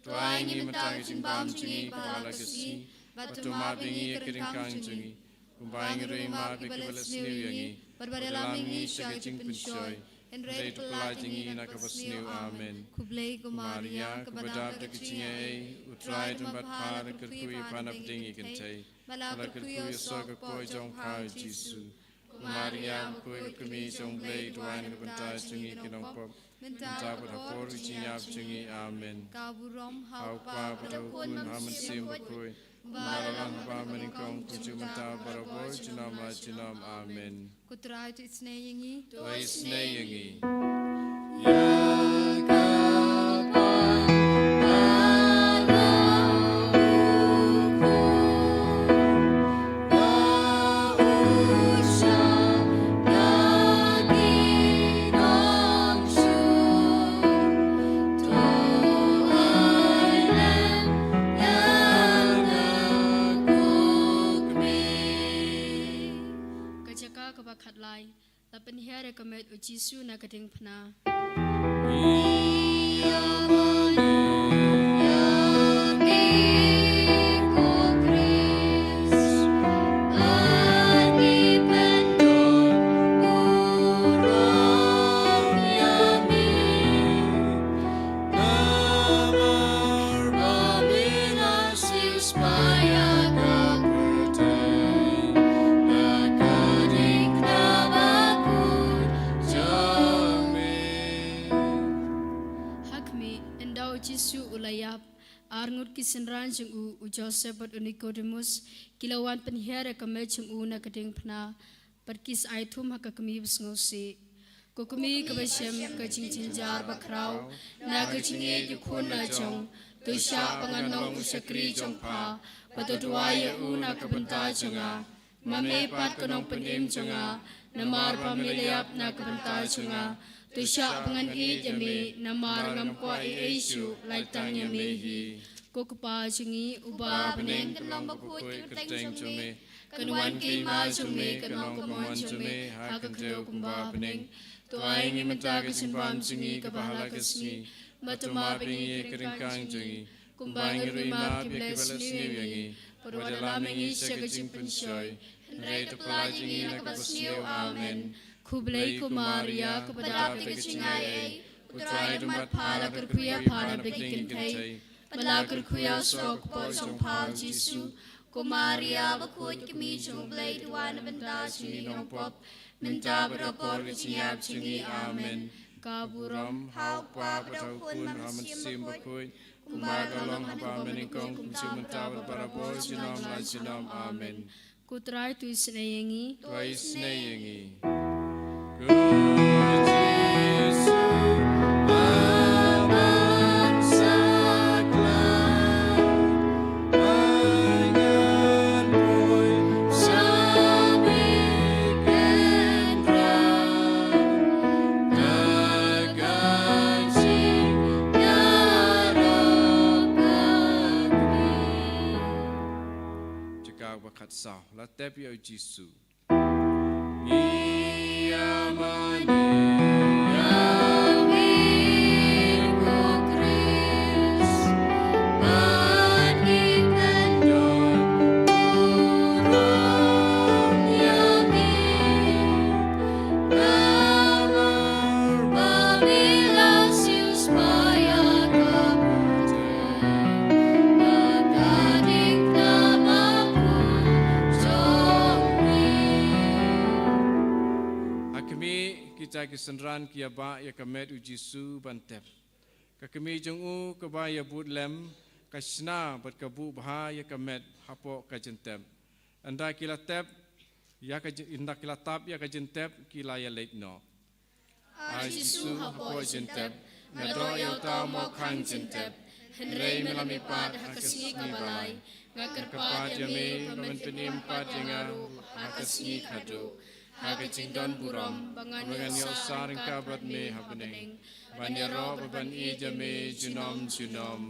To ai ngi mynta ka jingbam jong ngi ba ha la ka sngi, bad to map ïa ngi ïa ka ryngkang jong ngi, kumba ngi ruh ngi map ïa kiba la sniew ïa ngi, bad wat ïalam ïa ngi sha ka jingpynshoi, hynrei to pynlait ïa ngi na kaba sniew. Amen. Khublei ko Maria, kaba dap da ka jingaiei, U Trai u don bad pha, la kyrkhu ïa pha na pdeng ki kynthei, bad la kyrkhu ïa u soh ka kpoh jong pha u Jisu. Ko Maria bakhuid, ka kmie jong U Blei, duwai na ka bynta jong ngi ki nongpop, mynta bad ha ka por ka jingïap jong ngi. Amen. Ka burom ha U Kpa bad ha U Khun bad ha U Mynsiem Bakhuid, kumba la long ha kaba mynnyngkong, kumjuh mynta, barabor, junom la junom. Amen. Ko Trai to isynei ïa ngi. To isynei ïa ngi. Ïa ka ban ba la u khun ba u shah na ki nongshun, to ai lem ïa nga ko kmie. Ka jaka kaba khatlai. La pynhiar ïa ka met u Jisu na ka diengphna. Namar ba me la siew spah ïa ka pyrthei ha ka diengphna bakhuid jong me. Ha khmih, ynda u Jisu u la ïap, Arngut ki synran jong u, u Joseph bad u Nikodemus, ki la wan pynhiar ïa ka met jong u na ka diengphna, bad ki sa ai thum ha ka kmie basngewsih. Ko kmie kaba shem ka jingjynjar bakhraw na ka jingïeit u khun la jong, to shah ba ngan long u shakri jong pha, bad to duwai ïa u na ka bynta jong nga. Ma me pat ko Nongpynim jong nga, namar ba me la ïap na ka bynta jong nga. To shah ba ngan ïeit ïa me, namar ngam kwah ei ei shuh, lait tang ïa me hi. Ko Kpa jong ngi uba ha bneng, kan long bakhuid ka kyrteng jong me. Kan wan ka hima jong me, kan long ka mon jong me ha ka khyndew kumba ha bneng. To ai ngi mynta ka jingbam jong ngi kaba ha la ka sngi, bad to map ïa ngi ïa ki ryngkang jong ngi, kumba ngi ruh ngi map ïa kiba leh sniew ïa ngi. Bad wat ïalam ïa ngi sha ka jingpynshoi, hynrei to pyllait ïa ngi na kaba sniew. Amen. Khublei ko Maria, kaba dap da ka jingaiei, u Trai u don bad pha, la kyrkhu ïa pha na bynta ki kynthei, bad la kyrkhu ïa u snoh kpoh jong pha u Jisu. Ko Maria bakhuid, ka kmie jong u Blei, duwai na bynta jong ngi ki nongpop, mynta bad ha ka por ka jingïap jong ngi. Amen. Ka burom ha u Kpa bad ha u Khun bad ha u Mynsiem Bakhuid, kumba ka long ha kaba mynnyngkong, kumjuh mynta bad barabor, junom la junom. Amen. Ko Trai to isynei ïa ngi. To isynei ïa ngi. Ko Jisu, ba ban saklang, ai ngan poi sha bneng kynrad, da ka jingïarap ka kmie. Jaka ba khatsaw, la tep ïa u Jisu. Ngi ïa mane ïa me ko Khrist, bad ngi kyndon burom ïa me. Namar ba me la siewspah ïa ka pateng, ha ka diengphna bakhuid jong me. Ha khmih, kita ki synran ki ïabah ïa ka met u Jisu ban tep. Ka kmie jong u kaba ïabud lem, ka shna bad ka buh bha ïa ka met hapoh ka jyntep. Ynda ki la tep ïa ka jy-, ynda ki la tap ïa ka jyntep, ki la ïaleit noh. A Jisu, hapoh jyntep nga doh ïa uta u mawkhang jyntep, hynrei me la mih pat ha ka sngi kaba lai. Nga kyrpad ïa me ba men pynim pat ïa nga ruh ha ka sngi khadduh, ha ka jingdon burom ba ngan ïohsngew ryngkat bad me ha bneng, ban ïaroh bad ban ïeit ïa me junom junom.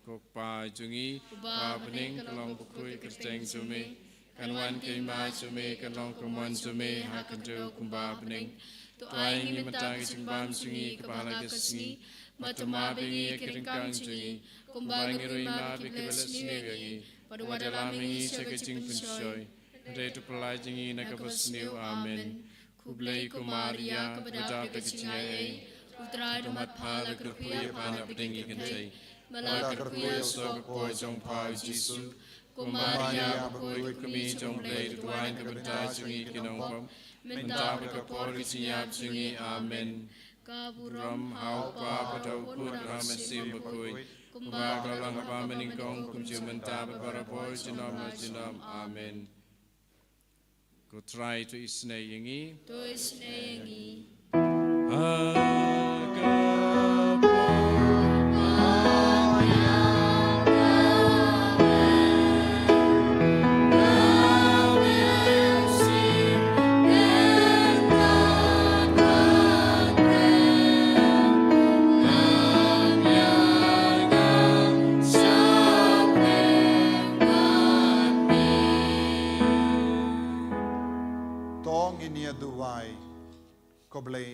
Ko Kpa jong ngi uba ha bneng, kan long bakhuid ka kyrteng jong me, kan wan ka hima jong me, kan long ka mon jong me ha ka khyndew kumba ha bneng. To ai ngi mynta ka jingbam jong ngi kaba ha la ka sngi, bad to map ïa ngi ïa ki ryngkang jong ngi, kumba ngi ruh ngi map ïa kiba leh sniew ïa ngi, bad wat ïalam ïa ngi sha ka jingpynshoi, hynrei to pyllait ïa ngi na kaba sniew. Amen. Khublei ko Maria, kaba dap da ka jingaiei, u Trai u don bad pha, la kyrkhu ïa pha na pdeng ki kynthei, bad la kyrkhu ïa u snoh kpoh jong pha u Jisu. Ko Maria bakhuid, ka kmie jong u Blei, to duwai na ka bynta jong ngi ki nongpop, mynta bad ha ka por ka jingïap jong ngi. Amen. Ka burom ha u Kpa bad ha u Khun bad ha u Mynsiem Bakhuid, kumba ka long ha kaba mynnyngkong, kumjuh mynta bad barabor, junom la junom. Amen. Ko Trai to isynei ïa ngi. To isynei ïa ngi. To ngin ïa duwai. Ko Blei,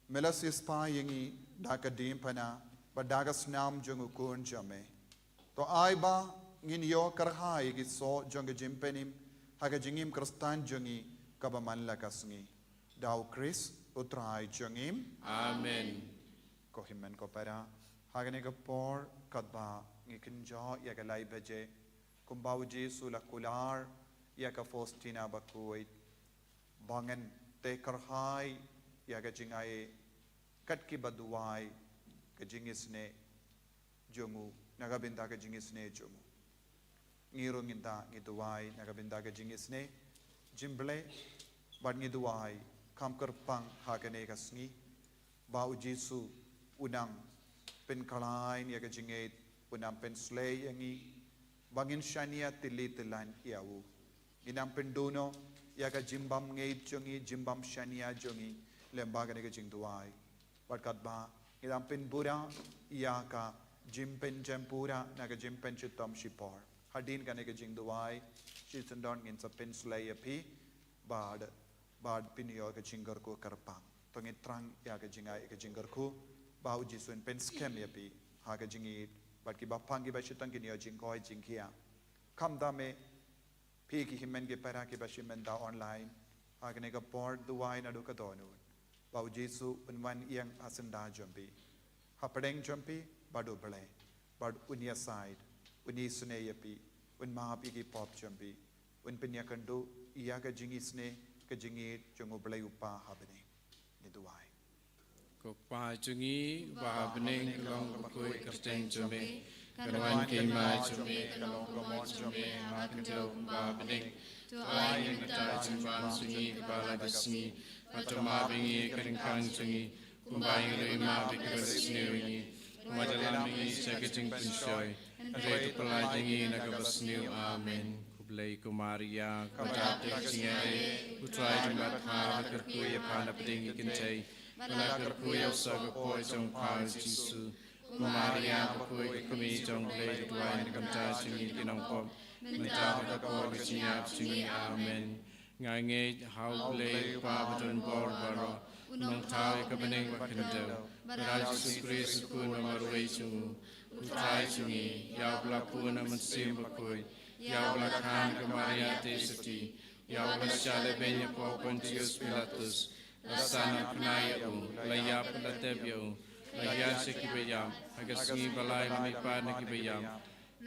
me la siewspah ïa ngi da ka diengphna bad da ka snam jong u Khun jong me. To ai ba ngin ïoh kyrhai ïa ki soh jong ka jingpynim ha ka jingim Khristan jong ngi kaba man la ka sngi. Da u Khrist u Trai jong ngi. Amen. Ko hynmen ko para, ha kane ka por katba ngi kynjoh ïa ka lai baje, kumba u Jisu u la kular ïa ka Faustina bakhuid, ba ngin tei kyrhai ïa ka jingai kat kiba duwai ka jingisynei jong u na ka bynta ka jingisynei jong u. Ngi ruh ngin da ngi duwai na ka bynta ka jingisynei jong U Blei, bad ngi duwai kham kyrpang ha kane ka sngi ba U Jisu un nang pynkhlaiñ ïa ka jingngeit, un nang pynslei ïa ngi ba ngin shaniah tylli tyllan ïa u. Ngin nang pynduh noh ïa ka jingbym ngeit jong ngi, jingbym shaniah jong ngi lyngba kane ka jingduwai. Bad katba ngi dang pynbura ïa ka jingpynjem pura na ka jingpynshitom shipor, hadien kane ka jingduwai shisyndon ngin sa pynslei ïa phi bad, bad pynïoh ka jingkyrkhu kyrpang. To ngin thrang ïa ka jingai ka jingkyrkhu ba U Jisu un pynskhem ïa phi ha ka jingïeit, bad kiba pang kiba shitom kin ïoh jingkoit jingkhiah. Khamtam eh phi ki hynmen ki para kiba shim bynta online ha kane ka por duwai naduh ka dohnud, ba U Jisu un wan ïeng ha syndah jong phi, hapdeng jong phi bad U Blei, bad un ïasaid, un isynei ïa phi, un map ïa ki pop jong phi, un pynïakynduh ïa ka jingisynei ka jingïeit jong U Blei U Kpa ha bneng. Ngi duwai. Ko Kpa jong ngi uba ha bneng, ka long ka bakhuid ka kyrteng jong me, kan wan ka hima jong me, kan long ka mon jong me ha ka khyndew kumba ha bneng. To ai ïa ngi mynta ka jingbam jong ngi kaba la ka sngi, bad to map ïa ngi ka ryngkang jong ngi, kumba ngi ruh ngi map ïa kiba la sniew ïa ngi. Wat ïalam ïa ngi sha ka jingpynshoi, hynrei to pyllait ïa ngi na kaba sniew. Amen. Khublei ko Maria, kaba dap da ka jingaiei, U Trai u don bad pha, pha kyrkhu ïa pha na pdeng ki kynthei, bad la kyrkhu ïa u soh ka kpoh jong pha U Jisu. Ko Maria bakhuid, ka kmie jong U Blei, to duwai na ka bynta jong ngi ki nongpop, mynta bad ha ka por ka jingïap jong ngi. Amen. Nga ngeit ha U Blei U Kpa badonbor baroh, u nongthaw ïa ka bneng bad ka khyndew, bad ha U Jisu Khrist u Khun ba marwei jong u, U Trai jong ngi, ïa uba la pun ha u Mynsiem Bakhuid, ïa uba la kha na ka Maria Theisotti, ïa uba la shah lehbeiñ hapoh Pontius Pilatus, la sah nangkhynnah ïa u, la ïap, la tep ïa u, la hiar sha kiba ïap, ha ka sngi ba lai la mihpat na kiba ïap,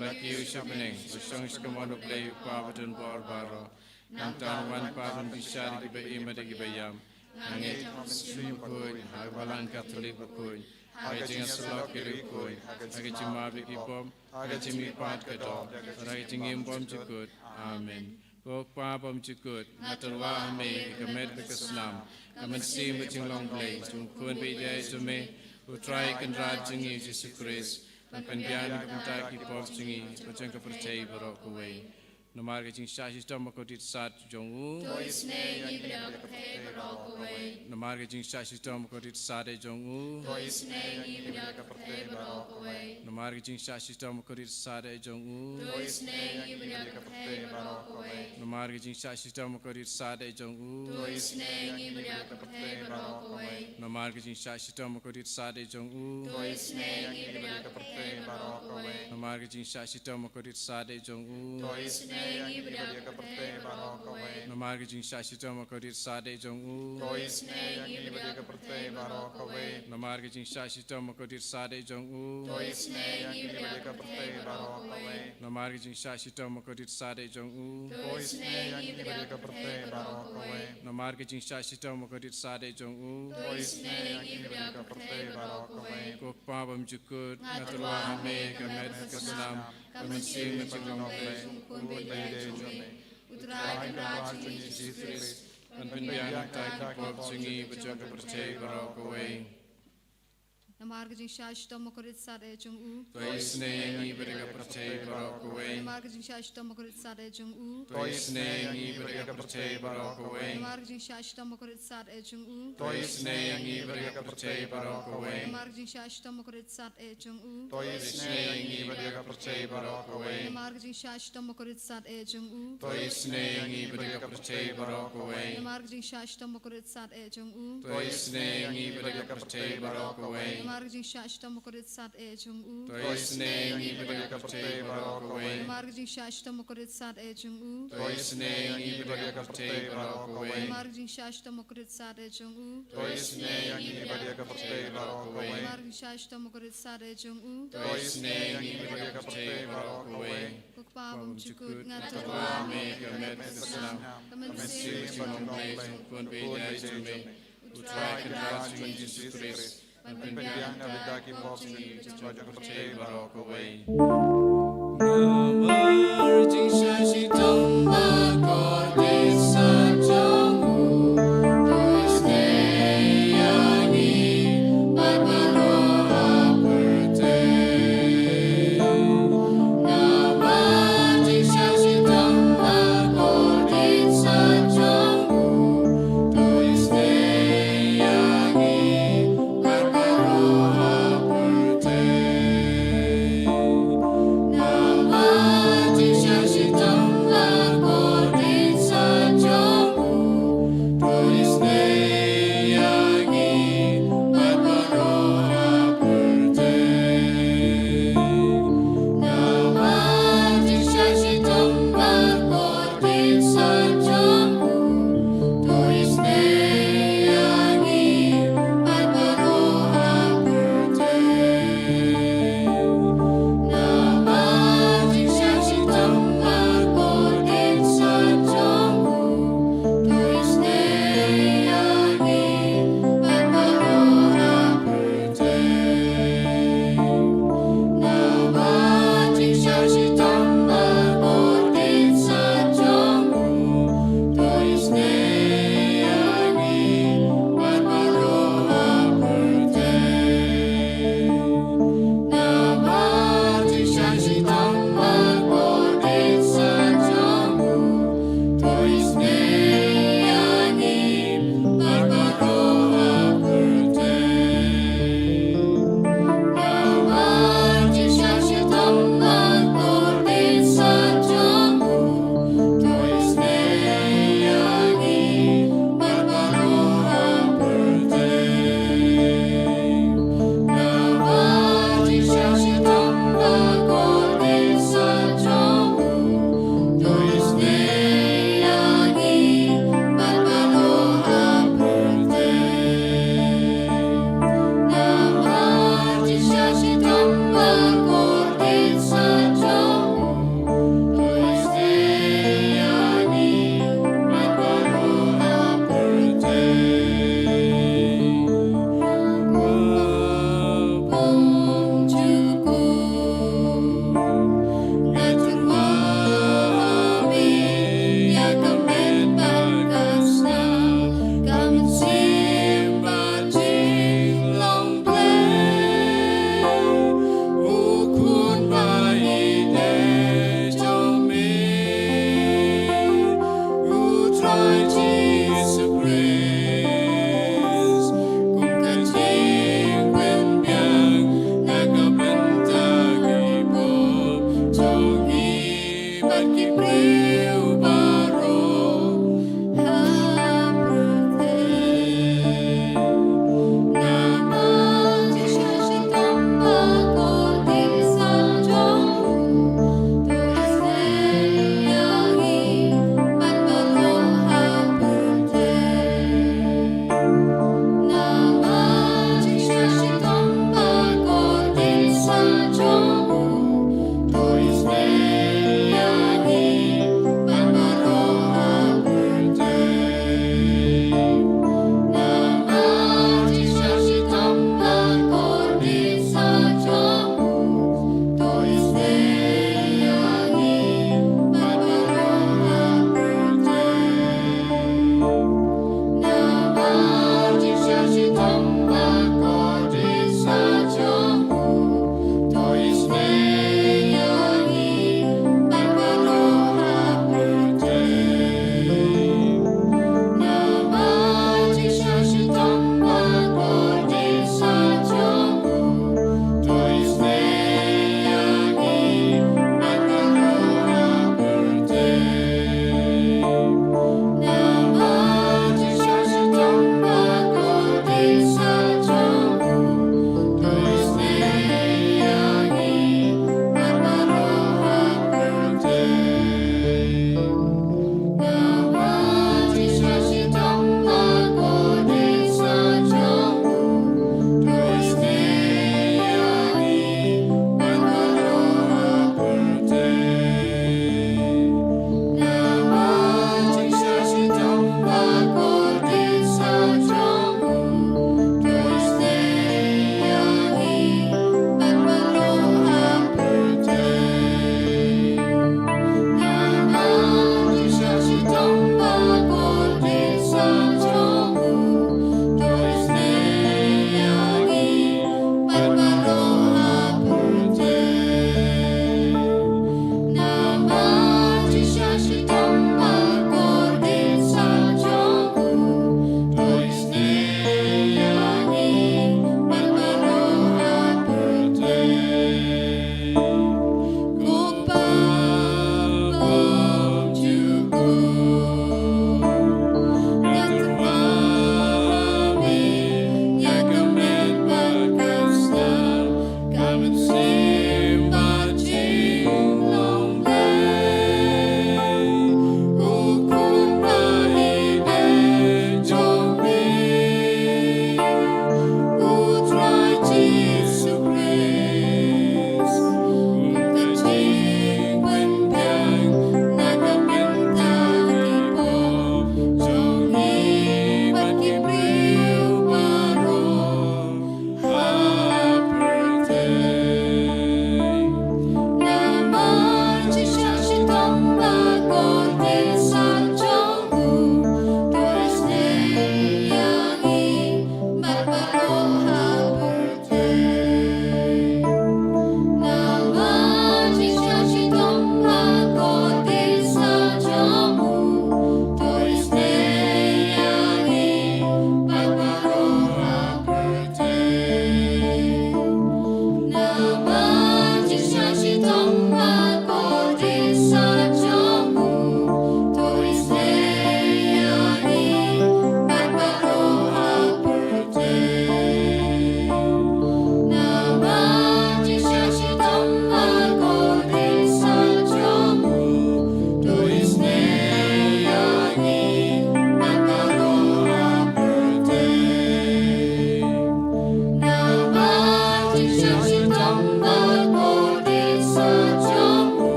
la kiew sha bneng, la shong sha kamon U Blei U Kpa badonbor baroh. Nangta un wan pat ban bishar ïa kiba im bad ïa kiba ïap. Nga ngeit ha u Mynsiem Bakhuid, ha ka Balang Katholik bakhuid, ha ka jingïasyllok ki riewkhuid, ha ka jingmap ïa ki pop, ha ka jingmihpat ka doh, bad ha ka jingim bymjukut. Amen. Ko Kpa bymjukut, nga tyrwa ha me ïa ka met bad ka snam, ka mynsiem bad jinglong Blei jong U Khun ba ïeit jong me, U Trai Kynrad jong ngi U Jisu Khrist, ban pynbiang na ka bynta ki pop jong ngi bad jong ka pyrthei baroh kawei. Namar ka jingshah shitom bakordit sad jong u, to isynei ïa ngi bad ïa ka pyrthei baroh kawei. Namar ka jingshah shitom bakordit sad jong u, to isynei ïa ngi bad ïa ka pyrthei baroh kawei. Namar ka jingshah shitom bakordit sad jong u, to isynei ïa ngi bad ïa ka pyrthei baroh kawei. Namar ka jingshah shitom bakordit sad jong u, to isynei ïa ngi bad ïa ka pyrthei baroh kawei. Namar ka jingshah shitom bakordit sad jong u, to isynei ïa ngi bad ïa ka pyrthei baroh kawei. Namar ka jingshah shitom bakordit sad jong u, to isynei ïa ngi bad ïa ka pyrthei baroh kawei. Namar ka jingshah shitom bakordit sad jong u, to isynei ïa ngi bad ïa ka pyrthei baroh kawei. Namar ka jingshah shitom bakordit sad jong u, to isynei ïa ngi bad ïa ka pyrthei baroh kawei. Namar ka jingshah shitom bakordit sad jong u, to isynei ïa ngi bad ïa ka pyrthei baroh kawei. Namar ka jingshah shitom bakordit sad jong u, to isynei ïa ngi bad ïa ka pyrthei baroh kawei. Ko Kpa bymjukut, nga tyrwa ha me ïa ka met bad ka snam, ka mynsiem bad jinglong Blei jong U Khun ba ïeit jong me, U Trai Kynrad jong ngi U Jisu Khrist, ban pynbiang na ka bynta ki pop jong ngi bad jong ka pyrthei baroh kawei. Namar ka jingshah shitom bakordit sad jong u, to isynei ïa ngi bad ïa ka pyrthei baroh kawei. Namar ka jingshah shitom bakordit sad jong u, to isynei ïa ngi bad ïa ka pyrthei baroh kawei. Namar ka jingshah shitom bakordit sad jong u, to isynei ïa ngi bad ïa ka pyrthei baroh kawei. Namar ka jingshah shitom bakordit sad jong u, to isynei ïa ngi bad ïa ka pyrthei baroh kawei. Namar ka jingshah shitom bakordit sad jong u, to isynei ïa ngi bad ïa ka pyrthei baroh kawei. Namar ka jingshah shitom bakordit sad jong u, to isynei ïa ngi bad ïa ka pyrthei baroh kawei. Namar ka jingshah shitom bakordit sad jong u, to isynei ïa ngi bad ïa ka pyrthei baroh kawei. Namar ka jingshah shitom bakordit sad jong u, to isynei ïa ngi bad ïa ka pyrthei baroh kawei. Namar ka jingshah shitom bakordit sad jong u, to isynei ïa ngi bad ïa ka pyrthei baroh kawei. Namar ka jingshah shitom bakordit sad jong u, to isynei ïa ngi bad ïa ka pyrthei baroh kawei. Ko Kpa bymjukut, nga tyrwa ha me ïa ka met bad ka snam, ka mynsiem bad jinglong Blei jong U Khun ba ïeit jong me, U Trai Kynrad jong ngi U Jisu Khrist, Pynbiang na bynta ki pop jong ngi, ba jong ka pyrthei baroh kawei. Namar jingshisha shitom ba kordit sah jong u, to isynei ïa ngi bad baroh ha pyrthei. Namar jingshisha shitom ba kordit sah jong u, to isynei ïa ngi bad baroh ha pyrthei. Namar jingshisha shitom ba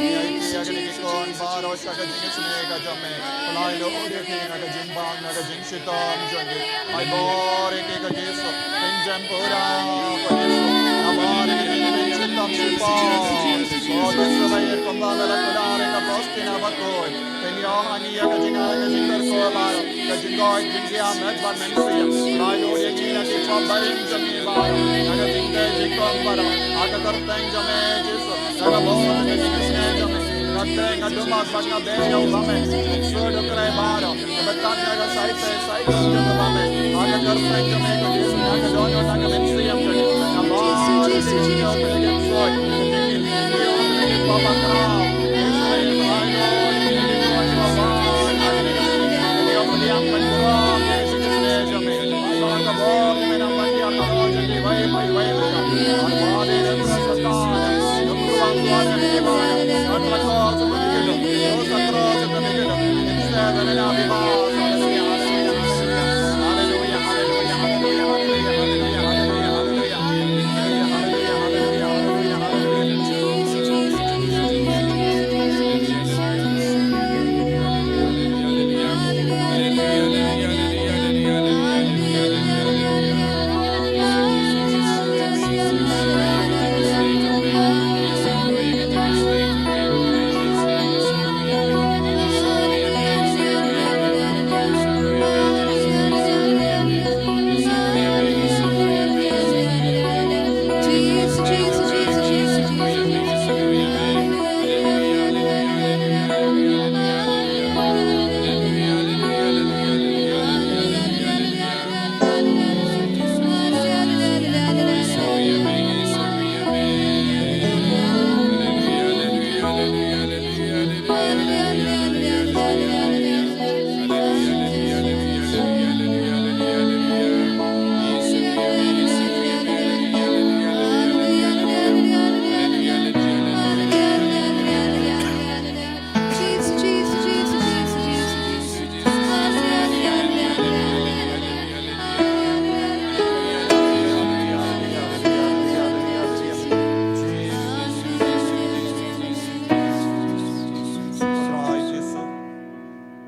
Ïa ki, ïa kine ki khun baroh sha ka jingisynei ka jong me. Pynlait lut ïa ki na ka jingbam, na ka jingshitom jong ki. Ai bor ïa ki ko Jisu. Pynjem pura ko Jisu. Ai bor ïa ki ki jingshitom shipor. Ko Jisu ba ïeit kumba me la kular ïa ka Faustina bakhuid. Pynïoh ha ngi ïa ka jingaiñ ka jingkyrkhu baroh, ka jingkoit jingkhiah met bad mynsiem. Pynlait lut ïa ngi na ki pop barim jong ngi baroh, na ka jingtei jingkhong baroh, ha ka kyrteng jong me Jisu. Na ka bor ka jingisynei jong me, nga teng nga dumat bad nga beh ïa u Balang, u ksuid u kreh baroh. Kaba tad na ka saitei saikhong jong u Balang, ha ka kyrteng jong me ko Jisu, na ka dohnud na ka mynsiem jong ngi. Nga bor ïa ki jingkhiah, ïa ki jingkhiah, ïa ki pop bakhraw.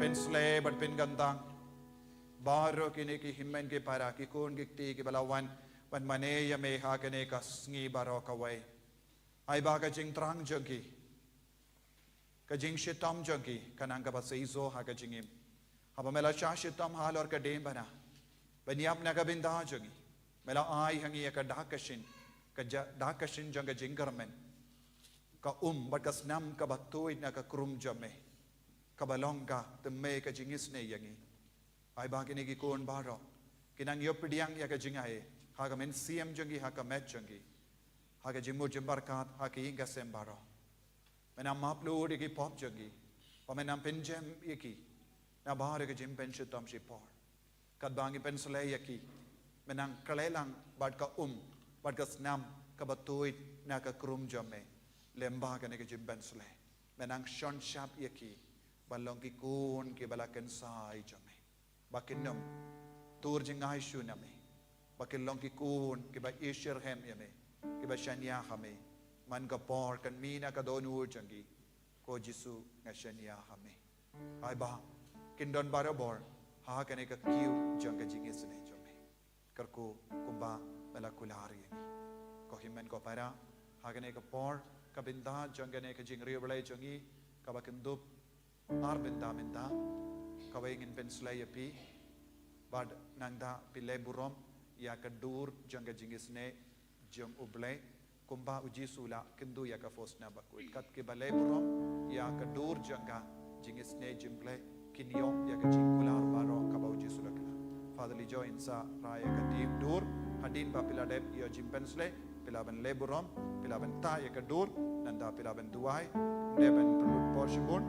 Pynsleh bad pynkyntang baroh kine ki hynmen ki para, ki khun ki kti kiba la wan ban mane ïa me ha kane ka sngi baroh kawei. Ai ba ka jingthrang jong ki, ka jingshitom jong ki, ka nang kaba seisoh ha ka jingim. Haba me la shah shitom halor ka diengphna, ban ïap na ka bynta jong ngi, me la ai ha ngi ïa ka dak ka shin, ka ja-, dak ka shin jong ka jingkyrmen, ka um bad ka snam kaba tuid na ka krum jong me, kaba long ka thymmei ka jingisynei ïa ngi. Ai ba kine ki khun baroh ki nang ïoh pdiang ïa ka jingai ha ka mynsiem jong ki, ha ka met jong ki, ha ka jingmut jingpyrkhat, ha ka ïing ka sem baroh. Men nang map lut ïa ki pop jong ki, bad men nang pynjem ïa ki na baroh ki jingpynshitom shipor. Katba ngi pynslei ïa ki, men nang khleh lang bad ka um bad ka snam kaba tuid na ka krum jong me. Lyngba kane ka jingpynslei, men nang shon shap ïa ki ban long ki khun kiba la kynsai jong me, ba kin ym tur jngai shuh na me, ba kin long ki khun kiba ishitrhem ïa me, kiba shaniah ha me. Man ka por kan mih na ka dohnud jong ki, ko Jisu, nga shaniah ha me. Ai ba kin don barabor ha kane ka kiew jong ka jingisynei jong me, kyrkhu kumba me la kular ïa ngi. Ko hynmen ko para, ha kane ka por, ka bynta jong kane ka jingriewblei jong ngi, kaba kyndup ar bynta mynta, kawei, ngin pynslei ïa phi bad nangta phi leh burom ïa ka dur jong ka jingisynei jong U Blei, kumba U Jisu u la kyntu ïa ka phosna bakhuid. Kat kiba leh burom ïa ka dur jong ka jingisynei jong U Blei, kin ïoh ïa ka jingkular baroh kaba U Jisu u la kular. Father Lee Joe, yn sa rah ïa ka dur, hadien ba phi la dep ïoh jingpynslei, phi lah ban leh burom, phi lah ban tah ïa ka dur, nangta phi lah ban duwai. Ym dei ban pynlut por shibun,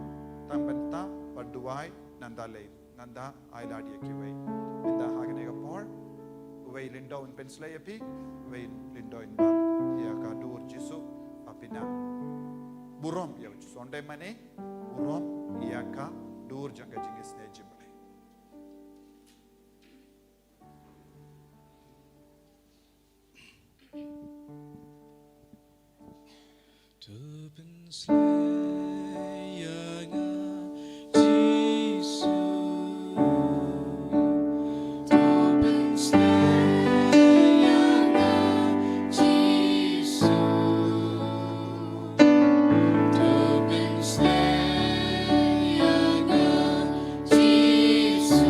tang ban tah bad duwai, nangta leh, nangta ai lad ïa kiwei. Mynta ha kane ka por, uwei u lyngdoh un pynslei ïa phi, uwei u lyngdoh un bat ïa ka dur Jisu, ba phin nang burom ïa U Jisu. Ym dei mane, burom ïa ka dur jong ka jingisynei jong U Blei. To pynslei ïa nga, Jisu. To pynslei ïa nga, Jisu. To pynslei ïa nga, Jisu.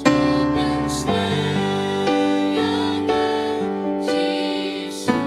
To pynslei ïa nga, Jisu.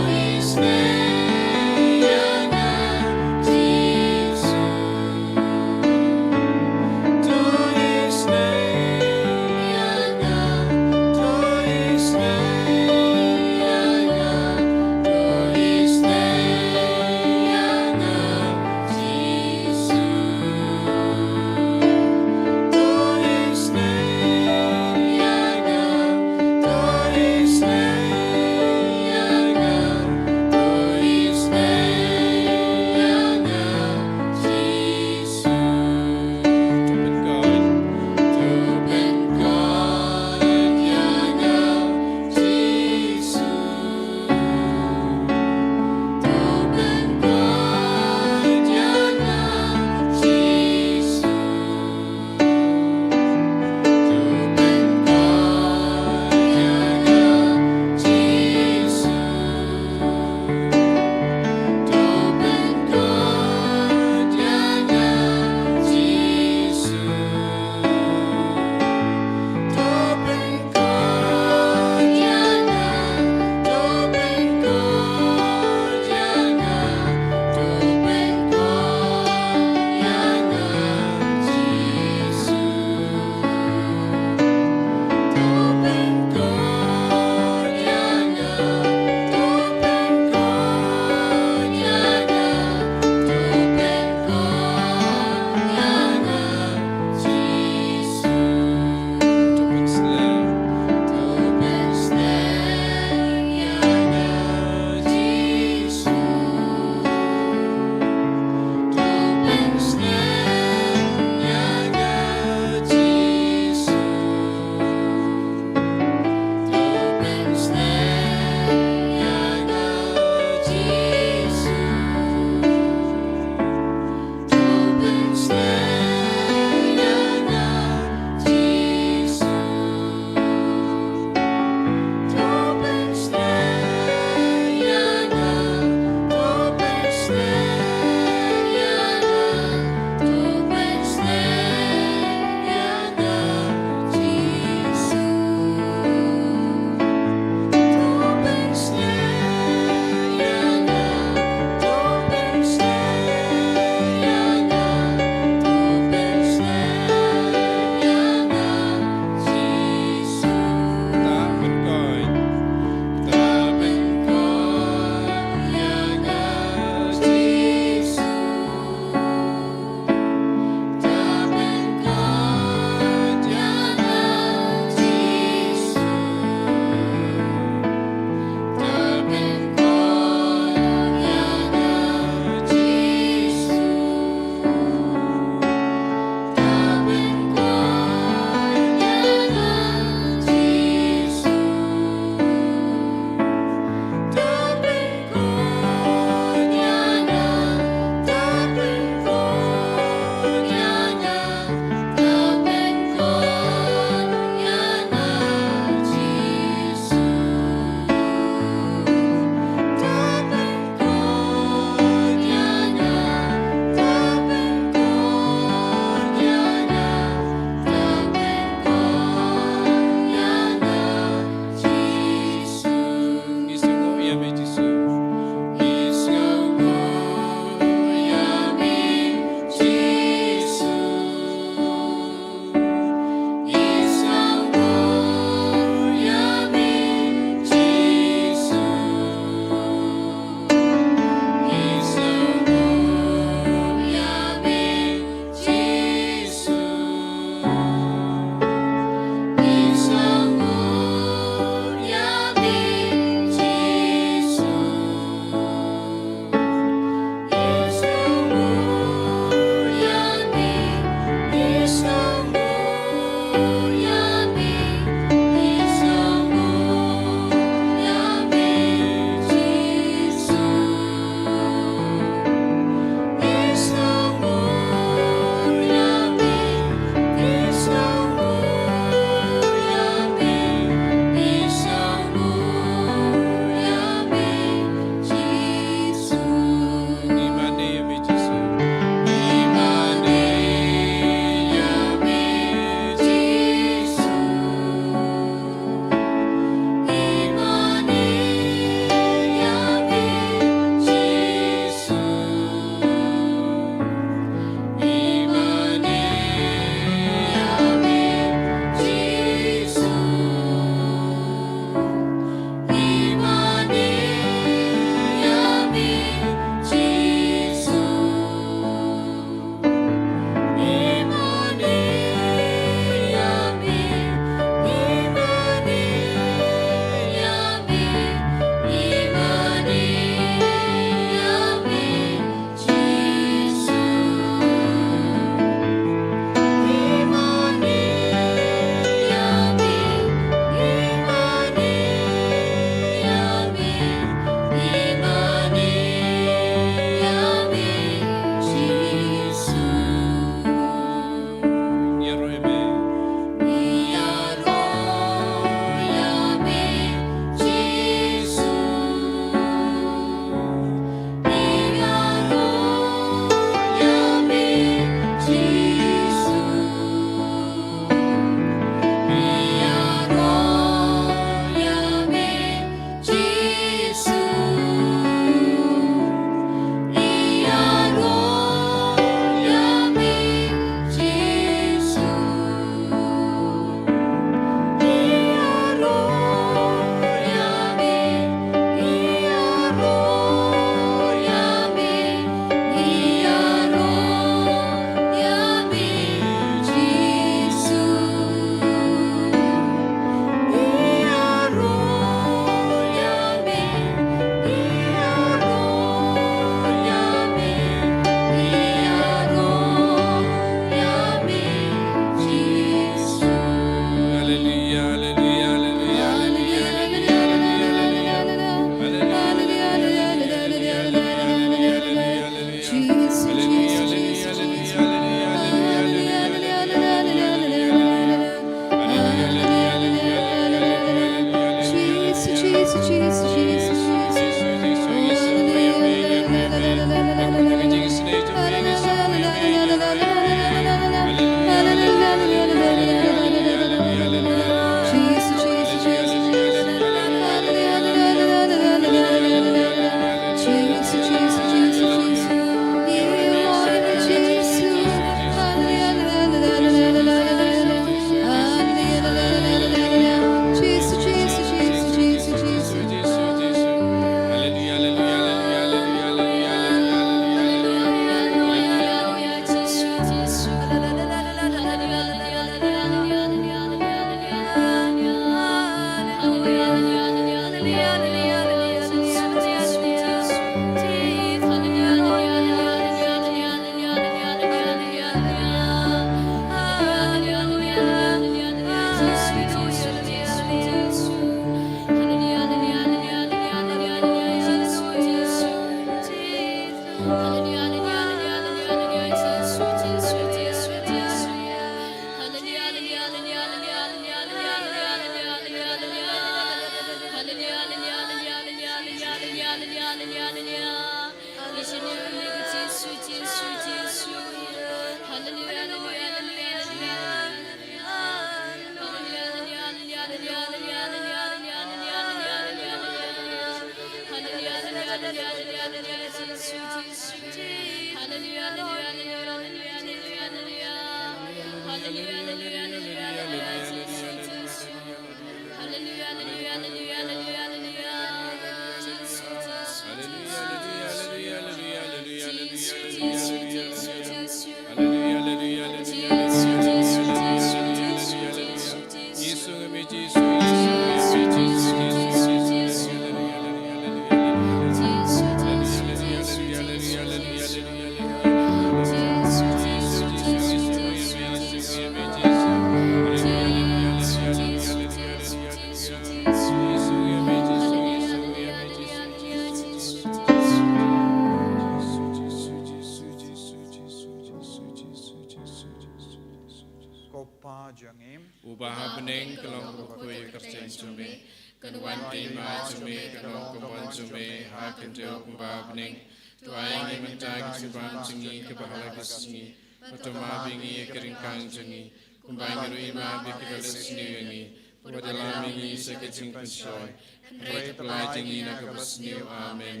Kan wan ka hima jong me, kan long ka mon jong me ha ka khyndew kumba ha bneng. To ai ngi mynta ka jingbam jong ngi kaba ha la ka sngi. Bad to map ïa ngi ïa ka ryngkang jong ngi, kumba ngi ruh ngi map ïa ki ba leh sniew ïa ngi. Bad wat ïalam ïa ngi sha ka jingpynshoi, hynrei to pyllait ïa ngi na kaba sniew. Amen.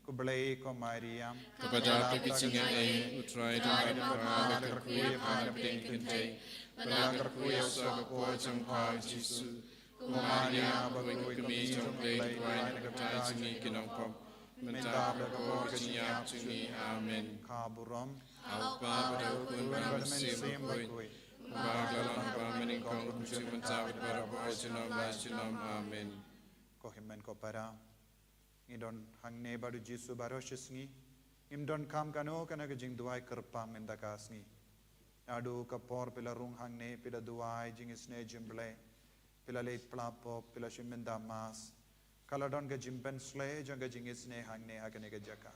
Ko Blei, ko Maria, kaba dap ïa ka jingaiei, U Trai u don bad pha, la kyrkhu ïa pha na pdeng ki kynthei, bad la kyrkhu ïa u soh ka por jong pha U Jisu. Ko Maria, ba khuid ka kmie jong U Blei, to duwai na ka bynta jong ngi ki nongpop, mynta bad ha ka por ka jingïap jong ngi. Amen. Ka burom ha U Kpa bad ha U Khun bad ha U Mynsiem Bakhuid, kumba ha la ka long ha kaba mynnyngkong, kumjuh mynta bad barabor, junom la junom. Amen. Ko hynmen ko para, ngi don hangne bad U Jisu baroh shi sngi. Ngim donkam kano kano ka jingduwai kyrpang mynta ka sngi. Naduh ka por phi la rung hangne, phi la duwai jingisynei jong U Blei, phi la leit pla pop, phi la shim mynta Mass. Ka la don ka jingpynsleh jong ka jingisynei hangne ha kane ka jaka.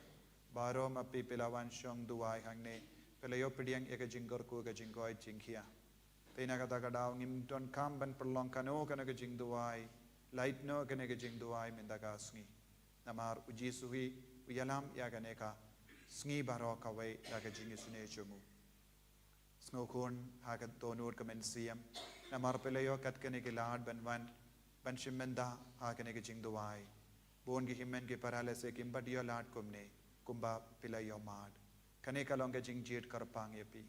Baroh ma phi phi la wan shong duwai hangne, phi la ïoh pdiang ïa ka jingkyrkhu, ka jingkoit jingkhiah. Te na kata ka daw ngim donkam ban pynlong kano kano ka jingduwai, lait noh kane ka jingduwai mynta ka sngi. Namar U Jisu hi u ïalam ïa kane ka sngi baroh kawei da ka jingisynei jong u. Sngewkhun ha ka dohnud ka mynsiem, namar phi la ïoh kat kane ki lad ban wan ban shim mynta ha kane ka jingduwai. Bun ki hynmen ki para lehse kim pat ïoh lad kumne, kumba phi la ïoh mad. Kane ka long ka jingjied kyrpang ïa phi.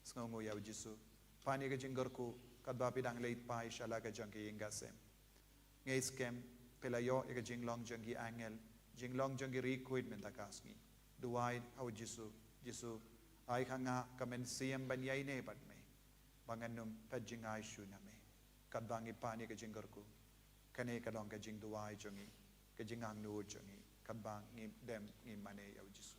Sngewnguh ïa U Jisu, pan ïa ka jingkyrkhu katba phi dang leit phai sha la ka jong ki ïing ka sem. Ngi skhem phi la ïoh ïa ka jinglong jong ki angel, jinglong jong ki riewkhuid mynta ka sngi. Duwai ha U Jisu, Jisu, ai ha nga ka mynsiem ban ïaineh bad me, ba ngan ym phet jngai shuh na me. Katba ngi pan ïa ka jingkyrkhu, kane ka long ka jingduwai jong ngi, ka jingangnud jong ngi, katba ngi dem ngi mane ïa U Jisu.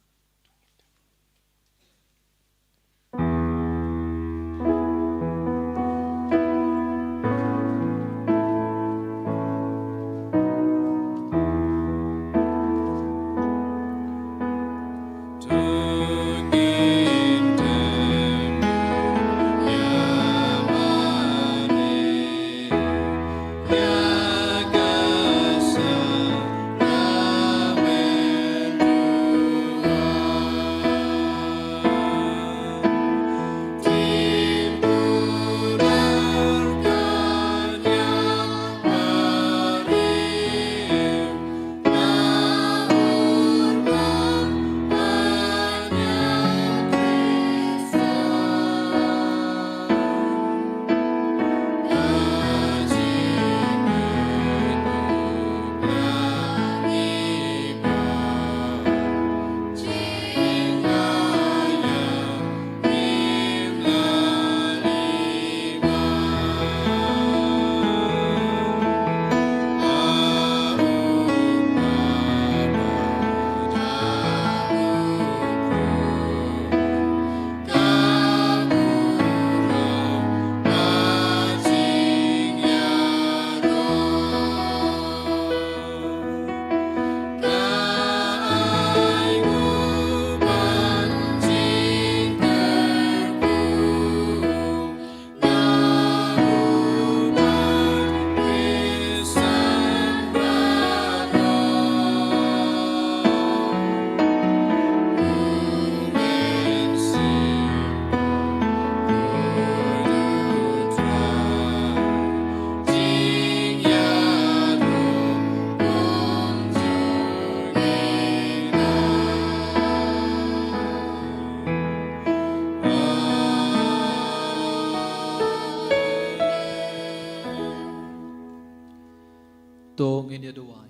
To ngin ïa duwai.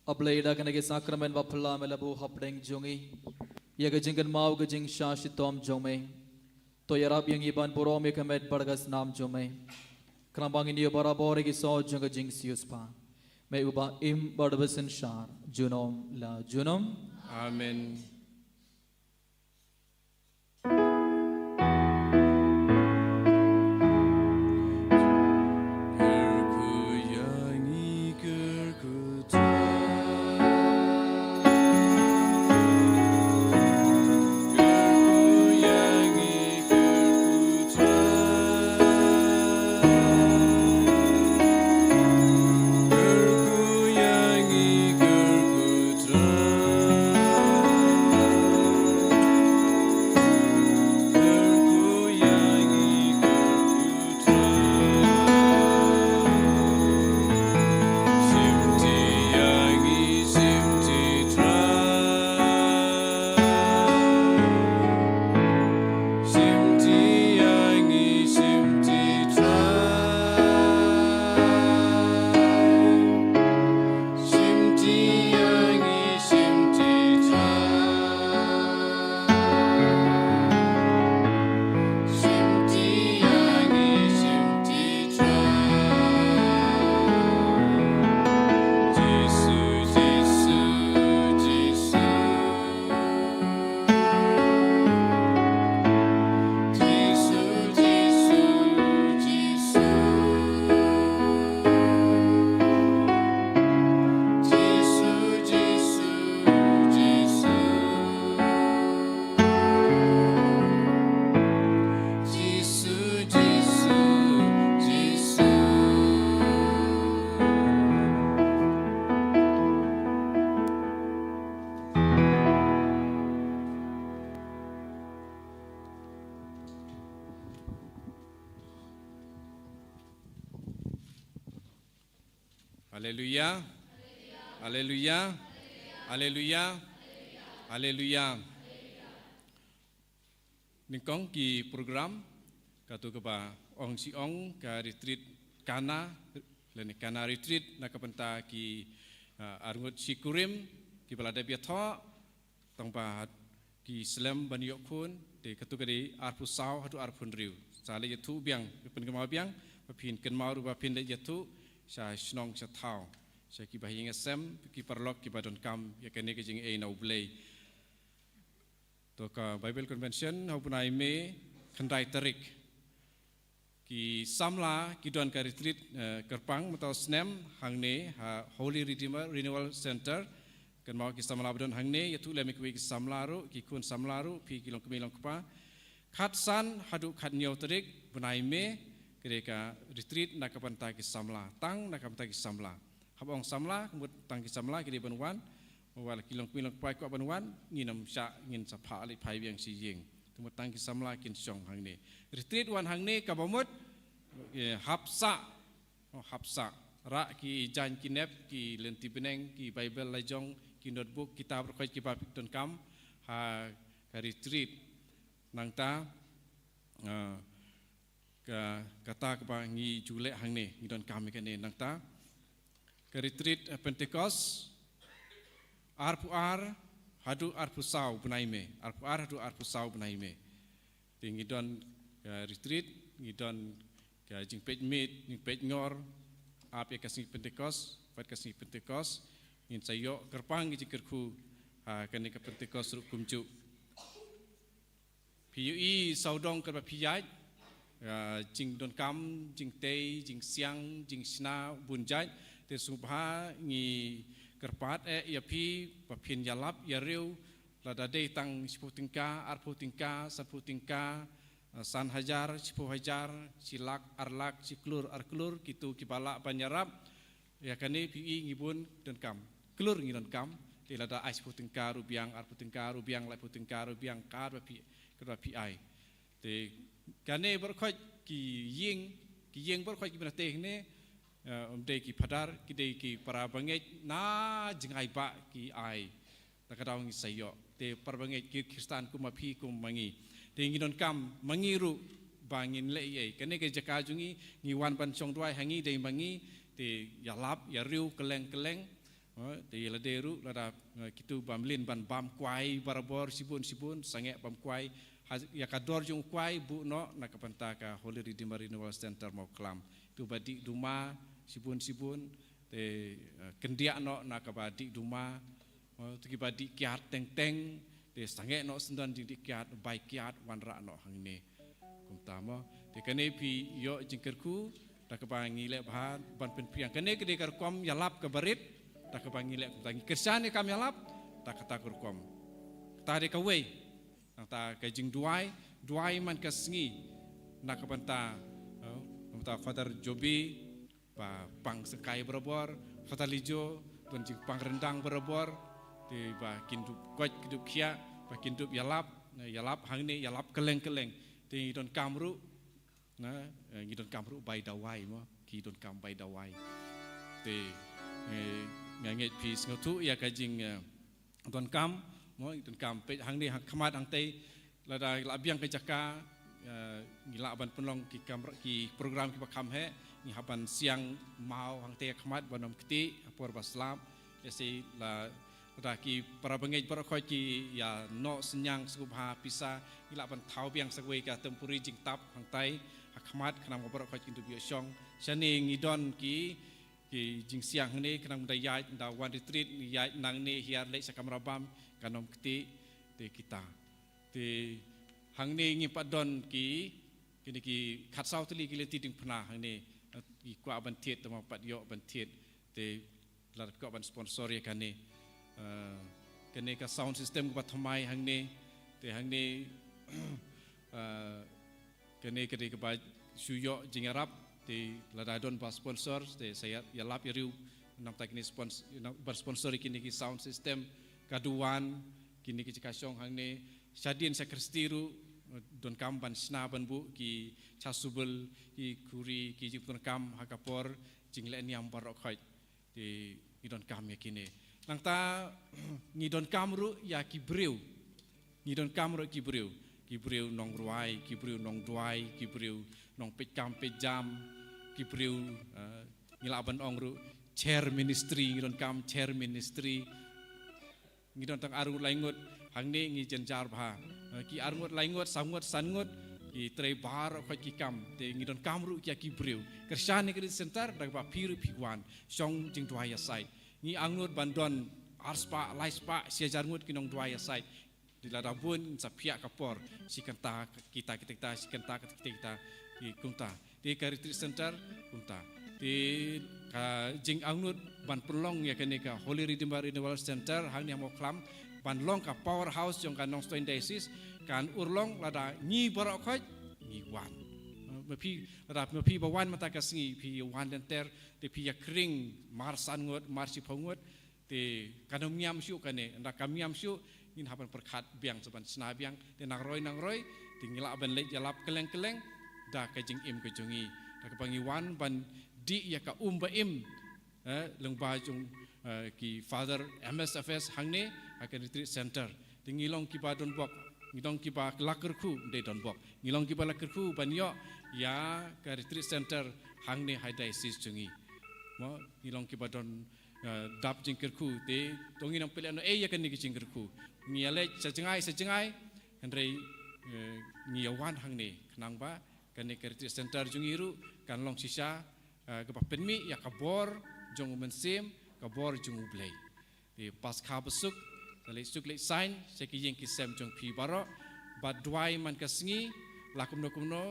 A Blei, da kane ka sakramen ba phylla me la buh hapdeng jong ngi ïa ka jingkynmaw ka jingshah shitom jong me, to ïarap ïa ngi ban burom ïa ka met bad ka snam jong me, khnang ba ngin ïoh barabor ïa ki soh jong ka jingsiewspah. Me uba im bad uba synshar junom la junom. Amen. Haleluya. Haleluya. Haleluya. Haleluya. Nyngkong ki program kato kaba ong shi ong ka retreat Kana, lane Kana retreat na ka bynta ki, ah, arngut shi kurim kiba la dep ïathoh, tang ba ki slem ban ïoh khun, te kato ka dei arphew saw haduh arphew hynriew. Sa leit ïathuh biang, pynkynmaw biang ba phin kynmaw ruh ba phin leit ïathuh sha shnong sha thaw, sha kiba ha ïing ha sem, ki paralok kiba donkam ïa kane ka jingaiei na U Blei. To ka Bible Convention ha u bnai May, khyndai tarik. Ki samla ki don ka retreat, eh, kyrpang mynta u snem hangne ha Holy Redeemer Renewal Center. Kynmaw ki samla ba don hangne, ïathuh lem ïa kiwei ki samla ruh, ki khun samla ruh, phi ki longkmie longkpa. Khatsan haduh khathynñiew tarik bnai May, ka dei ka retreat na ka bynta ki samla, tang na ka bynta ki samla. Haba ong samla, ka mut tang ki samla ki dei ban wan, wat la ki longkmie longkpa kwah ban wan, ngin ym shah, ngin sa phah leit phai biang sha ïing. Te mut tang ki samla kin shong hangne. Retreat wan hangne kaba mut, eh, hap sah, oh, hap sah. Rah ki jaiñ ki nep, ki lynti bneng, ki Bible la jong, ki notebook, kitab ruh kiba phi donkam ha ka retreat. Nangta, ah, ka, kata kaba ngi ju leh hangne, ngi donkam ïa kane. Nangta ka retreat, eh, Pentecost, arphew ar haduh arphew saw bnai May, arphew ar haduh arphew saw bnai May. Te ngi don ka retreat, ngi don ka jingpeit miet, jingpeit ngor, ap ïa ka sngi Pentecost, pat ka sngi Pentecost, ngin sa ïoh kyrpang ki jingkyrkhu ha kane ka Pentecost ruh kumjuh. Phi ïohi sawdong katba phi ïaid, ah, jingdonkam, jingtei, jingsiang, jingshna, bun jait, te sngewbha ngi kyrpad eh ïa phi, ba phin ïalap, ïa riew, lada dei tang shiphew tyngka, arphew tyngka, sanphew tyngka, ah, san hajar, shiphew hajar, shi lak, ar lak, shi klur, ar klur, kito kiba lah ban ïarap, ïa kane phi ïohi ngi bun donkam. Klur ngi donkam. Te lada ai shiphew tyngka ruh biang, arphew tyngka ruh biang, laiphew tyngka ruh biang, katba phi, katba phi ai. Te kane baroh khoit ki ïing, ki ïing baroh khoit kiba na tei hangne, eh, ym dei ki phadar, ki dei ki para bangeit na jngai bah ki ai. Da ka daw ngi sa ïoh. Te para bangeit ki Khristan kum ma phi kum ma ngi. Te ngi donkam ma ngi ruh ba ngin leh ei ei. Kane ka jaka jong ngi, ngi wan ban shong duwai ha ngi dei ma ngi. Te ïalap, ïa riew kylleng kylleng. Oh, te ïa lade ruh lada, eh, kito ba mlien ban bam kwai barabor shibun shibun, sangeh bam kwai. Ha, ïa ka dor jong u kwai buh noh na ka bynta ka Holy Redeemer Renewal Center Mawklam. Kito ba dih duma shibun shibun, te, eh, kyndiah noh na kaba dih duma. Oh, to kiba dih kiad teng teng, te sangeh noh syndon jingdih kiad, bai kiad, wanrah noh hangne. Kumta mo. Te kane phi ïoh jingkyrkhu, da kaba ngi leh bha, ban pynphriang. Kane ka dei ka rukom ïalap kaba rit, da kaba ngi leh kumta ngi kyrshan ïa kam ïalap, da kata ka rukom. Kata dei kawei. Nangta ka jingduwai, duwai man ka sngi. Na ka bynta, eh, na ka bynta Father Jobi, ba pang sngewkai barabor, Father Lijo, don jingpang ryndang barabor, te ba kin dup koit, kin dup khiah, ba kin dup ïalap, ïalap hangne, ïalap kylleng kylleng. Te ngi donkam ruh, na, eh, ngi donkam ruh bai dawai mo, ki donkam bai dawai. Te, eh, nga ngeit phi sngewthuh ïa ka jing, eh, donkam, mo, ngi donkam peit hangne ha khmat hangtei, lada lah biang ka jaka, eh, ngi lah ban pynlong ki kamra, ki program kiba kham heh, ngi hap ban siang maw hangtei ha khmat ban ym ktieh, ha por ba slap, lehse la, lada ki para bangeit baroh khoit ki ïa noh synñiang sngewbha pisa, ngi lah ban thaw biang sa kawei ka temporary jingtap hangtei, ha khmat khnang ba baroh khoit kin dup ïoh shong. Shane ngi don ki, ki jingsiang hangne khnang da ïaid, da wan retreat, ïaid nangne hiar leit sha kamra bam, kan ym ktieh, te kita. Te hangne ngi pat don ki, kine ki khatsaw tylli ki lynti diengphna hangne, eh, ki kwah ban thied, te ma pat ïoh ban thied. Te lada kwah ban sponsor ïa kane. Eh, kane ka sound system kaba thymmai hangne, te hangne, eh, kane ka dei kaba shu ïoh jingïarap, te lada don ba sponsor, te sa ïa, ïalap ïa riew, namta kine spons-, na, ban sponsor ïa kine ki sound system, ka duwan, kine ki jaka shong hangne, shadien sha Khristi ruh, donkam ban shna ban buh ki chasuble, ki khuri, ki jingpyndonkam ha ka por jinglehniam baroh khoit. Te ngi donkam ïa kine. Nangta ngi donkam ruh ïa ki briew. Ngi donkam ruh ki briew. Ki briew nongrwai, ki briew nongduwai, ki briew nongpeit kam peit jam, ki briew, eh, ngi lah ban ong ruh chair ministry, ngi donkam chair ministry. Ngi don tang arngut laingut, hangne ngi jynjar bha. Eh, ki arngut laingut, sawngut sanngut, ki trei baroh khoit ki kam, te ngi donkam ruh ïa ki briew. Kyrshan ïa ka Retreat Center, da kaba phi ruh phi wan shong jingduwai ïasaid. Ngi angnud ban don arspah, laispah, shi hajar ngut ki nongduwai ïasaid. Te lada bun sa phiah ka por, shi kynta kita kita kita, shi kynta kita kita kita, ki kumta. Te ka Retreat Center kumta. Te ka jingangnud ban pynlong ïa kane ka Holy Redeemer Renewal Center hangne ha Mawkhlam, ban long ka powerhouse jong ka Nongstoiñ Diocese, kan urlong lada ngi baroh khoit ngi wan. Ma phi, lada ma phi ba wan mynta ka sngi, phi wan lynter, te phi ïa khring mar san ngut, mar shiphew ngut, te kan ym ngiam shuh kane, ynda kam ngiam shuh, ngin hap ban pyrkhat biang sa ban shna biang, te nangroi nangroi, te ngi lah ban leit ïalap kylleng kylleng da ka jingim ka jong ngi. Da kaba ngi wan ban dih ïa ka um ba im, eh, lyngba jong, eh, ki Father M S F S hangne ha ka Retreat Center. Te ngi long kiba donbok, ngi long kiba la kyrkhu, ym dei donbok. Ngi long kiba la kyrkhu ban ïoh ïa ka Retreat Center hangne ha Diocese jong ngi. Mo, ngi long kiba don, eh, dap jingkyrkhu, te to ngin ym pynlehnohei ïa kane ka jingkyrkhu. Ngi ïaleit sa jngai sa jngai, hynrei, eh, ngi ïawan hangne khnang ba kane ka Retreat Center jong ngi ruh kan long shisha, eh, kaba pynmih ïa ka bor jong U Mynsiem, ka bor jong U Blei. Te Paskha basuk, sa leit suk leit saiñ sha ki ïing ki sem jong phi baroh, bad duwai man ka sngi la kumno kumno,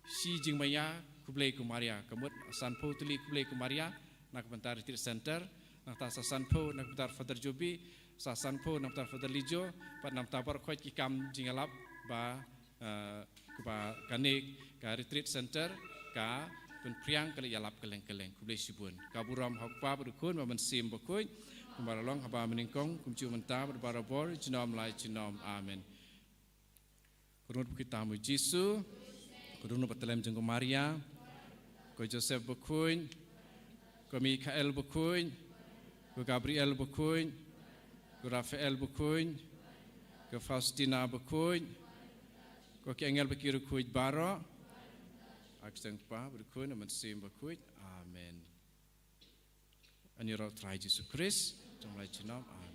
shi jingmaïa, khublei ko Maria. Ka mut sanphew tylli khublei ko Maria na ka bynta Retreat Center, nangta sa sanphew na ka bynta Father Jobi, sa sanphew na ka bynta Father Lijo, bad na ka bynta baroh khoit ki kam jingïalap ba, eh, kaba kane ka Retreat Center ka pynphriang, ka leit ïalap kylleng kylleng. Khublei shibun. Ka burom ha U Kpa bad U Khun bad U Mynsiem Bakhuid, kumba la long haba mynnyngkong, kumjuh mynta bad barabor, junom la junom. Amen. Ko Dohnud bakhuid tam U Jisu, ko Dohnud ba tlem jong ko Maria, ko Joseph bakhuid, ko Mikhael bakhuid, ko Gabriel bakhuid, ko Raphael bakhuid, ko Faustina bakhuid, ko ki angel ba ki riewkhuid baroh, ha ka kyrteng U Kpa bad U Khun bad U Mynsiem Bakhuid. Amen. Yn ïaroh U Trai Jisu Khrist, junom la junom. Amen.